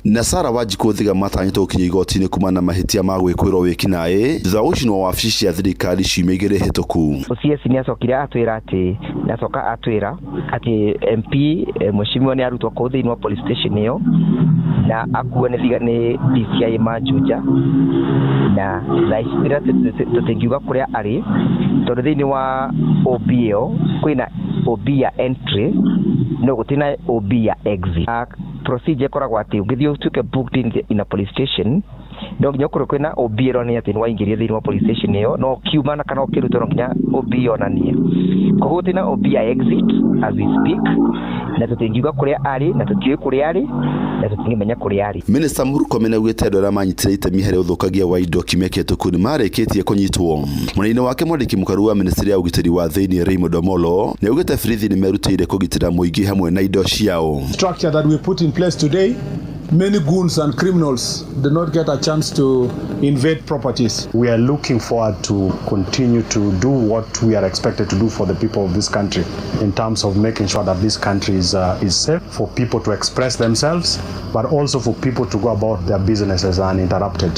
na Sarah Wanjikũ Thiga matanyĩtwo gũkinyio igoti-inĩ kumana na mahĩtia ma gwĩkũĩrwo wĩkinaĩ thutha wa gũcinwo wabici cia thirikari ciumia igĩrĩ hĩtũku. OCS nĩ acokire atwĩra atĩ nĩ acoka atwĩra atĩ MP mheshimiwa nĩ arutwo kũu thĩinĩ wa police station ĩyo na akuo nĩ thiga nĩ DCI ma Juja, na thaa ici tũtingiuga kũrĩa arĩ tondũ thĩinĩ wa OB ĩyo kwĩna OB ya entry no gũtirĩ na OB ya exit. Procedure ĩkoragwo atĩ ũngĩthiĩ ũtuĩke booked in a police station no nginya ũkorwo kwĩna OB ĩronania atĩ nĩwaingĩrio thĩinĩ wa police station ĩyo, no ũkiuma na kana ũkĩrutwo no nginya OB yonanie. Koguo gũtirĩ na OB ya exit as we speak, na tũtingiuga kũrĩa arĩ na tũtiũĩ kũrĩa arĩ na tũtingĩmenya kũrĩa arĩ. Minister Murkomen augĩte andũ arĩa manyitire itemi harĩ ũthũkangia wa indo kiumia kĩhĩtũku nĩmarĩkĩtie kũnyitwo. Mwena-inĩ wake mwandĩki mũkaru wa ministry ya ũgitĩri wa thĩinĩ Raymond Omolo nĩaugĩte borithi nĩmerutĩire kũgitĩra mũingĩ hamwe na indo ciao. Structure that we put in place today, many goons and criminals do not get a chance to invade properties. We are looking forward to continue to do what we are expected to do for the people of this country in terms of making sure that this country is safe for people to express themselves, but also for people to go about their businesses uninterrupted.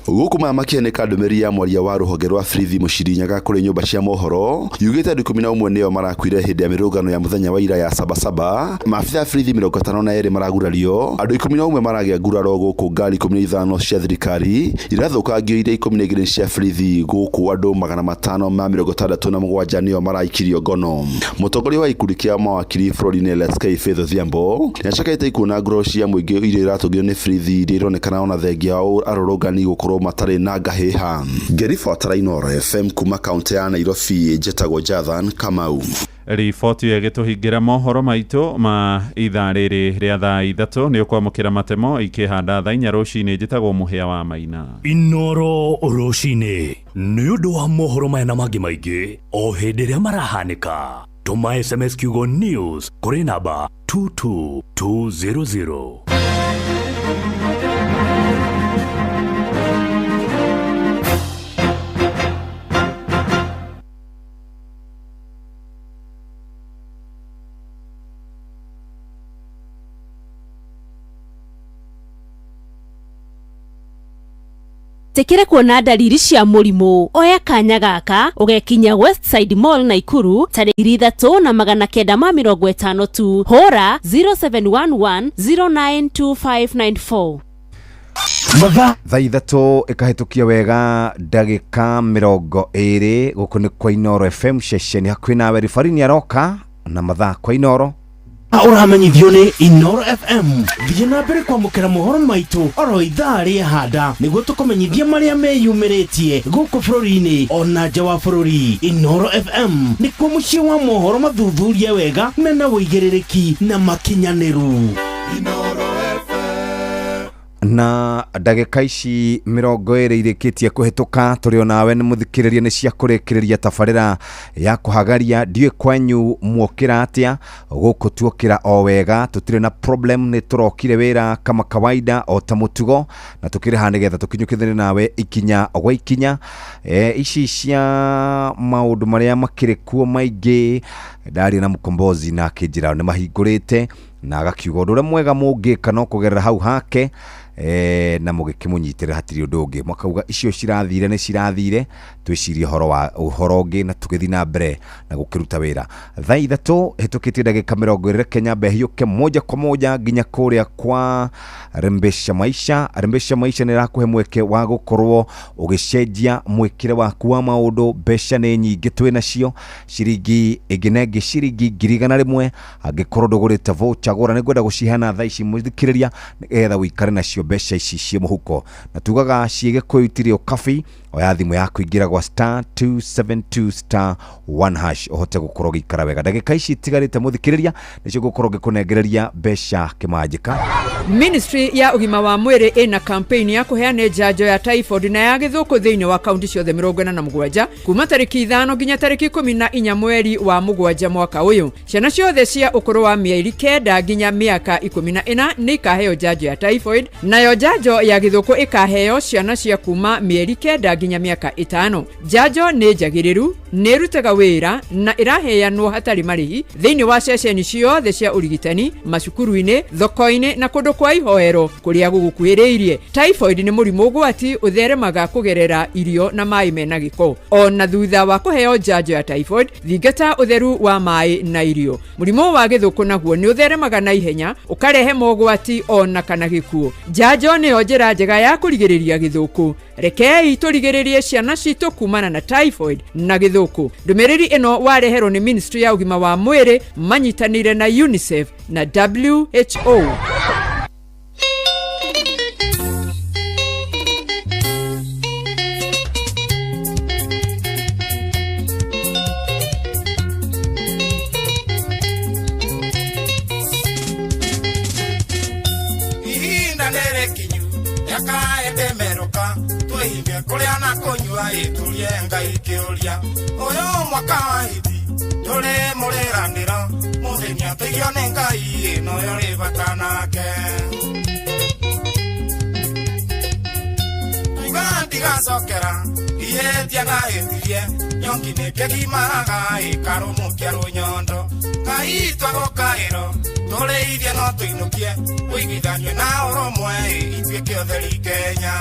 Gũkũ maya makĩoneka ndũmĩrĩri ya mwaria wa rũhonge rwa borithi Mũciri Nyaga kũrĩ nyũmba cia mohoro yugĩte andũ 11 nĩo marakuire hĩndĩ ya mĩrũrũngano ya mũthenya wa ira ya Sabasaba. Maabitha a borithi 52 maragurario, andũ 11 maragĩa nguraro gũkũ ngari 15 cia thirikari irathũkangio iria 12 cia borithi gũkũ andũ 567 nĩo maraikirio ngono. Mũtongoria wa gĩkundi kĩa mawakiri bũrũri-inĩ LSK Faith Odhiambo nĩacakaĩte ikuũ na nguraro cia mũingĩ iria iratũngio nĩ borithi iria ironekana ona thengia wa arũrũngani gũkorwo matarĩ na ngahĩha. Ngĩribotera Inooro FM kuma kaunti ya Nairobi, njĩtagwo Jathan Kamau. Riboti ĩyo ĩgĩtũhingĩra mohoro maitũ ma ithaa rĩrĩ rĩa thaa 3 nĩ ũkwamũkĩra matemo ikĩhanda thaa 4 rũcinĩ. Njĩtagwo Mũhĩa wa Maina. Inooro rũcinĩ nĩ ũndũ wa mohoro maya na mangĩ maingĩ o hĩndĩ ĩrĩa marahanĩka. Tũma SMS kiugo news kũrĩ namba 22200. Ndũgetĩkĩre kuona ndariri cia mũrimũ. Oya kanya gaka ũgekinya Westside Mall Naikuru tarĩki 3950 tu. Hũra 0711 092594. Thaa 3 ĩkahĩtũkia wega ndagĩka 20 gũkũ nĩ kwa Inooro FM ceceni hakuhĩ nawe. Ribari nĩ aroka na mathaa kwa Inooro. Ũramenyithio nĩ Inoro FM. Thiĩ na mbere kwamũkĩra mohoro maitũ oro ithaa rĩa handa nĩguo tũkũmenyithie marĩa meyumĩrĩtie gũkũ bũrũri-inĩ ona nja wa bũrũri. Inoro FM nĩkuo mũciĩ wa mohoro mathuthurie wega mena ũigĩrĩrĩki na makinyanĩru. Na ndagĩka ici 20 irĩkĩtie kũhĩtũka tũrĩ onawe nĩ mũthikĩrĩria nĩ cia kũrĩkĩrĩria tabarĩra ya kũhagaria. Ndiũĩ kwanyu muokĩra atĩa, gũkũ tuokĩra o wega, tũtirĩ na problem, nĩ tũrokire wĩra kama kawaida o ta mũtugo na tũkĩrĩ haha nĩgetha tũkinyũkithanie nawe ikinya gwa ikinya. Ici cia maũndũ marĩa makĩrĩ kuo maingĩ, ndaria na mũkombozi na akĩnjĩra nĩ mahingũrĩte na agakiuga ũndũ ũrĩa mwega mũngĩka no kũgerera hau hake na mũgĩkĩmũnyitĩrĩra hatirĩ ũndũ ũngĩ. Makauga icio cirathire nĩ cirathire, twĩcirie ũhoro wa ũhoro ũngĩ na tũgĩthiĩ na mbere na gũkĩruta wĩra. Thaa 3 hĩtũkĩtie ndagĩka 20, reke nyambe hiũke moja kwa moja nginya kũrĩa kwa Rembesha Maisha. Rembesha Maisha nĩ ĩrakũhe mweke wa gũkorwo ũgĩcenjia mwĩkĩre waku wa maũndũ. Mbeca nĩ nyingĩ twĩ nacio, ciringi ĩngĩ na ĩngĩ ciringi 100,000. Angĩkorwo ndũgũrĩte voucher gũra, nĩ ngwenda gũciheana thaa ici mũthikĩrĩria nĩgetha ũikare nacio mbeca ici ciĩ mũhuko. Na tugaga ciĩ Gĩkũyũ itirĩ ũkabi. Oya thimũ yaku ingĩra gwa star 272 star 1 hash ũhote gũkorwo ũgĩikara wega. Ndagĩka ici itigarĩte mũthikĩrĩria nĩcio ngũkorwo ngĩkũnengereria mbeca kĩmanjĩka. Ministry ya ũgima wa mwĩrĩ ĩna campaign ya kũheana njanjo ya typhoid na ya gĩthũkũ thĩinĩ wa kaunti ciothe 47 kuma tarĩki 5 nginya tarĩki 14 mweri wa 7 mwaka ũyũ. Ciana ciothe cia ũkũrũ wa mĩeri 9 nginya mĩaka 14 nĩ ikaheo njanjo ya typhoid, nayo njanjo ya gĩthũkũ ĩkaheo ciana cia kuma mĩeri 9 nginya mĩaka 5. Njanjo nĩ njagĩrĩru, nĩ ĩrutaga wĩra na ĩraheanwo hatarĩ marĩhi thĩinĩ wa ceceni ciothe cia ũrigitani, macukuru-inĩ, thoko-inĩ na kũndũ kwa ihoero kũrĩa gũgũkuhĩrĩirie. Typhoid nĩ mũrimũ ũgwati ũtheremaga kũgerera irio na maĩ mena gĩko. Ona thutha wa kũheo njanjo ya typhoid, thingata ũtheru wa maĩ na irio. Mũrimũ wa gĩthũkũ naguo nĩ ũtheremaga na ihenya ũkarehe mogwati ona kana gĩkuũ. Njanjo nĩyo njĩra njega ya kũrigĩrĩria gĩthũkũ. Rekei tũrigĩrĩrie ciana citũ kumana na typhoid na gĩthũkũ. Ndũmĩrĩri ĩno wareherwo nĩ Ministry ya ũgima wa mwĩrĩ manyitanĩire na UNICEF na WHO. Ihinda nĩ rĩkinyu rĩakaĩtemerũka twĩhinge kũrĩa na kũnyua ĩtũrie Ngai kĩũria ũyũ mwaka wa hiti tũrĩ mũrĩranĩra mũthenya tũigio nĩ Ngai ĩno yo rĩ bata nake tuiga ndigacokera ihĩtia na hĩtirie nyongi nĩ kĩgimaraga ĩkarũmũkia rũnyondo Ngai twagũkaĩro tũrĩithie no tũinũkie ũiguithanio na ũrũmwe ituĩke ũtheri Kenya.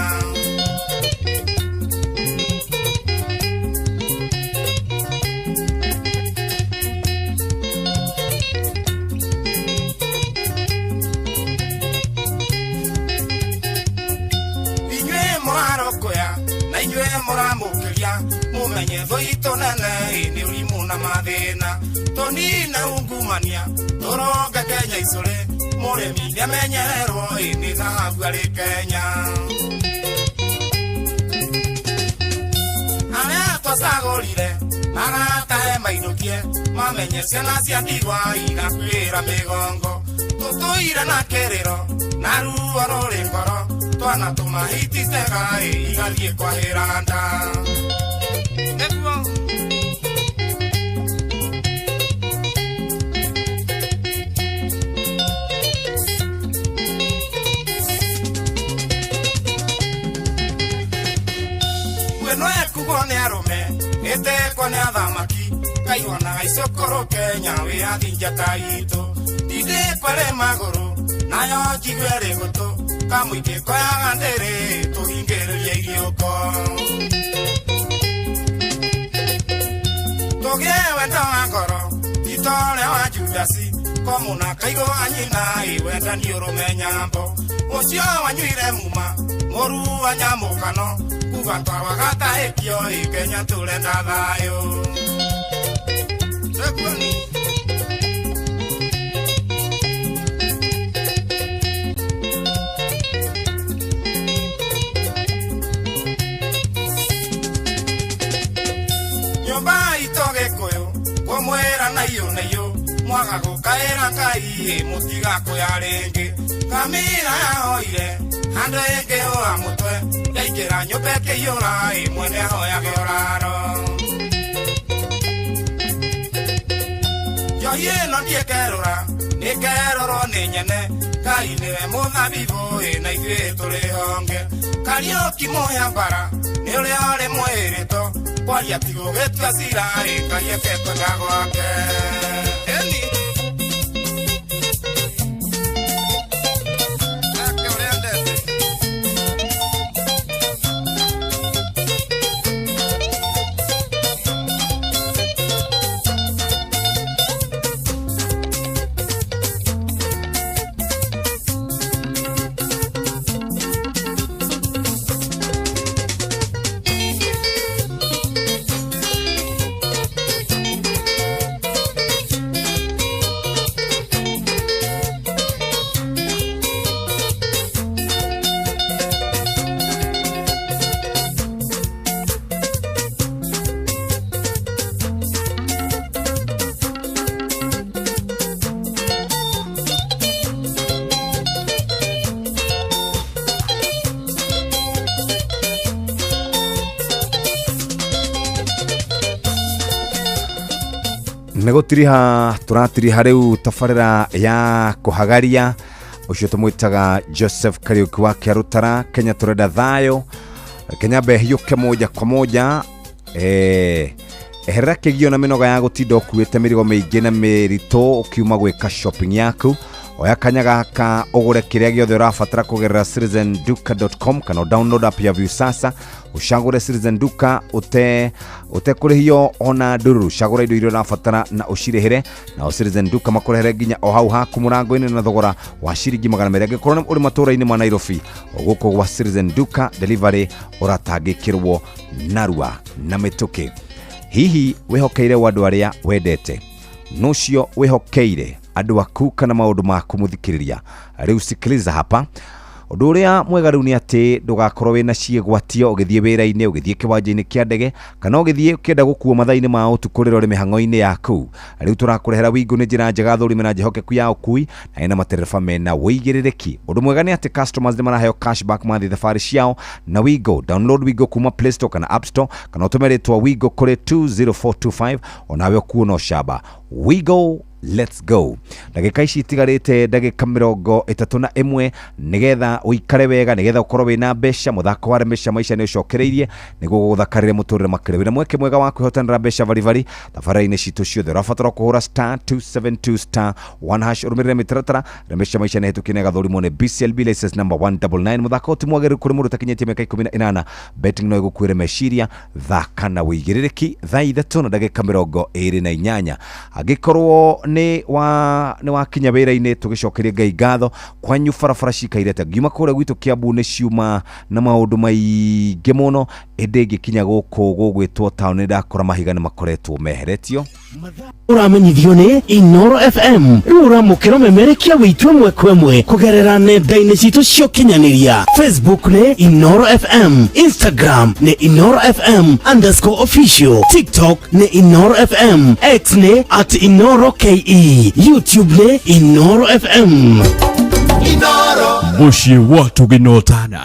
Inyuĩ mũrarokũya na inyuĩ mũramũkĩria mũmenye thũ itũ nene nĩ ũrimũ na mathĩna tũnine ungumania tũronge Kenya icũrĩ mũrĩmi nĩamenyererwo nĩ thahabu arĩ Kenya. Arĩa twacagũrire maratahe mainũkie mamenye ciana cia ndigwa igakuĩra mĩgongo tũtũire na kĩrĩro na ruo rũrĩ ngoro twana tũmahititega igathiĩ kwahĩra nda. Nĩguo ĩno ĩkugwo nĩ arũme ĩtekwo nĩ athamaki kaiwonaga icũkũrũ Kenya wĩyathi njata itũ ndindĩkwo ĩrĩ magũrũ nayo njigue ĩrĩ gũtũ Kamũingĩ koyaga ndĩrĩ tũhingĩrĩrie iriũko. Tũgĩe wendo wa ngoro ti ta ũrĩa wa Judasi komũna kaigũ wa nyina ĩ wendani ũrũme nyambo. Ũcio wanyuire muma mũru wa nyamũkano kuga twarwaga tahĩkio ĩ Kenya tũrenda thayũ. Sekuoni. Nyũmba itũ Gĩkũyũ kũmwĩra na iyũ na iyũ mwaga gũkaĩra Ngai ĩ mũtigakũya rĩngĩ. Kamĩra yahoire handũ ĩngĩhũa mũtwe yaingĩra nyũmba ĩkĩiyũra ĩ mwene ahoyage ũraro. Njohi ĩno ndiĩkerũra nĩkerũrwo nĩ nyene Ngai nĩwe mũthabibũ ĩ na ithuĩ tũrĩ honge. Kariũki mũhĩa mbara nĩ ũrĩa ũrĩ mwĩrĩto kwaria ti gũgĩtua cira ĩ Ngai eke kwenda gwake. Ĩni. Eke ũrĩa endete. Nĩ gũtiriha tũratiriha rĩu tabarĩra ya kũhagaria ũcio tũmwĩtaga Joseph Kariuki wa Kĩarũtara. Kenya tũrenda thayũ, Kenya mbe hiũke moja kwa moja. Eherera kĩgio na mĩnoga ya gũtinda ũkuĩte mĩrigo mĩingĩ na mĩritũ ũkiuma gwĩka shopping yaku. Oya kanya gaka ũgũre kĩrĩa gĩothe ũrabatara kũgerera citizenduka.com kana download app ya Viusasa ũcagũre Citizen Duka ũtekũrĩhio ona ndururu. Cagũra indo iria ũrabatara na ũcirĩhĩre nao Citizen Duka makũrehere nginya o hau haku mũrango-inĩ na thogora wa ciringi 200. Angĩkorwo ũrĩ matũũra-inĩ ma Nairobi gũkũ gwa Citizen Duka delivery ũratangĩkĩrwo narua na mĩtũkĩ. Hihi wĩhokeire andũ arĩa wendete nũcio wĩhokeire andũ aku kana maũndũ maku mũthikĩrĩria? Rĩu sikiliza hapa. Ũndũ ũrĩa mwega rĩu nĩ atĩ ndũgakorwo wĩna ciĩgwatio ũgĩthiĩ wĩra-inĩ, ũgĩthiĩ kĩwanja-inĩ kĩa ndege kana ũgĩthiĩ ũkĩenda gũkuo mathaa-inĩ ma ũtukũ rĩrĩa ũrĩ mĩhang'o-inĩ yaku. Rĩu tũrakũrehera Wingu nĩ njĩra njega thũrime na njĩhokeku ya ũkui na ĩna matereba mena ũigĩrĩrĩki. Ũndũ mwega nĩ atĩ customers nĩ maraheo cashback mathiĩ thabarĩ ciao na Wingo. Download Wingo kuma Play Store kana App Store kana ũtũme rĩtwa Wingo kũrĩ 20425 onawe ũkuo no camba. Wingo, let's go. Ndagĩka ici itigarĩte ndagĩka 31 nĩgetha ũikare wega, nĩgetha ũkorwo wĩna mbeca. Mũthako wa Remesha Maisha nĩ ũcokereirie nĩguo gũgũthakarĩre mũtũrĩre makĩria. Wĩna mweke mwega wa kwĩhotanĩra mbeca baribari tabarĩra-inĩ citũ ciothe. Ũrabatara kũhũra star 272 star 1 hash ũrũmĩrĩre mĩtaratara. Remesha Maisha nĩ ĩhĩtũkie na ĩgathũrimwo nĩ BCLB license number 199. Mũthako ti mwagĩrĩru kũrĩ mũndũ ũtakinyĩtie mĩaka 18. Betting no ĩgũkuĩre meciria. Thaka na ũigĩrĩrĩki. Thaa 3 na ndagĩka 28. Angĩkorwo nĩ wakinya wĩra-inĩ tũgĩcokerie Ngai ngatho kwanyu barabara cikaire ta ngiuma kũrĩa gwitũ Kiambu nĩ ciuma na maũndũ maingĩ mũno, ĩndĩ ngĩkinya gũkũ gũgwĩtwo taũni ndakora mahiga nĩ makoretwo meheretio. Ũramenyithio nĩ Inoro FM. Rĩu ũramũkĩra memerekia witũ ĩmwe kwa ĩmwe kũgerera nenda-inĩ citũ cia ũkinyanĩria. Facebook nĩ Inoro FM, Instagram nĩ Inoro FM _official, TikTok nĩ Inoro FM, X nĩ @InoroKE, YouTube nĩ Inoro FM. Inoro Mũciĩ wa Tũgĩnotana.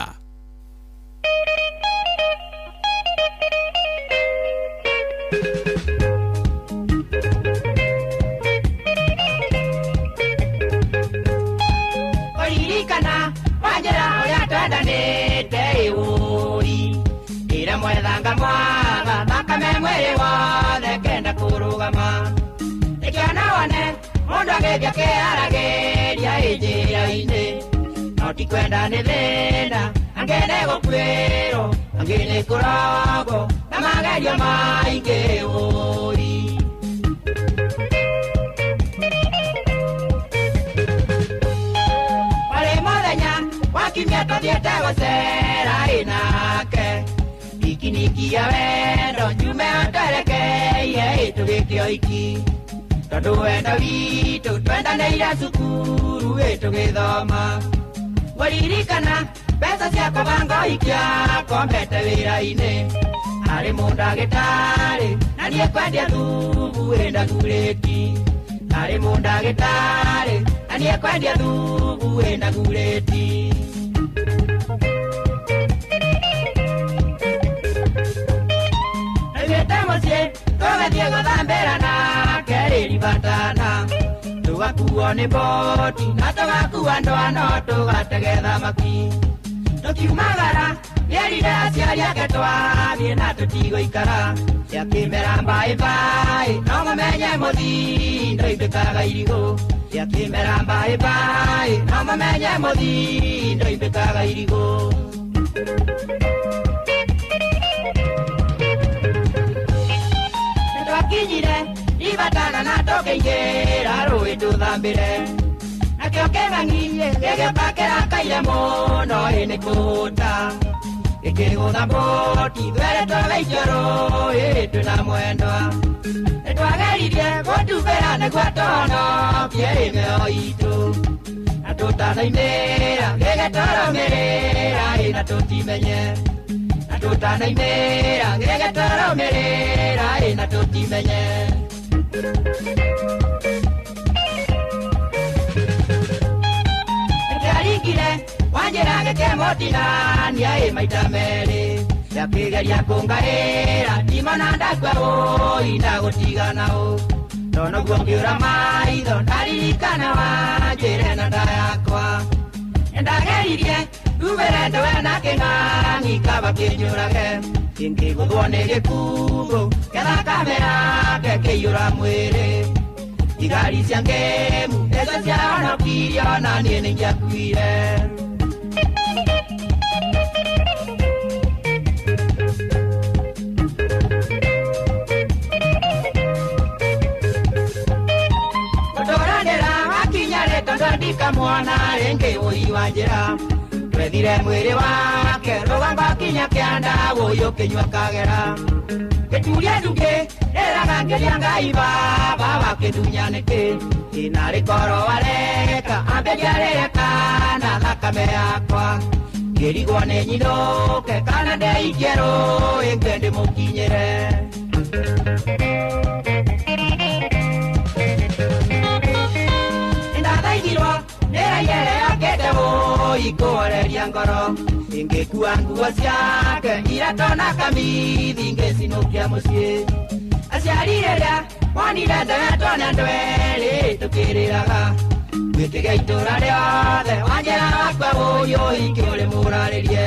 No ti kwenda nĩ thĩna, angĩ nĩ gũkuĩrwo, angĩ nĩ kũrogwo na magerio maingĩ ũri. Warĩ mũthenya wa kiumia tũthiĩte gũcera ĩ nake, pikiniki ya wendo njume twerekeire ĩ tũgĩke ũhiki. Tondũ wendo witũ twendanĩire cukuru ĩ tũgĩthoma. Ngũririkana mbeca cia kũbanga ũhiki akombete wĩra-inĩ, arĩ mũndagĩtarĩ na niĩ kwendia thubu ĩ ndagurĩti. Arĩ mũndagĩtarĩ na niĩ kwendia thubu ĩ ndagurĩti. Ndaumĩte mũciĩ tũgathiĩ gũthambĩra nake rĩribatana, tũgakuo nĩ boti na tũgakua ndwano tũgatege thamaki. Tũkiumagara nĩerire aciari ake twathiĩ na tũtigũikara, ciakĩmera mbaĩ mbaĩ no mamenye mũthii ndoimbĩkaga irigũ. Ciakĩmera mbaĩ mbaĩ no mamenye mũthii ndoimbĩkaga irigũ. Nĩtwakinyire ibatana na tũkĩingĩra rũĩ tũthambĩre, nakĩo kĩng'ang'i gĩgĩũka kĩrakaire mũno ĩ nĩ kũhũta, gĩkĩgũtha boti twere tũgaikio rũĩ twĩna mwendwa. Nĩtwageririe gũtubĩra nĩguo tũhonokie mĩoyo itũ, na tũtanaimĩra gĩgĩtũrũmĩrĩra ĩ na tũtimenye. Na tũtanaimĩra gĩgĩtũrũmĩrĩra ĩ na tũtimenye. Nĩkĩaringire wanjĩra gĩkĩmũtinania ĩ maita merĩ, gĩakĩgeria kũngaĩra ndimona ndakua ũi ndagũtigana ũ. Tonoguo ngĩũra maitho ndaririkana wanjĩre na nda yakwa, nĩndageririe ndumĩre ndũe na kĩng'ang'i kaba kĩnjũrage, kĩngĩgũthwo nĩ gĩkuũ gĩathakame yake kĩiyũra mwĩrĩ. Thigari cia ngĩmu nĩcio ciahonokirie ona niĩ nĩingĩakuire. Gũtũranĩra wakinya rĩ tondũ ndikamwona rĩngĩ ũi wa njĩra, twethire mwĩrĩ wake rũgongo kinya kĩanda ũi ũkĩnyua kagera. Gĩturia ndungĩ rĩraga ngĩria Ngai baba wakĩndunya nĩkĩ, kĩnarĩ korwo wareka ambĩria rĩre kana thakame yakwa, ngĩrigwo nĩ nyinũke kana ndeikie rũĩ ngwe ndĩmũkinyĩre. Nĩndathaithirwo nĩ raia ĩrĩa yokĩte ũi kũhoreria ngoro, ingĩkua nguo ciake iratũ na kamithi ngĩcinũkia mũciĩ. Aciari rĩrĩa monire ndewetwo nĩ andũ erĩ tũkĩrĩraga, gwĩkĩge itũra rĩothe wanjĩra wakwa ũi ũhiki ũrĩ mũrarĩrie.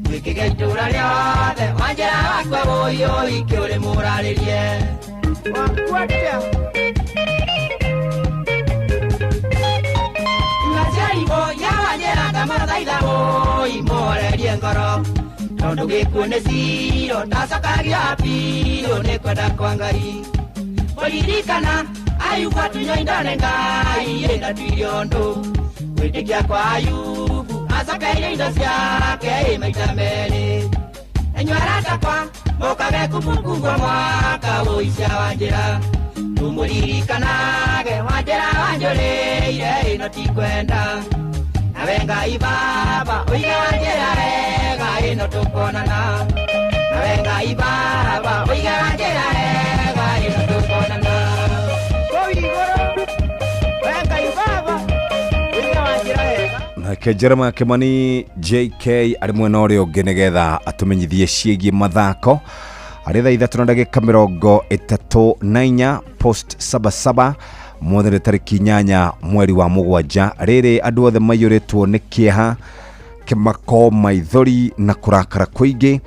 Gwĩkĩge itũra rĩothe wanjĩra wakwa ũi ũhiki ũrĩ mũrarĩrie. Wakua atĩa? Aciari ya wanjĩra ndamũthaitha ũi mũhorerie ngoro, tondũ gĩkuũ nĩ ciro ndacokagia biũ nĩ kwenda kwa Ngai. Kũririkana Ayubu atunywo indo nĩ Ngai ĩ ndatuire ũndũ, gwĩtĩkia kwa Ayubu acokeire indo ciake ĩ maita merĩ. Inyuĩ aratakwa mũkage kumbukumbu mwaka ũi cia wanjĩra, tũmũririkanage wanjĩra wanjũrĩire ĩno ti kwenda. Nawe Ngai baba ũige wanjĩra wega ĩno tũkonana, nawe Ngai baba ũige wanjĩra wega ĩno tũkonana. Kũu igũrũ we Ngai baba ũige wanjĩra wega. Nake Jeremiah Kimani JK arĩ mwena ũrĩa ũngĩ nĩgetha atũmenyithie ciĩgiĩ mathako. Arĩ thaa 3 na ndagĩka 34 post 77 mwothe nĩ tarĩki 8 mweri wa 7. Rĩrĩ andũ othe maiyũrĩtwo nĩ kĩeha, kĩmako, maithori na kũrakara kũingĩ,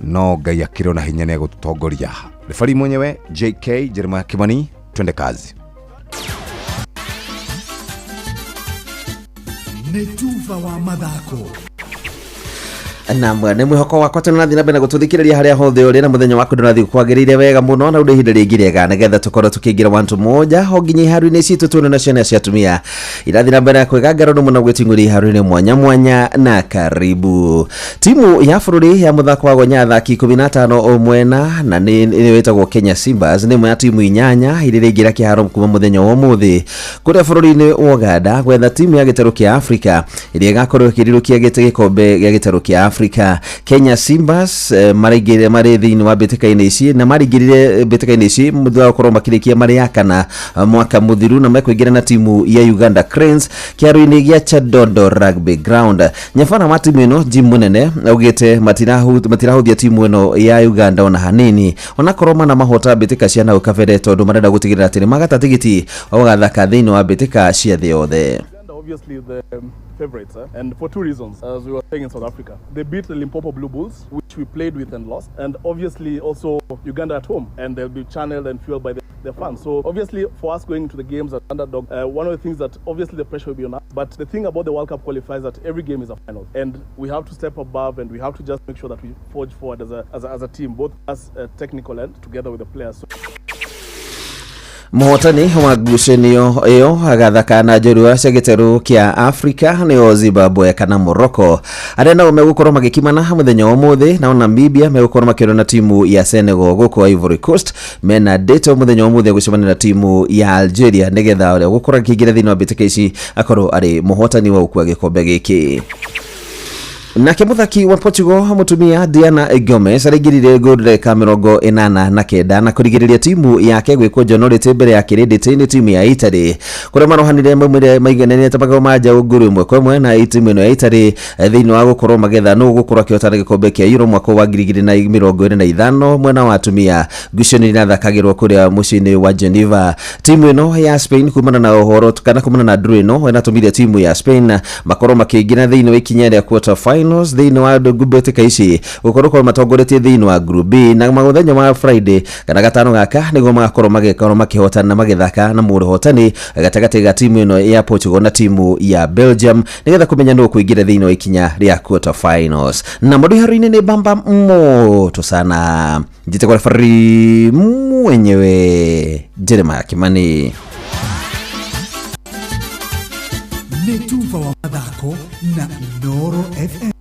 no Ngai akĩrĩ na hinya nĩ egũtũtongoria. Refari mwenyewe JK Jeremiah Kimani, twende kazi. Nĩ tuba wa mathako. Nam nä mwä hoko wakwa tå nathiä na mbere na gå tå thikä rä ria harä a hothe å rä na må thenya waku ndå rathiä kwagä rä ire wega må no na å ihinda rä ngä rĩega nä getha tå korwo tå kä ingä ra wantu moja o nginya iharu-inä citå tuone na ciana cia atumia irathiä na mbere na kwĩga ngaro nĩ mũno gwĩting'ũria iharu-inĩ mwanya mwanya na karibu. Timu ya bũrũri ya mũthako wa gonya athaki 15 o mwena na nĩ wĩtagwo Kenya Simbas nĩ ĩmwe ya timu inyanya iria iraingĩra kĩharo kuma mũthenya wa ũmũthĩ kũrĩa bũrũri-inĩ wa Uganda gwetha timu ya gĩtarũ kĩa Afrika ĩrĩa ĩgakorwo ĩkĩrirũkia gĩtĩ gĩkombe gĩa gĩtarũ kĩa Afrika. Kenya Simbas maraingĩrire marĩ thĩinĩ wa mbĩtĩka-inĩ ici na maraingĩrire mbĩtĩka-inĩ ici thutha wa gũkorwo makĩrĩkia marĩ ya kana mwaka mũthiru na mekũingĩra na timu ya Uganda Cranes kĩharo-inĩ gĩa Chadondo Rugby Ground. Nyabara wa timu ĩno Jim Munene augĩte matirahũthia timu ĩno ya Uganda ona hanini onakorwo mana mahota mbĩtĩka cia nau kabere tondũ marenda gũtigĩrĩra atĩ nĩmagata tigiti wa gũgathaka thĩinĩ wa mbĩtĩka cia thĩ yothe. Obviously the favorites, and for two reasons. As we were saying in South Africa, they beat the Limpopo Blue Bulls, which we played with and lost, and obviously also Uganda at home, and they'll be channeled and fueled by their fans. So obviously for us going into the games as underdog, one of the things that obviously the pressure will be on us, but the thing about the World Cup qualifiers is that every game is a final, and we have to step above, and we have to just make sure that we forge forward as a team, both as a technical end together with the players. So Mũhotani wa ngucanio ĩyo agathaka na njorua cia gĩtarũ kĩa Afrika nĩo Zimbabwe kana Morocco arĩa nao megũkorwo magĩkimana mũthenya wa ũmũthĩ, nao Namibia megũkorwo makĩrũa na timu ya Senegal gũkũ Ivory Coast mena date mũthenya wa ũmũthĩ gũcemania na timu ya Algeria nĩgetha ũrĩa ũgũkorwo akĩingĩra thĩinĩ wa mbĩtĩka ici akorwo arĩ mũhotani wa gũkua gĩkombe gĩkĩ. Nake muthaki wa Portugal mutumia Diana Gomez araingĩrire ngolu ndagĩka 89 na kũrigĩrĩria timu yake gwĩkwo njonorĩte mbere ya kĩrĩndĩ nĩ timu ya Italy kũrĩa marohanire maumĩre maigananĩte magego ma njaũ ngolu 1-1 na timu ĩno ya Italy thĩinĩ wa gũkorwo magetha nũ gũkorwo akĩhotana gĩkombe kĩa Euro mwaka wa 2025 mwena wa atumia. Ngucanio irathakagĩrwo kũrĩa mũciĩ-inĩ wa Geneva. Timu ĩno ya Spain kumana na ũhoro kana kumana na draw ĩno ĩratũmire timu ya Spain makorwo makĩingĩra thĩinĩ wa ikinya rĩa quarter final thĩinĩ wa mbĩtĩka ici gũkorwo korwo matongoretie thĩinĩ wa group B na mũthenya wa Friday kana gatano gaka nĩguo magakorwo magĩkorwo makĩhotana na magĩthaka na mũhotani gatagatĩ ga timu ĩno ya Portugal na timu ya Belgium nĩgetha kũmenya nũ kũingĩra thĩinĩ wa ikinya rĩa quarter finals. Na mũndũ iharu-inĩ nĩ bamba moto sana njĩtagwo referee mwenyewe Jeremiah Kimani. Nĩ tuba wa mathako na Inooro FM.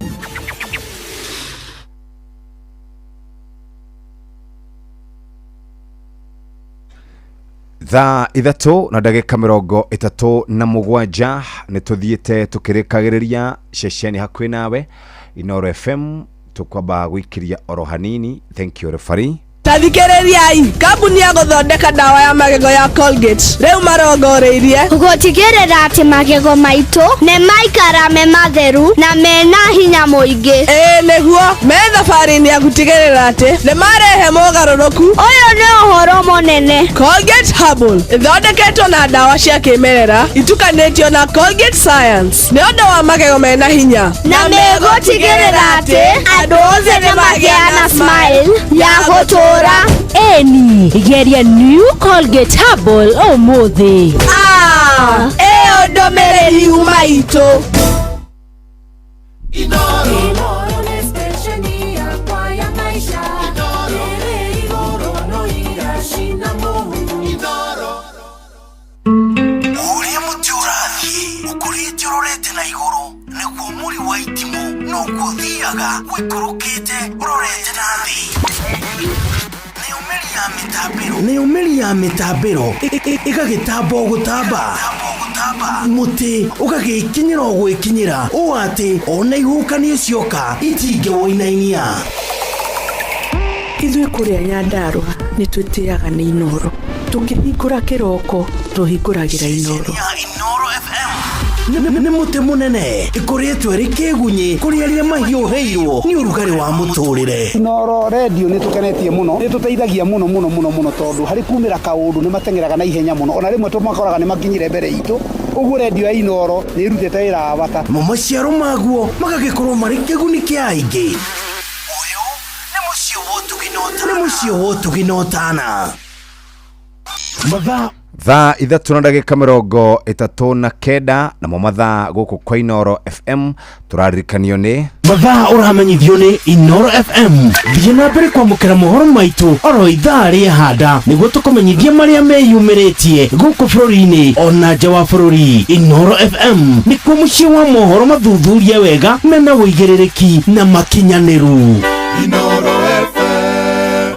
Thaa 3 na ndagĩka 37 nĩ tũthiĩte tũkĩrĩkagĩrĩria ceceni hakuhĩ nawe Inooro FM tũkwamba gũikĩria oro hanini. Thank you referee. Tathikĩrĩriai, kambuni ya gũthondeka ndawa ya magego ya Colgate rĩu marongoreirie gũtigĩrĩra atĩ magego maitũ nĩ maikara me matheru na mena hinya mũingĩ. Ĩĩ nĩguo, me thabarĩ-inĩ ya gũtigĩrĩra atĩ nĩ marehe mogarũrũku. Ũyũ nĩ ũhoro mũnene. Colgate Herbal ĩthondeketwo na ndawa cia kĩmerera itukanĩtio na Colgate Science nĩ ũndũ wa magego mena hinya na megũtigĩrĩra atĩ andũ othe nĩ magĩa na smile ya gũtũũra. Eni geria new Colgate Herbal ũmũthĩ. Ĩyo ndũmĩrĩri yuma itũ. Ũrĩa mũtĩ ũrathiĩ ũkũrĩte ũrorete na igũrũ nĩguo mũri wa itimũ noguo ũthiaga ũikũrũkĩte ũrorete na thĩ. Nĩyo mĩri ya mĩtambĩro ĩgagĩtamba o gũtamba mũtĩ ũgagĩkinyĩra o gwĩkinyĩra ũũ atĩ ona ihuhũkanio cioka itingĩwũinainia. Ithuĩ kũrĩa Nyandarũa nĩ twĩtĩaga nĩ Inooro. Tũkĩhingũra kĩroko tũhingũragĩra Inooro. Nĩ mũtĩ mũnene ĩkũrĩtwo ĩrĩ kĩgunyĩ kũrĩ arĩa mahiũhĩirwo nĩ ũrugarĩ wa mũtũrĩre. Inooro radio nĩ tũkenetie mũno, nĩ tũteithagia mũno mũno mũno mũno tondũ harĩ kumĩra kaũndũ nĩ mateng'eraga na ihenya mũno, ona rĩmwe tũmakoraga nĩ makinyire mbere itũ. Ũguo radio ya Inooro nĩ ĩrutĩte wĩra wa bata. Mo maciaro maguo magagĩkorwo marĩ kĩguni kĩa aingĩ. Ũyũ nĩ mũciĩ wa ũtugi na ũtana. Nĩ mũciĩ wa ũtugi na ũtana. Mathaa Thaa 3 na ndagĩka 39, namo mathaa gũkũ kwa Inooro FM tũraririkanio nĩ Mathaa ũramenyithio nĩ Inoro FM. Thiĩ na mbere kwamũkĩra mohoro maitũ oro ithaa rĩahanda nĩguo tũkũmenyithie marĩa meyumĩrĩtie gũkũ bũrũri-inĩ ona nja wa bũrũri. Inoro FM nĩkuo mũciĩ wa mohoro mathuthurie wega mena ũigĩrĩrĩki na makinyanĩru. Inoro FM.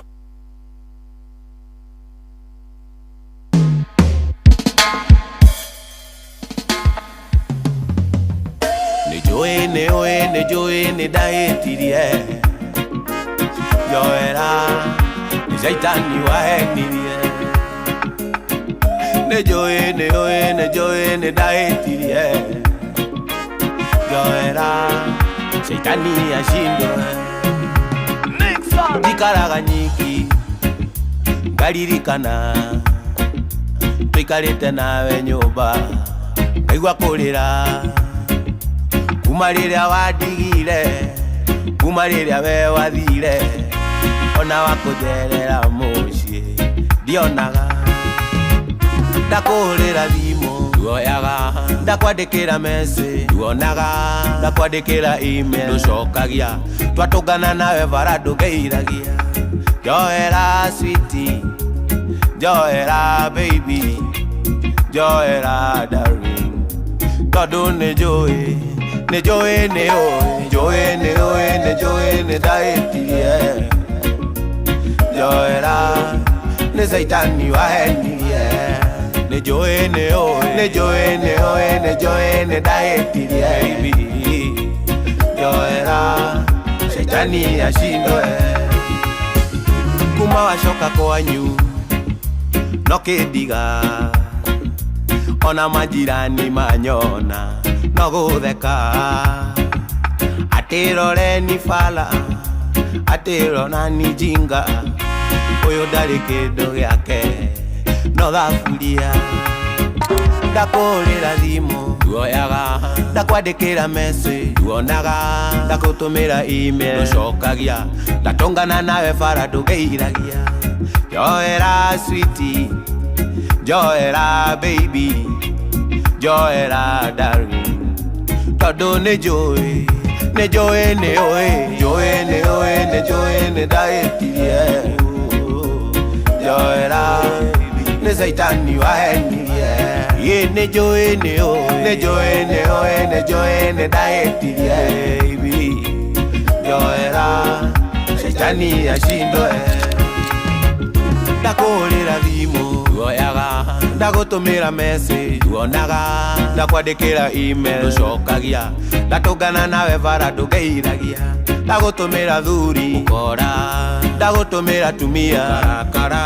Nĩ njũĩ nĩ ũĩ nĩ njũĩ nĩ ndahĩtirie, njoera nĩ caitani wahenirie. Nĩ njũĩ nĩ ũĩ nĩ njũĩ nĩ ndahĩtirie, njoera caitani acindwe. Njikaraga nyiki ngaririkana tũikarĩte nawe nyũmba, ngaigua kũrĩra kuma rĩrĩa wandigire, kuma rĩrĩa we wathire, ona wakũnjerera mũciĩ ndionaga. Ndakũhũrĩra thimũ nduoyaga, ndakwandĩkĩra message nduonaga, ndakwandĩkĩra email ndũcokagia, twatũngana nawe bara ndũngeithagia. Njoera sweetie, njoera baby, njoera darling, tondũ nĩ njũĩ nĩ njũĩ nĩ ũĩ njũĩ nĩ ũĩ nĩ njũĩ nĩ ndahĩtirie, njoera nĩ caitani wahenirie. Nĩ njũĩ nĩ ũĩ nĩ njũĩ nĩ ũĩ nĩ njũĩ nĩ ndahĩtirie, baby, njoera caitani acindwe. Kuma wacoka kwanyu no kĩndiga, ona majirani manyona no gũtheka, atĩroreni bala atĩronani jinga, ũyũ ndarĩ kĩndũ gĩake no thaburia. Ndakũhũrĩra thimũ nduoyaga, ndakwandĩkĩra message nduonaga, ndakũtũmĩra email ndũcokagia, ndatũngana nawe bara ndũngeithagia. Njoera sweetie, njoera baby, njoera darling, tondũ nĩ njũĩ nĩ njũĩ nĩ ũĩ njũĩ nĩ ũĩ nĩ njũĩ nĩ ndahĩtirie, njoera nĩ caitani wahenirie. Ĩ nĩ njũĩ nĩ ũĩ nĩ njũĩ nĩ ũĩ nĩ njũĩ nĩ ndahĩtirie, baby, njoera caitani acindwe. Ndakũhũrĩra thimũ nduoyaga, ndagũtũmĩra message nduonaga, ndakwandĩkĩra email ndũcokagia, ndatũngana nawe bara ndũngeithagia, ndagũtũmĩra thuri ũkora, ndagũtũmĩra tumia karakara,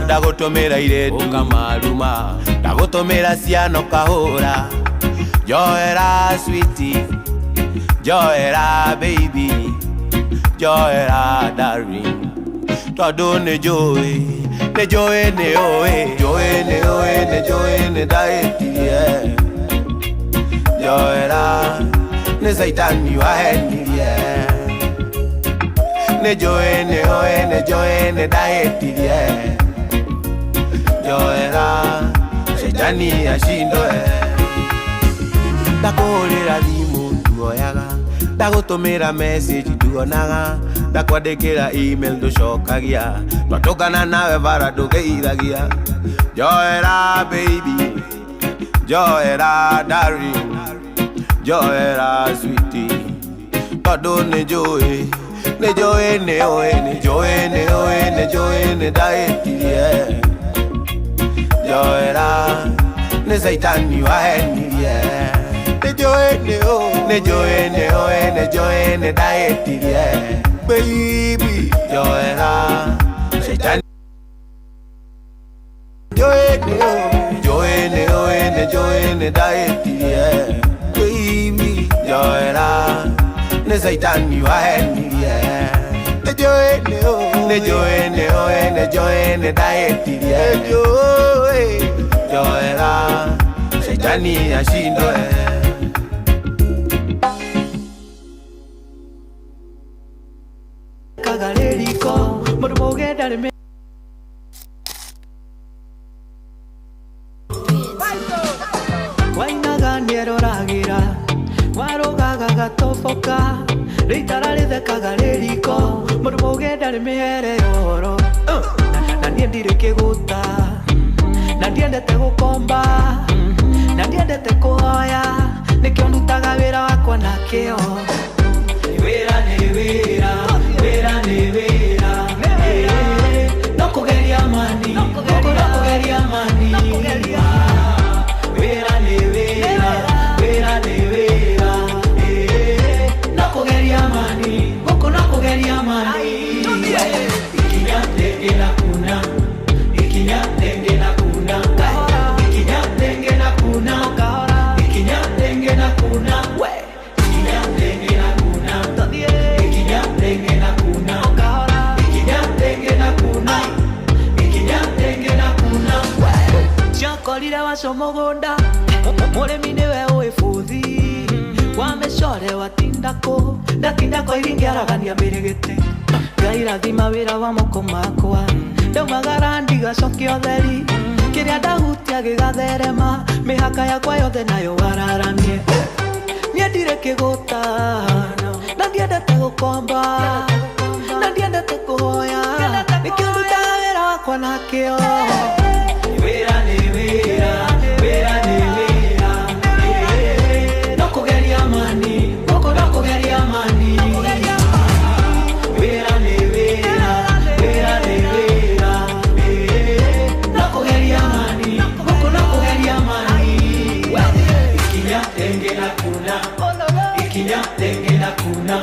ndagũtũmĩra irĩtu ũkamaruma, ndagũtũmĩra ciana ũkahũra. Njoera sweetie, njoera baby, njoera darling, tondũ nĩ njũĩ nĩ njũĩ nĩ ũĩ njũĩ nĩ ũĩ nĩ njũĩ nĩ ndahĩtirie, njoera nĩ caitani wahenirie. Nĩ njũĩ nĩ ũĩ nĩ njũĩ nĩ ndahĩtirie, njoera caitani acindwe. Ndakũhũrĩra thimũ nduoyaga, ndagũtũmĩra message nduonaga, ndakwandĩkĩra email ndũcokagia, twatũngana nawe bara ndũngeithagia. Njoera baby, njoera darling, njoera sweetie, tondũ nĩ njũĩ nĩ njũĩ nĩ ũĩ nĩ njũĩ nĩ ũĩ nĩ njũĩ nĩ ndahĩtirie, njoera nĩ caitani wahenirie. Nĩ njũĩ nĩ ũĩ nĩ njũĩ nĩ ũĩ nĩ njũĩ nĩ ndahĩtirie, baby, njoera caitani. Njũĩ nĩ ũĩ njũĩ nĩ ũĩ nĩ njũĩ nĩ ndahĩtirie, baby, njoera nĩ caitani wahenirie. Nĩ njũĩ nĩ ũĩ nĩ njũĩ nĩ ũĩ nĩ njũĩ nĩ ndahĩtirie, njoera caitani acindwe. Kagarĩriko mũndũ mũgenda nĩ Rĩgũka rĩitara rĩthekaga rĩriko mũndũ mũgenda rĩmĩhere ũhoro. Na niĩ ndirĩ kĩgũta na ndiendete gũkomba na ndiendete kũhoya nĩkĩo ndutaga wĩra wakwa na kĩo. Wĩra nĩ wĩra, wĩra nĩ wĩra, no kũgeria mani, no kũgeria mani. Wĩra nĩ wĩra, wĩra nĩ wĩra, no kũgeria mani, gũkũ no kũgeria mani. Ikinya rĩngĩ na kuna, ikinya rĩngĩ na kuna, ikinya rĩngĩ na kuna, ikinya rĩngĩ na kuna, ikinya rĩngĩ na kuna, ikinya rĩngĩ na kuna, ikinya rĩngĩ na kuna, ikinya rĩngĩ na kuna. Ciakorire waco mũgũnda mũrĩmi nĩwe ũĩ bũthi wa mĩcore watindako ndakindako iringĩaragania mĩrĩgĩtĩ. Ngai rathima wĩra wa moko makwa ndaumagara ndigacokia ũtheri kĩrĩa ndahutia gĩgatherema mĩhaka yakwa yothe nayo wararamie. Niĩ ndirĩ kĩgũta na ndiendete gũkomba na ndiendete kũhoya nĩkĩo ndutaga wĩra wakwa na kĩo. Wĩra nĩ wĩra, wĩra nĩ wĩra, no kũgeria mani, gũkũ no kũgeria mani. Wĩra nĩ wĩra, wĩra nĩ wĩra, no kũgeria mani, gũkũ no kũgeria mani. Ikinya rĩngĩ na kuna, ikinya rĩngĩ na kuna,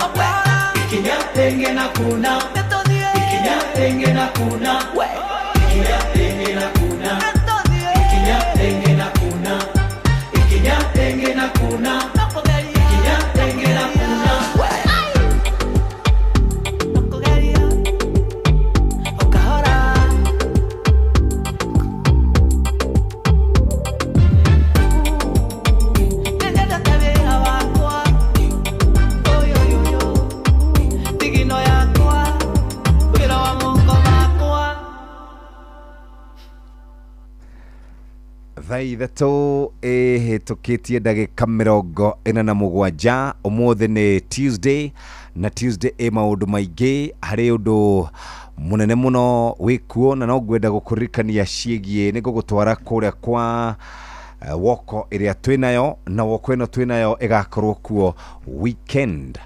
ikinya rĩngĩ na kuna, ikinya rĩngĩ na kuna, ikinya rĩngĩ na kuna, ikinya rĩngĩ na kuna, ikinya rĩngĩ na kuna, ikinya rĩngĩ na kuna. Nĩnyendete wĩra wakwa, oyoyoyo, thigino yakwa, wĩra wa moko makwa. Thaa ithatũ ĩhĩtũkĩtie ndagĩka 47. Ũmũthĩ nĩ Tuesday na Tuesday ĩ maũndũ maingĩ. Harĩ ũndũ mũnene mũno wĩkuo na no ngwenda gũkũririkania ciĩgiĩ nĩ ngũgũtwara kũrĩa kwa woko ĩrĩa twĩnayo, na woko ĩno twĩnayo ĩgakorwo kuo weekend.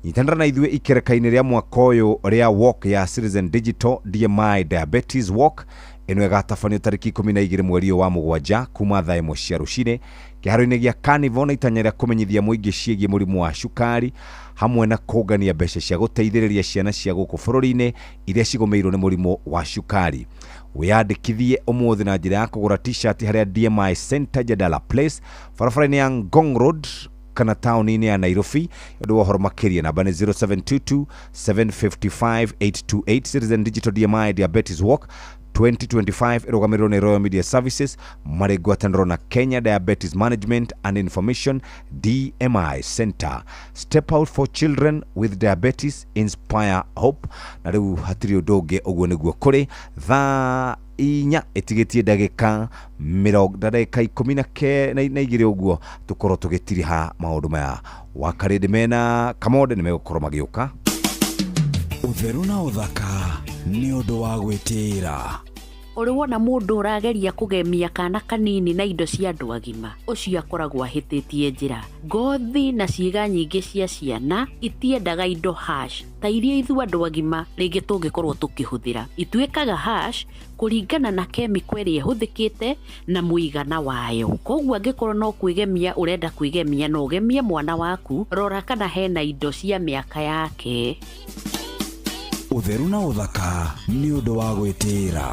Nyitanĩra na ithuĩ ikereka-inĩ rĩa mwaka ũyũ rĩa walk ya Citizen Digital DMI Diabetes Walk. Ĩno ĩgatabanio tarĩki 12 mweri ũyũ wa mũgwanja kuma thaa 1 cia rũcinĩ kĩharo-inĩ gĩa Carnival, na itanya rĩa kũmenyithia mũingĩ ciĩgiĩ mũrimũ wa cukari hamwe na kũngania mbeca cia gũteithĩrĩria ciana cia gũkũ bũrũri-inĩ iria cigũmĩirwo nĩ mũrimũ wa cukari. Wĩyandĩkithie ũmũthĩ na njĩra ya kũgũra t-shirt harĩa DMI Center Jadala Place barabara-inĩ ya Ngong Road kana taũni-inĩ ya Nairobi. Ũndũ wa ũhoro makĩria namba nĩ 0722 755 828. Citizen Digital DMI Diabetes Walk 2025 ĩrũgamĩrĩrwo nĩ Royal Media Services marĩ ngwatanĩro na Kenya Diabetes Management and Information DMI Center. Step out for children with diabetes, inspire hope. Na rĩu hatirĩ ũndũ ũngĩ, ũguo nĩguo kũrĩ. Thaa 4 ĩtigĩtie ndagĩka 12 ũguo tũkorwo tũgĩtiriha maũndũ maya. Wakarĩndĩ mena Kamonde nĩ megũkorwo magĩũka. Ũtheru na ũthaka nĩ ũndũ wa gwĩtĩĩra. Ũrĩ wona mũndũ ũrageria kũgemia kana kanini na indo cia andũ agima, ũcio akoragwo ahĩtĩtie njĩra. Ngothi na ciĩga nyingĩ cia ciana itiendaga indo hash ta iria ithuĩ andũ agima rĩngĩ tũngĩkorwo tũkĩhũthĩra. Ituĩkaga hash kũringana na kemiko ĩrĩa ĩhũthĩkĩte na mũigana wayo. Koguo angĩkorwo no kwĩgemia ũrenda kwĩgemia, no ũgemie mwana waku, rora kana hena indo cia mĩaka yake. Ũtheru na ũthaka nĩ ũndũ wa gwĩtĩĩra.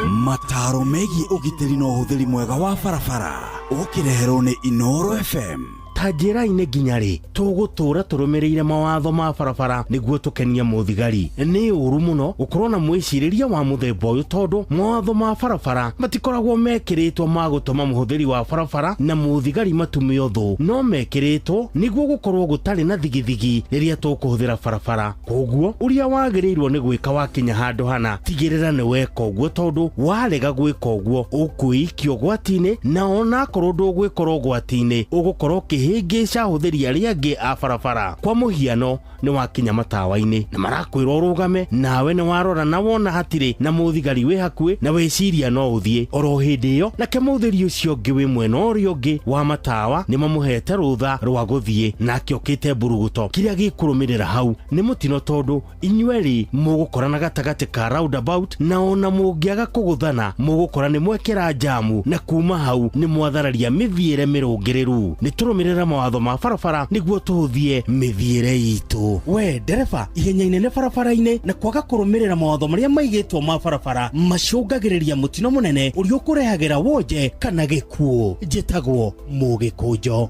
Mataro megiĩ ũgitĩri na ũhũthĩri mwega wa barabara ũkĩreherwo nĩ Inooro FM. Ta njĩra-inĩ nginya rĩ tũgũtũra tũrũmĩrĩire mawatho ma barabara nĩguo tũkenie mũthigari? Nĩ ũru mũno gũkorwo na mwĩcirĩrie wa mũthemba ũyũ, tondũ mawatho ma barabara matikoragwo mekĩrĩtwo ma gũtũma mũhũthĩri wa barabara na mũthigari matume ũthũ, no mekĩrĩtwo nĩguo gũkorwo gũtarĩ na thigithigi rĩrĩa tũkũhũthĩra barabara. Koguo ũrĩa wagĩrĩirwo nĩ gwĩka wakinya handũ hana, tigĩrĩra nĩ weka ũguo, tondũ warega gwĩka ũguo ũkwĩikia ũgwati-inĩ, na onakorwo ndũgwĩkora ũgwati-inĩ ũgũkorwo ũkĩhĩngĩca ahũthĩri arĩa angĩ a barabara. Kwa mũhiano, nĩ wakinya matawa-inĩ na marakwĩra ũrũgame, nawe nĩ warora na wona hatirĩ na mũthigari wĩ hakuhĩ na wĩciria no ũthiĩ. Oro hĩndĩ ĩyo nake mũhũthĩri ũcio ũngĩ wĩ mwena ũrĩa ũngĩ wa matawa nĩ mamũhete rũtha rwa gũthiĩ, nake okĩte mburuguto. Kĩrĩa gĩkũrũmĩrĩra hau nĩ mũtino, tondũ inyuerĩ mũgũkorana gatagatĩ ka roundabout, na ona mũngĩaga kũgũthana mũgũkora nĩ mwekĩra njamu, na kuma hau nĩ mwathararia mĩthiĩre mĩrũngĩrĩru. Nĩ tũrũmĩrĩre mawatho ma barabara nĩguo tũhũthie mĩthiĩre itũ. We ndereba, ihenya inene barabara-inĩ na kwaga kũrũmĩrĩra mawatho marĩa maigĩtwo ma barabara macũngagĩrĩria mũtino mũnene ũrĩa ũkũrehagĩra wonje kana gĩkuũ. Njĩtagwo Mũgĩkũnjo.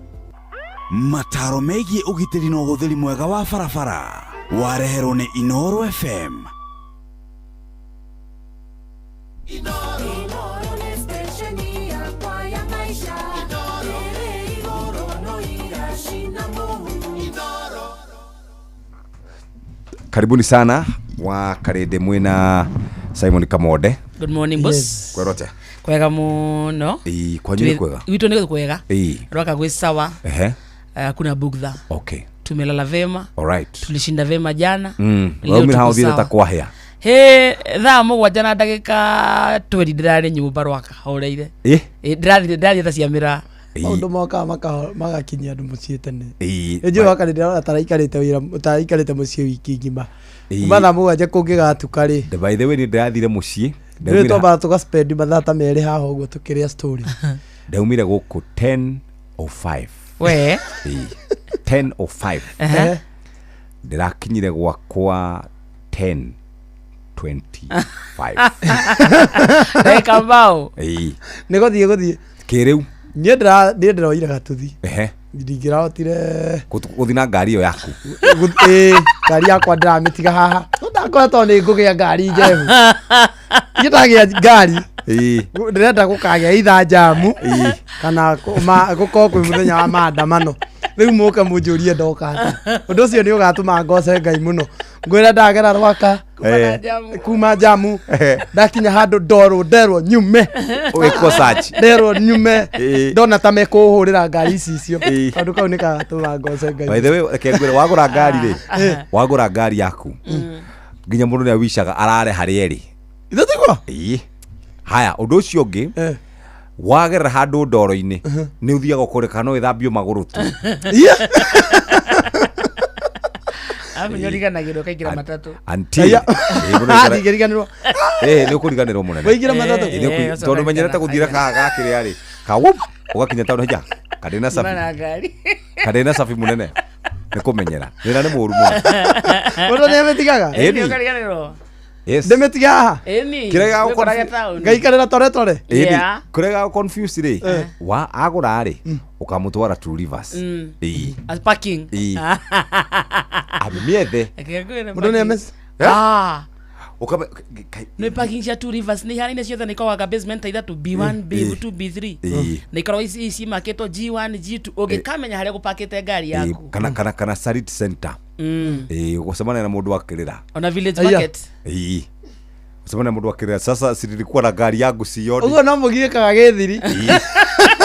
Mataro megiĩ ũgitĩri na ũhũthĩri mwega wa barabara wareherwo nĩ Inooro FM. Inooro nĩ stesheni yakwa ya maisha. Ĩrĩ igũrũ no iracina mũhu. Karibuni sana wa Karende mwina Simon Kamonde. Good morning, boss. Yes. Kwero atia? Kwega muno. Ĩĩ, kwanyu nĩ kwega? Gwitũ nĩ kwega. Ĩĩ. Rwaka gwĩ sawa. Ehe. Hakuna bugdha. Okay. Tumelala vema. Alright. Tulishinda vema jana. Leo Waumire tuko hau ũthiĩte sawa. ta kwahĩa. He thaa mũgwanja na ndagĩka 20 ndĩrarĩ nyũmba Rwaka horeire. Ĩ? Ndĩrathire ndĩrathiĩ ta cia mĩraa. Maũndũ mokaga magakinyia andũ mũciĩ tene. Ĩĩ. Ĩnjũĩ waka ndĩrona taraikarĩte wĩra taraikarĩte mũciĩ wiki ng'ima. Ĩĩ. Kuma thaa mũgwanja kũngĩgatuka rĩ. By the way, nĩ ndĩrathire mũciĩ. Rĩu twambaga tũgaspendi mathaa ta merĩ haha ũguo tũkĩrĩa story. Ndaumire gũkũ 10:05. We. Ĩĩ. 10:05. Ehe. Ndĩrakinyire gwakwa 10:25. Ndagĩka mbaũ. Ĩĩ. Nĩ gũthiĩ gũthiĩ. Kĩrĩu. Niĩ ndĩroire gatuthi. Ehe. Ndingĩrahotire Gũthiĩ na ngari ĩyo yaku. Ĩĩ, ngari yakwa ndĩramĩtiga haha. No ndakora tondũ nĩ ngũgĩa ngari njehu. Niĩ ndagĩa ngari. Ĩĩ. Ndĩrenda gũkagĩa itha njamu kana gũkorwo kwĩ mũthenya wa maandamano. Rĩu mũke mũnjũrie ndoka atĩa. Ũndũ ũcio nĩ ũgatũma ngoce Ngai mũno. Ngwĩra ndagera Rwaka kuma njamu ndakinya handũ ndorwo nderwo nyume. Wĩkwo search. Nderwo nyume. Ĩĩ. Ndona ta mekũhũrĩra ngari ici icio. Ĩĩ. Kaũndũ kau nĩ kagatũma ngoce Ngai. By the way, reke ngwĩre wagũra ngari rĩ, wagũra ngari yaku nginya mũndũ nĩ awicaga arare harĩa ĩrĩ. Ithe tiguo? Ĩĩ. Haya, ũndũ ũcio ũngĩ wagerera handũ ndoro-inĩ nĩ ũthiaga ũkore kana no ĩthambio magũrũ tu. Amenya ũriganagĩrwo ũkaingĩra matatũ. Until Ĩĩ, mũndũ aikara- Ndingĩriganĩrwo. Ĩĩ, nĩ ũkũriganĩrwo mũnene. Waingĩra matatũ? Ĩĩ, tondũ menyerete gũthiĩra gakĩrĩa rĩ, ka whoop, ũgakinya taũni haya, karĩ na cabi. Kuma na ngari. Karĩ na cabi mũnene. Nĩ kũmenyera. Wĩra nĩ mũũru mũno. Mũndũ nĩ amĩtigaga? Ĩni. Ũkariganĩrwo. Yes. Ndĩmĩtige haha? Ĩni. Kĩrĩa gĩgũkorwo- Wĩkorage taũni. Ngaikarĩra tore tore? Ĩni, Yeah. kũrĩa gagũ confuse rĩ, wa agũra rĩ, ũkamũtwara Two Rivers. Mm. Ĩĩ. As parking. Ĩĩ. Amĩmiethe. Reke ngwĩre Mũndũ nĩ parking. amĩci- Ah. Ũkame- Nĩ parking cia Two Rivers nĩ ihanaine ciothe nĩ ikoragwo basement ta ithatũ B1 B2 B3 Ĩĩ. na ikoragwo ici cimakĩtwo G1 G2 ũngĩkamenya harĩa gũpakĩte ngari Ĩĩ, yaku. kana Sarit Center. Mm. Ĩĩ, ũgũcemania na mũndũ akĩrĩra. Ona Village Aya. Market. Ĩĩ. Ũcemania na mũndũ akĩrĩra, sasa si nilikuwa na ngari yangu sioni. Ũguo no mũgiĩkaga gĩthiri. Ĩĩ.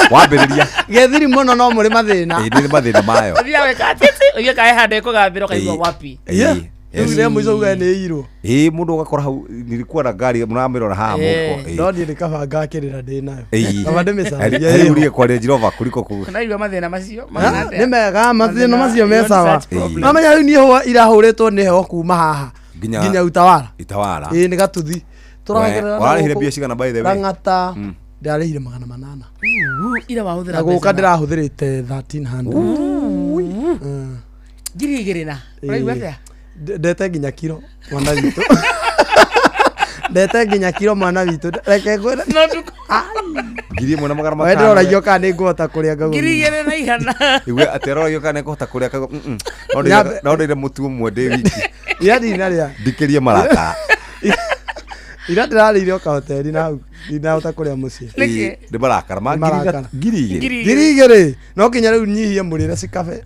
Wambĩrĩria. Gĩthiri mũno no mũrĩ mathĩna. Ĩĩ, nĩ mathĩna mayo. Ũthiaga weka titi ũgĩka he handũ ĩkũgambĩra ũkaigua Ĩĩ. wapi. Ĩĩ. Rĩu rĩa mũico uge nĩ ĩirwo. Ĩĩ, mũndũ ũgakora hau nilikuwa na ngari mũramĩrora haha Ĩĩ. mũhuko. Ĩĩ. No niĩ nĩ kaba ngakĩrĩra ndĩ nayo. Ĩĩ. Kaba ndĩmĩcaragia Heri ĩho. urie kwa Range Rover kuliko ku Naigua mathĩna macio. Ah, nĩ mega mathĩna macio me You want sawa. such problem. Mamenya rĩu niĩ hũa irahũrĩtwo nĩ heho kuma haha nginya Utawala. Itawala. Ĩĩ nĩ gatuthi. Tũragerera na Warĩhire gũkũ mbia cigana by the way? Lang'ata Mm. ndarĩhire 800. Ira wahũthĩra Na gũka mbeca na- ndĩrahũthĩrĩte 1300. Mm. 2000 na. Ũraigua atĩa? Ndete nginya kiro mwana witũ. Ndete nginya kiro mwana witũ, reke ngwĩre. No tuko 1500. We ndĩroragio kana nĩ ngũhota kũrĩa ngauga. 2500. Igue atĩ aroragio kana nĩkũhota kũrĩa kagwo. No ndĩire mũtu ũmwe ndĩ wiki. Ira ndinarĩa. Ndikĩrie marata. Ira ndĩrarĩire o kahoteri na hau ndinahota kũrĩa mũciĩ. Ĩ, nĩ marakara ma Nĩ marakara. 2000. 2000 no kinya rĩu nyihie mũrĩre cikabe.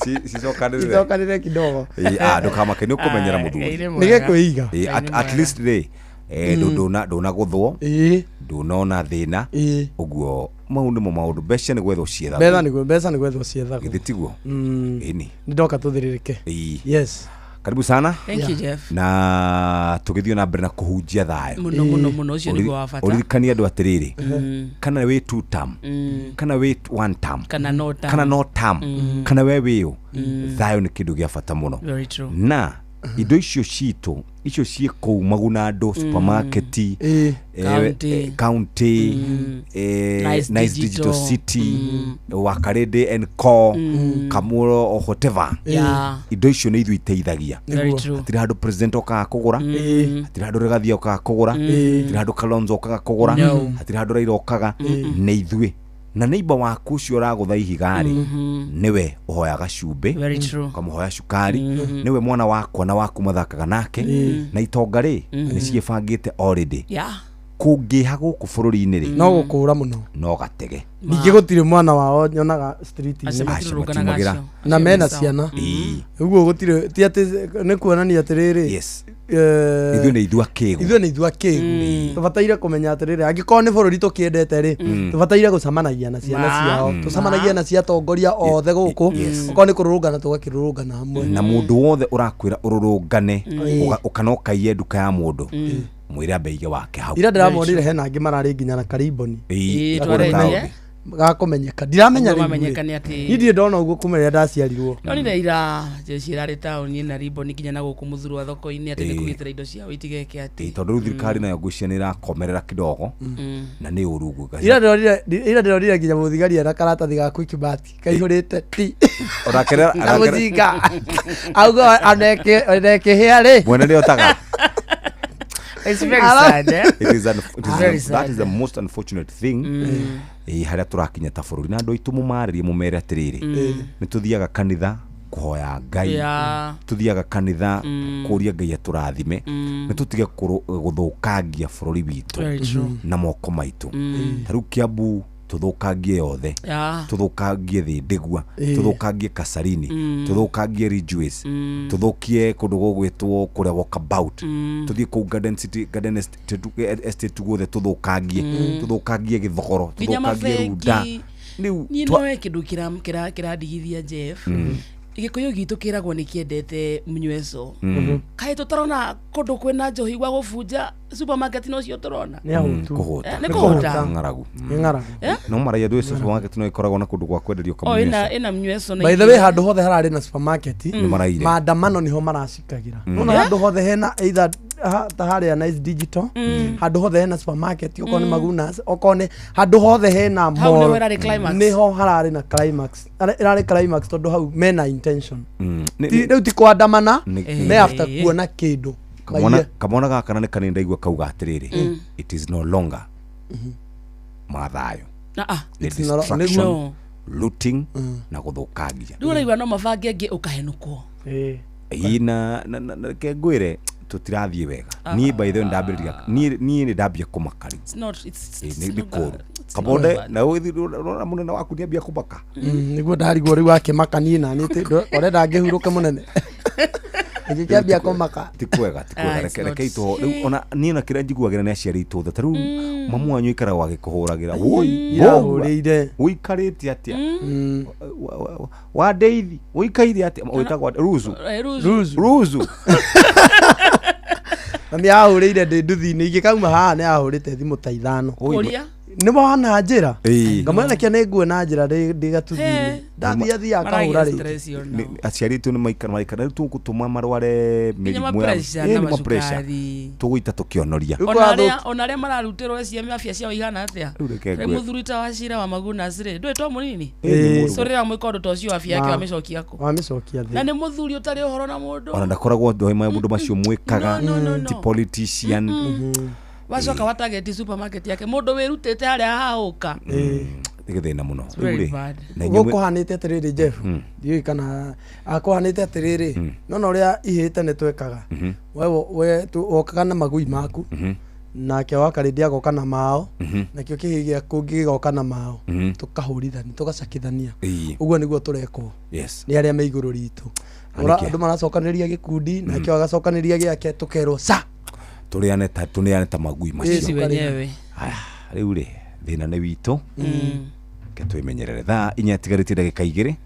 Cicokanĩrĩre. Icokanĩrĩre kidogo. Ĩ, ah, ndũkamake nĩ ũkũmenyera mũthuri. Nĩ gĩkwĩiga. Ĩ, at least rĩ ndũnagũthwo, ndũnona thĩna, ũguo mau nĩmo maũndũ. Mbeca nĩ gwethwo ciethagwo. Mbeca nĩ gwethwo ciethagwo. Githĩ tiguo? Ĩni. Nĩ ndoka tũthĩrĩrĩke. Ĩ. Yes. Karibu sana. Thank you, Jeff. Na tũgĩthiĩ na mbere na kũhunjia thayũ. Mũno, mũno, mũno, ũcio nĩguo wa bata. Ũririkanie andũ atĩrĩrĩ, kana wĩ two term, kana wĩ one term, Kana no term. kana no term, kana we wĩũ, thayũ nĩ kĩndũ gĩa bata mũno. Very true. Na indo icio citũ icio ciĩ kũu magunando supermarket, County. County, Nice Nice Digital. Digital City, Wakarĩndĩ and Co, Kamuro or whatever. Yeah. Indo icio nĩ ithuĩ iteithagia. Very true. Hatirĩ handũ president okaga kũgũra, hatirĩ handũ Rigathi okaga kũgũra, hatirĩ handũ Kalonzo okaga kũgũra, No. hatirĩ handũ Raila okaga, nĩ ithuĩ. Na neighbor waku ũcio ũragũtha ihiga-rĩ, nĩwe ũhoyaga cumbĩ, Very true. ũkamũhoya cukari, nĩwe mwana wakwa na waku mathakaga nake, na itonga rĩ nĩ ciĩbangĩte already. Yeah. Kũngĩha gũkũ bũrũri-inĩ rĩ, No gũkũra mũno. No gatege. Ningĩ gũtirĩ mwana wao nyonaga street-inĩ. Acio matirũrũnganaga Acio acio. Na Acio mena nĩ sawa. ciana. Ĩĩ. Ũguo gũtirĩ ti atĩ nĩ kuonania atĩrĩrĩ. Yes. Ithuĩ nĩ ithuĩ akĩgu. Ithuĩ nĩ ithuĩ akĩgu. Tũbataire kũmenya atĩrĩrĩ, angĩkorwo nĩ bũrũri tũkĩendete rĩ, tũbataire gũcemanagia na ciana Ma. ciao, tũcemanagie na cia atongoria othe gũkũ. Yes. Okorwo nĩ kũrũrũngana tũgakĩrũrũngana hamwe. Na mũndũ wothe ũrakwĩra ũrũrũngane, ũka no kaiye nduka ya mũndũ, mwĩre ambe aige wake hau. Ira ndĩramonire hena angĩ mararĩ nginya na kariboni Ĩĩ, Ĩĩ, kũrĩa twarĩ taũni. eh? Gakũmenyeka. Ndiramenya Nĩguo rĩu mamenyeka rĩ. nĩ atĩ- Niĩ ndirĩ ndona ũguo kuma rĩrĩa ndaciarirwo. Ndonire ira jeshi ĩrarĩ taũni ĩna riboni nginya na gũkũ mũthurwa thoko-inĩ atĩ nĩ Ĩĩ. kũgitĩra indo ciao itigeke atĩ. Ĩĩ, tondũ rĩu thirikari nayo ngwĩciria nĩ ĩrakomerera kidogo, na nĩ ũru ũguo. Ira ndĩronire nginya mũthigari ena karatathi ga Quickmart kaihũrĩte ti Onake na mũcinga auga onekĩhĩa rĩ. Mwene nĩ otaga. It's very sad, eh? It is it is Very that sad. is the most unfortunate thing. Ĩĩ, harĩa tũrakinya ta bũrũri, na andũ aitũ mũmarĩrie mũmere atĩrĩrĩ, nĩ tũthiaga kanitha kũhoya Ngai, Yeah. tũthiaga kanitha kũria Ngai atũrathime, nĩ tũtige gũthũkangia bũrũri witũ Very true. na moko maitũ. Ta rĩu Kiambu tũthũkangie yothe, Yeah. tũthũkangie Thĩndĩgua, tũthũkangie Kasarini, tũthũkangie Ridgeways, tũthũkie kũndũ gũgwĩtwo kũrĩa Walkabout, tũthiĩ kũu Garden City, Garden Estate guothe tũthũkangie, tũthũkangie Gĩthogoro, Nginya tũthũkangie Runda. mabengi. Rĩu Niĩ nowe kĩndũ kĩrandigithia Jeff. Gĩkũyũ gitũ kĩragwo nĩ kĩendete mnyweco. Kaĩ tũtarona kũndũ kwĩna njohi gwa gũbunja supermarket nocio tũrona? Nĩ ahũtu. Kũhũta. Eh, nĩ kũhũta. Ng'aragu. Nĩ ng'aragu. No maragia ndũĩ supermarket no ĩkoragwo na kũndũ gwa kwenderio O kamũnyweco. ĩna mnyweco na By the way, handũ hothe hararĩ na supermarket, Nĩ maraire. maandamano nĩho maracikagĩra. Nona handũ hothe hena either ta harĩa Nice Digital, handũ hothe hena supermarket, okorwo nĩ Magunas, okorwo nĩ handũ hothe hena Hau mall, nĩho ĩrarĩ climax. nĩho hararĩ na climax. Ĩrarĩ climax tondũ hau mena intention. Rĩu ti kwandamana, me after kuona kĩndũ. Kamwana Maiye. kamwana gaka na nĩ kanini ndaigua kauga atĩrĩrĩ, it is no longer mathayũ, Ah, ah. nĩ It's no destruction, No. looting na gũthũkangia. Rĩu ũraigua no mabange angĩ ũkahenũkwo. Ĩĩ, na reke ngwĩre tũtirathiĩ wega. Niĩ by the way ndambĩrĩria, niĩ nĩ ndambia kũmaka rĩu. It's not, it's, Ĩĩ, it's nĩ not kũũru. bad. It's not Kabonde bad. na ũrona mũnene waku nĩambia kũmaka. Nĩguo ndarigwo rĩu akĩmaka niĩ nani ũrenda ngĩhurũke mũnene ngĩkĩambia kũmaka. Ti kwega, ti kwega. Ah, it's Reke not. reke itũ rĩu ona niĩ na kĩrĩa njiguagĩra nĩ aciari aitũ othe. Ta rĩu mamu wanyu aikaraga agĩkũhũragĩra, woi Irahũrĩire. ũikarĩte atĩa, wa ndeithi ũikaire atĩa, wĩtagwo atĩa? Ruzu. Eh, Ruzu. Ruzu. Ruzu. Mami ahũrĩire ndĩ nduthi-inĩ ingĩkauma haha nĩ ahũrĩte thimũ ta ithano. Kũria? Nĩ wona njĩra Ĩĩ. ngamwĩra nĩkĩo nĩ nguona njĩra ndĩ gatuthi-inĩ. Ndathiĩ athiaga akahũra Maragia rĩngĩ. stress ona. Aciari aitũ nĩ maikara maikara rĩu tũgũtũma marware Nginya mĩrimũ ya ma-pressure Ĩĩ, na nĩ ma-pressure. macukari. Tũgũita tũkĩonoria. Ona arĩa mararutĩrwo eciamia afya ciao ihana atĩa? Rĩu reke Rĩ ngwĩre. mũthuri ta wa cira wa Magunas rĩ, ndũĩ to mũnini? Ĩĩ, nĩ mũrũ. So rĩrĩa wamwĩka ũndũ ta ũcio afya yake wamĩcokia kũ? Wamĩcokia thĩ. Na nĩ mũthuri ũtarĩ ũhoro na mũndũ. Ona ndakoragwo ndoĩ maũndũ macio mwĩkaga. No, no, no, Ti politician. Wacoka wa target supermarket yake mũndũ wĩrutĩte harĩa hahũka. Nĩ gĩthĩna mũno. It's very Rĩu rĩ, bad. na inyuĩ Gũkũhanĩte atĩrĩrĩ, Jeff, ndiũĩ kana akũhanĩte atĩrĩrĩ, nona ũrĩa ihĩte nĩ twekaga. We wokaga na magui maku, nake wakarĩndi agoka na mao, nakĩo kĩhĩ gĩa kũngĩ gĩgoka na mao, tũkahũrithania, tũgacakithania. Ũguo nĩguo tũrekwo nĩ arĩa me igũrũ ritũ. Anĩke. Andũ maracokanĩria gĩkundi, nake agacokanĩria gĩake, tũkerwo ca. Tũrĩane ta magui macio. Sisi wenyewe. Aya, rĩu rĩ, thĩna nĩ witũ. Reke twĩmenyerere. Thaa 4 itigarĩtie ndagĩka 2.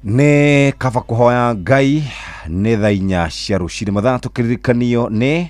Nĩ kaba kũhoya Ngai. Nĩ thaa 4 cia rũcinĩ, mathaa tũkĩririkanio nĩ